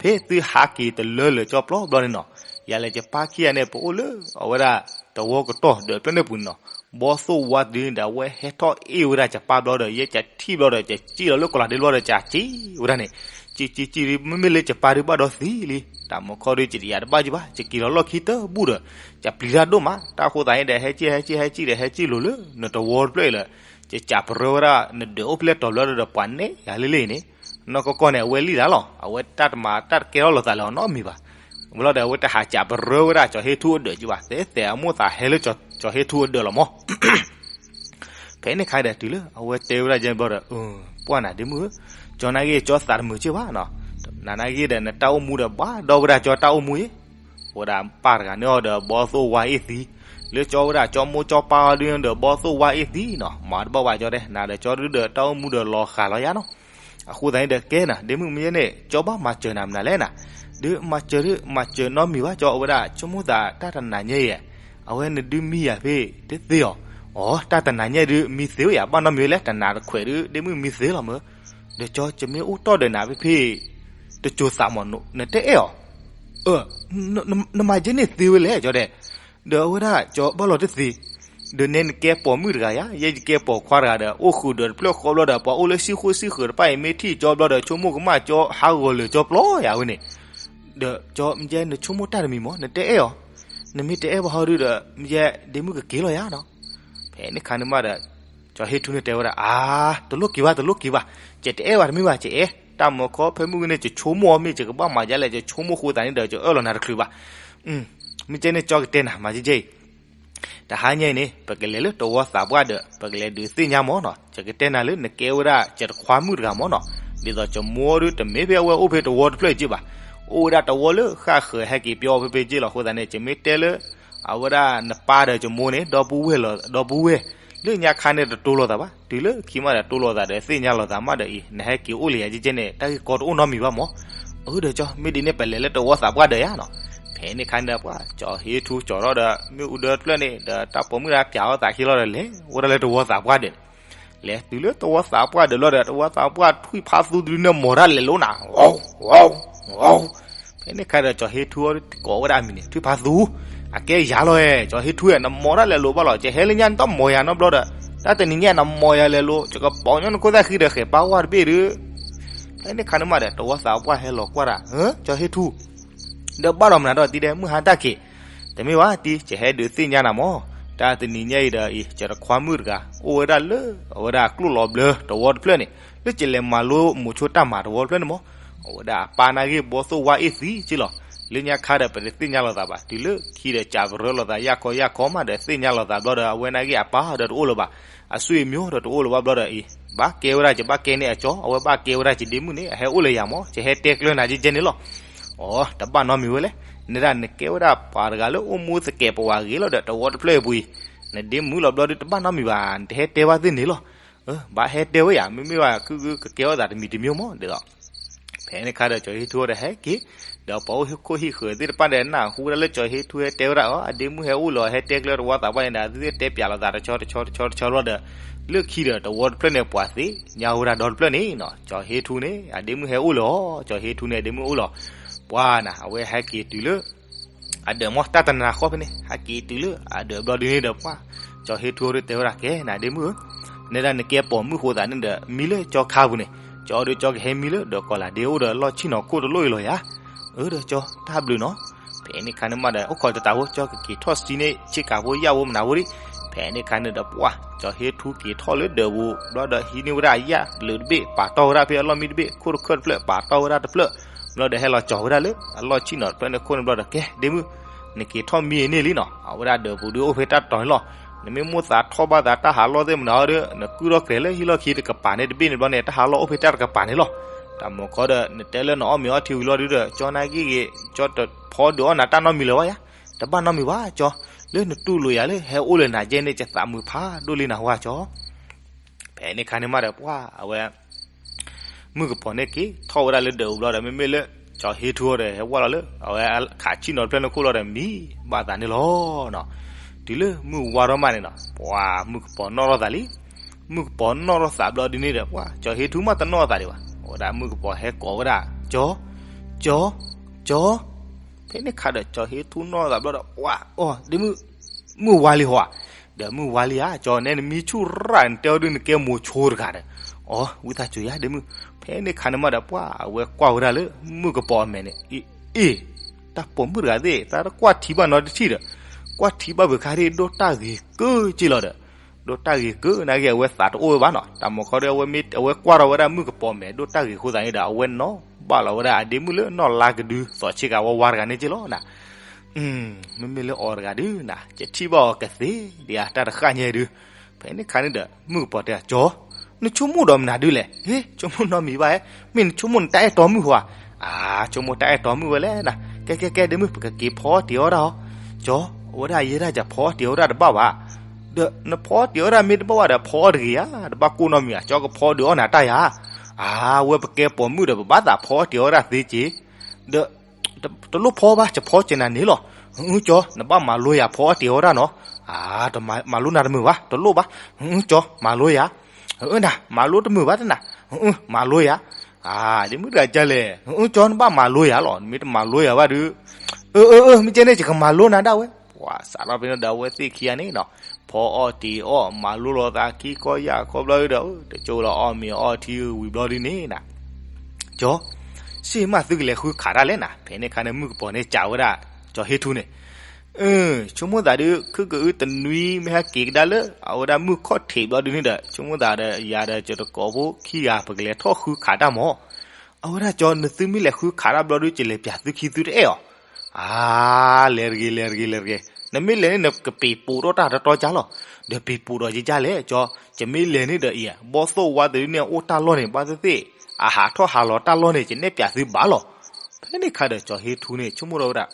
ဖဲသုဟးက့ၤတလၢလၢာ်ကၠီပျီဘျီန့ၣ်နီၤ, ယၤလဲၤယပၢ်ခံဂၤန့ၣ် ပအိၣ်လၢအဝဲဒၣ်တဝီကတီၢ်ဒီးဖျၢၣ်န့ၣ်ပူၤန့ၣ်နီၤ, ဘီသိၣ်ဝါတနံၤဒီး အဝဲဟဲထီၣ်အ့ၣ်ဝဲဒၣ်ယပၢ်ဘျီဒီး ယဲယထံၣ်ဘျီဒီး ယစံၣ်လီၤလၢကီးလးဒ့ဘျီဒီး ယစံၣ်ဝဲဒၣ်န့ၣ်, စံၣ်စံၣ်စံၣ်ဒ် မ့မ့ၢ်လၢယပၢ်ဒုးဘၣ်ဒီးသံလံ, တၢ်မၤခီဒုး ယတယၤတဘၣ်ကဘၣ်, ယက့ၤလီၤလီၢ်ခံတဘူၣ်ဒီး ယပျံၤတၢ်ဒိၣ်မး, တၢ်ဃိသးန့ၣ်ဒီး ဟဲစံၣ်ဟဲစံၣ်ဟဲစံၣ်ဒီး ဟဲစံၣ်လိၤလၢနတဝီတဖျၢၣ်အံၤလၢ ယစံၣ်ပရၢဝဲဒၣ် နဒၢးအိၣ်ဖဲလဲၣ်တီၤဘျီဒီး ပှၤနဲၣ်ယၤလၢလၢအံၤန့ၣ်, နီၢ်ကီၢ်ကီၢ်န့ၣ် အဝဲလံၣ်ဒၣ်လီၤ, အဝဲတၢ်တမၤတၢ်တကဲထီၣ်လိာ်သးလၢအီၤနီတမံၤဘၣ်, ဘျီဒီး အဝဲတဟးစံၣ်ပရၢဝဲဒၣ်ကၠီၤဟ့ၣ်ထူအဒၢးကဘၣ်, သဲသဲးအမိၢ်သးဟဲလၢကၠီၤဟ့ၣ်ထူအဒၢးလီၤမး ဖဲန့ၣ်ခါဒီးတုၤလၢအဝဲတဲဝဲဒၣ်ယဲဘျီဒီး ပှၢ်နၤဒ့မုၣ်ဧၢ, ကၠီနာ်ဂ့ၢ်ကၠီသးတမုာ်က့ၢ်ဘၣ်နီၤ, နၤနာ်ဂ့ၢ်ဒီး နတၢ်အိၣ်မူဒီးဘၣ်ဒီဝဲဒၣ်ကၠီတၢ်အိၣ်မူအံၤ, ဝဲဒၣ်ပၢ်တဂၤန့ၣ်အီၤဒီး ဘီသိၣ်ဝါအ့ၣ်သံ, လၢကၠီဝဲဒၣ်ကၠီမိၢ်ကၠီပၢ်အီၤဒုးဒီး ဘီသိၣ်ဝါအ့ၣ်သံနီၤ, မၤတဘၣ်ဝဲကၠီတဲ, နၤဒီးကၠီဒုးဒီး တၢ်အိၣ်မူဒီးလီၤဃာ်လီၤယါနီၤ အဃိသတးန့ၣ်ဒီးကဲနၤ ဒ့မုၣ်မ့ၢ်ယဲန့ၣ် ကၠီဘၣ်မၤစၢၤနၤမနုၤလဲၣ်နၤ, ဒုးမၤစၢၤဒုး မၤစၢၤနီတမံၤဘၣ်ကၠီ အဝဲဒၣ်ဆိကမိၣ်သးတၢ်တနၤညါအံၤ, အဝဲနဒုးမံယၤဖဲတသ့အီၤ, အိ တၢ်တနၤညါဒုး မံသ့ဝဲယၤ ဘၣ်နီတမံၤဝဲလဲၣ်, တနၤတခွဲးဒုး ဒ့မုၣ်မံသ့လီၤမၢ်. ဒီးကၠီ ယမ့ၢ်အိၣ်တီၢ်ဒီးနၤဖဲဖဲ တစိၤသးမး နတဲအဲၣ်အီၤ. နမၤကဲန့ၣ်သ့ဝဲလဲၣ် ကၠီဒဲး. ဒီးအဝဲဒၣ်ကၠီဘၣ်လီၤတသ့, ဒီးနဲနကဲပိာ်မုၣ်တဂၤယၤ, ယဲယကဲပိာ်ခွါတဂၤဒီး အိၣ်ဃုာ်ဒီးတဖျၢၣ်ဃီဘျီဒီး ပှၤအိၣ်လၢဟံၣ်ဃိဟံၣ်ဃၢၤတဖၣ်အံၤ မ့ၢ်ထံၣ်ကၠီဘျီဒီး ဆိကမိၣ်ကမၣ်ကၠီ ဟးဂီၤလၢာ်ကၠီပျီယၤဝဲန့ၣ်. ဒီးကၠီ မ့ၢ်ကဲနဆိကမိၣ်တၢ်တမံၤမး နတဲအဲၣ်အီၤ. နမ့ၢ်တအဲၣ်ဘၣ်ဟီဒုဒီး မ့ၢ်ကဲဒ့မုၣ်ကက့ၤလီၤယၤနီၤ. ဖဲန့ၣ်ခါန့ၣ်မးဒီး ကၠီဟ့ထူန့ၣ်တဲဝဲဒၣ် အါ, တလိၣ်က့ၤဘၣ် တလိၣ်က့ၤဘၣ်, ယတအဲၣ်ဘၣ်တမ့ၢ်ဘၣ် ယအဲၣ်, တၢ်မၤခီဖဲမုၢ်ဂ့ၤန့ၣ် ယဆိကမိၣ်အီၤ မ့ၢ်ယကဘၣ်မၤဒ်လဲၣ် ယဆိကမိၣ်ဃိသးန့ၣ်ဒီး ယအၢၣ်လီၤနၤတချုးဘၣ်. မ့ၢ်ကဲန့ၣ် ကၠီကတဲနၤ မၤကဲကဲအံၤ, တဟါညါအံၤန့ၣ် ပကလဲၤလၢတဝီသးပှၢ်ဒီး ပကလဲၤဒုးသ့ၣ်ညါမးနီၤ. ယကတဲနၤလၢ နကဲဝဲဒၣ် ယတခွါမုၣ်တဂၤမးနီၤ. ဒ်သိးယမိၢ်ဒုး တမ့ၢ်ဖဲအဝဲအိၣ်ဖဲတဝီတဖျၢၣ်အံၤက့ဘၣ်, အိၣ်ဝဲဒၣ်တဝီလၢဃၣ်ဃၢၤ ဟဲက့ၤပၠီဖဲဖဲက့လီၤ. အဃိသတးန့ၣ် ယမ့ၢ်တဲလၢ အဝဲဒၣ်နပၢ်ဒီးယမိၢ်န့ၣ် ဒီပုၢ်ဝဲၢ်လီၤ ဒီပုၢ်ဝဲၢ်, လၢညါခါန့ၣ်တတိလိာ်သးဘၣ်, တုၤလၢခံမးဒီးတိလိာ်သးဒီး သ့ၣ်ညါလိာ်သးမးဒီးအံၤ နဟဲက့ၤအိၣ်လၢယၤကဲကဲန့ၣ် တၢ်ဂ့ၢ်ကီတအိၣ်နီတမံၤဘၣ်မး. အၢ ဒီးကၠီ မ့ၢ်ဒ်န့ၣ် ပလဲၤလၢတဝီသးပှၢ်ဒီးယၤနီၤ. ဖဲန့ၣ်ခါန့ၣ်ဒီးပှၢ် ကၠီဟ့ထူကၠီထီၣ်ဒီး မ့ၣ်အူဒၢတဖျၢၣ်န့ၣ် ဒီးတၢ်ပိာ်မုၣ်တၢ်ပၠးအီၣ်သးခံလီၤဒီး လဲၤဝဲဒၣ်လၢတဝီသးပှၢ်ဒီး လဲၤတုၤလၢတဝီသးပှၢ်ဒီးလီၤဒီး တဝီသးပှၢ်ထွံၣ်ဖးသူတဒုန့ၣ် မီၤတၢ်လဲၤလိၤနၤ, ဂီၤ, ဂီၤ. ဖဲန့ၣ်ခါဒီး ကၠီဟ့ထူကိးဝဲဒၣ်အမံၤန့ၣ် ထွံၣ်ဖးသူ, အကဲယၤလီၤ, ကၠီဟ့ထူဧၢ နမီၤတၢ်လဲၤလိၤဘၣ်လီၤ, ယဟဲလၢညါနတမီၤယၤနီတဘျီဒီး တၢ်တနံၤညါနမီၤယၤလဲၤလိၤ ယကပိာ်ညီနခိၣ်သၣ်ဃံဒီး ဃဲၤပာ်ဝဲတဘ့ၣ်ဒီး. ဖဲန့ၣ်ခါန့ၣ်မးဒီး တဝီသးပှၢ်ဟဲလီၤကွၢ်ဒၣ် ကၠီဟ့ထူ ဒီးဘၣ်ဒီးမနုၤဒီး တံၤဒဲး မုၢ်ဟါတၢ်က့ၤ, တမ့ၢ်ဘၣ်တံၤ ယဟဲဒုးသ့ၣ်ညါနၤမး, တၢ်တနံၤညါအံၤဒီးအံၤ ယတခွါမုၣ်တဂၤ အိၣ်ဝဲဒၣ်လၢ အဝဲဒၣ်ကျိၣ်လီၤဘျၢ တဝီတဖျၢၣ်န့ၣ် လၢယလဲၤမၤလိမိၤဆိတၢ်မၤတဝီတဖျၢၣ်န့ၣ်မး, အဝဲဒၣ်အပၢ်နာ်ဂ့ၢ်ဘီသိၣ်ဝါအ့ၣ်သံက့လီၤ. လၢညါခါဒီး ပတသ့ၣ်ညါလိာ်သးဘၣ်, တုၤလၢခံဒီး ကးပရၢလိာ်သးယၢ်ခီယၢ်ခီမးဒီး သ့ၣ်ညါလိာ်သးဘျီဒီး အဝဲနာ်ဂ့ၢ်အပၢ်ဒီးတအိၣ်လၢၤဘၣ်, အဆွေမျိုးဒီးတအိၣ်လၢၤဘၣ်ဘျီဒီးအံၤ ဘၣ်ကဲဝဲဒၣ် ယဘၣ်ကဲန့ၢ်အကၠီ, အဝဲဘၣ်ကဲဝဲဒၣ် ယဒ့မုၣ်န့ၣ် အဟဲအိၣ်လၢယၤမး, ယဟဲတဲကျၢၤနၤကဲကဲန့ၣ်လီၤ. အိ တဘၣ်နီတမံၤဝဲလဲၣ်, နဲဒၣ်နကဲဝဲဒၣ်ပှၤတဂၤလၢအိၣ်မူသကဲးပဝးဂ့ၤလီၤဒီး တဝီတဖျၢၣ်အံၤပူၤအံၤ, နဒ့မုၣ်လီၤဘျီဒီး တဘၣ်နီတမံၤဘၣ်, နတဟဲတဲဘၣ်သ့ၣ်န့ၣ်လီၤ. ဘၣ်ဟဲတဲဝဲယၤ, မ့မ့ၢ်ဘၣ်ခုကကဲထီၣ်သးတမံၤတမံၤမး ဒ်သိး ဖဲန့ၣ်ခါဒီး ကၠီၤဟ့ထူဒီးဟဲက့ၤ, ဒီးပှၤအိၣ်ဟံၣ်ခိၣ်ဟံၣ်ဃၢၤသ့ၣ်တဖၣ်ဒီး နၢ်ဟူဝဲဒၣ်လၢကၠီၤဟ့ထူဟဲတဲဝဲဒၣ်အီၤ အဒ့မုၣ်ဟဲအိၣ်လၢၤ ဟဲတဲကျၢၤတဝီသးပှၢ်န့ၣ်ဒီး အဝဲသ့ၣ်တဲပၠးလိာ်သးတဆီတဆီတဆီတဆီလီၤဒီး လၢခံဒီးတဝီတဖျၢၣ်န့ၣ် ပှၤသ့ၣ်ညါဝဲဒၣ်ဒီတဖျၢၣ်န့ၣ်နီၤ, ကၠီၤဟ့ထူန့ၣ် အဒ့မုၣ်ဟဲအိၣ်လၢၤအီၤ, ကၠီၤဟ့ထူန့ၣ် အဒ့မုၣ်အိၣ်လၢၤ, ပှၤနၤ အဝဲဟဲက့ၤတုၤလၢ အဒၢးမး တၢ်တနၤဃီဖဲန့ၣ် ဟဲက့ၤတုၤလၢအဒၢးဘျီဒုန့ၣ်ဒီး ပှၢ် ကၠီၤဟ့ထူဒီးတဲဝဲဒၣ် ကဲ နဒ့မုၣ်ဧၢ, နဲဒၣ်နကဲပိာ်မုၣ်ဃိသးန့ၣ်ဒီး မံလၢကၠီခါပူၤန့ၣ်, ကၠီဒီးကၠီကဟဲမံလၢဒီးကီၢ်လၢ်ဒ့အိၣ်ဒီး လီၢ်ဆံၣ်နီၤခိၣ်တလိၣ်အံၤလီၤယၤ. အၢ ဒီးကၠီ တၢ်ဘျုးနီၤ. ဖဲန့ၣ်ခါန့ၣ်မးဒီး အိၣ်ခိးတတးဖိ ကၠီကက့ၤထီၣ်စံန့ၣ် ဆ့ကၤဖိယၣ်ဖိမနၤဖိဒံး. ဖဲန့ၣ်ခါန့ၣ်ဒီး ပှၢ် ကၠီၤဟ့ထူက့ၤထီၣ်လၢဒၢးပူၤ ဘျီဒီးဟံးန့ၢ်ဝဲဒၣ်ယၣ်လၢာ်တဘ့ၣ် ပာ်တီၢ်ဝဲဒၣ်ဖဲအလီၢ်မံတဘ့ၣ် ခိၣ်တခၢၣ်တဖျၢၣ် ပာ်တီၢ်ဝဲဒၣ်တဖျၢၣ်, ဘျီဒီးဟဲလီၤကၠီၤဝဲဒၣ်လၢအလီၢ်ဆံၣ်နီၤတဖျၢၣ်န့ၣ်ခိၣ်န့ၣ်ဘျီဒီး ကဲ ဒ့မုၣ် နက့ၤထီၣ်မံအန့ၣ်လံနီၤ. အဝဲဒၣ်ဒၢးပူၤဒုးအိၣ်ဖဲတၢ်တီၤန့ၣ်လီၤ. နမ့ၢ်မိၣ်သးထီၣ်ဘၣ်သးတၢ်ဟးလီၢ်သ့ၣ်မနုၤဒီး နကုၢ်ထီၣ်ကြဲးလၢဟံၣ်လီၢ်ခံတကပၤန့ၣ်တဘ့ၣ်န့ၣ်ဘျီန့ၣ် တၢ်ဟးလီၢ်အိၣ်ဖဲတၢ်တကပၤန့ၣ်လီၤ. တၢ်မၤခီဒီး နတဲလၢနအီၣ်မ့ၤအီထံဝံၤလီၤဒုဒီး ကၠီနာ်ဂ့ၢ်ဂ့ၤ ကၠီတဖီဒုးအီၣ်နၤတၢ်နီတမံၤလၢၤဘၣ်ယါ. တဘၣ်နီတမံၤဘၣ်ကၠီ, လၢနတူၢ်လိာ်ယၤလၢဟဲအိၣ်လၢနၤကဲန့ၣ် ယသးမုာ်ဖးဒိၣ်လံနၤဟါကၠီ. ဖဲန့ၣ်ခါန့ၣ်မးဒီး ပှၢ် အဝဲ မုၣ်ကပီၤန့ၣ်က့ၤထီၣ်ဝဲဒၣ်လၢဒၢးပူၤဘျီဒီး မ့မ့ၢ်လၢ ကၠီၤဟ့ထူဒီး ဟဲဝဲလီၤလၢ အဝဲခးဆံၣ်နီၤတဖျၢၣ်န့ၣ်ခိၣ်လီၤဒီး မံဘၣ်သးန့ၣ်လီၤနီၤ. တုၤလၢမုၢ်ဝါထီၣ်မးန့ၣ်နီၤ ပှၢ် မုၣ်ကပီၤနီၣ်ထီၣ်သးလံ. မုၣ်ကပီၤနီၣ်ထီၣ်သးဘျီဒုန့ၣ်ဒီး ပှၢ် ကၠီၤဟ့ထူမးတနီၣ်သးဒံးဘၣ်. အဝဲဒၣ်မုၣ်ကပီၤဟဲကိးဝဲဒၣ် ကၠီၤ ကၠီၤ ကၠီၤ. ဖဲန့ၣ်ခါဒီး ကၠီၤဟ့ထူနီၣ်သးဘျီဒီး ပှၢ် အိ ဒ့မုၣ် မုၢ်ဝါလံဟီဧါ. ဒီးမုၢ်ဝါလံဧါ ကၠီၤ နဲနမံဆူၣ်ရၣ် နတဲအီၤဒုးနကဲမိၤဆိတဂၤဒီး အိ ဝံသးစူၤယါဒ့မုၣ်. ဖဲန့ၣ်ခါန့ၣ်မးဒီး ပှၢ် အဝဲကွၢ်ဝဲဒၣ်လၢ မုၣ်ကပီၤအမဲာ်န့ၣ် အ့ အ့ တၢ်ပိာ်မုၣ်တဂၤသ့ၣ် တၢ်တကွၢ်ထံဘၣ်နီတထံၣ်ဒီး ကွၢ်ထံဘၣ်ဘၣ်ခါဒ် ဒိၣ်တၢ်ဂ့ၤကၢက့လီၤဒီး ဒိၣ်တၢ်ဂ့ၤကၢ နာ်က့အဝဲသးတအိၣ်ဝဲဘၣ်နီၤ. တၢ်မၤခီဒီး အဝဲမ့ၢ်အဝဲကွၢ်ထီၣ်ဝဲဒၣ်မုၣ်ကပီၤမဲာ် ဒိၣ်တၢ်ဂ့ၤအဃိသတးန့ၣ်ဒီး အဝဲနီၣ်ဘၣ်လီၤဝဲဒၣ်အဒ့မုၣ်လၢနီၣ်လါကဒု သီးဆ့ကၤဝါဝါတဂၤန့ၣ်က့လီၤနၤ. မ့မ့ၢ်လၢအီၤတဂၤဒုးနၤ ယထံၣ်ဘၣ်အီၤကသ့ဒံးဧါ တၢ်တဃၣ်ညါဒုး. ဖဲန့ၣ်ခါန့ၣ်ဒီး မုၣ်ကပီၤတဲ ကၠီၤ နဆိကမိၣ်ဒီးမနုၤဒုးလဲၣ်. ဟ့ ဆိကမိၣ်နီတမံၤဘၣ်ဧါ. မ့ၢ်နဆိကမိၣ်နတၢ်အဲၣ်တီမုၣ်ဧါ. အါ ဆိကမိၣ်တၢ်အဲၣ်တီမုၣ်ဝဲလဲၣ်နၤ. ကဲ ကဲ ကဲ ဒ့မုၣ် ပကက့ၤဖီအီၣ်တ့ၤအီၣ်ဒၣ်အီၤ. ကၠီၤ အဝဲဒၣ်ယဲဒၣ်ယဖီအီၣ်တ့ၤအီၣ်ဒၣ်တဘၣ်ဘၣ်. ဒီးနဖီအီၣ်တ့ၤအီၣ်ဒၣ်မ့ၢ်တဘၣ်ဘၣ်ဒီး ဖီအီၣ်တဂ့ၤဧါ. တဘၣ်ကိၢ်နီတမံၤဧါ. ကၠီကဖီဒုးအီၣ်နၤတၢ်ယၤ. အါ ဝဲပကဲပိာ်မုၣ်ဒီး ပဘၣ်သးဖီအီၣ်တ့ၤအီၣ်ဒၣ်သ့က့ၤ. ဒီး တလိၣ်ဖီဘၣ် ယဖီက့ၤနၤန့ၣ်လီၤ. အၢ ကၠီ နဘၣ်မၤလိယၤဖီအီၣ်တ့ၤအီၣ်ဒၣ်နီၤ. အၢ တမၤလိနၤတမုာ်ဘၣ်, တလိၣ်ဘၣ်, ကၠီ မၤလိယၤ, အၢ နၤ မၤလိတမုာ်ဘၣ်တနၤ, မၤလိယၤ, အၢ ဒ်မုၢ်တဂၤကလဲၣ်, ကၠီ နဘၣ်မၤလိယၤလီၤ, နမ့ၢ်တမၤလိယၤဘၣ်ဒီး, အၢ အၢ အၢ မ့ၢ်ကဲန့ၣ် ယကမၤလိနၤဒၣ်ဝဲ, ပှၤစးထီၣ်ဖဲန့ၣ်ဒီး အဝဲသ့ၣ်ခံဂၤန့ၣ်နီၤ, ဖီအီၣ်တ့ၤအီၣ် မၤလိလီၤသးခံခီယၢ်ခီဘျီဒီး တကၠိလီၤအီၣ်မ့ၤအီထံဝံၤဘျီဒ်န့ၣ်နၤ, ကၠီ ဆ့ၣ်မးသုကလဲၤဃုခးတၢ်လဲၣ်နၤ, ဖဲန့ၣ်အခါန့ၣ် မုၣ်ကပီၤန့ၣ်စံးဝဲဒၣ် ကၠီဟ့ထူန့ၣ်, အၢ ဆိကမိၣ်သးဒုး ခုကအုတနွံမ့ၢ်ဟဲက့ၤကဒါလၢ အဝဲဒၣ်မုၢ်ခီၣ်ထံးဘျီဒုးန့ၣ်ဒီး ဆိကမိၣ်သးဒီးယၤဒီးယတကိးဖိခံဂၤ ပကလဲၤထီၣ်ဃုခးတၢ်မၢ်, အဝဲဒၣ်ကၠီ နသုမ့ၢ်လဲၤဃုခးတၢ်ဘျီဒုး ယလဲၤပျးသုခံသုတအဲၣ်အီၤ, အၢ လဲၤတဂ့ၤ လဲၤတဂ့ၤ လဲၤတဂ့ၤ, နမ့ၢ်လဲၤန့ၣ် နကပ့ၤပိာ်ထီၣ်တၢ်တတီကါလီၤ, ဒီးပ့ၤပိာ်ဒီးယကလဲၣ် ကၠီ, ယမ့ၢ်လဲၤန့ၣ်ဒီးအံၤ ဘီၣ်သိၣ်ဝါတဒုန့ၣ် အိၣ်တၢ်လီၢ်န့ၣ် ဘၣ်သ့ၣ်သ့ၣ် အဟးထီၣ်ဟးလီၤတၢ်လီၢ်န့ၣ် ယနဲၣ်ပျးသုဘၣ်လီၤ, ဖဲန့ၣ်အခါဒီးကၠီဟ့ထူန့ၣ် ဆိကမိၣ်ထီၣ်ဝဲဒၣ်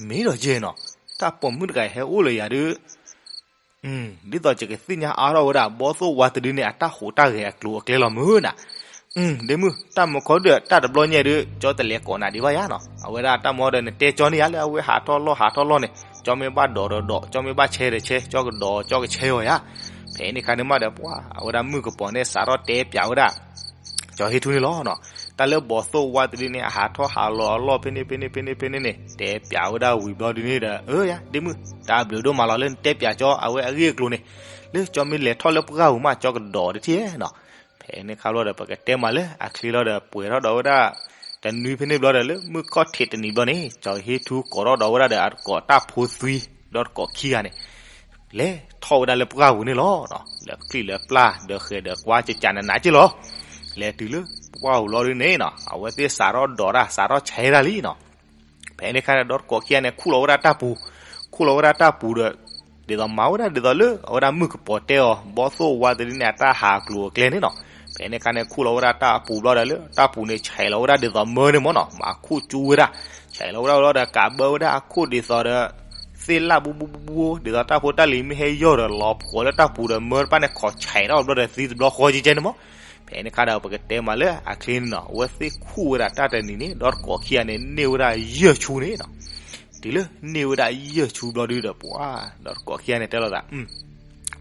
မ့ၢ်ဒီးယဲနီၤ, တၢ်ပိာ်မုၣ်တဂၤဟဲအိၣ်လၢယၤဒုး, ဒ်သိးယကသ့ၣ်ညါအါထီၣ်ဝဲဒၣ် ဘီၣ်သိၣ်ဝါတဒုန့ၣ် အတၢ်ဟူးတၢ်ဂဲၤအကျိၤအကျဲလီၤမုၢ်နၤ, ဒ်မုၢ် တၢ်မူခီဒုး တၢ်တဘျီညါဒုး ကၠီတလဲၤကိးနၤဒံးဘၣ်ယၤနီၤ, အဝဲဒၣ်တၢ်မူဒီး နတဲကၠီန့ၣ်ယၤလၢအဝဲဟးထီၣ်လီၢ်ဟးထီၣ်လီၢ်န့ၣ် ကၠီမ့ၢ်ဘၣ်ဒိးဒီးဒိး ကၠီမ့ၢ်ဘၣ်ဆဲးဒီးဆဲး ကၠီကဒိးကၠီကဆဲးအီၤယၤ, ဖဲန့ၣ်အခါန့ၣ်မးဒီး ပှၤ အဝဲဒၣ်မုၣ်ကပီၤန့ၣ် စးထီၣ်တဲပျးဝဲဒၣ် ကၠီဟ့ထူန့ၣ်လီၤနီၤ, တၢ်လၢဘီၣ်သိၣ်ဝါတဒုန့ၣ် အဟးထီၣ်ဟးလီၤအလီၢ်ဖဲန့ၣ် ဖဲန့ၣ် ဖဲန့ၣ် ဖဲန့ၣ်န့ၣ် တဲပျးဝဲဒၣ်ဝံၤဘျီဒုးန့ၣ်ဒီး အၢ ယၤ ဒ်မုၢ် တၢ်ဘျုးဒိၣ်မးလီၤ လၢနတဲပျးကၠီအဝဲအဂ့ၢ်အကျိၤန့ၣ်, လၢကၠီမ့ၢ်လဲၤထီၣ်လၢပှၢ်ပူၤမး ကၠီကဒိးတထံၣ်နီၤ, ဖဲန့ၣ်အခါဘျီဒီး ပကတဲမးလၢအချ့လီၤဒီး ပှဲၤထီၣ်ဒီးဝဲဒၣ် တနွံဖဲန့ၣ်ဘျီဒီး လၢမုၢ်ခီၣ်ထံးတနံၤဘျီန့ၣ် ကၠီဟ့ထူကိးထီၣ်ဒီးဝဲဒၣ်ဒီး အတကိးတၢ်ဖိသွံ ဒီးတကိးခံဂၤန့ၣ် လဲၤထီၣ်ဝဲဒၣ်လၢပှၢ်ပူၤန့ၣ်လီၤ, လၢချံၣ်လၢပျၢ် ဒီးဃဲၤဒီးကွါကကးနးနးက့လီၤ, လဲၤတုၤလၢပှၢ်ပူၤလီၤဒုးန့ၣ်နီၤ အဝဲသ့ၣ်စးထီၣ်ဒိးတၢ် စးထီၣ်ဆဲးတၢ်လံနီၤ, ဖဲန့ၣ်အခါန့ၣ် ဒီးတကိးခံဂၤန့ၣ် ခူၣ်လီၤဝဲဒၣ်တၢ်ပူၤ, ခူၣ်လီၤဝဲဒၣ်တၢ်ပူၤဒီး ဒ်သိးမၤဝဲဒၣ်ဒ်သိးလၢ အဝဲဒၣ်မုၣ်ကပီၤတဲအီၤ ဘီၣ်သိၣ်ဝါတဒုန့ၣ် အတၢ်ဟးကျိၤအကျဲန့ၣ်နီၤ, ဖဲန့ၣ်အခါန့ၣ် ခူၣ်လီၤဝဲဒၣ်တၢ်အပူၤဘျီဒီး လၢတၢ်ပူၤန့ၣ် ဆဲးလီၤဝဲဒၣ်ဒ်သိးမၢန့ၣ်မၢ်နီၤ, မၤခူၣ်ကၠူဝဲဒၣ်, ဆဲးလီၤဝဲဒၣ်ဘျီဒီး ကးဘၢဝဲဒၣ်အခိၣ်ဒ်သိးဒီး သ့ၣ်လၣ်ဘူးဘူးဘူးဘူး ဒ်သိးတၢ်ဖိတၢ်လံၤမ့ၢ်ဟဲယီၢ်ဒီး လီၤဖှီၣ်လၢတၢ်ပူၤဒီး မၢတဖၣ်န့ၣ် ခိးဆဲးထီၣ်ဘျီဒီး သံတဘျီဃီကဲကဲန့ၣ်မၢ်, ဖဲန့ၣ်အခါဒီး ပကတဲမးလၢအချ့န့ၣ်နီၤ အဝဲသ့ၣ်ခူၣ်ဝဲဒၣ်တၢ်တနံၤန့ၣ် ဒီးတကိးခံဂၤန့ၣ် န့ၢ်ဝဲဒၣ်ယဲၢ်ဆူန့ၣ်နီၤ, တုၤလၢန့ၢ်ဝဲဒၣ်ယဲၢ်ဆူဘျီဒုးဒီး ပှၤ ဒီးတကိးခံဂၤန့ၣ်တဲလိာ်သး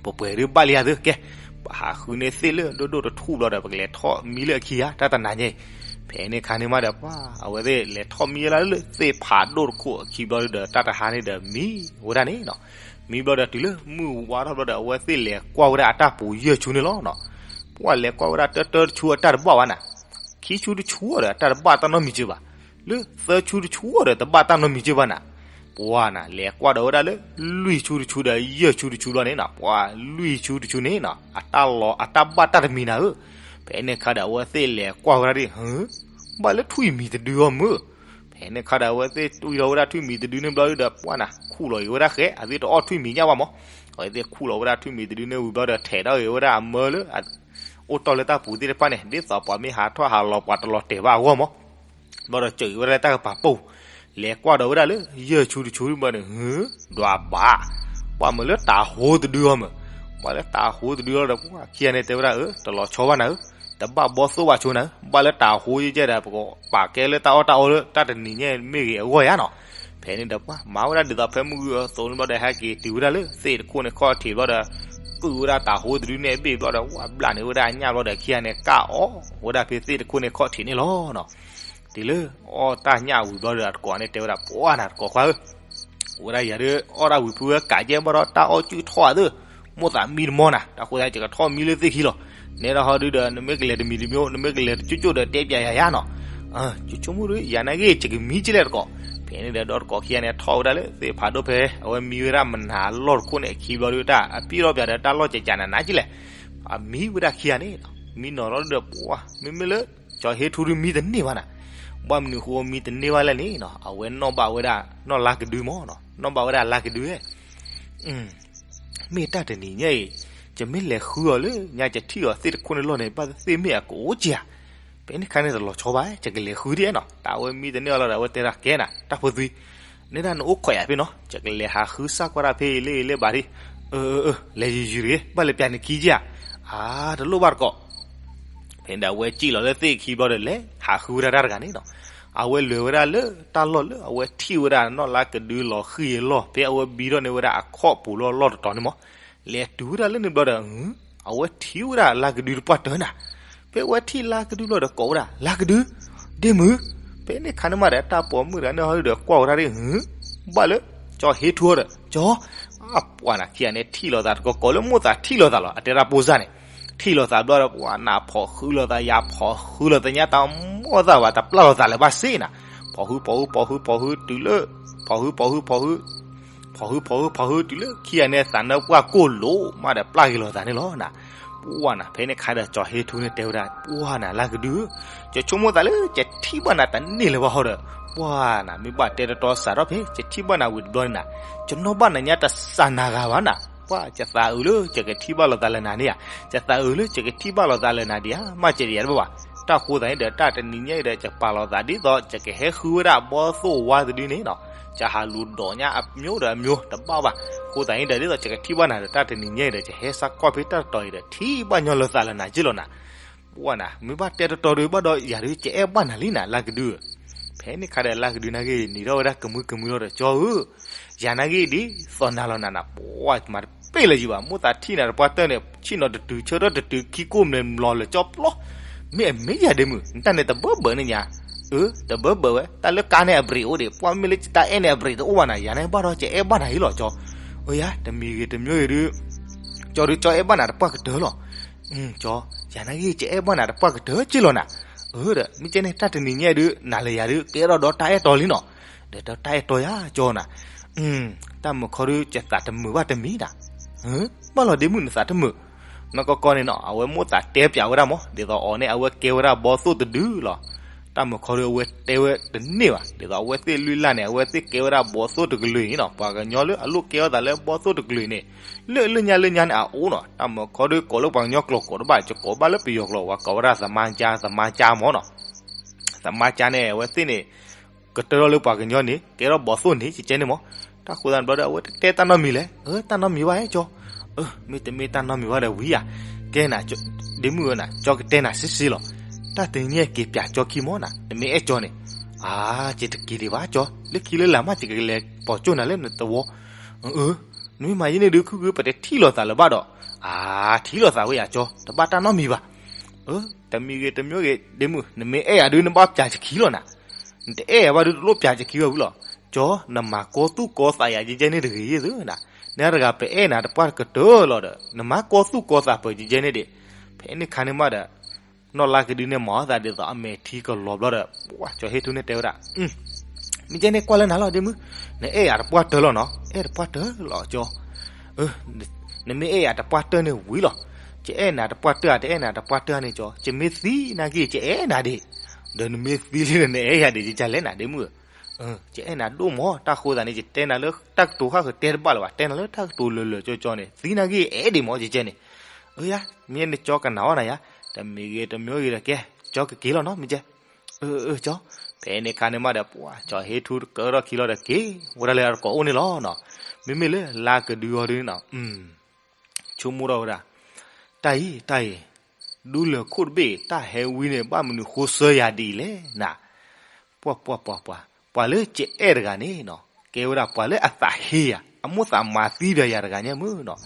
ပှဲၤပှဲၤဒုးဘၣ်လံယၤသု ကဲ ပဟးဃုန့ၢ်သ့ၣ်လၢဒိၣ်ဒိၣ်တထူၣ်ဘျီဒီး ပကလဲၤထီၣ်မံလၢအခံဂၤ တၢ်တနၤညါအံၤ, ဖဲန့ၣ်အခါန့ၣ်မးဒီး ပှၤ အဝဲသ့ၣ်လဲၤထီၣ်မံလၢလၢသ့ၣ်ဖးဒိၣ်တခိၣ်အခံဘျီဒုးဒီး တၢ်တဟါန့ၣ်ဒီးမံဝဲဒၣ်န့ၣ်နီၤ, မံဘျီဒီးတုၤလၢမုၢ်ဝါထီၣ်ဘျီဒီး အဝဲသ့ၣ်လဲၤကွၢ်ဝဲဒၣ်အတၢ်ပူၤယဲၢ်ဆူန့ၣ်လီၤနီၤ, ပှၤလဲၤကွၢ်ဝဲဒၣ်တၢတၢတဆူအတၢ်တဘၣ်ဘၣ်နၤ, ခံဆူတဆူအီၤဒီး အတၢ်တဘၣ်တၢ်နီတမံၤက့ဘၣ်, လၢသၢဆူတဆူအီၤဒီး တဘၣ်တၢ်နီတမံၤက့ဘၣ်နၤ, ပှၤနၤ လဲၤကွၢ်ဒီးဝဲဒၣ်လၢ လွံၢ်ဆူတဆူဒီး ယဲၢ်ဆူတဆူဘျီန့ၣ်နီၤ, ပှၤ လွံၢ်ဆူတဆူန့ၣ်နီၤ အတၢ်လီၤ အတၢ်ဘၣ်တၢ်တမံၤနၤဧၢ, ဖဲန့ၣ်အခါဒီး အဝဲသ့ၣ်လဲၤကွၢ်ဝဲဒၣ်ဒ် ဟၢ ဘၣ်လၢထွံၣ်မံၤတဒုအီၤမုၢ်, ဖဲန့ၣ်အခါဒီး အဝဲသ့ၣ်တွံၢ်လီၤဝဲဒၣ်ထွံၣ်မံၤတဒုန့ၣ်ဘျီဒုးဒီး ပှၤနၤ ခူၣ်လီၤအံၤဝဲဒၣ်ဃဲ အသ့ၣ်တအီၣ်ထွံၣ်မံၤညၣ်ဘၣ်မး, အဝဲသ့ၣ်ခူၣ်လီၤဝဲဒၣ်ထွံၣ်မံၤတဒုန့ၣ်ဝံၤဘျီဒီး ထဲးထီၣ်ဂ့ၤဝဲဒၣ်အမၢလၢ အိၣ်တီၢ်လၢတၢ်ပူၤသ့ၣ်တဖၣ်န့ၣ် ဒ်သိးပှၤမ့ၢ်ဟးထီၣ်ဟးလီၤပှၤတလီၤတဲာ်ဘၣ်အဂီၢ်မး, ဘျီဒီးစၢၤအံၤဝဲဒၣ်တၢ်ကပၤပူၤ, လဲၤကွၢ်ဒီးဝဲဒၣ်လၢ ယဲၢ်ဆူတဆူဘျီန့ၣ် ဟၢ ဒွးဘး, ပှၤမၢလၢတၤဟိတဒုအီၤမုၢ်, ပှၤလၢတၤဟိတဒုအီၤဒီး ပှၤခံဂၤန့ၣ်တဲဝဲဒၣ် အၢ တလီၤဆီဘၣ်နၤဧၢ, တဘၣ်ဘီၣ်သိၣ်ဘၣ်ဆိနၤဧၢ, ဘၣ်လၢတၤဟိယဲၢ်ကဲဒီး ပကပာ်ကဲလၢတၢ်အီၣ်တၢ်အီလၢတၢ်တနံၤညါမ့ၢ်ဂ့ၤအဂီၢ်ယါနီၤ, ဖဲန့ၣ်ဒီးပှၤမၤဝဲဒၣ်ဒ်သိးဖဲမုၢ်ဂုၢ်အသိးန့ၣ်ဘျီဒီး ဟဲက့ၤတုၤဝဲဒၣ်လၢသ့ၣ်တခိၣ်န့ၣ်ခီၣ်ထံးဘျီဒီး ကုၢ်ဝဲဒၣ်တၤဟိတဒုန့ၣ်အဘ့ၣ်ဘျီဒီး ဝဲဘျးန့ၢ်ဝဲဒၣ်အညၣ်ဘျီဒီး ခံဂၤန့ၣ် ကၢ်အီၣ်ဝဲဒၣ်ဖဲသ့ၣ်တခိၣ်န့ၣ်ခီၣ်ထံးန့ၣ်လီၤနီၤ, တုၤလၢအီၣ်တၢ်ညၣ်ဝံၤဘျီဒီး အတကိးန့ၣ်တဲဝဲဒၣ် ပှၤနၤတကိးခွါဧၢ, ဝဲဒၣ်ယၤဒုး အီၣ်တၢ်ဝံၤဖုဝဲကးကဲဘၣ်ဒီး တၢ်အီၣ်ကုၢ်ထီၣ်အသး မိၣ်သးမံတမီနၤ, တၢ်ဃိသတး ယကထီၣ်မံလၢသ့ၣ်ခံလီၤ, နဲဒၣ်ဟီဒုဒီး နမ့ၢ်ကလဲၤတမံၤတမံၤ နမ့ၢ်ကလဲၤတကၠိကၠိဒီး တဲပျးယၤယါနီၤ, ကၠိကၠိမုၣ်ဒုး ယၤနာ်က့ ယကမံကလဲၣ်တကိး, ဖဲန့ၣ်ဒီး ဒီတကိးခံဂၤန့ၣ် ထီၣ်ဝဲဒၣ်လၢသ့ၣ်ဖးဒိၣ်ဖဲ အဝဲမံဝဲဒၣ်မနၤလီၢ်တခိၣ်န့ၣ် အခံဘျီဒုး တၢ်အပျဲၢ်ထီၣ်ပျးဒီး တၢ်လီၢ်ကကးနးနးကလဲၣ်, အမံဝဲဒၣ်ခံဂၤန့ၣ် မံနီၤထီၣ်ဒီး ပှၤ မ့မ့ၢ်လၢ ကၠီဟ့ထူဒုးမံတန့ၢ်ဘၣ်နၤ, ဘၣ်မနုၤဃိမံတန့ၢ်ဘၣ်လဲၣ်န့ၣ်နီၤ, အဝဲနီၣ်ဘၣ်ဝဲဒၣ် နီၣ်လါကဒုမးနီၤ, နီၣ်ဘၣ်ဝဲဒၣ်လါကဒု မ့ၢ်တၢ်တနံၤညါအံၤ ယမ့ၢ်လဲၤဃုအီၤလၢညါ ယထံၣ်အီၤသ့ၣ်တခိၣ်န့ၣ်လီၢ်န့ၣ် ဘၣ်သ့ၣ်သ့ၣ်မ့ၢ်အကအိၣ်က့ဧါ, ဖဲန့ၣ်ခါန့ၣ်တလီၤဆီဘၣ် ယကလဲၤဃုဒ်နီၤ, တၢ်အဝဲမံတန့ၢ်အီၤလီၤဒီး အဝဲတဲဒၣ်ကဲနၤ တၢ်ဖိသွံ, နဲဒၣ်နအိၣ်ခိးယၤဖဲနီၤ, ယကလဲၤဟးဃုစၢ်ကွၢ်တၢ်ဖဲအံၤလၢအံၤလၢဘၣ်ဒ်, အၢ အၢ အၢ လဲၤယံာ်ယံာ်တဂ့ၤ ဘၣ်လဲၤပျးနခံက့ဧါ, အါ တလိၣ်ဘၣ်တကိး ဖဲန့ၣ်ဒီးအဝဲစံၣ်လီၤလၢသ့ၣ်ခံဘျီဒီး လဲၤဟးဃုဝဲဒၣ်တၢ်တဂၤန့ၣ်နီၤ, အဝဲလဲၤဝဲဒၣ်လၢတၢ်လီၢ်လၢအဝဲထံၣ်ဝဲဒၣ်နီၢ်လါကဒုလီၤဃံၤအလီၢ် ဖဲအဝဲဘံထီၣ်န့ၢ်ဝဲဒၣ်အခီၣ်ပူၤလီၢ်လီၢ်တတီၤန့ၣ်မး, လဲၤတုၤဝဲဒၣ်လၢန့ၣ်ဘျီဒီး အဝဲထံၣ်ဝဲဒၣ်လါကဒုတပှၢ်တၢၢ်နၤ. ဖဲအဝဲထံၣ်လါကဒုဘျီဒီးကိးဝဲဒၣ် လါကဒု, ဒ့မုၣ်, ဖဲန့ၣ်ခါန့ၣ်မးဒီး တၢ်ပိာ်မုၣ်တဂၤန့ၣ်ဟီဒီးကွၢ်ဝဲဒၣ်ဒ် ဘၣ်လၢကၠီဟ့ထူဒီး ကၠီ, အပှၢ်နၤခံဂၤန့ၣ်ထံၣ်လိာ်သးတကီကီးလၢမိၣ်သးထံၣ်လိာ်သးလီၤ အတဲဒၣ်ပိၢ်စၢ်န့ၣ်, ထံၣ်လိာ်သးဘျီဒီး ပှၢ်နၤဖီၣ်ဃုလိာ်သး ယၤဖီၣ်ဃုလိာ်သးညါတၢ်မိၣ်သးဘၣ် တပျၢ်လိာ်သးလၢၤဘၣ်စ့နၤ, ဖီၣ်ဃုဖီၣ်ဃုဖီၣ်ဃုဖီၣ်ဃုတုၤလၢ ဖီၣ်ဃုဖီၣ်ဃုဖီၣ်ဃု ဖီၣ်ဃုဖီၣ်ဃုဖီၣ်ဃုတုၤလၢခံဂၤန့ၣ် သးနၢပှၢ်ကိၢ်လိာ်မးဒီးပျၢ်က့ၤလိာ်သးန့ၣ်လီၤနၤ. ပှၢ်နၤ ဖဲန့ၣ်ခါဒီးကၠီဟ့ထူန့ၣ်တဲဝဲဒၣ် ပှၢ်နၤလါကဒု, ယဆိကမိၣ်သးလၢယထံၣ်ဘၣ်နၤတန့ၢ်လၢၤဘၣ်ဟီဒီး ပှၢ်နၤ မ့ၢ်ဘၣ်တဲတတီစးထီၣ်ဖဲ ယထံၣ်ဘၣ်နၤဝံၤတဘျီန့ၣ်နၤ, ယနီၣ်ဘၣ်နၤညါတစးနၤဂၤဘၣ်နၤ, ပှၢ်ယသးအုးလၢယကထံၣ်ဘၣ်လိာ်သးလၢနၤန့ၣ်ဧါ, ယသးအုးလၢယကထံၣ်ဘၣ်လိာ်သးလၢနၤဒံးဧါ မ့ၢ်ကဲဒံးယၤတဘၣ်ဘၣ်. တၢ်ဃိသးန့ၣ်ဒီး တၢ်တနံၤညါအံၤဒီး ယပာ်လိာ်သးဒ်သိး ယကဟဲဃုဝဲဒၣ်ဘီသိၣ်ဝါတဒုန့ၣ်နီၤ, ယဟးလူၤဒိးညါအမျိုးဒီးအမျိုးတဘၣ်ဘၣ်. အဃိသတးန့ၣ်ဒီး ဒ်သိးယကထံၣ်ဘၣ်နၤဒီး တၢ်တနံၤညါအံၤဒီး ယဟဲစးကွၢ်ဖဲတၢ်တတီၤအံၤဒီး ထံၣ်ဘၣ်ညီလိာ်သးလၢနၤက့လီၤနၤ. ပှၢ်နၤ မ့ၢ်ဘၣ်တဲတတီဒီး ဘၣ်ဒီးယၤဒုး ယအဲၣ်ဘၣ်နၤလံနၤ လါကဒုဧၢ. ဖဲန့ၣ်ခါဒီး လါကဒုနာ်ဂ့ၢ် နံၤထီၣ်ဝဲဒၣ်ကမုာ်ကမုာ်လီၤဒီး ကၠီဧၢ, ယၤနာ်ဂ့ၢ်ဒ်သိးနၤလီၤနၤနၤ, ပှၢ်မၤတပ့ၢ်လၢၤယံၤဘၣ်, မိၣ်သးထံၣ်နၤတပှၢ်တၢၢ်န့ၣ် ဆ့ၣ်နီၤတတုၤဆၢထီၣ်တတုၤ ခံကိၢ်မလဲၤလီၤလၢကၠီပျီ, မ့ၢ်အမ့ၢ်ယၤဒ့မုၣ် နတၢ်န့ၣ်တဘၢဘၢန့ၣ်ညါ, အၢ တဘၢဘၢဝဲ တၢ်လၢကါန့ၣ်အဘြ့းအိၣ်ဒံး ပှၢ်မ့ၢ်လၢတၢ်အဲၣ်န့ၣ်အဘြ့းတအိၣ်ဘၣ်နၤ, ယၤန့ၣ်ဘၣ်ဒီး ယအဲၣ်ဘၣ်နၤအံၤလီၤကၠီ, အၢယၤ တမံၤဂ့ၤတမံၤဂ့ၤဒုး ကၠီဒုး ကၠီအဲၣ်ဘၣ်နၤတပှၢ်ကတၢၢ်လီၤ. ကၠီ, ယၤနာ်ဂ့ၢ် ယအဲၣ်ဘၣ်နၤတပှၢ်ကတၢၢ်က့လီၤနၤ. အၢဒီး မ့ၢ်ကဲန့ၣ် တၢ်တနံၤညါဒုး နၤလၢယၤဒုး ကဲထီၣ်ဒီးတၢ်အဲၣ်တီလံနီၤ. ဒီးတၢ်အဲၣ်တီယၤကၠီနၤ. တၢ်မုာ်ခီဒုး ယသးတမုာ်ဘၣ်တမံၤနၤ. ဘၣ်လီၤဒ့မုၣ်နသးတမုာ်. နီၢ်ကီၢ်ကီၢ်န့ၣ်နီၤ အဝဲမိၣ်သးတဲပၠးဝဲဒၣ်မး ဒ်သိးအီၤန့ၣ် အဝဲကဲဝဲဒၣ်ဘီသိၣ်တဒုလီၤ. တၢ်မုာ်ခီဒုး အဝဲတဲဝဲတန့ၢ်ဘၣ် ဒ်သိးအဝဲသ့ၣ်လွံၢ်လၢ်န့ၣ် အဝဲသ့ၣ်ကဲဝဲဒၣ်ဘီသိၣ်တကလုာ်အံၤနီၤ. ပှၤကညီလၢအလိၣ်ကဲထီၣ်သးလၢဘီသိၣ်တကလုာ်န့ၣ် လၢလၢညါလၢညါန့ၣ် အအိၣ်နီၤ. တၢ်မုာ်ခီဒုး ကိးလၢပှၤကညီကျိာ်ကိးတဘၣ် ယကိးဘၣ်လၢပယီၤကျိာ် ပှၤကိးဝဲဒၣ် သမါကျါ သမါကျါမးနီၤ. သမါကျါန့ၣ် အဝဲသ့ၣ်န့ၣ် ကတၢၢ်ထီၣ်လၢပှၤကညီန့ၣ် ကဲထီၣ်ဘီသိၣ်န့ၣ် ကကဲန့ၣ်မး. တၢ်ဃိသတးန့ၣ်ဘျီဒီး အဝဲတတဲတၢ်နီတမံၤလဲၣ်. အၢ တၢ်နီတမံၤဘၣ်ဟဲကၠီ. အၢ မ့တမ့ၢ်တၢ်နီတမံၤဘၣ်ဒီးဝံၤဧါ. ကဲနၤ ဒ့မုၣ်ဧၢနၤ ကၠီကတဲနၤစ့စ့လီၤ. တၢ်တနံၤညါက့ၤပၠးကၠီခံမးနၤ နမ့ၢ်အဲၣ်ကၠီန့ၣ်. အၢ ယတက့ၤဒံးဘၣ်ကၠီ လၢခံလၢလာ်မး ယကလဲၤပိာ်ကၠိၣ်နၤလၢနသဝီ. အၢ နမ့ၢ်မၤယဲန့ၣ်ဒုး ခုၣ်ခုၣ်ပတထံၣ်လိာ်သးလၢၤဘၣ်ဒီး. အၢ ထံၣ်လိာ်သးဝဲယၤကၠီ တဘၣ်တၢ်နီတမံၤဘၣ်. အၢ တမံၤဂ့ၤတမံၤဂ့ၤ ဒ့မုၣ် နမ့ၢ်အဲၣ်ယၤဒုး နဘၣ်ပၠးယခံလီၤနၤ. နတအဲၣ်ယၤဘၣ်ဒုး တလိၣ်ပၠးယခံဘၣ်ဝံၤလီၤ. ကၠီ နမၤကီသူၣ်ကီသးယၤကဲကဲန့ၣ်တဂ့ၤယဲၢ်သုနၤ. နၤတဂၤပအဲၣ်နၤတပှၢ်ကတၢၢ်လီၤဒီး နမၤကီသူၣ်ကီသးပၢၤကဲကဲန့ၣ်ဒံး. ဖဲန့ၣ်ခါန့ၣ်မးဒီး နီၢ်လါကဒုန့ၣ်မၤအီၣ်သးဒ်သိးအမဲာ်ထံကလီၤဘျီဒီး ပှၢ်ကၠီဟ့ၣ်ထူန့ၣ်တဲဝဲဒၣ် မ့ၢ်ကဲန့ၣ်ကွၢ်လၢနၤလီၤဒ့မုၣ်, နအဲၣ်ယၤတပှၢ်တၢၢ်လီၤနီၤ, အဲၣ်တပှၢ်တၢၢ်လီၤကၠီ. နမ့ၢ်အဲၣ်ယၤတပှၢ်တၢၢ်န့ၣ်ဝံၤလီၤ. ယအဲၣ်နၤတပှၢ်တၢၢ်ဧါ တအဲၣ်နၤတပှၢ်တၢၢ်ဧါန့ၣ်ကၠီ, ယမ့ၢ်သံနာ်က့ ယအဲၣ်နၤဒံး, ဒီးနမ့ၢ်သံလံဒီး နအဲၣ်ယၤဒံး ယကလဲၣ်နၤဒ့မုၣ်ဧၢ. ယအဲၣ်နၤဒိၣ်မး တၢ်ဃိသးန့ၣ် ယတဲနၤလၢတၢ်ကတိၤ ဟးကတဲတဘၣ်လၢၤဘၣ်, တဲနၤလၢတၢ်ကတိၤလၢာ်လၢာ်ကၠီကၠီန့ၣ် သံနာ်က့ အဲၣ်ဒံးမး ယကဲန့ၣ်. အၢယၤ မ့ၢ်န့ၣ်ကၠီကနၣ်အီၣ်နၤယၤ, တမံၤဂ့ၤတမံၤဂ့ၤဒီးကဲ, ကၠီကက့ၤလီၤနီၤ မ့ၢ်ကဲ. အၢ အၢ ကၠီ. ဖဲန့ၣ်ခါန့ၣ်မးဒီး ပှၤကၠီဟ့ၣ်ထူတကၢထီၣ်ခံလီၤဒီးက့ၤဝဲဒၣ်လၢအတကိးအိၣ်န့ၣ်လီၤနီၤ. မ့မ့ၢ်လၢလါကဒုအီၤဒုန့ၣ်နီၤ ဆိကမိၣ်ထီၣ်ဝဲဒၣ်, တၢ်အံၤ တၢ်အံၤ, ဒူလၢၢ်ခိၣ်တဘ့ၣ် တၢ်ဟဲဝံန့ၣ် ဘၣ်မနုၤဃိစၢယၤဒ်အံၤလဲၣ်နၤ. ပှၤ ပှၤ ပှၤ ပှၤ, ပှၤလၢကအဲၣ်တဂၤန့ၣ်နီၤ ကဲဝဲဒၣ်ပှၤလၢအသးဟ့ယၤ, အမိၣ်သးမၤသံဒီးယၤတဂၤညါမုၢ်နီၤ.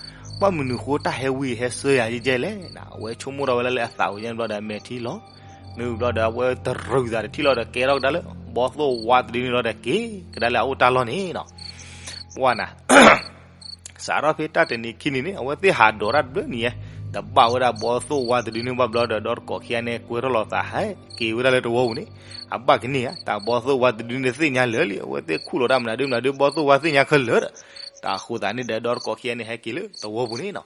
ဘၣ်မနုၤဃိတၢ်ဟဲဝံဟဲစၢယၤယဲၢ်လဲၣ်နၤ. အဝဲဆိကမိၣ်ထီၣ်ဝဲဒၣ်လၢအသးဝဲညါဘျီဒီး အမဲာ်ထံလီၤ. မ့ၢ်ဝံၤဘျီဒီး အဝဲတရူးသးတထံၣ်လီၤဒီး ကဲထီၣ်ကဒါလၢ ဘီသိၣ်ဝါတဒုန့ၣ်လီၤဒီး က့ၤကဒါလၢအအိၣ်တၢ်လီၢ်န့ၣ်နီၤ. ပှၤနၤ စးထီၣ်ဖဲတၢ်တနံၤခံနံၤန့ၣ် အဝဲသ့ၣ်ဟးဒိးတၢ်တဘျုးနံၤဧဲ, တဘၣ်ဝဲဒၣ်ဘီသိၣ်ဝါတဒုန့ၣ်ဘၣ်ဘျီဒီး ဒီတကိးခံဂၤန့ၣ် ကွဲထီၣ်လိာ်သးဟဲက့ၤဝဲဒၣ်လၢတဝီပူၤန့ၣ်, အဘၣ်ကန့ၢ်ဧါ, တၢ်ဘီသိၣ်ဝါတဒုန့ၣ်သ့ၣ်ညါလၢာ်လံ, အဝဲသ့ၣ်ခူၣ်လီၤတၢ်မနုၤဒုမနုၤဒု ဘီသိၣ်ဝါသ့ၣ်ညါခဲလၢာ်ဒီး, တၢ်ဃိသးန့ၣ်ဒီး ဒီတကိးခံဂၤန့ၣ် ဟဲက့ၤလၢတဝီပူၤန့ၣ်နီၤ.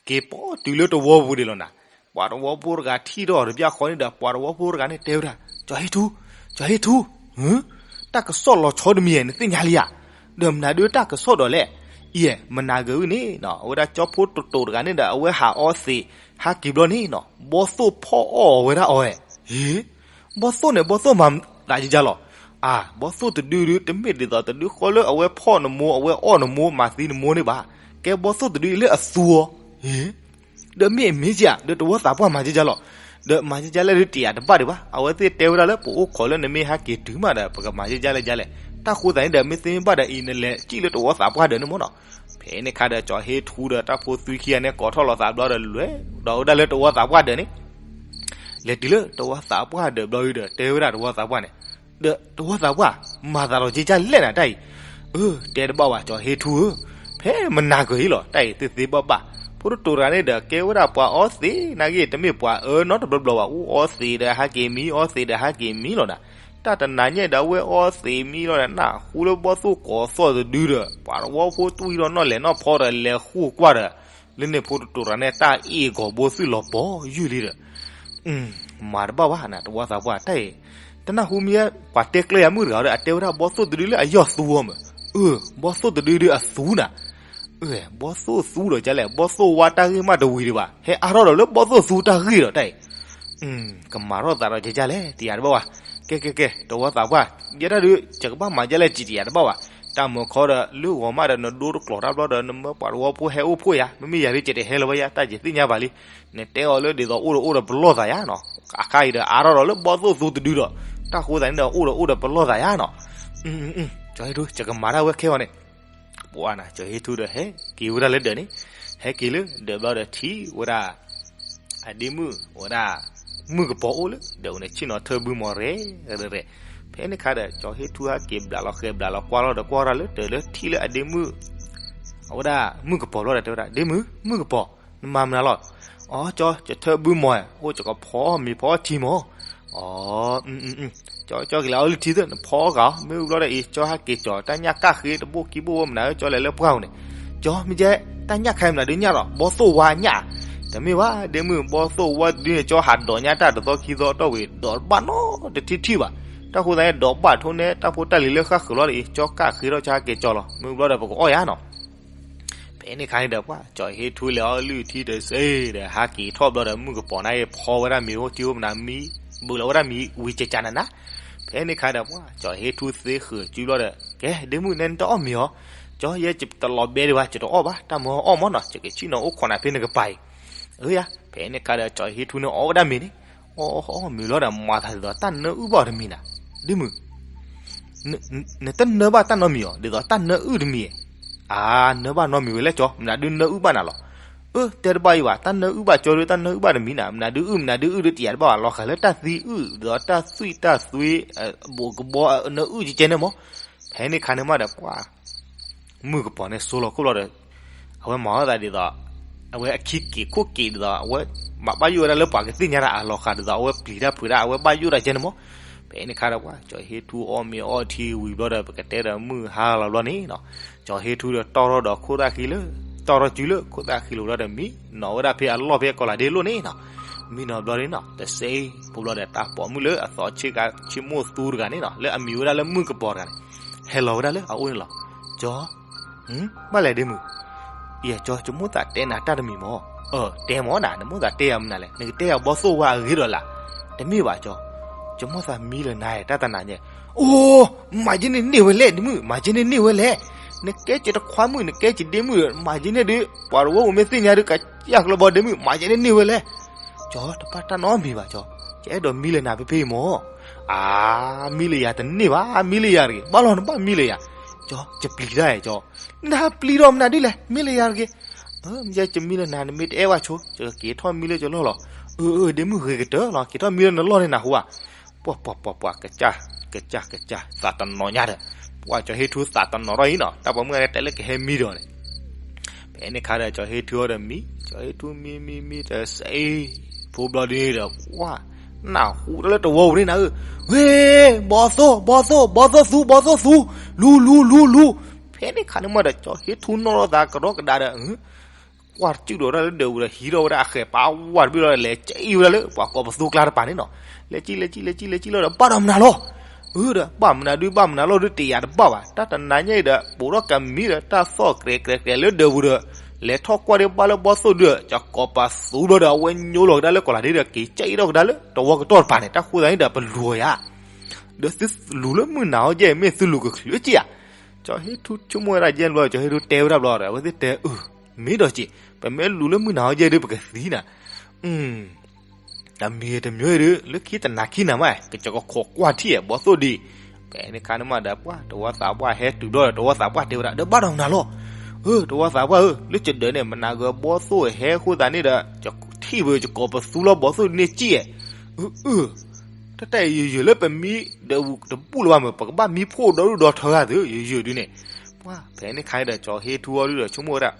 က့ၤပိာ်တုၤလၢတဝီပူၤဒံးလီၤနၤ. ပှၤတဝီဖိတဂၤထံၣ်ထီၣ်တဘျီဃီန့ၣ်ဒီး ပှၤတဝီဖိတဂၤန့ၣ်တဲဝဲဒၣ်, ကၠီဟ့ၣ်ထူ, ကၠီဟ့ၣ်ထူ, တၢ်ကစီၣ်လီၤဆီတမံၤဧဲ နသ့ၣ်ညါလံဧါ. ဒီးမနုၤဒုတၢ်ကစီၣ်ဒီးလဲၣ်. အံၤ မနၤဂ့ၤဝံၤန့ၣ်နီၤ အဝဲဒၣ်ကၠီဖိတိာ်တိာ်တဂၤန့ၣ်ဒီး အဝဲဟးအီသံး ဟးက့ၤဘျီန့ၣ်နီၤ ဘီသိၣ်ဖီၣ်အီၣ်ဝဲဒၣ်အီၤဧဲ. ဟ့ ဘီသိၣ်န့ၣ် ဘီသိၣ်မၤသးယကလီၤ. အၢ ဘီသိၣ်တဒုဒု တမ့ၢ်ဒ်သိးတဒုဃီလၢအဝဲဖီၣ်နမိၢ် အဝဲအီၣ်နမိၢ် မၤသံနမိၢ်န့ၣ်ဘၣ်. ကဲဘီသိၣ်တဒုအံၤလၢအသူအီၤ. ဟ့ ဒီးမ့ၢ်အမ့ၢ်ဧါ ဒီးတဝီသးပှၢ်မၤယကလီၤ. ဒီးမၤကကလဲၣ်ဒုးတယာ်တဘၣ်ဒံးဘၣ်. အဝဲသ့ၣ်တဲဝဲဒၣ်လၢပအိၣ်ခိးလၢနမ့ၢ်ဟဲက့ၤတုၤမးဒီး ပကမၤကကလဲၣ်ကလဲၣ်. တၢ်ဃိသးန့ၣ်ဒီး မ့ၢ်သ့မ့ၢ်ဘၣ်ဒီးအံၤ နလဲၤစံၣ်လၢတဝီသးပှၢ်ဒၢးန့ၣ်မ့ၢ်နီၤ. ဖဲန့ၣ်ခါဒီး ကၠီၤဟ့ထူဒီးတၢ်ဖိသွံခံဂၤန့ၣ် ကိးထီၣ်လီၤသးဘျီဒီး လဲၤဒီးဝဲဒၣ်လၢတဝီသးပှၢ်ဒၢးန့ၣ် လဲၤတုၤလၢတဝီသးပှၢ်ဒၢးဘျီဒီး တဲဝဲဒၣ်တဝီသးပှၢ်န့ၣ်, ဒီးတဝီသးပှၢ် မၤသးဒီးကကလဲၣ်နၤတၢ်အံၤ. အၢ တဲတဘၣ်ဘၣ် ကၠီၤဟ့ထူဧၢ, ဖဲမနၤကၢၤအံၤလီၤ တၢ်အံၤသ့သ့ဘၣ်ဘၣ်. ဖိတတိၤတဂၤန့ၣ်ဒီး ကဲဝဲဒၣ်ပှၤအီသံးနာ်က့ တမ့ၢ်ပှၤအၢနီတဘျီဘျီဘၣ်. အိၣ်အီသံးဒီးဟးက့ၤမံ အီသံးဒီးဟးက့ၤမံလီၤနၤ. တၢ်တနၤညါဒီး အဝဲအီသံးမံလီၤဒီး နၢ်ဟူလၢဘီၣ်သိၣ်ကိးသီၣ်တဒုဒီး ပှၤတဝီဖိတွံၢ်ဒီးနီၢ်လဲၤနီၢ်ဖီဒီး လဲၤဃိကွၢ်ဒီး လၢန့ၣ်ဖိတတိၤတဂၤန့ၣ် တၢ်အ့ၣ်ဂီၤဘိသုၣ်လီၤပီၤယုၢ်လံဒီး မၤတဘၣ်ဘၣ်နၤ တဝီသးပှၢ်တၢ်အံၤ. တနၢ်ဟူမ့ၢ် ပှၤတဲကျဲယၤမုၣ်တဂၤဒီး အတဲဝဲဒၣ်ဘီၣ်သိၣ်တဒုလၢအယီၢ်သူအီၤမး. အၢ ဘီၣ်သိၣ်တဒုဒုးအသူနၤ. အၢ ဘီၣ်သိၣ်သူဒီးကလဲၣ် ဘီၣ်သိၣ်ဝါတၢ်ဂ့ၢ်မးတဝံၤဒံးဘၣ် ဟဲအါထီၣ်ဒီးလၢဘီၣ်သိၣ်သူတၢ်ဂ့ၢ်ဒီးတၢ်အံၤ. ကမၤထီၣ်သးဒီးကကလဲၣ် တယာ်တဘၣ်ဘၣ်. ကဲကဲကဲ တဝီသးပှၢ် ယဲဒၣ်ဒုး ယကဘၣ်မၤကလဲၣ် တယာ်တဘၣ်ဘၣ်. တၢ်မၤခီဒီး လၢဂီၤမးဒီး နဒိတကျိၤတၢ်ဘျီဒီး နမၢပှၤတဝီဖိဟဲအိၣ်ဖှိၣ်ယၤ မ့မ့ၢ်ယၤဒုး ယတဟဲလၢၤဘၣ်ယၤ တၢ်ယသ့ၣ်ညါဘၣ်လံ. နတဲအီၤလၢဒ်သိးအိၣ်ဒီးအိၣ်ဒီးပလီၢ်သးယၤနီၤ. အခါအံၤဒီး အါထီၣ်ဒီးလၢဘီၣ်သိၣ်သူတဒုဒီး တၢ်ဃိသးန့ၣ်ဒီး အိၣ်ဒီးအိၣ်ဒီးပလီၢ်သးယၤနီၤ. ကၠီၤဟ့ထူ ယကမၤတၢ်ဝဲခဲအံၤန့ၣ် ပှၤနၤ ကၠီၤဟ့ထူဒီး ဟဲက့ၤဝဲဒၣ်လၢဒၢးန့ၣ်, ဟဲက့ၤလၢဒၢးဘျီဒီး ထံၣ်ဝဲဒၣ် အဒ့မုၣ် ဝဲဒၣ် မုၣ်ကပီၤအိၣ်လၢဒၢးပူၤန့ၣ် ဆ့ၣ်နီၤထၢဘုမီၤရဲၣ်ရဲၣ်. ဖဲန့ၣ်ခါဒီး ကၠီၤဟ့ထူဟဲက့ၤဘျးလီၤဃဲၤဘျးလီၤကွၢ်လီၤဒီး ကွၢ်ဝဲဒၣ်လၢဒၢးလၢထံၣ်လၢအဒ့မုၣ် အဝဲဒၣ်မုၣ်ကပီၤဘျီဒီး တဲဝဲဒၣ် ဒ့မုၣ် မုၣ်ကပီၤ နမၤမနုၤလီၤ. အီ ကၠီ ယထၢဘုမီၤ အိၣ်ယကဖီမ့ၤဖီထံမီၤ. အီ ကၠီ ကၠီက့ၤလၢအီလုၢ်ထံသ့ၣ် နဖီအီဂၤ မ့ၢ်အူဘျီဒီးအံၤ ကၠီဟဲက့ၤကၠီၤ တၢ်ညၣ်ကၣ်ဃ့တဘိၣ်ခံဘိၣ်ဝဲမနုၤ ကၠီလဲၤလၢပှၢ်ပူၤန့ၣ်, ကၠီမ့ၢ်ကဲ တၢ်ညၣ်ခါမနုၤဒုးညၣ်ဒီး ဘီၣ်သိၣ်ဝါညၣ်, တမ့ၢ်ဘၣ် ဒ့မုၣ် ဘီၣ်သိၣ်ဝါတဒုန့ၣ် ကၠီဟးဒိးညၣ်တၢ်တသီခံသီတီၢ်ဝံၤ ဒိးတဘၣ်နီတထံၣ်ထံၣ်ဘၣ်. တၢ်ဃိသတးန့ၣ် ဒိးဘၣ်ထိၣ်န့ၢ်တၢ်ဖိတၢ်လံၤလၢဃၣ်ဃုာ်လီၤဒီးအံၤ ကၠီကၣ်ဃ့ထီၣ် ကၠီဟဲက့ၤကၠီၤလီၤ မ့ၢ်အူဘျီဒီးပကအီၣ်ယၤနီၤ. ဖဲန့ၣ်ခါန့ၣ်ဒီး ပှၤကၠီၤဟ့ထူလဲၤအီလုၢ်ထံတစ့ဒီး ဟးက့ၤထီၣ်ဘျီဒီး မုၣ်ကပီၤန့ၣ် ဖီဝဲဒၣ်မ့ၤအိၣ်ထံအိၣ်မနုၤမံ, ဘုးလီၤဝဲဒၣ်မံၤဝံၤကကနၤနၤ. ဖဲန့ၣ်ခါဒီး ပှၤကၠီၤဟ့ထူသ့ဃုာ်စုဘျီဒီး ကဲ ဒ့မုၣ်နဲနတအီၣ်မ့ၤအီၤ, ကၠီယဲယတလီၤဘဲဒံးဘၣ် ယတအီၣ်ဘၣ် တၢ်မၤအီၣ်မ့ၢ်နီၤ ယကဆ့ၣ်နီၤအိၣ်ခိးနၤဖဲနကပၤအံၤ. အၢယၤ ဖဲန့ၣ်ခါဒီး ကၠီၤဟ့ထူန့ၣ်အီၣ်ဝဲဒၣ်မ့ၤန့ၣ်, အီၣ်အီၣ်မ့ၤလီၤဒီး မၤသးဒ်သိးတၢ်နၢအုၣ်ဘၣ်အီၤတမံၤနၤ, ဒ့မုၣ် နတနၢဘၣ်တၢ်နီတမံၤအီၤ ဒ်သိးတၢ်နၢအုၣ်တမံၤ, အါ နၢဘၣ်နီတမံၤဝဲလဲၣ်ကၠီ မနုၤဒုးနၢအုၣ်ဘၣ်နၤလီၤ. အၢ တဲတဘၣ်အံၤဘၣ် တၢ်နၢအုၣ်ဘၣ်ကၠီဒုး တၢ်နၢအုၣ်ဘၣ်တမံၤနၤ မနုၤဒုးအုၣ် မနုၤဒုးအုၣ်ဒုးတယာ်တဘၣ်ဘၣ် လီၤဃာ်လၢတၢ်သံအုၣ် ဒ်သိးတၢ်သွံၣ်တၢ်သွ့ ဘိးကဘီနၢအုၣ်ကကဲန့ၣ်မး. ဖဲန့ၣ်ခါန့ၣ်မးဒီး ပှၤ မုၣ်ကပီၤန့ၣ်စိလီၤခိၣ်ဘျီဒီး အဝဲမၤအီၣ်သးဒ်သိး အဝဲအခံက့ၤခိၣ်က့ၤဒ်သိး အဝဲမၤဘၣ်ယိၣ်ဝဲဒၣ်လၢပှၤကသ့ၣ်ညါတၢ်အလီၤဃာ်ဒ်သိး အဝဲပျံၤတၢ်ဖုးတၢ် အဝဲဘၣ်ယိၣ်တၢ်ကဲန့ၣ်မး. ဖဲန့ၣ်ခါဒီးပှၤ ကၠီၤဟ့ထူအီၣ်မ့ၤအီထံဝံၤဘျီဒီး ပကတဲဒီးမုၢ်ဟါလီၤဘျီန့ၣ်နီၤ, ကၠီၤဟ့ထူဒီးတီၢ်ထီၣ်ဒီးခိၣ်သၣ်ဃံလၢ တီၢ်ထီၣ်စုလၢခိၣ်သၣ်ဃံလိၤဘျီဒီး မံနီၤဝဲဒၣ်ဖဲအလီၢ်ဖဲအကီၢ်လၤဒ့လိၣ်န့ၣ်နီၤ. မံနီၤဘျီန့ၣ်နီၤ တစဲးဖိဘျီဒီး တၢ်ပိာ်မုၣ်လၢအသီဆ့ကၤဆ့မိၣ်သူတဂၤန့ၣ်နီၤ လၢအမံၤဝဲဒၣ်လၢမုၣ်ကပီၤတဂၤန့ၣ် ဟဲလီၤဝဲဒၣ်လၢအအိၣ်န့ၣ်လီၤ. ကၠီ ဘၣ်လဲၣ်ဒ့မုၣ်, ယကၠီ ယမိၣ်သးတဲနၤတၢ်တမံၤမး. အၢ တဲမးနၤ နမိၣ်သးတဲယၤမနုၤလဲၣ် နကတဲယၤဘီၣ်သိၣ်ဝါအဂ့ၤဒီးလၢ်. တမ့ၢ်ဘၣ်ကၠီ, ယမိၣ်သးမံလၢနၤတၢ်တနၤညါ. အိ မၤယဲန့ၣ်န့ၢ်ဝဲလဲၣ် ဒ့မုၣ် မၤယဲန့ၣ်န့ၢ်ဝဲလဲၣ်. နကဲယတခွါမုၣ် နကဲယဒ့မုၣ်ဒီး မၤယဲန့ၣ်ဒုး ပှၤတဝၢပူၤမ့ၢ်သ့ၣ်ညါဒုး ကယၢ်ကျၢဘီဒ့မုၣ် မၤယဲန့ၣ်န့ၢ်ဝဲလဲၣ်. ကၠီ တဘၣ်တၢ်နီတမံၤဘၣ်ကၠီ, ယအဲၣ်ဒိးမံလၢနၤဖဲဖဲအံၤမး. အါ မံလၢယၤတန့ၢ်ဘၣ် မံလၢယၤတဂ့ၤ ဘၣ်လီၤနဘၣ်မံလၢယၤ. ကၠီ ယပျံၤတၢ်ကၠီ, နပျံၤဒီးမနုၤဒုးလဲၣ် မံလၢယၤတဂ့ၤ. မ့ၢ်ယဲယမံလၢနၤ နမ့ၢ်တအဲၣ်ဘၣ်ဆိ ယကက့ၤထီၣ်မံလၢယလီၢ်လီၤ. အၢ အၢ ဒ့မုၣ်ဂ့ၤကတၢၢ်လီၤ က့ၤထီၣ်မံလၢနလီၢ်န့ၣ်နဟူဧါ. ပှၤ ပှၤ ပှၤ ပှၤ ကစၢ် ကစၢ် ကစၢ် သးတနီၤညါဒီး ပှၤကၠီၤဟ့ၣ်ထူသးတနီၤထီၣ်အံၤနီၤ တၢ်ပိာ်မုၣ်န့ၣ် တဲလၢကဟဲမံဒီးန့ၣ် ဖဲန့ၣ်ခါဒီး ကၠီၤဟ့ၣ်ထူအီၤဒီးမံ, ကၠီၤဟ့ၣ်ထူမံ မံ မံ တစဲးဖိဘျီဒုးဒီး ပှၤ နၢ်ဟူတၢ်လၢတဝီပူၤန့ၣ်နၤဧၢ, ဝ့ ဘီၣ်သိၣ် ဘီၣ်သိၣ် ဘီၣ်သိၣ်သူ ဘီၣ်သိၣ်သူ, လူၤ လူၤ လူၤ လူၤ. ဖဲန့ၣ်ခါန့ၣ်မးဒီး ကၠီၤဟ့ၣ်ထူနီၣ်ထီၣ်သးကဒီးကဒါဒီး ကွၢ်တစုၣ်ဒီးဝဲဒၣ်လၢဒၢးပူၤဒီး ဟံးထီၣ်ဝဲဒၣ်အဃဲၤပာ်ဝးတဘ့ၣ်လီၤဒီး လဲၤကံၣ်ဝဲဒၣ်လၢပှၤကိးပသူကျါတပၤန့ၣ်နီၤ. လဲၤကံၣ် လဲၤကံၣ် လဲၤကံၣ် လဲၤကံၣ်လီၤဒီး ဘၣ်ဒီးမနုၤလီၤ. အၢ ဒီး ဘၣ်မနုၤဒုး ဘၣ်မနုၤလီၤဒုး တယာ်တဘၣ်ဘၣ်. တၢ်တနၤညါအံၤဒီး ပိာ်ထီၣ်ကမံၤဒီး တၢ်သီၣ်ကြဲးကြဲးကြဲးလၢဒၢးပူၤဒီး လဲၤထီၣ်ကွၢ်ဒံးဘၣ်လၢဘီၣ်သိၣ်ဒုး ကကိးပသူဘျီဒီး အဝဲညိလီၤကဒါလၢကီၢ်လၤဒ့ဒီး က့ၤကံၣ်ထီၣ်ကဒါလၢတဝီကတီၢ်တပၤန့ၣ် တၢ်ဃိသတးန့ၣ်ဒီး ပလူၤအီၤယၤ ဒီးသုလူၤလၢမုၢ်နၤဟီယဲၢ် မ့ၢ်သုလူၤကချုးက့ဧါ. ကၠီၤဟ့ၣ်ထူဆိကမိၣ်ဝဲဒၣ်ယဲၢ်ဘျီ ကၠီၤဟ့ၣ်ထူတဲဝဲဒၣ်ဘျီဒီး အဝဲသ့ၣ်တဲအၢ မ့ၢ်ဒီးက့ၤ ပမ့ၢ်လူၤလၢမုၢ်နၤဟီယဲၢ်ဒုး ပကသံနၤ. အၢ တမံၤဂ့ၤတမံၤဂ့ၤဒီး လၢခံတနၤခံနၤမး ကစၢ်ကခိးကွၢ်ထံၣ်ဘီၣ်သိၣ်ဒံး. ဖဲန့ၣ်ခါန့ၣ်မးဒီး ပှၤတဝီသးပှၢ်ဟဲတုၤဘျီဒီး တဝီသးပှၢ်တဲဝဲဒၣ် ဒီးဘၣ်ဒီးနၤလီၤ. ဧၢ တဝီသးပှၢ်ဧၢ, လၢကဒၢးန့ၣ် မနၤဂ့ၤဘီၣ်သိၣ်ဟဲအဃိသတးန့ၣ်ဒီး ကထံၣ်ဝဲကကိးပသူလီၤဘီၣ်သိၣ်ဒံးန့ၣ်စံၣ်ဧါ. အၢ အၢ တၢ်တၢ်အံၤယယၢၤလၢပမံဒၢးဝူၤတဘူၣ်လၢၤဘၣ် မ့ၢ်ပကဘၣ်မံဖှိၣ်ဒီဒူၣ်ဒီထၢဂၤသု ယယၢၤဒုန့ၣ်. ပှၤဖဲန့ၣ်ခါန့ၣ်ဒီး ကၠီၤဟ့ထူအီၤဒုဒီးဆိကမိၣ်ဝဲဒၣ်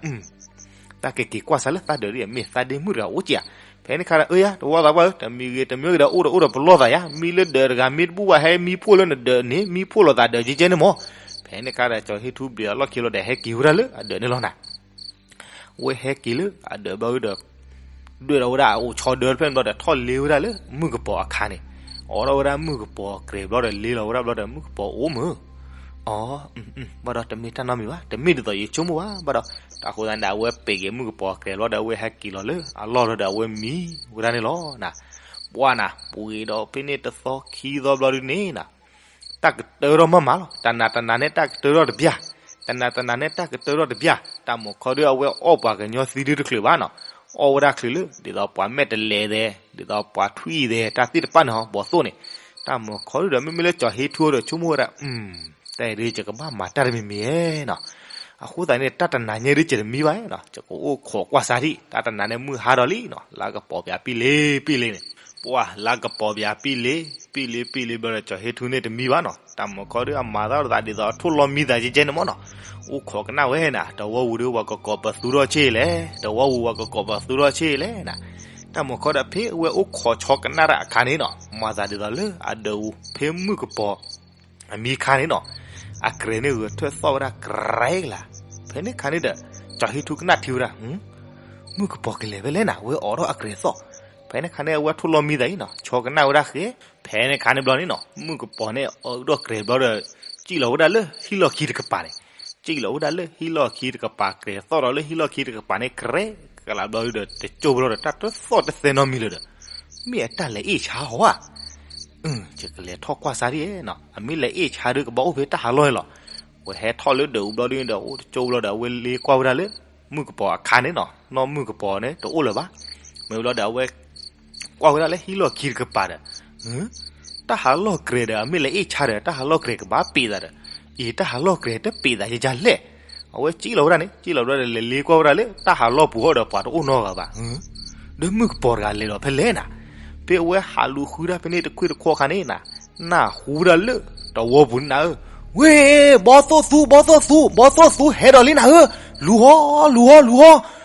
တၢ်ကက့ၤကွၢ်စးလၢသးဒၢးဒ်အမ့ၢ်သးဒ့မုၣ်တဂၤအိၣ်က့ၤဧါ. ဖဲန့ၣ်ခါဒီး အၢယၤ တဝီသးပှၢ်ဧၢ, တမံၤဂ့ၤတမံၤဂ့ၤဒီး အိၣ်ဒီးအိၣ်ဒီးပလီၢ်သးယၤ, မံလၢဒၢးတဂၤမ့ၢ်တဘူၣ်ဘၣ် ဟဲမံဖှိၣ်လၢနဒၢးန့ၣ် မံဖှိၣ်လီၤသးဒၢးကဲကဲန့ၣ်မး. ဖဲန့ၣ်ခါဒီး ကၠီၤဟ့ထူဘျုးအလီၢ်ခံလီၤဒီး ဟဲက့ၤဝဲဒၣ်လၢအဒၢးန့ၣ်လီၤနၤ. ဝဲဟဲက့ၤလၢအဒၢးဘျီဒီး ဒွဲၣ်ဒီးဝဲဒၣ်အအိၣ်ဆီဒၢတဖျၢၣ်န့ၣ်ဘျီဒီး ထီၣ်လ့ဝဲဒၣ်လၢမုၣ်ကပီၤအခါန့ၣ်, အိးထီၣ်ဝဲဒၣ်မုၣ်ကပီၤအကြဲၤဘျီဒီး လ့လီၤဝဲဒၣ်ဘျီဒီး မုၣ်ကပီၤအိၣ်မုၢ်. အီ ဘၣ်ဒီးတမ့ၢ်တၢ်နီတမံၤဘၣ်, တမ့ၢ်ဒ်သိးယဆိကမိၣ်ဘၣ်, ဘၣ်ဒီး တၢ်ဃိသတးန့ၣ်ဒီး အဝဲပ့ၤက့ၤမုၣ်ကပီၤအကြဲၤဘျီဒီး အဝဲဟဲက့ၤလီၤလၢအလီၢ်လီၤဒီး အဝဲမံဝဲဒၣ်န့ၣ်လီၤ. ပှၤနၤ ပှ့ၤဒီးဖဲန့ၣ်တသီခံသီဘျီဒုန့ၣ်နၤ တၢ်ကတၢၢ်ထီၣ်မးမးလီၤ. တနၤတနၤန့ၣ် တၢ်ကတၢၢ်ထီၣ်တဘျၢ်, တနၤတနၤန့ၣ် တၢ်ကတၢၢ်ထီၣ်တဘျၢ်. တၢ်မုၢ်ခီဒု အဝဲအီၣ်ပှၤကညီသံဒုတချုးဘၣ်နီၤ, အီၣ်ဝဲဒၣ်ချုးလၢ ဒ်သိးပှၤမဲာ်တလဲၤသဲး ဒ်သိးပှၤထွံၣ်သဲး တၢ်သ့ၣ်တဖၣ်န့ၣ်ဟီ ဘီၣ်သိၣ်န့ၣ်. တၢ်မုၢ်ခီဒုဒီး မ့မ့ၢ်လၢကၠီၤဟ့ထူဒီး ဆိကမိၣ်ဝဲဒၣ် တၢ်အံၤဒု ယကဘၣ်မၤတၢ်တမံၤမံၤဧါနီၤ. အဃိသတးန့ၣ် တၢ်တနၤညါဒု ယတမံဘၣ်နီၤ, ယကအိၣ်ခိးကွၢ်စးဒံး. တၢ်တနၤန့ၣ် မုၢ်ဟါဒီးလံနီၤ, လါကပီၤပၠးပံၣ်လ့ပံၣ်လ့န့ၣ်, ပှၤလါကပီၤပၠးပံၣ်လ့ပံၣ်လ့ပံၣ်လ့ဘျီဒီး ကၠီၤဟ့ထူန့ၣ်တမံဘၣ်နီၤ. တၢ်မုၢ်ခီဒု အမၤသးဒီးသးဒ်သိးအထိၣ်လီၤမံသးကဲကဲန့ၣ်မးနီၤ, အိၣ်ခိးကနၣ်ဝဲနၤ, တဝီပူၤဒု ပှၤကကိးပသူထီၣ်ဆ့ၣ်လဲၣ်, တဝီပူၤပှၤကကိးပသူထီၣ်ဆ့ၣ်လဲၣ်နၤ. တၢ်မုၢ်ခီဒီး ဖဲအဝဲအိၣ်ခိးဆီကနၣ်တၢ်အခါန့ၣ်နီၤ, မၤသးဒ်သိးလၢအဒၢးပူၤ ဖဲမုၣ်ကပီၤ အမံခါန့ၣ်နီၤ, အကြဲၤန့ၣ်ဂဲၤထၢၣ်သီၣ်ဝဲဒၣ်ကြဲၤကလၤ. ဖဲန့ၣ်ခါန့ၣ်ဒီး ကၠီၤဟ့ထူကနၣ်ထံဝဲဒၣ်, မုၣ်ကပီၤကလဲၤဖဲလဲၣ်နၤ, ဝဲအိးထီၣ်အကြဲၤသီၣ်. ဖဲန့ၣ်ခါန့ၣ် အဝဲထိၣ်လီၤမံသးအံၤနီၤ, ဆီကနၣ်ဝဲဒၣ်ဃဲ. ဖဲန့ၣ်ခါန့ၣ်ဘျီန့ၣ်နီၤ, မုၣ်ကပီၤန့ၣ် အၢထီၣ်ကြဲၤဘျီဒီး စံၣ်လီၤဝဲဒၣ်လၢဟံၣ်လီၢ်ခံတကပၤန့ၣ်, စံၣ်လီၤဝဲဒၣ်လၢဟံၣ်လီၢ်ခံတကပၤ ကြဲၤသီၣ်ဒီးလၢဟံၣ်လီၢ်ခံတကပၤန့ၣ် ကြဲၤကလၤဘျီဒီး တကၠိဘျီဒီး တၢ်တသီၣ်တသဲနီတမံၤလၢၤဒီး မ့ၢ်အတၢ်လဲၤအ့ၣ်ဆါဟီဧါ. ယကလဲၤထီၣ်ကွၢ်စးဒ်နီၤ, အမ့ၢ်လဲၤအ့ၣ်ဆါဒု ကဘၣ်အိၣ်ဖဲတၢ်ဟးလီၢ်န့ၣ်လီၤ. ဝဲဟဲထီၣ်လၢဒၢးအူဘျီဒုန့ၣ်ဒီး အိၣ်တကၠိဘျီဒီး အဝဲလ့ကွၢ်ဝဲဒၣ်လၢ မုၣ်ကပီၤအခါန့ၣ်နီၤ, နီၢ်မုၣ်ကပီၤန့ၣ် တအိၣ်လၢၤဘၣ်. မ့ၢ်ဘျီဒီး အဝဲ ကွၢ်ဝဲဒၣ်လၢဟံၣ်လီၢ်ခံတကပၤဒီး တၢ်ဟးလီၢ်ကြဲၤဒီး အမ့ၢ်လဲၤအ့ၣ်ဆါဒီး တၢ်ဟးလီၢ်ကြဲၤကဘၣ်ပ့ၤသးဒီး, အံၤတၢ်ဟးလီၢ်ကြဲၤတပ့ၤသးယကလဲၣ်. အဝဲစံၣ်လီၤဝဲဒၣ်န့ၣ်, စံၣ်လီၤဝဲဒၣ်ဒီး လဲၤလ့ကွၢ်ဝဲဒၣ်လၢတၢ်ဟးလီၢ်ပူၤဃီဒီး ပှၤတအိၣ်နီတဂၤဘၣ်. ဒီးမုၣ်ကပီၤတဂၤလဲၤဒီးဖဲလဲၣ်နၤ. ဖဲအဝဲဟးလူၤဃုတၢ်ဖဲန့ၣ်တခွ့ၣ်တခီၣ်ခါန့ၣ်နၤ, နၢ်ဟူဒၣ်လၢတဝီပူၤန့ၣ်နၤဧၢ, ဝ့ၢ် ဘီၣ်သိၣ်သူ ဘီၣ်သိၣ်သူ ဘီၣ်သိၣ်သူ ဟဲဒီးလံနၤဧၢ, လူၤဟီ လူၤဟီ လူၤဟီ.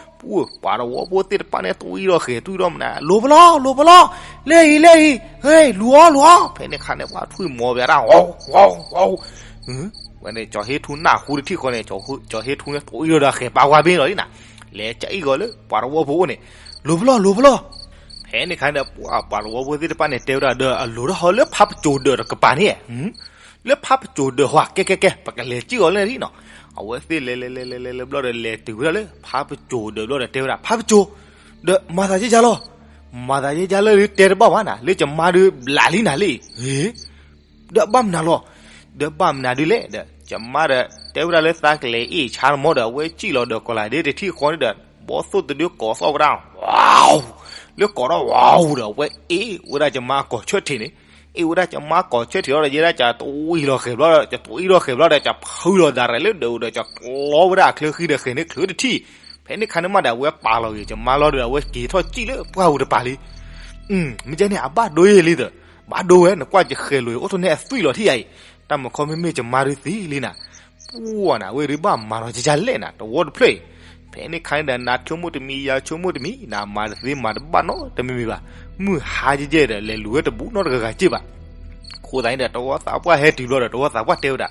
ပှၤတဝီဖိသ့ၣ်တဖၣ်န့ၣ် တဝံၣ်ထီၣ်ဃဲၤ တဝံၣ်ထီၣ်မနၤ, လိၤပလီၢ် လိၤပလီၢ်, လၢအံၤ လၢအံၤ, လူၤဟီ လူၤဟီ. ဖဲန့ၣ်ခါန့ၣ် ပှၤထွံၣ်မီၤပယါတၢ် ဝီၤ ဝီၤ ဝီၤ. ဝဲန့ၣ် ကၠီၤဟ့ထူနၢ်ဟူတထံၣ်ဃီန့ၣ်, ကၠီၤဟ့ထူန့ၣ် တဝံၣ်ထီၣ်ဒီးဃဲၤပာ်ဝါဘ့ၣ်လီၤလံနၤ, လဲၤကအံၣ်ဂီၤလၢပှၤတဝီဖိအအိၣ်န့ၣ်, လိၤပလီၢ် လိၤပလီၢ်. ဖဲန့ၣ်ခါန့ၣ်ဒီး ပှၤ ပှၤတဝီဖိသ့ၣ်တဖၣ်န့ၣ် တဲဝဲဒၣ်ဒီး အလိၤထီၣ်ဟီလၢဖးပစိၤဒၢးတကပၤန့ၣ် လၢဖးပစိၤဒၢးဟီ ကဲကဲကဲ ပကလဲၤစံၣ်အီၤလၢနၤဒ်နီၤ. အဝဲသ့ၣ်လဲၤလဲၤလဲၤလဲၤလဲၤလဲၤဘျီဒီး လဲၤတုၤဝဲဒၣ်လၢဖးပစိၤဒၢးဘျီဒီး တဲဝဲဒၣ် ဖးပစိၤ, ဒီးမၤသးယဲယါလီၤ. မၤသးယဲယါလၢတဲတဘၣ်ဘၣ်နၤ, လၢကမါဒုးဘျးလံနၤလံ. ဒီးဘၣ်မနုၤလီၤ. ဒီးဘၣ်မနုၤဒုးလဲၣ်ဒီး ကမါဒီး တဲဝဲဒၣ်လၢသးကလဲၤအ့ၣ်ဆါတမီၤဒီး အဝဲစံၣ်လီၤဒီးကီၤလၤဒ့တထံၣ်ဃီန့ၣ်ဒီး ဘီသိၣ်တဒုကိးသီၣ်ဝဲဒၣ် ဝါ လၢကိးထီၣ်ဝါဒီး အဝဲအ့ၣ်ဝဲဒၣ်ကမါကိးဆၢထံးန့ၣ်, အ့ၣ်ဝဲဒၣ်ကမါကိးဆၢထံးဒီး ယဲဒၣ်ကတဝံၤလီၤဃဲၤဘျီဒီး ကတဝံၤလီၤဃဲၤဘျီဒီး ကဖုလီၤသးရဲၣ်လၢဒၢးဒီး ကကျီဝဲဒၣ်အချၢဃံဒီးဃဲၤန့ၣ်ချုးတထံၣ်. ဖဲန့ၣ်ခါန့ၣ်မးဒီး အဝဲပာ်လီၤဂ့ၤကမါလီၤဒီး အဝဲက့ၤထီၣ်စံၣ်လၢပှၢ်ပူၤတပၤလံ. မ့ၢ်ကဲန့ၣ် အဘၣ်ဒိယဲလံဒီး ဘၣ်ဒိဝဲ နကွၢ်ကဃဲၤလိာ်အံၤ အိၣ်ထီၣ်န့ၢ်အသွံၣ်လီၤထံၣ်ယၤအံၤ, တၢ်မုၢ်ခီမ့မ့ၢ်ကမါဒုးသံလံနၤ. ပှၢ်နၤ အဝဲဒုးဘၣ်မၤလီၤကကလဲၣ်နၤ တဝီတဖျၢၣ်အံၤ. ဖဲန့ၣ်ခါန့ၣ်ဒီး နၤဆိကမိၣ်တမံၤ ယၤဆိကမိၣ်တမံၤ နမၤတသ့မၤတဘၣ်နီတမံၤမံၤဘၣ်. မုၢ်ဟါကကဲဒီး လဲၤလူၤဝဲတဘူးနီတဂၤဂၤက့ဘၣ်. အဃိသတးန့ၣ်ဒီး တဝီသးပှၢ်ဟဲတုၤဘျီဒီး တဝီသးပှၢ်တဲဝဲဒၣ်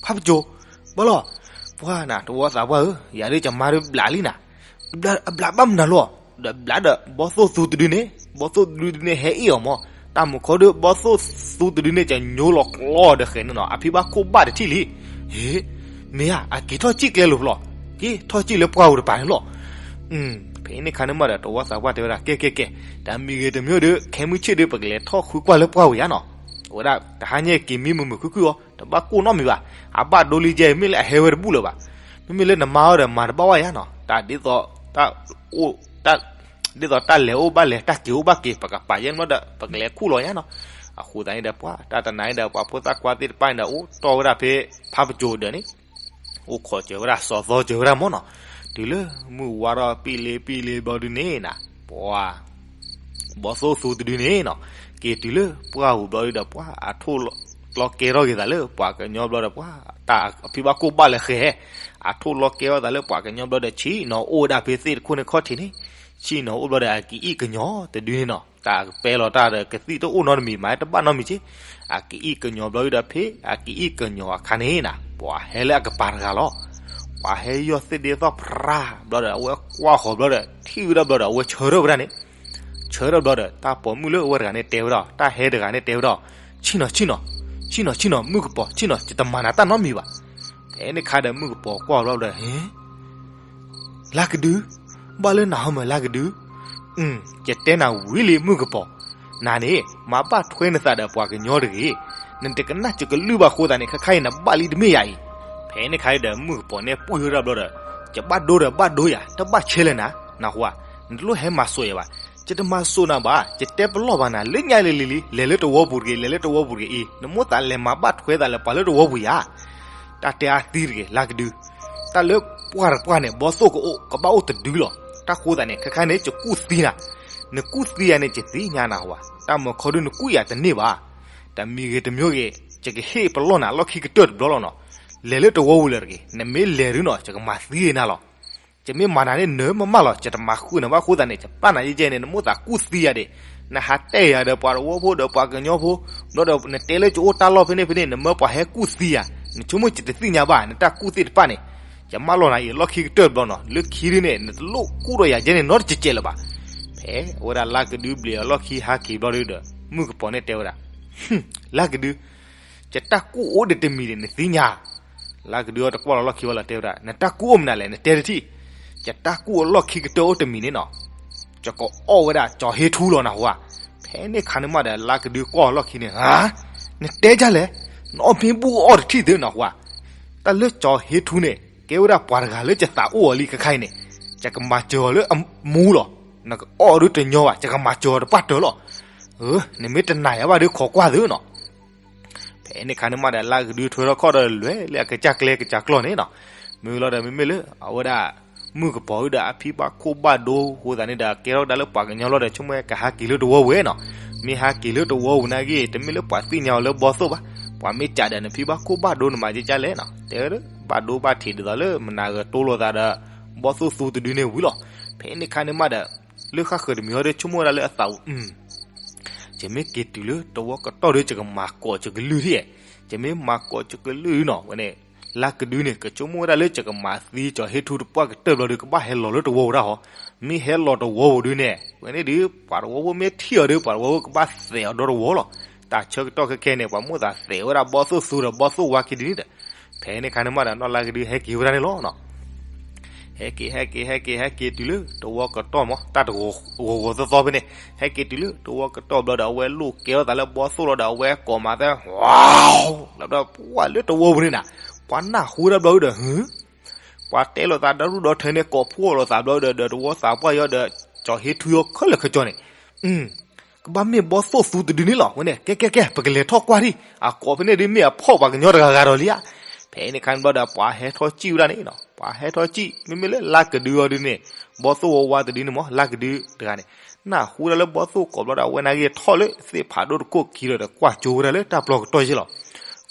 ဖးပစိၤ, ဘၣ်လီၤ. ပှၢ်နၤ တဝီသးပှၢ်ဧၢ, ယၤဒုးကမါဒုးဘျးလံနၤ. ဘျး အဘျးဘၣ်မနုၤလီၤ. ဒီးဘျးဒီးဘီသိၣ်သူတဒုန့ၣ်, ဘီသိၣ်သူတဒုန့ၣ်ဟဲအ့ၣ်အီၤမး. တၢ်မုၢ်ခီဒုး ဘီသိၣ်သူတဒုန့ၣ် ကညိလီၤကျီဒီးဃဲၤန့ၣ်နီၤ အဖံဘၣ်ခိၣ်ဘၣ်တထံၣ်လံ. ဟ့, မ့ၢ်ဧါ အက့ၤထီၣ်စံၣ်ကျဲလိာ်ဖျီ, က့ၤထီၣ်စံၣ်လၢပှၢ်ပူၤတပၤန့ၣ်လီၤ. ဖဲန့ၣ်ခါန့ၣ်မးဒီး တဝီသးပှၢ်တဲဝဲဒၣ် ကဲကဲကဲ, တမံၤဂ့ၤတမံၤဒီး ခဲမုၢ်ဆ့ၣ်ဒုး ပကလဲၤထီၣ်ဃုကွၢ်လၢပှၢ်ပူၤယါနီၤ. အဝဲဒၣ် တဟါညါက့ၤမံမုာ်မုာ်ခုၣ်ခုၣ်အီၤ တဘၣ်ကိၢ်နီတမံၤဘၣ်. အဘၣ်ဒိလံကဲ မ့ၢ်လၢအဟဲဝဲတဘူၣ်လၢၤဘၣ်. မ့မ့ၢ်လၢနမါအီၤဒီး မၤတဘၣ်ဝဲယါနီၤ. တၢ်ဒ်သိး တၢ်အိၣ် တၢ် ဒ်သိးတၢ်လဲၤအိၣ်ဘၣ်လဲၤ တၢ်က့ၤအိၣ်ဘၣ်က့ၤ ပကပာ်ယဲၢ်ဘျီဒီး ပကလဲၤခူၣ်လီၤညါနီၤ. အဃိသတးန့ၣ်ဒီး ပှၤတၢ်တနၤန့ၣ်ဒီး ပှၤဖိသၣ်ခွါသ့ၣ်တဖၣ်န့ၣ်ဒီး အိၣ်တီၢ်ဝဲဒၣ်ဖဲ ဖးပစိၤဒၢးန့ၣ် အိၣ်ခိးစၢၤဝဲဒၣ် စီၤသီစၢၤဝဲဒၣ်မၢ်နီၤ. တုၤလၢမုၢ်ဝါထီၣ်ပံၣ်လ့ပံၣ်လ့ဘျီဒုန့ၣ်နီၤ ပှၤ ဘီသိၣ်သူတဒုန့ၣ်နီၤ က့ၤတုၤလၢပှၢ်ပူၤဘျီဒုဒီး ပှၤအထိၣ်လီၤကဲထီၣ်က့ၤသးလၢပှၤကညီဘျီဒီး ပှၤတၢ်အဖံဘၣ်ခိၣ်ဘၣ်လဲၤဃဲၤ အထိၣ်လီၤကဲထီၣ်သးလၢပှၤကညီဘျီဒီး ဆ့ၣ်နီၤအိၣ်ဝဲဒၣ်ဖဲသ့ၣ်တခိၣ်န့ၣ်ခီၣ်ထံးန့ၣ် ဆ့ၣ်နီၤအိၣ်ဘျီဒီး အကအံၣ်ကညီတဒုန့ၣ်နီၤ တၢ်ကပဲလီၤတၢ်ဒီး ကသံၣ်တအိၣ်နီတမံၤ မၤတဘၣ်နီတမံၤက့ၤ အကအံၣ်ကညီဘျီဒုဒီး ဖဲအကအံၣ်ကညီအခါန့ၣ်နီၤ ပှၤဟဲလၢအကပၤတဂၤလီၤ. ပှၤဟဲယီၢ်သ့ၣ်ဒ့သီၣ်ဖြါဘျီဒီး အဝဲကွၢ်ဃီၤဘျီဒီး ထံၣ်ဝဲဒၣ်ဘျီဒီး အဝဲဆၢထၢၣ်ဝဲဒၣ်န့ၣ် ဆၢထၢၣ်ဘျီဒီး တၢ်ပိာ်မုၣ်လၢအဝဲတဂၤန့ၣ်တဲဝဲဒၣ် တၢ်ဟဲတဂၤန့ၣ်တဲဝဲဒၣ် ဆ့ၣ်နီၤ ဆ့ၣ်နီၤ ဆ့ၣ်နီၤ ဆ့ၣ်နီၤ မုၣ်ကပီၤ ဆ့ၣ်နီၤ ယတမၤနၤတၢ်နီတမံၤဘၣ်. ဖဲန့ၣ်ခါဒီး မုၣ်ကပီၤကွၢ်ဘျီဒီး ဟ့ လါကဒု, ဘၣ်လၢနဟီမၢ်လါကဒု, ယတဲနၤဝံၤလံမုၣ်ကပီၤ, နၤန့ၣ် မၤဘၣ်ထွဲနသးဒီးပှၤကညီတဂ့ၤ, နတကနၣ်စကလုၢ်ဘၣ်အဃိသတးန့ၣ် ခဲခါအံၤနဘၣ်လံတမ့ၢ်ယၤအံၤ. ဖဲန့ၣ်ခါဒီး မုၣ်ကပီၤန့ၣ်ပှံၢ်ဝဲဒၣ်ဘျီဒီး, ယဘၣ်ဒိဒီးဘၣ်ဒိယၤ, တဘၣ်ဆဲလဲၣ်နၤ, နဟူဧါ, နတလိၣ်ဟဲမၤစိာ်ယၤဘၣ်, ယတမၤစိာ်နၤဘၣ်, ယတဲပလီၢ်ဘၣ်နၤ လၢညါလံလံလံ လဲၤလၢတဝီပူၤတဂ့ၤ, လဲၤလၢတဝီပူၤတဂ့ၤအံၤ, နမိၣ်သးလဲၤမၤဘၣ်ထွဲသးလၢပှၤလၢတဝီပူၤယၤ တၢ်တဲအါသံတဂ့ၤ လါကဒု, တၢ်လၢပှၢ်တပှၢ်န့ၣ် ဘီသိၣ်ကအိၣ် ကဘၣ်အိၣ်တဒုလီၤ. တၢ်ဃိသတးန့ၣ် ခဲခါန့ၣ် ယကူၣ်သံနၤ, နကူၣ်သံယၤန့ၣ် ယသ့ၣ်ညါနၤဟူဧါ, တၢ်မၤခီဒုနကူၣ်ယၤတန့ၢ်ဘၣ်. တမံၤဂ့ၤတမံၤဂ့ၤ ယကဟ့ၣ်ပလီၢ်နၤလီၢ်ခံကတၢၢ်တဘျီလီၤနီၤ. လဲၤလၢတဝီပူၤလၢၤတဂ့ၤ, နမ့ၢ်လဲၤဒုနီၤ ယကမၤသံနၤလီၤ. ယမ့ၢ်မၤနၤန့ၣ် နၢမးမးလီၤ, ယတမၤဃုာ်နၤဘၣ်အဃိသတးန့ၣ် ယပျၢ်နၤယဲၢ်ယဲၢ်န့ၣ် နမိၣ်သးကူၣ်သံယၤဒၣ်, နဟးတဲယၤဒီးပှၤတဝီဖိဒီးပှၤကညီဖိ, ဘျီဒီးနတဲလၢယအိၣ်တၢ်လီၢ်ဖဲန့ၣ်ဖဲန့ၣ် နမၢပှၤဟဲကူၣ်သံယၤ, နဆိကမိၣ်ယတသ့ၣ်ညါဘၣ် နတၢ်ကူၣ်သ့ၣ်တဖၣ်န့ၣ်, ယမၢလီၤနၤအံၤလီၢ်ခံကတၢၢ်တဘျီနီၤ, လၢခံဒုန့ၣ် နတလိၣ်ကူၣ်ဒီးယၤယဲၢ်န့ၣ်နီတစဲးစဲးလၢၤဘၣ်. ဖဲအဝဲဒၣ်လါကဒုဘျံးအလီၢ်ခံဟးက့ၤဘျီဒုဒီး မုၣ်ကပီၤန့ၣ်တဲဝဲဒၣ်, လါကဒု, ယတၢ်ကူၣ်အိၣ်ဒၣ်တမံၤန့ၣ် နသ့ၣ်ညါ လါကဒုအီၤတကွၢ်လီၤလီၢ်ခံဝဲလီၤတဲဝဲဒၣ် နတၢ်ကူၣ်အိၣ်မနုၤလဲၣ် နတဲတထံၣ်, ယတၢ်ကူၣ်အလီၢ်ခံကတၢၢ်အိၣ်တမံၤန့ၣ်နီၤ, ယကအီၣ်ဝဲဒၣ်ကၠီၤဟ့ထူလီၤနဟူဧါ. ဖဲန့ၣ်ခါန့ၣ်မးဒီး လါကဒုကွၢ်အီၤလီၢ်ခံန့ၣ် ဧါ, နတဲဒ်လဲၣ်, နအီၣ်မ့ၢ်ဘူၣ်အီၣ်တထံၣ်သ့နဟူဧါ. တၢ်လၢကၠီၤဟ့ထူန့ၣ် ကဲဝဲဒၣ်ပှၤတဂၤလၢယသးအိၣ်အီၤလံခဲခါအံၤန့ၣ်, ယကမၤစၢၤအီၤလၢအမူလီၤ, နကအီၣ်ဒုတညီဘၣ် ယကမၤစၢၤအီၤတပှၢ်တၢၢ်လီၤ. နမ့ၢ်တနာ်ယၤဘၣ်ဒီးခိးကွၢ်သ့နီၤ. ဖဲန့ၣ်ခါန့ၣ်မးဒီး လါကဒုထွဲထီၣ်ခီၣ်ဒီးလဲၤလၢအကစၢ်ကျဲကစၢ်ကျီၢ်န့ၣ်နီၤ, မ့ၢ်လီၤဒီးမ့မ့ၢ်လၢ အဝဲဒၣ် မုၣ်ကပီၤဒုဒီးအဖံဘၣ်ခိၣ်ဘၣ်ဒိအဃိသတးန့ၣ်ဒီး ကဲထီၣ်ကဒါလၢပှၤကညီလီၤဒီး ဆိကမိၣ်ကဟးက့ၤလၢတဝီပူၤနီၤ, မ့ၢ်ဟးက့ၤလၢတဝီပူၤနာ်က့ တမ့ၢ်လၢပှၤသ့ၣ်ညါအီၤလၢဘီသိၣ်ဘၣ်, ပှၤမ့ၢ်စံးဒီး နဖံဘၣ်ခိၣ်ဘၣ်ဒိနမၤကကလဲၣ်နီၤ, တဲဘၣ်ဒိဘၣ်ထံးဒ်သိးလၢမနၤဂၤတိလိာ်သးဒီး ဘီသိၣ်သူတဒုန့ၣ်ဝံၤလီၤ. ဖဲန့ၣ်ခါန့ၣ်မးဒီး လၢဃၣ်ဃၢၤတမံၤဟီဒီး ဆိကမိၣ်ဝဲဒၣ်လၢအသးအိၣ် ယမ့ၢ်က့ၤတုၤလၢတဝီကတီၢ်ဒီး ယကမၤကိးယကလုၢ်ထံၣ်, ယမ့ၢ်မၤကိးယကလုၢ်နီၤ ဝဲန့ၣ် လါကဒုန့ၣ် ကဆိကမိၣ်ဝဲဒၣ်လၢယကမၤသံကၠီၤဟ့ထူတပှၢ်ကတၢၢ်ဘျီဒီး ကဘၣ်ဟဲလီၤလၢတဝီပူၤဒၣ်ဟီ, မ့ၢ်ဟဲလီၤတဝီပူၤဒုန့ၣ် ဝဲန့ၣ်ဒီး ပှၤတဝီဖိမ့ၢ်ထံၣ်အီၤဒီး ပှၤတဝီဖိကဘၣ်သဲးအီၤဒီတဝီလီၤ. တၢ်ဆၢကတီၢ်ခဲခဲန့ၣ် ပှၤမိၣ်သးသဲးဝဲဒၣ်ဘီသိၣ်သူဒီးဘီသိၣ်ဝါခံဒုန့ၣ်ဒီး ဖဲန့ၣ်ခါန့ၣ်မးဒီး နီၢ်လါကဒုဟဲက့ၤဝဲဒၣ်န့ၣ်လီၤနီၤ. ဟဲက့ၤ ဟဲက့ၤ ဟဲက့ၤ ဟဲက့ၤတုၤလၢတဝီကတီၢ်မး တၢ်တဂီၤဂီၤသီသီဖဲန့ၣ်, ဟဲက့ၤတုၤလၢတဝီကတီၢ်ဘျီဒီး အဝဲလိၣ်ကဲထီၣ်သးလၢဘီသိၣ်လီၤဒီး အဝဲကိးမၤသဲ ဝါ လီၤဒီး ပှၤလၢတဝီပူၤန့ၣ်နၤ, ပှၤနၢ်ဟူဒၣ်ဘျီဒီး ဟ့ ပှၤတဲလိာ်သးဒီဒူၣ်ဒီထၢန့ၣ် ကိးဖှိၣ်လိာ်သးဘျီဒီး ဒီးတဝီသးပှၢ်ယီၤဒီး ကၠီၤဟ့ထူယီၤခဲလၢာ်ခဲဆ့န့ၣ်, ကဘၣ်မ့ၢ်ဘီသိၣ်သူတဒုန့ၣ်လီၤ. ဝဲန့ၣ် ကဲ ကဲ ကဲ ပကလဲၤထီၣ်ကွၢ်ထံၣ်, အကိးဖဲန့ၣ်ဒုးမ့ၢ်အဖီၣ်ပှၤကညီတဂၤဂၤဒီးလံဧါ. ဖဲန့ၣ်ခါန့ၣ်ဘျီဒီး ပှၤဟဲထီၣ်စံၣ်ဝဲဒၣ်န့ၣ်နီၤ, ပှၤဟဲထီၣ်စံၣ် မ့မ့ၢ်လၢလါကဒုအီၤဒုန့ၣ်, ဘီသိၣ်ဝါဝါတဒုန့ၣ်မး လါကဒုတဂၤန့ၣ်, နၢ်ဟူဒၣ်လၢဘီသိၣ်ကိးဘျီဒီး အဝဲနာ်က့ၤထီၣ်လၢသ့ၣ်ဖးဒိၣ်တခိၣ်ခံဒီး ကွၢ်ကၠိဝဲဒၣ်လၢတၢ်ပျီကတီၢ်ယဲၢ်လီၤ.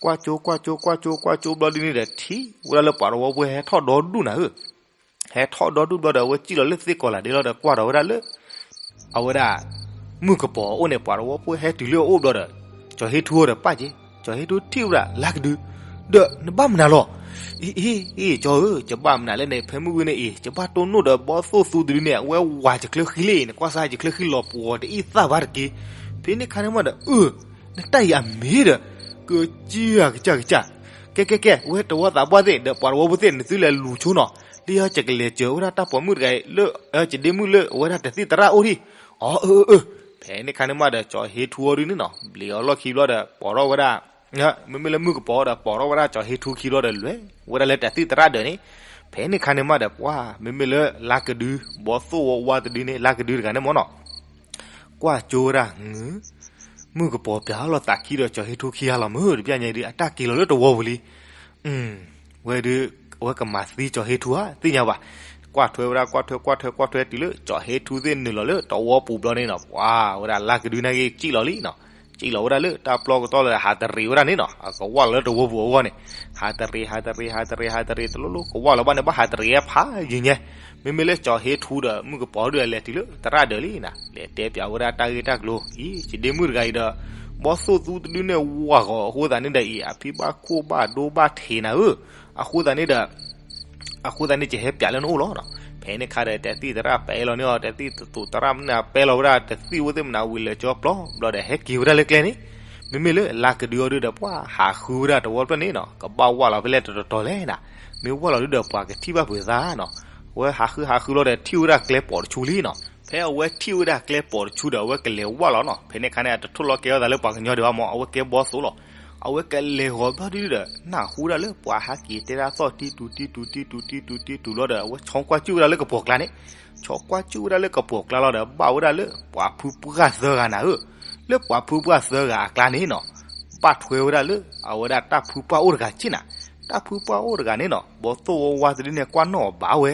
ကွၢ်ကၠိ ကွၢ်ကၠိ ကွၢ်ကၠိ ကွၢ်ကၠိဘျီဒုန့ၣ်ဒီး ထံၣ်ဝဲဒၣ်လၢပှၤတဝီဖိဟဲထီၣ်ဒီဒူၣ်နၤဧၢ ဟဲထီၣ်ဒီဒူၣ်ဘျီဒီး အဝဲစံၣ်လီၤလၢသ့ၣ်ကီးလးဒ့လီၤဒီး ကွၢ်ဒီးဝဲဒၣ်လၢ အဝဲဒၣ် မုၣ်ကပီၤအအိၣ်န့ၣ် ပှၤတဝီဖိဟဲတုၤလၢအအိၣ်ဘျီဒီး ကၠီၤဟ့ထူအီၤဒီးပၢ်က့ၤ, ကၠီၤဟ့ထူထံၣ်ဝဲဒၣ်လါကဒု, ဒီးနဘၣ်မနုၤလီၤ. အ့ အ့ အ့ ကၠီၤဧၢ, ယဘၣ်မနုၤလဲၣ်န့ၣ် ဖဲမုၢ်ဂီၤန့ၣ်အံၤ ယဘၣ်တိၢ်နီၣ်ဒီးဘီသိၣ်သူတဒုန့ၣ် အဝဲဝၤယချၢဃံလ့အံၤန့ၣ် ကွၢ်စၢ်ယချၢဃံလီၤပှီၤတအံၣ်သၣ်ဘၣ်တက့ၢ်. ဖဲန့ၣ်ခါန့ၣ်မးဒီး အၢ နတၢ်အံၤအမ့ၢ်ဒီး ကစၢ်ကစၢ်ကစၢ်, ကဲ ကဲ ကဲ ဝဲတဝီသးပှၢ်သ့ၣ် ဒီးပှၤတဝီဖိသ့ၣ် နသုလဲၤလူၤဆိနီၤ, လၢယကလဲၤစၢၤဝဲဒၣ်တၢ်ပိာ်မုၣ်တဂၤအံၤ လၢယဒ့မုၣ်လၢအဝဲဒၣ်တသံၣ်သရၣ်အိၣ်ထံၣ်. အၢ အၢ အၢ, ဖဲန့ၣ်ခါန့ၣ်မးဒီး ကၠီၤဟ့ထူအီၤဒုန့ၣ်နီၤ ဘျံးအီၤလီၢ်ခံဘျီဒီး ပိာ်ထီၣ်ဝဲဒၣ် မ့မ့ၢ်လၢမုၣ်ကပီၤဒီး ပိာ်ထီၣ်ဝဲဒၣ်ကၠီၤဟ့ထူခံဘျီဒီး လဲၤဝဲဒၣ်လၢတသံၣ်သရၣ်ဒၢးန့ၣ်, ဖဲန့ၣ်ခါန့ၣ်မးဒီး ပှၤမ့မ့ၢ်လၢလါကဒု ဘီသိၣ်ဝါဝါတဒုန့ၣ် လါကဒုတဂၤန့ၣ်မ့ၢ်နီၤ ကွၢ်ကၠိဝဲဒၣ် မုၣ်ကပီၤပျးလီၤသးခံဒီးကၠီၤဟ့ထူခံဂၤလီၤမုၢ် တပျၢ်ညါဒုး အတၢ်က့ၤလီၤလၢတဝီပူၤလံ. ဝဲဒုး အဝဲကမၤသံကၠီၤဟ့ထူဧါ သ့ၣ်ညါဘၣ်. ကွၢ်ထွဲဝဲဒၣ် ကွၢ်ထွဲ ကွၢ်ထွဲ ကွၢ်ထွဲတုၤလၢ ကၠီၤဟ့ထူသ့ၣ်နုာ်လီၤလၢတဝီပူၤဘျီန့ၣ်နီၤ ပှၤဝဲဒၣ်လါကဒုနာ်က့ၤ စံၣ်လီၤလံနီၤ. စံၣ်လီၤဝဲဒၣ်လၢတၢ်ပျီကတီၢ်လၢ ဟးတရံးဝဲဒၣ်န့ၣ်နီၤ အကဝၢ်လီၤလၢတဝီပူၤအဂီၢ်န့ၣ် ဟးတရံး ဟးတရံး ဟးတရံး ဟးတရံး တလိၣ်လိၣ် ကဝၢ်လီၤဘၣ်န့ၣ် ဘၣ်ဟးတရံးဖးယံာ်ညါ မ့မ့ၢ်လၢကၠီၤဟ့ထူဒီး မုၣ်ကပီၤဒုးလဲၤတုၤလၢသရၣ်ဒၢးလံနီၤ လဲၤတဲပျးဝဲဒၣ်တၢ်ဂ့ၢ်တၢ်ကျိၤ အံၤ ယဒ့မုၣ်တဂၤအံၤဒီး ဘီသိၣ်သူတဒုန့ၣ် ဝၢ်ဂီၤအဃိသတးန့ၣ်ဒီးအံၤ အဖံဘၣ်ခိၣ်ဘၣ်ဒိဘၣ်ထံးနၤဧၢ, အဃိသတးန့ၣ်ဒီး အဃိသတးန့ၣ် ယဟဲပျးလၢနအိၣ်လီၤနီၤ. ဖဲန့ၣ်ခါဒီး တသံၣ်သရၣ်ပဲလီၤန့ၢ်အီၤ တသံၣ်သရၣ်မနုၤပဲလီၤဝဲဒၣ် တသံၣ်အိၣ်သ့ၣ်မနုၤဝံၤလၢာ်ကၠီပျီ ဘျီဒီးဟဲက့ၤဝဲဒၣ်လၢကျဲန့ၣ် မ့မ့ၢ်လၢလါကဒုအီၤဒုးဒီး ပှၤဟးဃုဝဲဒၣ်တဝီတဖျၢၣ်န့ၣ်နီၤ ကဘၣ်ဝၢ်လီၤဖဲလဲၣ်တတီၤတီၤလဲၣ်နီၤ. မ့ၢ်ဝၢ်လီၤဒုးဒီး ပှၤကထံၣ်ဘၣ်ဖုးသးနီၤ. အဝဲဟးဃုဟးဃုလီၤဒီး ထံၣ်ဝဲဒၣ်ကျဲပိာ်တဆူလံနီၤ. ဖဲအဝဲထံၣ်ဝဲဒၣ်ကျဲပိာ်တဆူဒီး အဝဲကလဲၤဝၢ်လီၤနီၤ. ဖဲန့ၣ်ခါန့ၣ် အတထိၣ်လီၤကဲထီၣ်သးလၢပှၤကညီဒံးဘၣ်မၢ် အဝဲကဲဘီသိၣ်လီၤ. အဝဲကလဲၤဂီၤဘျီဒုးဒီး နၢ်ဟူဒၣ်လၢပှၤဟးက့ၤတဲဒၣ်သီၣ်တံတူၤတံတူၤတံတူၤတံတူၤတံတူၤလီၤဒီး အဝဲဆီကွၢ်စူၣ်ဝဲဒၣ်လၢကပိာ်ကျါန့ၣ် ဆီကွၢ်စူၣ်ဝဲဒၣ်လၢကပိာ်ကျါလီၤဒီး ဘၣ်ဝဲဒၣ်လၢပှၤဖုပှၢ်သၢဂၤနၤဧၢ, လၢပှၤဖုပှၢ်သၢဂၤအကျါန့ၣ်နီၤ ဘၣ်ထွဲဝဲဒၣ်လၢ အဝဲဒၣ်တၢ်ဖုပှၢ်အိၣ်တဂၤက့ၢ်နၤ. တၢ်ဖုပှၢ်အိၣ်တဂၤန့ၣ်နီၤ ဘီသိၣ်ဝါဝါတဒုန့ၣ် ကွၢ်နီၣ်အီၤဘၣ်ဝဲ,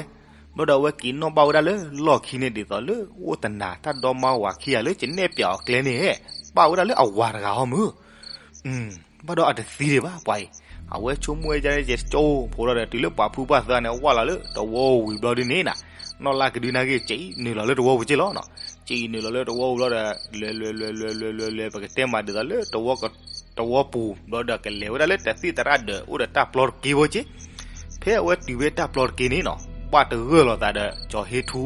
ဘျီဒီးအဝဲက့ၤနီၣ်ဘၣ်ဝဲဒၣ်လၢလီၢ်ခံန့ၣ် ဒ်သိးလၢအိၣ်တနၤတၢ်ဒီမါဝၤခံဂၤလၢကနဲၣ်ပျးအီၤကျဲန့ၣ် ဘၣ်ဝဲဒၣ်လၢအဝၤတဂၤဟီမုၢ် ဘၣ်ဒီးအတသံဒံးဘၣ်ပှၤအံၤ, အဝဲဆိကမိၣ်ဝဲဒ်န့ၣ် ကၠီဖိလီၤဒီး တုၤလၢပှၤဖုပှၢ်သၢဂၤန့ၣ် ဝၢ်လီၤလၢတဝီဝံၤဘျီဒုန့ၣ်နီၤ, နီၢ်လါကဒုနာ်က့ၤ ကနုာ်လီၤလၢတဝီပူၤက့ၢ်လီၤနီၤ. ကနုာ်လီၤလၢတဝီပူၤဘျီဒီး လဲၤလဲၤလဲၤလဲၤလဲၤလဲၤလဲၤ ပကတဲမးဒ်သိးလၢ တဝီပူၤဘျီဒီး ကလဲၤဝဲဒၣ်လၢတသံၣ်သရၣ်ဒၢးအိၣ်ဒီးတၢ်ပျီတက့ၢ်ဖိက့ၢ်. ဖဲအဝဲတုၤဖဲတၢ်ပျီတက့ၢ်န့ၣ်နီၤ ဘၣ်တဂၢၢ်လိာ်သးဒီးကၠီၤဟ့ထူ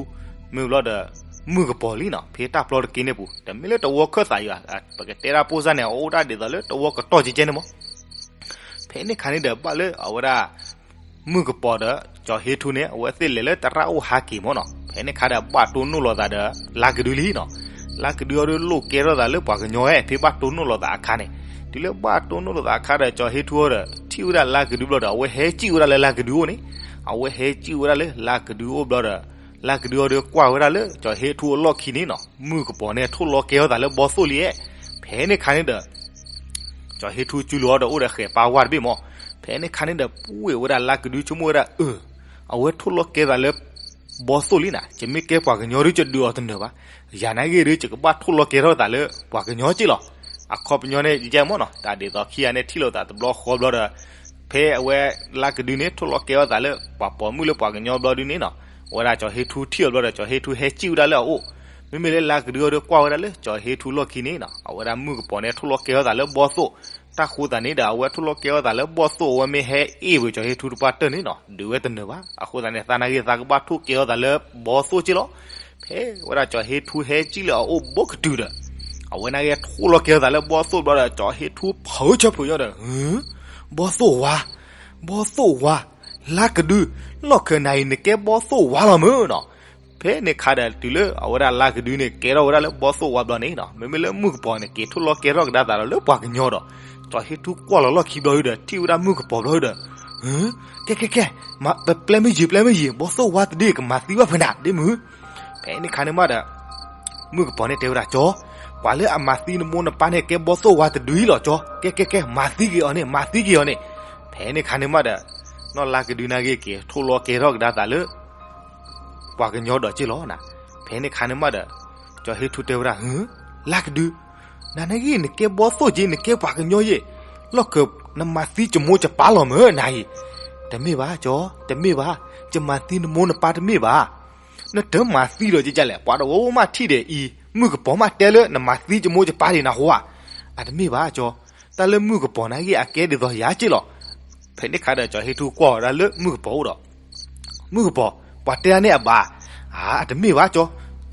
မ့ၢ်ဘျီဒီး မုၣ်ကပီၤလံနီၤ. ဖဲတၢ်ပျီတက့ၢ်န့ၣ်ပူၤ တမ့ၢ်လၢတဝီခၢၣ်သးယၤ ပကတဲဒၣ်ပိၢ်စၢ်န့ၣ် အအိၣ်ဒၣ်ဒ်သိးလၢတဝီကတီၢ်ကဲကဲန့ၣ်မၢ် ဖဲန့ၣ်ခါန့ၣ်ဒီး ဘၣ်လၢအဝဲဒၣ် မုၣ်ကပီၤဒီးကၠီၤဟ့ထူန့ၣ် အဝဲသ့ၣ်လဲၤလၢသရၣ်အိၣ်ဟးက့ၤမၢ်နီၤ. ဖဲန့ၣ်ခါဒီး ဘၣ်တိၢ်နီၣ်လိာ်သးဒီး လါကဒုလံနီၤ. လါကဒုအီၤဒုးလိၣ်ကဲထီၣ်သးလၢပှၤကညီဧၢ, ဖဲဘၣ်တိၢ်နီၣ်လိာ်သးအခါန့ၣ်, တုၤလၢဘၣ်တိၢ်နီၣ်လိာ်သးအခါဒီး ကၠီၤဟ့ထူအီၤဒီး ထံၣ်ဝဲဒၣ်လါကဒုဘျီဒီး အဝဲဟဲစံၣ်ဝဲဒၣ်လၢလါကဒုအိၣ်န့ၣ်, အဝဲဟဲစံၣ်ဝဲဒၣ်လၢလါကဒုအိၣ်ဘျီဒီး လါကဒုအီၤဒုးကွၢ်ဝဲဒၣ်လၢကၠီၤဟ့ထူအလီၢ်ခံန့ၣ်နီၤ, မုၣ်ကပီၤန့ၣ် ထိၣ်လီၤကဲထီၣ်သးလၢဘီသိၣ်လံဧါ. ဖဲန့ၣ်ခါန့ၣ်ဒီး ကၠီၤဟ့ထူစုလိာ်အီၤဒီး အိၣ်ဒီးဃဲးပာ်ဝါတဘ့ၣ်မၢ်. ဖဲန့ၣ်ခါန့ၣ်ဒီး ပှ့ၢ်ဝဲဒၣ်လါကဒု ဆိကမိၣ်ဝဲဒၣ် အၢ အဝဲထိၣ်လီၤကဲသးလၢ ဘီသိၣ်လံနီၤ, ယမ့ၢ်ကဲပှၤကညီဒုး ယဒုးအီၤတနၢၤဘၣ်. ယၤနာ်က့ၤဒုး ယကဘၣ်ထိၣ်လီၤကဲထီၣ်သးလၢပှၤကညီက့ၢ်လီၤ. အခီပညီန့ၣ် ယကဲမၢ်နီၤ, တၢ်ဒ်သိးခံဂၤန့ၣ် ထံၣ်လိာ်သးတဘျီဃီဘျီဒီး ဖဲအဝဲလါကဒုန့ၣ် ထိၣ်လီၤကဲထီၣ်သးလၢ ပှၤပိာ်မုၣ်လၢပှၤကညီဘျီဒုန့ၣ်နီၤ, အဝဲဒၣ်ကၠီၤဟ့ထူထံၣ်အီၤဘျီဒီး ကၠီၤဟ့ထူဟဲစံၣ်ဝဲဒၣ်လၢအအိၣ်. မ့မ့ၢ်လၢလါကဒုအီၤဒုးကွၢ်ဝဲဒၣ်လၢ ကၠီၤဟ့ထူလီၢ်ခံန့ၣ်နီၤ, အဝဲဒၣ်မုၣ်ကပီၤန့ၣ် ထိၣ်လီၤကဲထီၣ်သးလၢဘီသိၣ်, တၢ်ဃိသးန့ၣ်ဒီး အဝဲထိၣ်လီၤကဲထီၣ်သးလၢဘီသိၣ် အဝဲမ့ၢ်ဟဲအ့ၣ်ပှၤကၠီၤဟ့ထူတပှၢ်တၢၢ်န့ၣ်နီၤ, ဒုးဝဲတနၢၤဘၣ်. အဃိသတးန့ၣ် သးနာ်က့ၤသးကဘၣ်ထိၣ်ကဲထီၣ်သးလၢဘီသိၣ်က့ၢ်လီၤ. ဖဲဝဲဒၣ်ကၠီၤဟ့ထူဟဲစံၣ်လၢအအိၣ်ဘိကတုၤဒီး အဝဲနာ်က့ၤထိၣ်လီၤကဲထီၣ်သးလၢဘီသိၣ်ဘျီဒီး ကၠီၤဟ့ထူဖုးဆၢဖုးညီဒီး ဘီသိၣ်ဝါ, ဘီသိၣ်ဝါ, လါကဒု, လီၢ်ခၢၣ်နၤအံၤ နကဲဘီသိၣ်ဝါလီၤမၢ်နီၤ. ဖဲန့ၣ်ခါဒီး တုၤလၢအဝဲဒၣ်လါကဒုန့ၣ် ကဲထီၣ်ဝဲဒၣ်လၢဘီသိၣ်ဝါဘျီန့ၣ်နီၤ, မ့မ့ၢ်လၢမုၣ်ကပီၤန့ၣ် က့ၤထိၣ်လီၤကဲထီၣ်ကဒါသးဒီးလၢပှၤကညီဒီး ကၠီၤဟ့ထူကွၢ်လီၤလီၢ်ခံဘျီဒီး ထံၣ်ဝဲဒၣ်မုၣ်ကပီၤဘျီဒီး ကဲ ကဲ ကဲ, ပျဲမ့ၢ်ယံာ် ပျဲမ့ၢ်ယံာ်, ဘီသိၣ်ဝါတဒုကမၤသံဘၣ်ဖဲနၤ ဒ့မုၣ်. ဖဲန့ၣ်ခါန့ၣ်မးဒီး မုၣ်ကပီၤန့ၣ်တဲဝဲဒၣ် ကၠီၤ, ပှၤလၢအမၤသံနမိၢ်နပၢ်န့ၣ် ကဲဘီသိၣ်ဝါတဒုအံၤလီၤ ကၠီၤ, ကဲ ကဲ ကဲ မၤသံက့ၤအီၤန့ၣ် မၤသံက့ၤအီၤန့ၣ်. ဖဲန့ၣ်ခါန့ၣ်မးဒီး နီၢ်လါကဒုနာ်က့ၤ က့ၤထိၣ်လီၤကဲထီၣ်ကဒါသးလၢ ပှၤကညီဒီးက့ၢ်လီၤနၤ. ဖဲန့ၣ်ခါန့ၣ်မးဒီး ကၠီၤဟ့ထူတဲဝဲဒၣ် လါကဒု, နၤနာ်က့ၤ နကဲဘီသိၣ်က့ၤ နကဲပှၤကညီယ့ၣ်, လီၢ်ခၢၣ် နမၤသံယမိၢ်ယပၢ်လီၤမၢ်နၤအံၤ. တမ့ၢ်ဘၣ် ကၠီၤ, တမ့ၢ်ဘၣ်, ယမၤသံနမိၢ်နပၢ်တမ့ၢ်ဘၣ်. နတမၤသံဒီးယလဲၣ်, ပှၤတဝီဝဲမးထံၣ်ဒီးအံၤ မုၣ်ကပီၤမးတဲလၢနမၤသံယမိၢ်ယပၢ်ဒံးနဟူဧါ. အတမ့ၢ်ဘၣ် ကၠီၤ, တၢ်လၢမုၣ်ကပီၤနာ်က့ၤ အကဲဒ်သိးယၤက့ၢ်လီၤ. ဖဲန့ၣ်ခါဒီး ကၠီၤဟ့ထူကွၢ်ဝဲဒၣ်လၢမုၣ်ကပီၤအိၣ်ဒီး မုၣ်ကပီၤ, ပှၤတဲဒၣ်န့ၣ်အဘၣ်. အတမ့ၢ်ဘၣ် ကၠီၤ,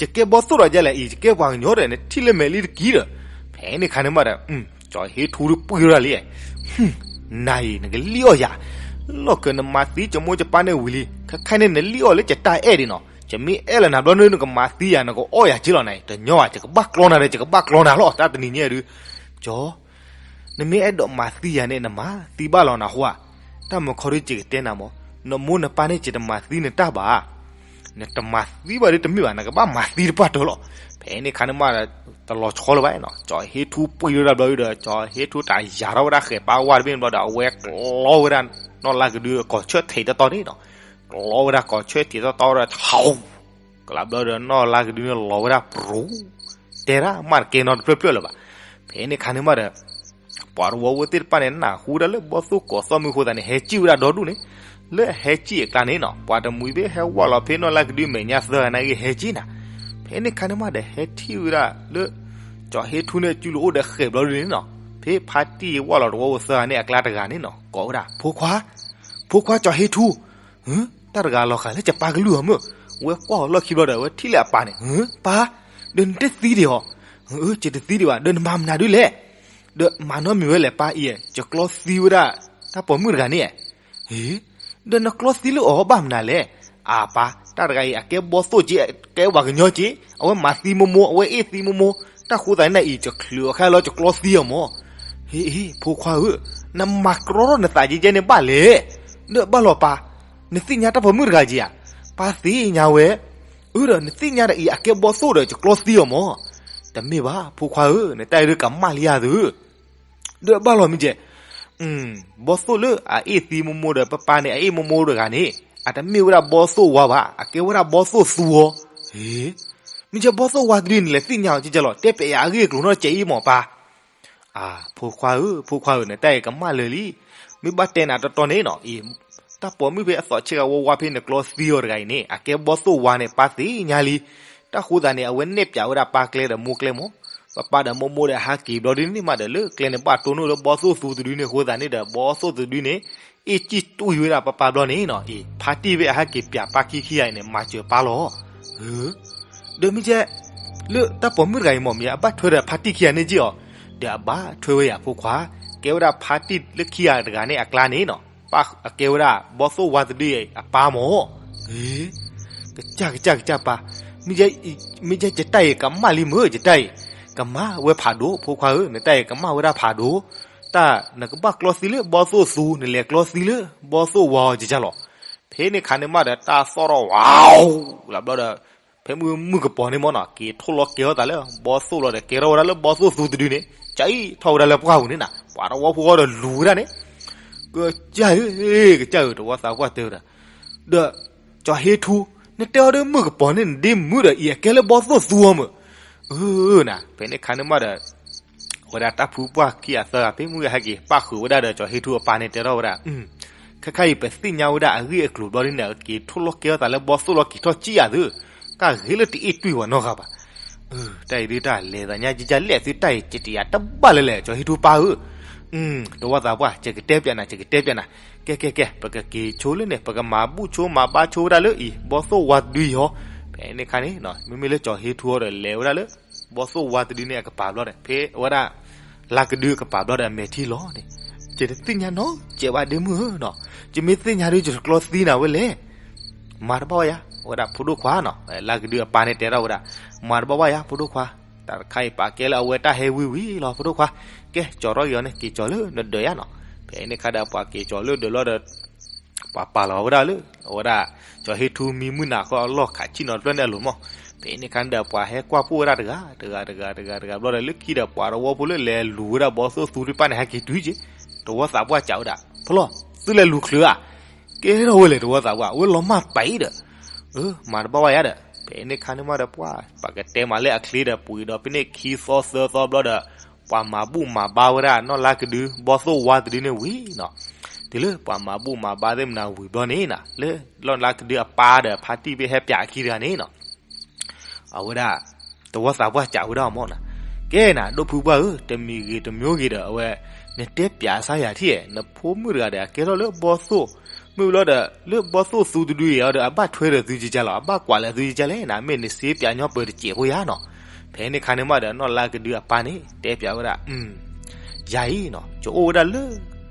ယကဲဘီသိၣ်ဒီးယလဲၣ်အံၤ ယကဲပှၤကညီဒီး နထံၣ်လၢမဲာ်လံတက့ၢ်ဒီး. ဖဲန့ၣ်ခါန့ၣ်မးဒီး ကၠီၤဟ့ထူတပှ့ၤဝဲဒၣ်လံ. နၤအံၤ နကလံၣ်အီၣ်ယၤ, လီၢ်ခၢၣ်နမၤသံယမိၢ်ယပၢ်န့ၣ်ဝံၤလံ, ခဲခါန့ၣ် နလံၣ်အီၣ်လၢယတၢ်အဲၣ်ဒံးနီၤ, ယမ့ၢ်အဲၣ်လီၤနၤဘျီန့ၣ် နကမၤသံယၤ နကအီၣ်ယၤက့ၢ်လီၤနၤ, တညီဧါ, ယကဘၣ်ကျီနၤဒီး ယကဘၣ်ကျီနၤလီၤ တၢ်တနံၤညါဒုး. ကၠီၤ နမ့ၢ်အဲၣ်ဒိးမၤသံယၤန့ၣ် နမၤသံဘၣ်လီၤနဟူဧါ. တၢ်မုာ်ခီဒုး ယကတဲနၤမၢ်, နမိၢ်နပၢ်န့ၣ် ယတမၤသံနတၢ်ဘၣ်. နတမၤသံဘၣ်ဒီးတမ့ၢ်ဘၣ်, နကဘၣ်မၤသံတပှၢ်တၢၢ်လီၤ. ဖဲန့ၣ်ခါန့ၣ်မးဒီး တလီၤဆီလၢၤဘၣ်နီၤ, ကၠီၤဟ့ထူပှံၤဝဲဒၣ်ဘျီဒီး ကၠီၤဟ့ထူတၢ်ယၤထီၣ်ဝဲဒၣ်ဃဲးပၢ်ဝါတဘ့ၣ်ဘျီဒီး အဝဲကျီဝဲဒၣ်နီၢ်လါကဒု ကီၢ်ဆၢထံးတီတီန့ၣ်နီၤ. ကျီဝဲဒၣ်ကီၢ်ဆၢထံးတီတီဒီး ထီ ကလးဘျီဒီးနီၢ်လါကဒုန့ၣ်လီၤဝဲဒၣ်ပြူၤ, တဲဒၣ်မးတကဲနီတဖျၢၣ်ဖျၢၣ်လၢၤဘၣ်. ဖဲန့ၣ်ခါန့ၣ်မးဒီး ပှၤတဝီဖိသ့ၣ်တဖၣ်န့ၣ် နၢ်ဟူဒၣ်လၢဘီၣ်သိၣ်ကိးသီၣ်မုၢ်အဃိသတးန့ၣ် ဟဲစံၣ်ဝဲဒၣ်ဒီဒူၣ်န့ၣ်, လၢဟဲစံၣ်အကျါန့ၣ်နီၤ ပှၤတမှံၤဘ့ၣ်ဟဲဝီၣ်လီၤဖဲနီၢ်လါကဒုမဲာ်ညါသၢဂၤန့ၣ်ဂ့ၤဟဲစံၣ်နၤ. ဖဲန့ၣ်ခါန့ၣ်မးဒီး ဟဲထံၣ်ဝဲဒၣ်လၢ ကၠီၤဟ့ထူန့ၣ် စုလိၤအိၣ်ဒီးဃဲးဘျီဒုန့ၣ်နီၤ, ဖဲဖါတံၢ်ဝီၣ်လီၤတဝီဖိသၢဂၤန့ၣ်အကျါတဂၤန့ၣ်နီၤ ကိးဝဲဒၣ် ဖိခွါ, ဖိခွါကၠီၤဟ့ထူ, တၢ်တဂၤလီၤဃာ်လၢယပၢ်ကလုၢ်အီၤမ့ၢ်, ဝဲကွၢ်အီၤလီၢ်ခံဘျီဒီး ဝဲထံၣ်လၢအပၢ်န့ၣ်, ပၢ်, ဒီးနတသံဒံးဧါ. ယတသံဒံးဘၣ်, ဒီးနမၤမနုၤဒ်လဲၣ်. ဒီးမၤနီတမံၤဝဲလဲၣ်ပၢ်အံၤ, ယကျီသံဝဲဒၣ် တၢ်ပိာ်မုၣ်တဂၤန့ၣ်. ဒီးနကျီသံလၢအီၤဘၣ်မနုၤလဲၣ်. အၢ ပၢ်, တၢ်တဂၤအံၤ အကဲဘီၣ်သိၣ်က့, အကဲပှၤကညီက့, အဝဲမၤသံမိၢ်မိၢ်, အဝဲအ့ၣ်သံမိၢ်မိၢ်, တၢ်ဃိသးန့ၣ်အံၤ ယချုးအီၤခဲလၢာ် ယကျီသံအီၤမး. ဟ့ၣ် ဖိခွါဧၢ, နမၤကြီထီၣ်နသးကဲကဲန့ၣ်ဘၣ်လဲၣ်. ဒီးဘၣ်လီၤပၢ်, နသ့ၣ်ညါတၢ်ပိာ်မုၣ်တဂၤဧါ. ပၢ်သ့ၣ်ညါဝဲ. အၢ ဒီးနသ့ၣ်ညါဒီးအံၤ အကဲဘီၣ်သိၣ်ဒီး ယကျီသံအီၤမး. တမ့ၢ်ဘၣ် ဖိခွါဧၢ, နတၢ်အံၤဒုးကမၣ်လံဧါသု. ဒီးဘၣ်လီၤမ့ၢ်ကဲ, ဘီၣ်သိၣ်လၢအအ့ၣ်သံမိၢ်မိၢ်ဒီး ပၢ်ပၢ်န့ၣ် အအ့ၣ်မိၢ်မိၢ်တဂၤန့ၣ် အတမ့ၢ်ဝဲဒၣ်ဘီၣ်သိၣ်ဝါဘၣ်, အကဲဝဲဒၣ်ဘီၣ်သိၣ်သူအီၤ. မ့ၢ်ကဲဘီၣ်သိၣ်ဝါတဒုန့ၣ် လဲၤသ့ၣ်ညါအီၤကဲကဲလီၤ, တဲပျးယၤအဂ့ၢ်အကျိၤနီတစဲးအံၤမးပၢ်. အၢ ဖိခွါဧၢ, ဖိခွါဧၢ, နတၢ်အံၤကမၣ်လၢာ်လံ. မ့ၢ်ဘၣ်တဲနၤတီတီန့ၣ်နီၤ, တၢ်ပိာ်မုၣ်ဖဲအသီးဆ့ကၤဝါဝါဖဲနကျီသံအီၤတဂၤအံၤန့ၣ် အကဲဘီၣ်သိၣ်ဝါန့ၣ် ပၢ်သ့ၣ်ညါလံ. တၢ်ဃိသးန့ၣ် အဝဲနဲၣ်ပျးဝဲဒၣ်ပၢ်ကျဲဒီးမိၢ်ကျဲမး. ပၢ်ပၢ်ဒီးမိၢ်မိၢ်ဒီးဟးက့ၤဘျီဒုန့ၣ်မးဒီး လၢကျဲန့ၣ်ဘၣ်တိၢ်နီၣ်လၢဘီၣ်သိၣ်သူတဒုန့ၣ်အဃိသတးန့ၣ်ဒီး ဘီၣ်သိၣ်တဒုန့ၣ် အ့ၣ်စံၣ်တူၢ်ဝဲဒၣ်ပၢ်ပၢ်ဘျီန့ၣ်နီၤ, အံၤ ဖါတံၢ်ဖဲအဟးက့ၤပျးပၢ်ခံခံဂၤအံၤန့ၣ် မၤစၢၤပၢ်လီၤ. ဒီးမ့ၢ်ကဲ လၢတၢ်ပိာ်မုၣ်တဂၤအံၤမး မ့ၢ်အဘၣ်ထွဲဒီးဖါတံၢ်ခံဂၤန့ၣ်က့ၢ်အီၤ, ဒီးအဘၣ်ထွဲဝဲယၤဖိခွါ, ကဲဝဲဒၣ်ဖါတံၢ်လၢခံဂၤတဂၤန့ၣ်အကျါန့ၣ်နီၤ, ပၢ်အကဲဝဲဒၣ်ဘီၣ်သိၣ်ဝါတဒုအံၤအပၢ်မး. ကစၢ်ကစၢ်ကစၢ်ပၢ်, မ့ၢ်ကဲယတၢ်အံၤကမၣ်လံမ့ၢ် ယတၢ်အံၤ, ကမၣ်ဝဲဖးဒိၣ် ဖိခွါဧၢ, နတၢ်အံၤကမၣ်ဝဲဒၣ်ဖးဒိၣ်. တၢ်နကဘၣ်ကျီသံလၢဘီၣ်သိၣ်သူ နလဲၤကျီသံလၢဘီၣ်သိၣ်ဝါအီၤကကၢ်လီၤ. ဖဲန့ၣ်ခါန့ၣ်မးဒီးတၢ်သီၣ်ထီၣ်ဝး လၢဘျီဒီး ဖဲမုၢ်မုၢ်ကပီၤန့ၣ်မးနီၤ က့ၤထိၣ်လီၤကဲထီၣ်သးလၢဘီၣ်သိၣ်လီၤဒီး ကဲထီၣ်ဝဲဒၣ်လၢဘီၣ်သိၣ်သူတဒုန့ၣ် ကၠံၣ်ထီၣ်ဝဲဒၣ်လၢပှၢ်ပူၤန့ၣ်နီၤ, ပှၤတဝီဖိဃီဒီးလူၤဝဲဒၣ်န့ၣ်, ကစၢ်ဧၢ, ကစၢ်ဧၢ, တဝီသးပှၢ်တဲဝဲဒၣ်, ဒီး ကၠီၤဟ့ထူ, နတဲအီၤဒီးမုၢ်ကပီၤန့ၣ် နဒ့မုၣ်ဒီးအံၤ အကဲလၢဘီၣ်သိၣ်သူအီၤမ့ၢ်, အၢ နၤ ဖဲန့ၣ်ခါန့ၣ်မးဒီး အဝဲဒၣ်တၢ်ဖုပှၢ်ခံဂၤသၢဂၤ ဖဲမုၢ်ဂၤဟဲက့ၤပၣ်ဃုာ်ဝဲဒၣ်ဒီး ကၠီၤဟ့ထူအပၢ်န့ၣ်တဲထီၣ်ဝဲဒၣ်, ခဲခါအံၤ ပသ့ၣ်ညါဝဲဒၣ်အဂ့ၢ်အကျိၤဘျီဒ်န့ၣ် က့ၤထိၣ်လီၤကဲထီၣ်သးလၢဘီၣ်သိၣ်လီၤ က့ၤထီၣ်ကံၣ်ယၤသု, ကၢ်ဂ့ၤလၢတအ့ၣ်တွံၢ်ဝဲနီတဂၤဘၣ်. တၢ်အံၤဒုးတၢ်လဲၤသးညါကကၢ်လဲၣ်သု တၢ်အံၤကတယၤတဘၣ်လၢၤလဲၣ် ကၠီၤဟ့ထူပၢ်ဧၢ, တဝီသးပှၢ် ယကတဲပျးနၤ ယကတဲပျးနၤ, ကဲကဲကဲ ပကက့ၤဆိလၢန့ၣ် ပကမၤဘူၣ်ဆိမၤဘါဆိဝဲဒၣ်လၢအံၤ ဘီၣ်သိၣ်ဝါတဒုအံၤဟီ, ဖဲန့ၣ်ခါန့ၣ် မ့မ့ၢ်လၢကၠီၤဟ့ထူအီၤဒီး လဲၤဝဲဒၣ်လၢ ဘီၣ်သိၣ်ဝါတဒုန့ၣ်အကပၤဘျီဒီး ဖဲအဝဲဒၣ် လါကဒုအကပၤဘျီဒီးအမဲာ်ထံလီၤန့ၣ်, ယတသ့ၣ်ညါနီတစဲးဘၣ်ဒ့မုၣ်ဧၢနီၤ, ယမ့ၢ်သ့ၣ်ညါဒီး ယတကျီသံနၤဝဲလဲၣ်. မၤတဘၣ်ဝဲယၤ ဝဲဒၣ်ဖိဒိၣ်ခွါနီၤ, လါကဒုအပၢ်န့ၣ်တဲထီၣ်ဝဲဒၣ်, မၤတဘၣ်ဝဲယၤ ဖိဒိၣ်ခွါ, တၢ်တခါအံၤပာ်ကဲလၢအဝဲတၢ်ဟဲဝံၤဝံၤလီၤ ဖိဒိၣ်ခွါ, ကဲ ကၠီၤထီၣ်က့ၤအီၤန့ၣ် က့ၤကၠီၤလၢနဒၢးယၤနီၤ, ဖဲန့ၣ်ခါဒီးပှၤက့ၤကၠီၤလၢဒၢးလီၤဒီး ပှၤပာ်လီၤဝဲဒၣ်လၢ အဝဲဒၣ် ကၠီၤဟ့ထူမံမုၢ်နၤဃီအလီၢ်ခးဆံၣ်နီၤတဖျၢၣ်န့ၣ်အလိၤမး, ဖဲန့ၣ်ခါန့ၣ်ဒီးပှၤဟဲကွၢ်ပိၢ်ဝဲဒၣ်တဂၤ တဂၤ တဂၤ တဂၤ တဂၤ ဘျီဒီးလၢခံဒီးပှၤတဝီဖိလၢလဲၤလူၤဝဲဒၣ်ဘီၣ်သိၣ်သူတဖၣ်န့ၣ် ဟဲက့ၤတုၤက့ၤ, တဝီသးပှၢ်စံးဝဲဒၣ် ဖီလီၤ သုလဲၤလူၤချုးဧါ, ကဲထီၣ်ဝဲလဲၣ် တဝီသးပှၢ် အဝဲလီၤမၢ်ပာ်အံၤဒီး အၢ မၤတဘၣ်ဝဲယၤဒီး ဖဲန့ၣ်ခါန့ၣ်မးဒီးပှၤ ပှၤကတဲမးလၢအချ့ဒီး ပှ့ၤဒီးဖဲန့ၣ်ခံသီသၢသီဘျီဒီး ပှၤမၤဘူၣ်မၤဘါဝဲဒၣ်နီၢ်လါကဒု ဘီၣ်သိၣ်ဝါတဒုန့ၣ်ဝံၤနီၤ, တုၤလၢပှၤမၤဘူၣ်မၤဘါသ့ၣ်မနၤဝံၤဘျီန့ၣ်နီၤ လၢနီၢ်လါကဒုအပၢ်ဒီးဖါတံၢ်ဖဲဟဲပၠးအခံတဂၤန့ၣ်နီၤ အဝဲဒၣ် တဝီသးပှၢ်စံးဝဲဒၣ်မးနီၤ, ကဲနၤ ဒိၣ်ဖုပှၢ်ဧၢ, တမံၤဂ့ၤတမံၤဂ့ၤဒီး အဝဲ နတဲပျးစါယၤထံၣ်, နဖိမုၣ်တဂၤဒီး အကဲထီၣ်လၢဘီၣ်သိၣ်, မ့ၢ်ဘျီဒီး လၢဘီၣ်သိၣ်သူတဒုအံၤဒီး အဘၣ်ထွဲဒီးသုကကၢ်လီၤ, အဘၣ်ကွၢ်လၢသုကကၢ်လဲၣ်, နမ့ၢ်နစ့ပျးညီပၢၤတစဲးဖိယၤနီၤ. ဖဲန့ၣ်ခါန့ၣ်မးဒီး နီၢ်လါကဒုအပၢ်န့ၣ် တဲပျးဝဲဒၣ် ယၤအံၤနီၤ ယအိၣ်ဝဲဒၣ်လၢ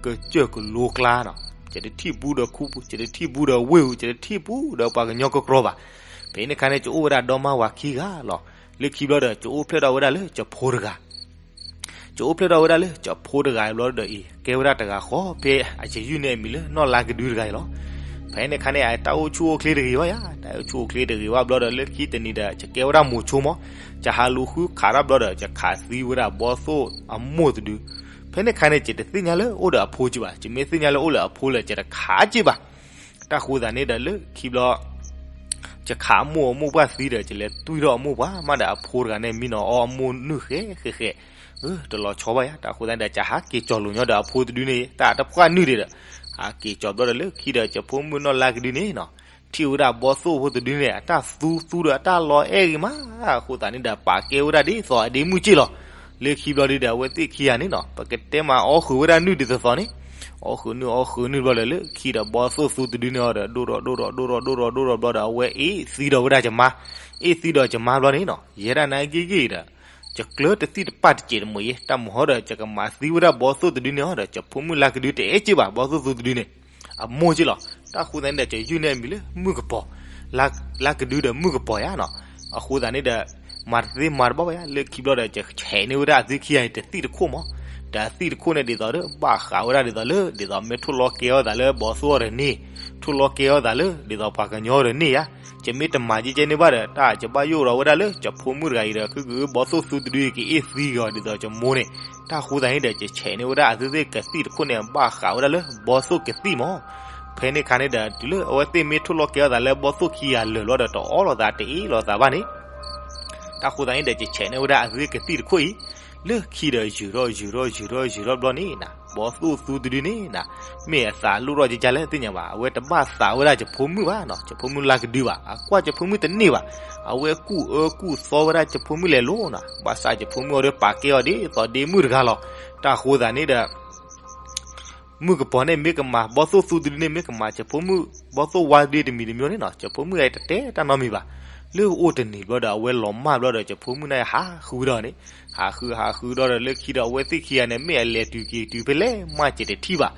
ကစၢၢ်ကလိကျါနီၤ, ယတထံၣ်ဘူးဒီးခူပူၤ, ယတထံၣ်ဘူးဒီးဝ့ၢ်အူ, ယတထံၣ်ဘူးဒီးပှၤကညီကကြီဘၣ်. ဖဲန့ၣ်ခါန့ၣ် ယအိၣ်ဝဲဒၣ်ဒီမါဝၤခံဂၤလီၤ. လၢခံဘျီဒီး ယအိၣ်ဖျဲၣ်ထီၣ်ဝဲဒၣ်လၢယဖိတဂၤ ယအိၣ်ဖျဲၣ်ထီၣ်ဝဲဒၣ်လၢယဖိတဂၤအံၤဘျီဒီးအံၤ ကဲဝဲဒၣ်တဂၤဃီ ဖဲအယယုၢ်န့ၣ်အမံၤလၢနီၢ်လါကဒုတဂၤအံၤလီၤ. ဖဲန့ၣ်ခါန့ၣ် အတၢ်အိၣ်ဆူၣ်အိၣ်ချ့တဂ့ၤဘၣ်ယၤ, တၢ်အိၣ်ဆူၣ်အိၣ်ချ့တဂ့ၤဘၣ်ဘျီဒီး လၢခံတနံၤဒီး ယကဲဝဲဒၣ်မိၤဆိမး, ယဟးလူၤဃုခးတၢ်ဘျီဒီး ယခးသံဝဲဒၣ်ဘီသိၣ်အမိၢ်တဒု. ဖဲန့ၣ်ခါန့ၣ် ယတသ့ၣ်ညါလၢအိၣ်ဒီးအဖိက့ဘၣ်, ယမ့ၢ်သ့ၣ်ညါလၢအိၣ်လၢအဖိလၢ ယတခးက့ဘၣ်. တၢ်ဃိသးန့ၣ်ဒီး လၢခံဘျီ ယခးအမိၢ်အမိၢ်ပှၢ်သံဒီး ယလဲၤတွံၢ်ထီၣ်အမိၢ်ပှၢ်မးဒီး အဖိတဂၤန့ၣ် မံနီၤအီအမိၢ်နုၢ်ဃဲဃဲဃဲ, တလီၤဆီဘၣ်ယၤ. တၢ်ဃိသးန့ၣ်ဒီး ယဟးက့ၤကၠီၤလိာ်ညီဒီးအဖိတဒုန့ၣ် တၢ်တပှၢ်နုၢ်ဒံးဒီး ဟးက့ၤကၠီၤဘျီဒီး လၢခံဒီး ယဖိမုၣ်နီၢ်လါကဒုန့ၣ်နီၤ ထံၣ်ဝဲဒၣ်ဘီသိၣ်ဖိတဒုန့ၣ် အတၢ်သူသူဒီးအတၢ်လီၤအဲၣ်ဂ့ၤမး, အဃိသးန့ၣ်ဒီး ပာ်ကဲဝဲဒၣ်ဒ်သိးအဒ့မုၣ်က့လီၤ. လၢခံဘျီဒုဒီး အဝဲသ့ၣ်ခံဂၤန့ၣ်နီၤ ပကတဲမးအီဃုာ်ဝဲဒၣ်နုၢ်ဒ်သိးသိးန့ၣ်, အီဃုာ်နုၢ်အီဃုာ်နုၢ်ဘျီဒီး လၢခံဒီးဘီသိၣ်သူတဒုန့ၣ်အီၤဒီး ဒိၣ်ထီၣ်ဒိၣ်ထီၣ်ဒိၣ်ထီၣ်ဒိၣ်ထီၣ်ဒိၣ်ထီၣ်ဒိၣ်ထီၣ်ဘျီဒီး အဝဲအ့ၣ်သံဒီးဝဲဒၣ်ယမါ, အ့ၣ်သံဒီးယမါဘျီန့ၣ်နီၤ ယဲဒၣ်နာ်က့ဂ့ၤဒီး ယကျၢၤတသံၣ်တပၢ်တစဲးတမှံၤအံၤ တၢ်မုာ်ဟီဒီး ယကမၤသံဝဲဒၣ်ဘီသိၣ်တဒုန့ၣ်အီၤဒီး ယဖိမုၣ်လါကဒုတအဲၣ်က့ဘၣ်, ဘီသိၣ်သူတဒုန့ၣ် အမိၢ်က့လီၤ. တၢ်ဃိသးန့ၣ်ဒီး ယယုၢ်န့ၢ်အမံၤလၢမုၣ်ကပီၤ, လါကဒုဒီးမုၣ်ကပီၤယၤနီၤ. အဃိသးန့ၣ်ဒီး မၤတသ့မၤတဘၣ်ဘၣ်ယၤ, လၢခံဘျီဒီး ယဆဲးန့ၢ်ဝဲဒၣ်အသုခံဂၤအံၤတသံၣ်တခိၣ်မး, ဒီးအသံၣ်တခိၣ်န့ၣ် ဒ်သိးဒီး ဘၣ်ဃးဝဲဒၣ်ဒ်သိးလၢ ဒ်သိးမ့ၢ်ထိၣ်လီၤကဲအီၣ်သးလၢဘီသိၣ်အီၤဒီးန့ၣ်, ထိၣ်လီၤကဲအီၣ်သးလၢ ဒ်သိးပှၤကညီအီၤဒီးန့ၣ်ယၤ, ယမ့ၢ်တမၤကဲကဲန့ၣ်ဘၣ်ဒီး တၢ်ယဘၣ်ယိၣ်ဒီးဝဲဒၣ်လၢ ယဖိမုၣ်တဂၤအံၤဒီး ခုကဘီသိၣ်သူတဒုအံၤ ကအ့ၣ်သံက့ၤအီၤဒ်သိးယမိၢ်န့ၣ်, တၢ်ဃိသးန့ၣ်ဒီး ယဆဲးန့ၢ်ဝဲဒၣ်အသုသ့ၣ်ကသံၣ်တခိၣ်န့ၣ် ဘၣ်ဃးဝဲဒၣ်လၢဘီသိၣ်ကသံၣ်မး. ဖဲန့ၣ်ခါန့ၣ်ဒီး တုၤလၢအဝဲသ့ၣ်မ့ၢ်ထိၣ်လီၤကဲအီၣ်သးလၢဘီသိၣ်ခံဂၤလၢာ်ဘျီဒီး တအီၣ်လိာ်သးတအ့ၣ်လိာ်သးဘၣ်န့ၣ် တၢ်ဃိသးန့ၣ်ဒီး ယဆဲးန့ၢ်ဝဲဒၣ်အသုသ့ၣ်ကသံၣ်တခိၣ်အံၤ, လၢခံဒီးယုာ်ထီၣ်ယုာ်ထီၣ်ယုာ်ထီၣ်ယုာ်ထီၣ်ဘျီန့ၣ်နီၤ ဘီသိၣ်သူတဒုန့ၣ်နီၤ မ့ၢ်အသးလိၣ်ထီၣ်ကကါလၢသ့ၣ်ညါဘၣ်, အဝဲတဘၣ်သးဝဲဒၣ်ယဖိမုၣ်ဘၣ်နီၤ, ယဖိမုၣ်လါကဒုဘၣ်, အကွၢ်ယဖိမုၣ်တန့ၢ်ဘၣ်, အဝဲကူၣ်အၢကူၣ်သီဝဲဒၣ်ယဖိမုၣ်လဲၤလိၤနီၤ, ဘၣ်ဆၣ်ယဖိမုၣ်အီၤဒီးပာ်ကဲအီၤဒ်သိးဒ့မုၣ်တဂၤလီၤ. တၢ်ဃိသးန့ၣ်ဒီး မုၣ်ကပီၤန့ၣ်မ့ၢ်ကမၤ ဘီသိၣ်သူတဒုန့ၣ်မ့ၢ်ကမၤ ယဖိမုၣ် ဘီသိၣ်ဝါဒ့တမံၤတမံၤန့ၣ်နီၤ, ယဖိမုၣ်အံၤတတဲတၢ်နီတမံၤဘၣ်. လၢအိၣ်တနံၤဘျီဒီး အဝဲလီၤမၢ်ဘျီဒီး ယဖိမုၣ်န့ၣ်ဟးဃုဒီးန့ၣ်, ဟးဃုဟးဃုဒီးဒီး လၢခံဒီးအဝဲသ့ၣ်ခံဂၤန့ၣ် မ့ၢ်အလဲၤတုၤက့ၤတုၤဖဲလဲၣ်မး ယတထံၣ်ဘၣ်.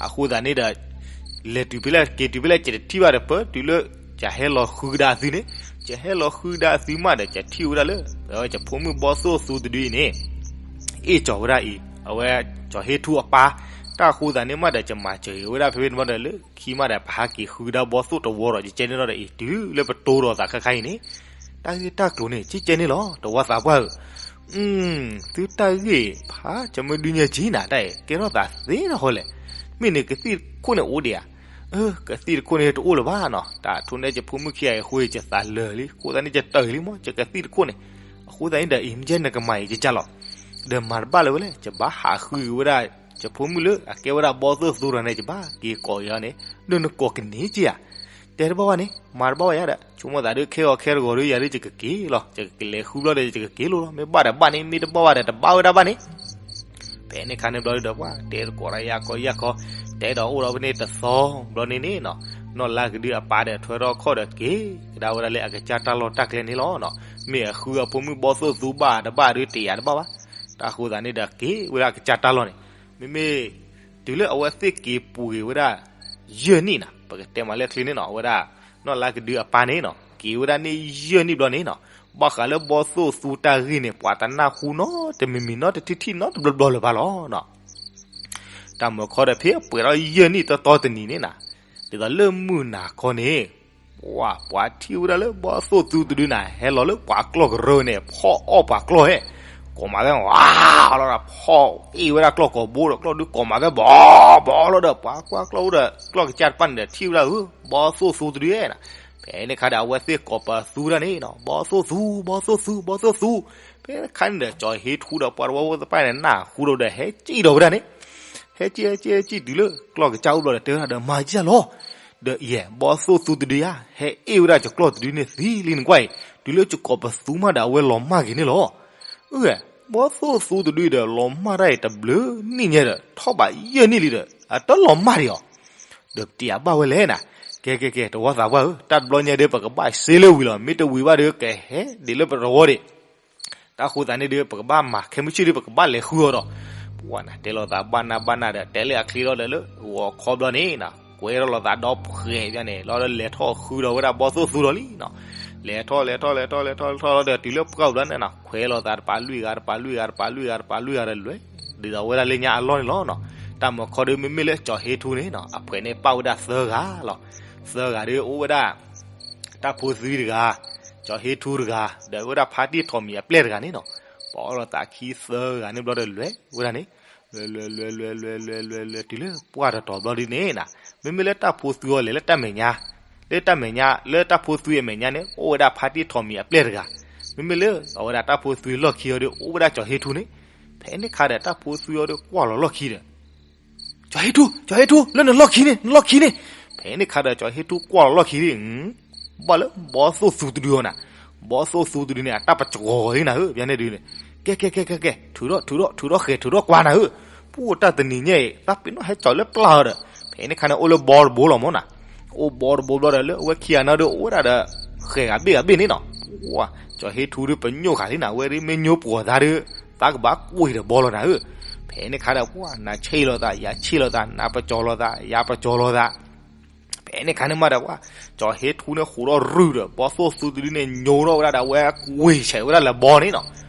အဃိသးန့ၣ်ဒီး လဲၤတုၤဖဲလဲၣ်က့ၤတုၤဖဲလဲၣ် ယတထံၣ်ဘၣ်ဒီး ပတုၤလၢ ယဟဲလီၤဃုကဒါအသုန့ၣ်, ယဟဲလီၤဃုကဒါအသုမးဒီး ယထံၣ်ဝဲဒၣ်လၢ အဝဲယဖိမုၣ်ဘီသိၣ်သူတဒုအံၤန့ၣ် အ့ၣ်ကၠီၤဝဲဒၣ်အံၤ အဝဲကၠီၤဟ့ထူအပၢ်. တၢ်ဃိသးန့ၣ်မးဒီး ယမၤစၢၤဂ့ၤဝဲဒၣ်ဖဲဖဲန့ၣ်ဘျီဒီး လၢခံမးဒီး ပဟးက့ၤဃုကဒါဘီသိၣ်တဝီဒီး ယကဲန့ၣ်လီၤဒီးအံၤ တုၤလၢပတိဒီးသးခါခါအံၤန့ၣ်, တၢ်ဂ့ၢ်တၢ်ကျိၤန့ၣ် ကကဲန့ၣ်လီၤ တဝီသးပှၢ်ဧၢ. သုတၢ်ဂ့ၢ်ဖး ယမ့ၢ်ဒုးညါကံနၤ တၢ်အံၤ ကဲထီၣ်သးသ့ထီၣ်ဃီလဲၣ်. မ့ၢ်န့ၣ်ကသံၣ်တခိၣ်န့ၣ်အိၣ်ဒံးဧါ. အၢ ကသံၣ်တခိၣ်န့ၣ်တအိၣ်လၢၤဘၣ်နီၤ. တၢ်ထူၣ်န့ၣ် ယဖိမုၣ်ခံဂၤအံၤအဃိ ယသးလၢာ်လံ အဃိသတးန့ၣ် ယတၢၢ်လံမး ယကသံၣ်တခိၣ်န့ၣ်. အဃိသတးန့ၣ်ဒီး အံၤမ့ၢ်ယဲနကမၤအံၤကကၢ်လီၤ. ဒီးမၤတဘၣ်လၢၤဝဲလဲၣ် ယဘၣ်ဟးဃုက့ၤဝဲဒၣ် ယဖိမုၣ်လၢအကဲဝဲဒၣ်ဘီသိၣ်သူတဂၤန့ၣ် ယဘၣ်က့ၤကိးက့ၤအီၤန့ၣ် ဒီးနကိးကန့ၢ်က့ၤဧါ. တဲတဘၣ်ဘၣ်န့ၣ် မၤတဘၣ်ဘၣ်ယၤဒီး ဆိကမိၣ်သးဒီး ခဲဂီၤခဲတဂီၤဒီး ယၤဒီးယကက့ၤလီၤ ယကက့ၤလဲၤဃုဘျီဒီး ယကက့ၤလိၤလီၤ မ့ၢ်ဘၣ်ဒီးဘၣ်န့ၣ် မ့ၢ်တဘၣ်ဘၣ်ဒီးတဘၣ်ဝဲဒၣ်ဘၣ်န့ၣ်. ဖဲန့ၣ်ခါန့ၣ်ဘျီဒီး ပှၤတဲတကိးဒီးယၤကီယၤကီ တဲဒီးအိၣ်ဒီးဖဲန့ၣ်တသီဘျီန့ၣ်န့ၣ်နီၤ နီၢ်လါကဒုအပၢ်ဒီးထွဲထီၣ်ခီၣ်ဒီးက့ၤကဒါဝဲဒၣ်လၢအကစၢ်တၢ်လီၢ်တၢ်ကျဲန့ၣ်လီၤနီၤ. မ့ၢ်အဃုအဖိမုၣ်ဘီသိၣ်သူဘၣ်တဘၣ်ဒီးတယာ်တဘၣ်ဘၣ်. တၢ်ဃိသတးန့ၣ်ဒီးက့ၤဝဲဒၣ်အကစၢ်တၢ်လီၢ်န့ၣ် မ့မ့ၢ် တုၤလၢအဝဲသ့ၣ်က့ၤပူၤက့ၤဝဲဒၣ် ယဲၢ်နံၣ်နီၤ ပကတဲမးလၢချ့န့ၣ်နီၤ အဝဲဒၣ် နီၢ်လါကဒုအပၢ်န့ၣ်နီၤ က့ၤဝဲဒၣ်န့ၣ်ယဲၢ်နံၣ်ဘျီန့ၣ်နီၤ ဘၣ်ဃးလၢဘီသိၣ်သူတၢ်ဂ့ၢ်န့ၣ် ပှၤတနၢ်ဟူနီတမံၤမံၤနီတထံၣ်ထံၣ်နီတဘျီဘျီလၢၤဘၣ်လီၤ. တၢ်မုာ်ခီဒီးဖဲပှဲၤထီၣ်ယဲၢ်နံၣ်တီတီတနံၤန့ၣ်နီၤ ဒ်သိးလၢမုၢ်နၤခီန့ၣ် ပှၤ ပှၤထံၣ်ဝဲဒၣ်လၢဘီသိၣ်သူတဒုနီၤ ဟဲလီၤလၢပှၤကျီၢ်ကရၢန့ၣ် ဖီၣ်အီၣ်ပှၤကျီၢ်ဟဲ ကိးမးဖဲ ဝါ လီၤဒီး ဖီၣ်အ့ၣ်ဝဲဒၣ်ကျီၢ်ကိးဘိဒီး ကျီၢ်ဒုးကိးမးဖဲ ဘီ ဘီလီၤဒီး ပှၤကွၢ်ကျီၢ်အိၣ်ဒီး ကျီၢ်ကစၢ်တဖၣ်န့ၣ်ဒီး ထံၣ်ဝဲဒၣ်ဧၢ ဘီသိၣ်သူတဒုနီၤ. ဖဲန့ၣ်ခါဒီး အဝဲသ့ၣ်ကိးပသူဒၣ်န့ၣ်နီၤ ဘီသိၣ်သူ ဘီသိၣ်သူ ဘီသိၣ်သူ. ဖဲန့ၣ်ခါန့ၣ်ဒီး ကၠီၤဟ့ထူဒီးပှၤတဝီဖိသ့ၣ်တဖၣ်န့ၣ် နၢ်ဟူဒီး ဟဲစံၣ်ဒီးဝဲဒၣ်န့ၣ် ဟဲစံၣ် ဟဲစံၣ် ဟဲစံၣ် တုၤလၢကျီၢ်ကစၢ်အိၣ်ဘျီဒီး တဲဝဲဒၣ်ဒီး မၤကစၢ်လီၤ ဒီးယဲ ဘီသိၣ်သူတဒုဧါ ဟဲအ့ၣ်ဝဲဒၣ်ယကျီၢ်တဒုန့ၣ်သံလံနကွၢ်အံၤ တုၤလၢယကိးပသူမးဒီး အဝဲလီၤမၢ်က့ၤန့ၣ်လီၤ. အၢ ဘီသိၣ်သူတဒုဒီး လီၤမၢ်တၢ်အံၤတဘျုးနံၣ်ညါဒီး ထီၣ်ဘးယဲၢ်နံၣ်လံဒီး အတလီၤမၢ်ဒံးအီၤ ဒီးပတံၤအဘၣ်ဝဲလဲၣ်နၤ. ကဲကဲကဲ တဝီသးပှၢ်ဧၢ တၢ်တဘျီညါဒီး ပကဘၣ်စ့လၢဝံၤလီၤ မ့ၢ်တဝံၤဘၣ်ဒီး ကဟဲဒ်လၢပတဝီဒံး တၢ်ဃိသတးန့ၣ်ဒီး ပကဘၣ်မၤခဲမုၢ်ဆ့ၣ်ဒီး ပကဘၣ်လဲၤဃုအီၤဒီး ပှၤနၤ တဲလိာ်သးဘၣ်နၢ်ဘၣ်နၢ်ဒီး တဲလၢအချ့ဒီးလၢ ဂီၤခီဘျီန့ၣ်နီၤ ကွဲထီၣ်လိာ်သးဒီဖှဲးဘၣ်န့ၣ် လီၤဒီးလဲၤထီၣ်ဃုဒီးဝဲဒၣ်ဘီသိၣ်သူဒီးလံနီၤ. လဲၤထီၣ်လဲၤထီၣ်လဲၤထီၣ်လဲၤထီၣ်လဲၤထီၣ် လီၤဒီးတုၤလၢပှၢ်ဘျီန့ၣ်နီၤ ခွဲးလိာ်သးတပာ်လွံၢ်ဂၤ တပာ်လွံၢ်ဂၤ တပာ်လွံၢ်ဂၤ တလွဲ ဒ်သိးဝဲဒၣ်လၢညါအလီၢ်န့ၣ်လီၤနီၤ. တၢ်မုာ်ခီဒီး မ့မ့ၢ်လၢကၠီၤဟ့ထူန့ၣ်နီၤ အဖှဲးန့ၣ်ပာ်ဝဲဒၣ်သၢဂၤလီၤ. သၢဂၤဒီးအိၣ်ဝဲဒၣ် တၢ်ဖိသွံတဂၤ, ကၠီၤဟ့ထူတဂၤ, ဒီးဝဲဒၣ်ဖါတံၢ်ထိးမံၤအပျဲၢ်တဂၤန့ၣ်နီၤ. ပအီၣ်လိာ်သးခံသၢဂၤန့ၣ်ဘျီဒီးလဲၤဝဲဒၣ်န့ၣ်, လဲၤလဲၤလဲၤလဲၤလဲၤလဲၤလဲၤလဲၤတုၤလၢပှၢ်တတီၤဘျီဒုန့ၣ်နီၤ, မ့မ့ၢ်လၢတၢ်ဖိသွံအီၤလဲၤလၢတၢ်မဲာ်ညါ, လၢတၢ်မဲာ်ညါ လၢတၢ်ဖိသွံအမဲာ်ညါန့ၣ် အိၣ်ဝဲဒၣ်ဖါတံၢ်ထိးမံၤအပျဲၢ်တဂၤ, မ့မ့ၢ်လၢအဝဲဒၣ်တၢ်ဖိသွံလီၢ်ခံအီၤဒီး အိၣ်ဝဲဒၣ်ကၠီၤဟ့ထူန့ၣ်. ဖဲန့ၣ်ခါဒီး တၢ်ဖိသွံအီၤဒီးကွၢ်လီၤလီၢ်ခံဒီး ကၠီၤဟ့ထူ, ကၠီၤဟ့ထူ, လၢနလီၢ်ခံန့ၣ်, နလီၢ်ခံန့ၣ်. ဖဲန့ၣ်ခါဒီး ကၠီၤဟ့ထူကွၢ်လီၤလီၢ်ခံန့ၣ်, ဘၣ်လၢဘီသိၣ်သူတဒုအီၤနၤ, ဘီသိၣ်သူတဒုန့ၣ် အတၢ်ပကီၤဂီၤလံနၤဧၢ, ပန့ၣ်ဒုန့ၣ်, ကဲ ကဲ ကဲ ကဲ ကဲ, ထုးထီၣ် ထုးထီၣ် ထုးထီၣ်ဃဲၤ ထုးထီၣ်ကွၢ်နၤဧၢ, ပူၣ်တၢ်တနံၤညါအံၤ တၢ်ပ့ၤနီၣ်ဟဲကၠီၤလၢပျၢ်အီၤဒီး, ဖဲန့ၣ်ခါန့ၣ် အိၣ်လၢဘီတဘိလီၤမ့ၢ်နၤ, အိၣ်ဘီတဘိဘျီဒီး လၢအဝဲခံဂၤန့ၣ်ဒီး အိၣ်ဝဲဒၣ်ဒီး ဃဲၤဂၤဘ့ၣ်ဂၤဘ့ၣ်န့ၣ်နီၤ. ပှၤ ကၠီၤဟ့ထူဒီးပညိၣ်ဃာ်လံနၤ, ဝဲဒၣ်မ့ၢ်ညိပှီၤသးဒီး သးကဘၣ်ကွံာ်ဒီးဘီလီၤနၤဧၢ. ဖဲန့ၣ်ခါဒီး ပှၤ နဆ့ၣ်လိာ်သး ယၤဆ့ၣ်လိာ်သး နပကီၤလိာ်သး ယၤပကီၤလိာ်သး. ဖဲန့ၣ်ခါန့ၣ်မးဒီး ပှၤ ကၠီၤဟ့ထူန့ၣ် ဃိးထီၣ်ရုၢ်ဒီး ဘီသိၣ်သူတဒုန့ၣ် ညိထီၣ်ဝဲဒၣ်ဒီး အဝဲကွံာ်ဆဲးဝဲဒၣ်လၢဘီန့ၣ်နီၤ.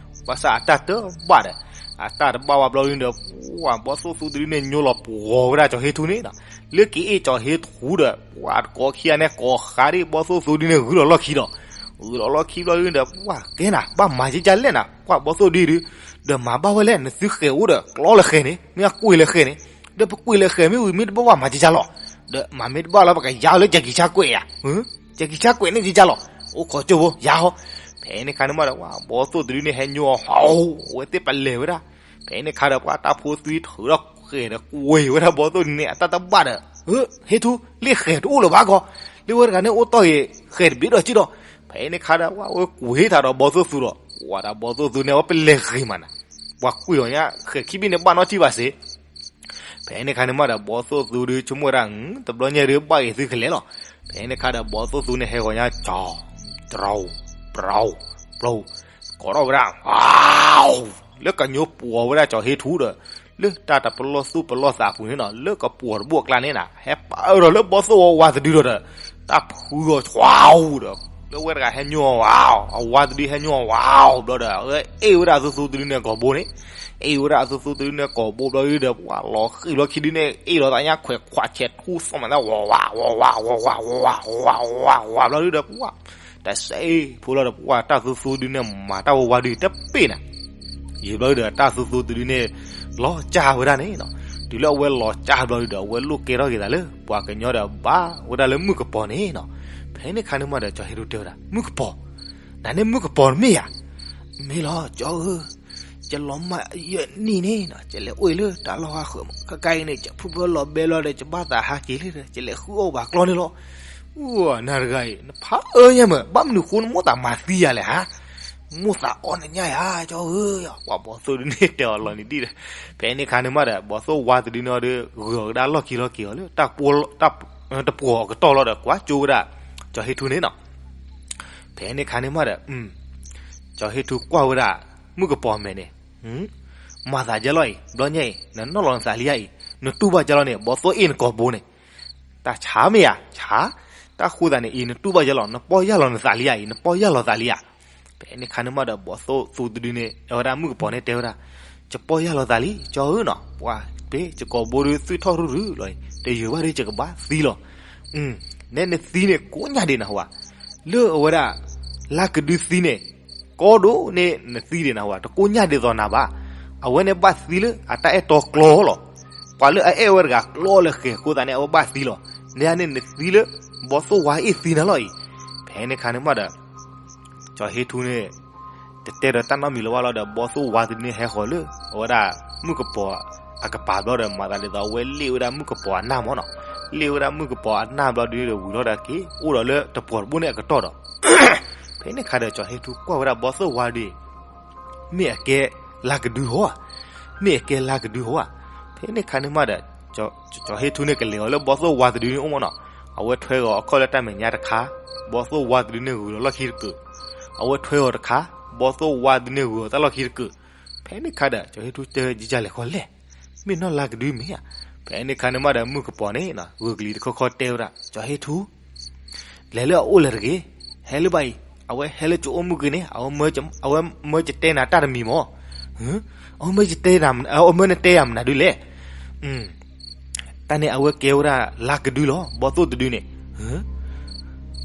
ဘၣ်ဆၣ်အတၢ်တဘၣ်ဒီး အတၢ်တဘၣ်ဝဲဘျီဒုဒီး ပှၤ ဘီသိၣ်သူတဒုန့ၣ် ညိလီၤပှီၤဝဲဒၣ်ကၠီၤဟ့ထူန့ၣ်နီၤ. လၢကအ့ၣ်ကၠီၤဟ့ထူဒီး ပှၤ တကိးခံဂၤန့ၣ် ကိးဃါဒ်ဘီသိၣ်သူဒုန့ၣ် ဂုာ်လီၤလီၢ်ခံဒီး ဂုာ်လီၤလီၢ်ခံဘျီဒုဒီး ပှၤ ကဲနၤ ဘၣ်မၤကကၢ်လဲၣ်နၤ, ကွၢ်ဘီသိၣ်ဒုဒု ဒီးမၤဘၣ်ဝဲလဲၣ်, နသုဃဲၤအိၣ်ဒီး ကျီလၢဃဲၤန့ၣ် မ့ၢ်အကွံာ်လၢဃဲၤန့ၣ်, ဒီးပကွံာ်လၢဃဲၤမ့ၢ်ဝံၤ မ့ၢ်တဘၣ်ဘၣ်မၤကကၢ်လီၤ. ဒီးမၤမ့ၢ်တဘၣ်လီၤ ပကယါလၢကကံဆါကွဲးယၤ, ကကံဆါကွဲးန့ၣ်ကကၢ်လီၤ, အိၣ်ခိးကၠိဖိ ယါဟီ. ဖဲန့ၣ်ခါန့ၣ်မးဒီး ပှၤ ဘီသိၣ်တဒုန့ၣ် ဟဲညိအီၤ ဟီ အဝဲသ့ၣ်ပလဲၤဝဲဒၣ်. ဖဲန့ၣ်ခါဒီး ပှၤ တၢ်ဖိသွံထုးထီၣ်ဃဲၤဒီး ကွံာ်ဝဲဒၣ်ဘီသိၣ်ဒုန့ၣ် အတၢ်တဘၣ်ဒီး ဟ့ထူ လၢဃဲၤတအိၣ်လၢၤဘၣ်ကီး, လၢဝဲတဂၤန့ၣ်အိၣ်တီၢ်ဂ့ၤ ဃဲၤတဘ့ၣ်ဒီးက့ဒီး. ဖဲန့ၣ်ခါဒီး ပှၤ အဝဲကွံာ်ဟ့ၣ်ထီၣ်ဒီးဘီသိၣ်သူဒီး ပှၤ ဒီးဘီသိၣ်သူန့ၣ် အဝဲပလဲၤဃ့ၤမးနၤ, ပှၤကွံာ်အီၤညါ ဃဲၤခံဘ့ၣ်န့ၣ် ဘၣ်နီၣ်ထံၣ်ဘၣ်စ့ ဖဲန့ၣ်ခါန့ၣ်မးဒီး ဘီသိၣ်သူဒု ဆိကမိၣ်ဝဲဒၣ် တဘျီညါဒု ဘၣ်ဂ့ၤသုကလဲၤလီၤ. ဖဲန့ၣ်ခါဒီး ဘီသိၣ်သူန့ၣ် ဟဲဂီၤညါ ကၠီၤ တရီ ပရီ ပရီ ကိးထီၣ်ဝဲဒၣ် လၢကညိပှီၤဝဲဒၣ်ကၠီၤဟ့ထူဒီး လၢတၢ်တပလီၢ်သူၣ်ပလီၢ်သးအပူၤန့ၣ်နီၤ, လၢကပှီၤတဘိအကျါန့ၣ်နၤ, ဟဲပာ်အၢဒီးလၢဘီသိၣ်ဝါတဒုဒီး တၢ်ဖုဂီၤ ဆှါဒီး လၢဝဲတဂၤဟဲညိအီၤဝါ, အဝါတဒုဟဲညိအီၤဝါဘျီဒီး အဝဲအ့ၣ်ဝဲဒၣ်အသူသူတဒုန့ၣ်ကိာ်ဘိန့ၣ်, အ့ၣ်ဝဲဒၣ်အသူသူတဒုန့ၣ်ကိာ်ဘိဘျီဒုဒီး ပှၤ လီၤဃံၤလီၤခံဒုန့ၣ် အ့ၣ်လိာ်သးညါ ခွဲးခွးဆဲးထူ သီၣ်မးသး ဝီၤဝါ ဝီၤဝါ ဝီၤဝါ ဝီၤဝါ ဝီၤဝါ ဝီၤဝါဘျီဒုဒီး ပှၤ တစဲးဖိလီၤဒီး ပှၤ တၢ်သူသူတဒုန့ၣ် မၤတၢ်ဝဲဝါဒုတပ့ၢ်နၤ. ယံာ်ဘျီဒုဒီး တၢ်သူသူတဒုန့ၣ် လီၤစၢ်ဝဲဒၣ်န့ၣ်နီၤ. တုၤလၢအဝဲလီၤစၢ်ဘျီဒုဒီး အဝဲလိၣ်ကဲထီၣ်က့ၤသးလၢ ပှၤကညီဒီး ဘၣ်ဝဲဒၣ်လၢမုၣ်ကပီၤန့ၣ်နီၤ. ဖဲန့ၣ်ခါန့ၣ်မးဒီး ကၠီၤဟ့ထူတဲဝဲဒၣ် မုၣ်ကပီၤ, နၤန့ၣ်မုၣ်ကပီၤတမ့ၢ်ဧါ. မ့ၢ်လီၤ ကၠီဧၢ, ယလီၤမၢ်ယဲၢ်နံၣ်န့ၣ်နီၤ, ယလဲၤအိၣ်လၢတၢ်လီၢ်ဟးဃၢၤမး, ခဲကါအံၤန့ၣ် ယဖုဖၢလီၤဘဲလီၤဒီး ယဘၣ်သးဟးက့ၤလံဒီး ယလဲၤဃုအီၣ်ဘၣ်ကျီန့ၣ်လီၤ. အိၣ်နၤတဂၤအံၤ နဖးအၢညါမး, ဘၣ်မနုၤဃိနမိၣ်သးမၤသံယၤလဲၣ်ဧါ. မိၣ်သးအီၣ်နညါဧါ ကၠီဧၢ. ပှၤဘီသိၣ်ဒုန့ၣ်တဲအီၤလီၤနံၤဒံၣ်ဒီး ဖဲန့ၣ်ခါန့ၣ်မးဒီး ဘီသိၣ်ဝါတဒုန့ၣ်ဒီး ဂုာ်အီၤကဒါလီၢ်ခံလီၢ်က့ၤအီၤလၢ တၢ်ပှီၤအကတီၢ်လီၤဒီး ကွၢ်ကၠိဝဲဒၣ် ကၠီၤဟ့ထူန့ၣ်နီၤ. ဖဲန့ၣ်ခါန့ၣ်မးဒီး ကၠီၤဟ့ထူကွၢ်ဝဲဒၣ် မုၣ်ကပီၤမဲာ်န့ၣ်, မၤသးဒ်လဲၣ်အံၤ, ဘျီညါအံၤ နနီၣ်လီၤနသးလံဧါအံၤ, နတူၢ်ဘၣ်ဒ်လဲၣ်န့ၣ် ဘီသိၣ်အ့ၣ်နကိာ်ဘိန့ၣ်, တၢ်ဆါမ့ၢ်ဧါ, ဆါ, တၢ်ဃိသးန့ၣ်အံၤ နတူၢ်ဘၣ်ဒ်လဲၣ်, နပီၢ်ယၢ်လီၤနသးလံဧါအံၤ, နပီၢ်ယၢ်လီၤသးလံဧါ. ဖဲန့ၣ်ခါန့ၣ်မးဒီး ဘီသိၣ်သူတဒုန့ၣ် အဝဲဒၣ်မုၣ်ကပီၤန့ၣ်တဲဝဲဒၣ်, ယပီၢ်ယၢ်လီၤသးလံ ကၠီဧၢနီၤ, ပှၤ ပ့ၤ ယကိာ်ဘိဒုး သွံၣ်ထီၣ်ရုၢ်ရုၢ်လီၤအံၤ, တယုာ်ဘၣ်ဒီး ယကဘၣ်သံလီၤ. နဲနသံန့ၣ် ကိးညါဒံးနဟူဧါ, လၢအဝဲဒၣ် လါကဒုသံန့ၣ် ကီဒိၣ်န့ၣ်နသံဒံးနဟူဧါ, တကိးညါဒ်သိးနၤဘၣ်. အဝဲန့ၣ်ဘၣ်သံလၢအတၢ်အဲၣ်တီကျီလီၤ. ပှၤလၢအအဲၣ်ဝဲတဂၤကျီလၢဃဲၤအဃိသတးန့ၣ် အဝဲဘၣ်သံလီၤ. နဲန့ၣ်နသံလၢ ဘီသိၣ်ဝါအ့ၣ်သံနၤလီၤအံၤ. ဖဲန့ၣ်ခါန့ၣ်မးဒီး ကၠီၤဟ့ထူန့ၣ် တတဲဒီးတၢ်နီတမံၤလၢၤဘၣ်လီၤဒီး ဘီသိၣ်ဝါတဒုန့ၣ်ဟဲဃီၤလၢ အဝဲဒၣ် မုၣ်ကပီၤအကပၤဘျီဒီး မၤသးဒ်သိးအဝဲလ့ၣ်ဝဲဒၣ်မုၣ်ကပီၤအနၢ်မးနီၤ. လ့ၣ်ဝဲဒၣ်မုၣ်ကပီၤအနၢ်ဘျီဒုဒီး ဝံၤလီၤဒီးက့ၤ အိၣ်ဒီးလၢတပှီၤတဘိန့ၣ်အကတီၢ်ဒီး ဖဲန့ၣ်ခါဒီး ကၠီၤဟ့ထူကွၢ်ဝဲဒၣ်ဘီသိၣ်ဝါဒု မ့ၢ်အကဲလါကဒုဟီဧါ, မ့ၢ်အကဲလါကဒုဟီဧါ. ဖဲန့ၣ်ခါန့ၣ်မးဒီး ကၠီၤဟ့ထူန့ၣ်ကလဲၤအီၤလၢဘီသိၣ်ဝါတဒုန့ၣ်အိၣ်မးနီၤ. အဝဲထွဲဂီၤအခီၣ်လၢတၢ်မဲာ်ညါတခါ, ဘီသိၣ်ဝါတဒုန့ၣ်ဂုာ်လီၤလီၢ်ခံတကုာ်. အဝဲထွဲဂီၤတခါ, ဘီသိၣ်ဝါတဒုန့ၣ်ဂုာ်အီၤတၢ်လီၢ်ခံတကုာ်. ဖဲန့ၣ်ခါဒီး ကၠီၤဟ့ထူတဲဝဲ ယကလဲၤဃီလဲၣ်, မ့ၢ်နီၢ်လါကဒုမ့ၢ်ဧါ. ဖဲန့ၣ်ခါန့ၣ်မးဒီး မုၣ်ကပီၤန့ၣ် ဂုာ်ကလံၤတခီခီတဲဝဲဒၣ် ကၠီၤဟ့ထူ လဲၤလၢအအိၣ်လၢၤတဂ့ၤ, ဟဲလၢၤဘၣ်အံၤ, အဝဲဟဲလၢကအိၣ်မုၢ်က့ၤန့ၣ် အဝဲမၢကတဲနၤတၢ်တမံၤမး. အဝဲမၢကတဲနၤ, အဝဲမၢနတဲယၤမနုၤဒုလဲၣ်. တၢ်န့ၣ်အဝဲကဲဝဲဒၣ်လါကဒုလီၤ, ဘီသိၣ်တဒုန့ၣ်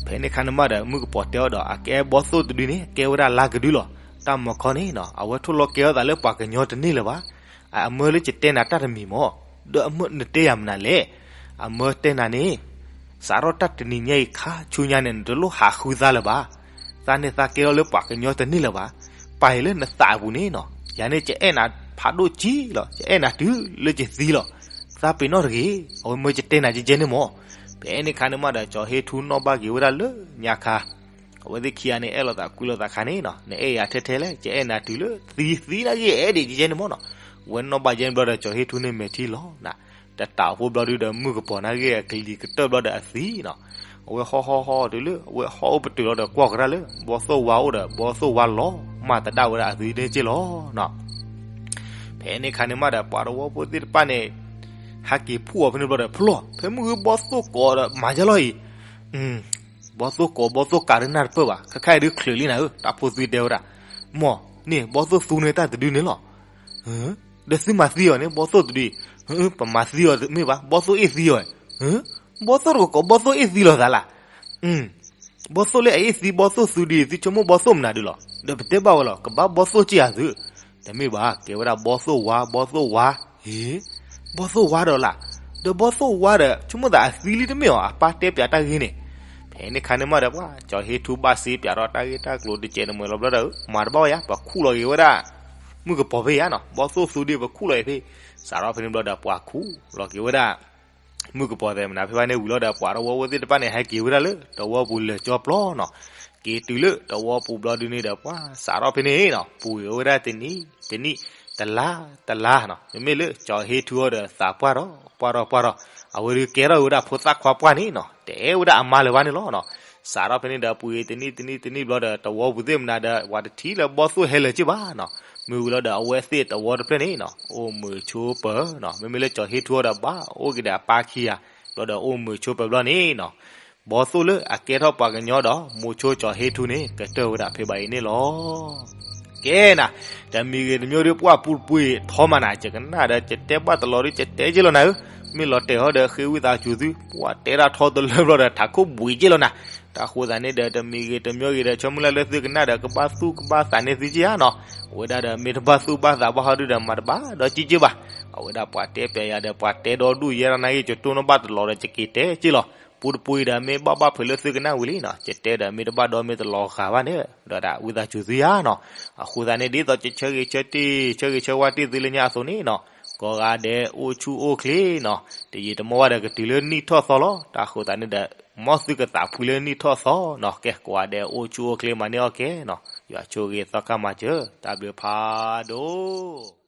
ဖဲန့ၣ်ခါန့ၣ်မးဒီး မုၣ်ကပီၤတဲအီၤဒီး အကဲဘီသိၣ်တဒုန့ၣ် ကဲဝဲဒၣ်လါကဒုလီၤ. တၢ်မီၤခီန့ၣ်နီၤ အဝဲထိၣ်လီၤကဲထီၣ်သးလၢပှၤကညီတန့ၢ်လၢၤဘၣ်. အမၢလၢယတဲနၤတၢ်တမံၤမၢ်, ဒီးအမၢနတဲယၤမနုၤလဲၣ်. အမၢတဲနၤန့ၣ် စးထီၣ်တၢ်တနံၤညါအံၤခါဆူညါန့ၣ် နတလိၣ်ဟးဃုသါလၢၤဘၣ်. သးန့ၢ်သါကဲထီၣ်လၢပှၤကညီတန့ၢ်လၢၤဘၣ်. ပာ်အံၤလၢနသးအပူၤန့ၣ်နီၤ ယၤန့ၣ် ယအဲၣ်နၤဖးဒိၣ်ကံလီၤ. ယအဲၣ်နၤတုၤလၢယသံလီၤ. သးပ့ၤနီၣ်တဂ့ၤ. အဝဲမၢယတဲနၤကဲကဲန့ၣ်မၢ်. ဖဲန့ၣ်ခါန့ၣ်မးဒီး ကၠီၤဟ့ထူနီၣ်ဘၣ်က့ၤဝဲဒၣ်လၢညါခါ အဝဲသ့ၣ်ခံဂၤန့ၣ် အဲၣ်လိာ်သးကွံလိာ်သးခါန့ၣ်နီၤ, နအဲၣ်ယၤထဲထဲလဲၣ်, ယအဲၣ်နၤတုၤလၢသံ, သံနာ်က့ အဲၣ်ဒံးကဲကဲန့ၣ်မၢ်နီၤ. ဝဲနီၣ်ဘၣ်ယဲန့ၣ်ဘျီဒီး ကၠီၤဟ့ထူန့ၣ်မဲာ်ထံလီၤနၤ, တတးဖိဘျီဒုဒီး မုၣ်ကပီၤနာ်က့ အကလံၤကတၢၢ်ဘျီဒီးအသံနီၤ. အဝဲဟီၣ်ဟီၣ်ဟီၣ်တုၤလၢ အဝဲဟီၣ်အိၣ်ပတုာ်လီၤဒီး ကွၢ်ကရၢၢ်လၢ ဘီသိၣ်ဝါအိၣ်ဒီး ဘီသိၣ်ဝါလီၤမၢ်သဒၣ်ဝဲဒၣ်အသံန့ၣ်က့လီၤနီၤ. ဖဲန့ၣ်ခါန့ၣ်မးဒီး ပှၤတဝီဖိသ့ၣ်တဖၣ်န့ၣ် ဟဲက့ၤဖှူအီၤဖဲန့ၣ်ဘျီဒီး ဖျီၣ်, ဖဲမုၢ်ဂ့ၤဘီသိၣ်ကိးဒီးမၤယဲလီၤအံၤ ဘီသိၣ်ကိးဘီသိၣ်ကးဒုနၢ်တပၢၢ်ဘၣ်, ခဲခါအံၤဒုချုးလံနၤဧၢ, တၢ်ဖိသုတဲဝဲဒၣ်, မ့ၢ်န့ၣ် ဘီသိၣ်သူန့ၢ်တၢ်တဒုန့ၣ်လီၤ. ဒီးသုမၤသံအီၤန့ၣ် ဘီသိၣ်တဒုအံၤ, ပမၤသံအီၤမ့ၢ်ဘၣ်, ဘီသိၣ်အ့ၣ်သံအီၤ, ဘီသိၣ်တကိးကိး ဘီသိၣ်အ့ၣ်သံလိာ်သးလၢ်. ဘီသိၣ်လၢအအ့ၣ်သံ ဘီသိၣ်သူဒုအံၤ သုဆိကမိၣ်ဘီသိၣ်မနုၤဒုလီၤ. ဒီးပတဲဘၣ်ဝဲလီၤ ကဘၣ်ဘီသိၣ်က့ယၤသု, တမ့ၢ်ဘၣ်, ကဲဝဲဒၣ်ဘီသိၣ်ဝါ, ဘီသိၣ်ဝါ, ဟ့ၣ်, ဘီသိၣ်ဝါဒီးလၢ်, ဒီးဘီသိၣ်ဝါဒီး ဆိကမိၣ်သးအသံလံတမ့ၢ်အီၤ အပၢ်တဲပၠးတၢ်ဂ့ၢ်န့ၣ်. ဖဲန့ၣ်ခါန့ၣ်မးဒီး ပှၤကၠီၤဟ့ထူဘၣ်စ့ပၠးထီၣ်တၢ်ဂ့ၢ်တၢ်ကျိၤတကဲးန့ၣ်မးလီၤဘျီဒီး မၤတဘၣ်ဝဲယါ, ပှၤခူၣ်လီၤက့ၤဝဲဒၣ် မုၣ်ကပီၤဖဲယါနီၤ, ဘီသိၣ်သူဒုပှၤခူၣ်လီၤက့ၤဖဲ, စးထီၣ်ဖဲန့ၣ်ဘျီဒီး ပှၤခူၣ်လီၤက့ၤဝဲဒၣ် မုၣ်ကပီၤသဲးမနုၤဖဲဘၣ်န့ၣ်ဝံၤလီၤဒီး ပှၤတဝီဖိသ့ၣ်တဖၣ်န့ၣ် ဟဲက့ၤဝဲဒၣ်လၢတဝီပူၤလၢာ်ကၠီပျီနီၤ. က့ၤတုၤလၢတဝီပူၤဘျီဒုန့ၣ်ဒီး ပှၤစးထီၣ်ဖဲန့ၣ်နီၤ ပှ့ၤဝဲဒၣ်တနံၣ်တနံၣ် တလါတလါနီၤ, မ့မ့ၢ်လၢကၠီၤဟ့ထူအီၤဒီးသးပှၢ်ထီၣ်ပှၢ်ထီၣ်ပှၢ်ထီၣ်, အဝဲဒုးကဲထီၣ်ဝဲဒၣ်ဖိသၣ်ခွါပှၢ်န့ၣ်နီၤ, တအဲၣ်ဝဲဒၣ်အမါလၢၤဘၣ်န့ၣ်လီၤနီၤ. စးထီၣ်ဖဲန့ၣ်ဒီး ပှ့ၤတနံၣ်တနံၣ်တနံၣ်ဘျီဒီး တဝီပူၤသ့ၣ်မနုၤဒီး ပှၤတထံၣ်လၢဘီသိၣ်ဟဲလၢာ်က့ဘၣ်နီၤ. မ့ၢ်ဝံၤလီၤဒီး အဝဲသ့ၣ်တဝီတဖျၢၣ်န့ၣ်နီၤ အိၣ်မုာ်ဆိးပၢၤနီၤ, မ့မ့ၢ်လၢကၠီၤဟ့ထူအီၤဒီး ဘၣ်အိၣ်က့ၤဒီးအပၢ်ခံဂၤ, ဘျီဒီးအိၣ်မုာ်ဆိးပၢၤဘျီန့ၣ်နီၤ ဘီသိၣ်လၢအကဲထီၣ်ပှၤကညီဒီး မိၤဆိကၠီၤဟ့ထူန့ၣ် ကတၢၢ်ဝဲဒၣ်ဖဲဘၣ်အံၤန့ၣ်လီၤ. ကဲနၤ, တမံၤဂ့ၤတမံၤဒီး ပှၤပူတပူအံၤ ထီမးနၤ ယကနၣ်ဒီး ယတဲဘၣ်တလီၤဒီး ယတဲက့လီၤနၤဧၢ, မ့ၢ်လီၤတဲာ်ဟီဒီး ဃ့ဝံသးစူၤသု, ပှၤတဲဒၣ်ထီတလၢဘျီဒီး ထးခိၣ်ဘှံးက့လီၤနၤ. တၢ်ဃိသးန့ၣ်ဒီး တမံၤဂ့ၤတမံၤဂ့ၤဒီး ဆိကမိၣ်လၢသုကနၣ်ဒီး ကဘၣ်သူၣ်ကဘၣ်သးန့ၢ်သုက့ဧါနီၤ. အဝဲဒၣ်ဒီး မ့ၢ်တဘၣ်သူၣ်ဘၣ်သးဘၣ်ဟီဒုဒီး မၤတဘၣ်ဒီးက့က့ဘၣ်. အဝဲဒၣ်ပှၤတဲပျးယၤဒီး ပှၤတဲဒီဒူၣ်ယဲဒၣ်နာ်က့ ယတိၢ်နီၣ်ဘၣ်တလီၤဒီး ယက့ၤတဲက့လီၤ. ပူတပူအံၤဒီး မ့ၢ်ဘၣ်ဘၣ်ဖုးလၢသုကနၣ်ဝံၤလံနီၤ, ယတဲဒီး မ့ၢ်တဘၣ်ဒီးမ့ၢ်တလီၤဂာ်ဘၣ်န့ၣ် ဒီးဒၣ်ဝံသးစူၤသုဧါနီၤ. အဃိသတးန့ၣ် ဒ်သိးယဆၢဂ့ၤဆၢတ့ၢ် ဆၢဂ့ၤဆၢဝါတ့ၢ်သုလၢညါအသိးန့ၣ်နီၤ, ကိးဂၤဒဲးအိၣ်ဆူၣ်အိၣ်ချ့နီၤ, တယံာ်တမီၢ်ဘၣ်ဒီး ကတုၤလၢနံၣ်ထီၣ်သီလီၤ. တၢ်ဃိသတးန့ၣ်ဒီး မ်သုကသးဖှံလၢနံၣ်ထီၣ်သီနီၤ, ကဲကိးဂၤဒဲးအိၣ်ဆူၣ်အိၣ်ချ့မၤန့ၢ်အီၣ်ကဲနီၤ, ယွၤဆိၣ်ဂ့ၤသီခါမၤစၢၤ တၢ်ဘျုးဖးဒိၣ်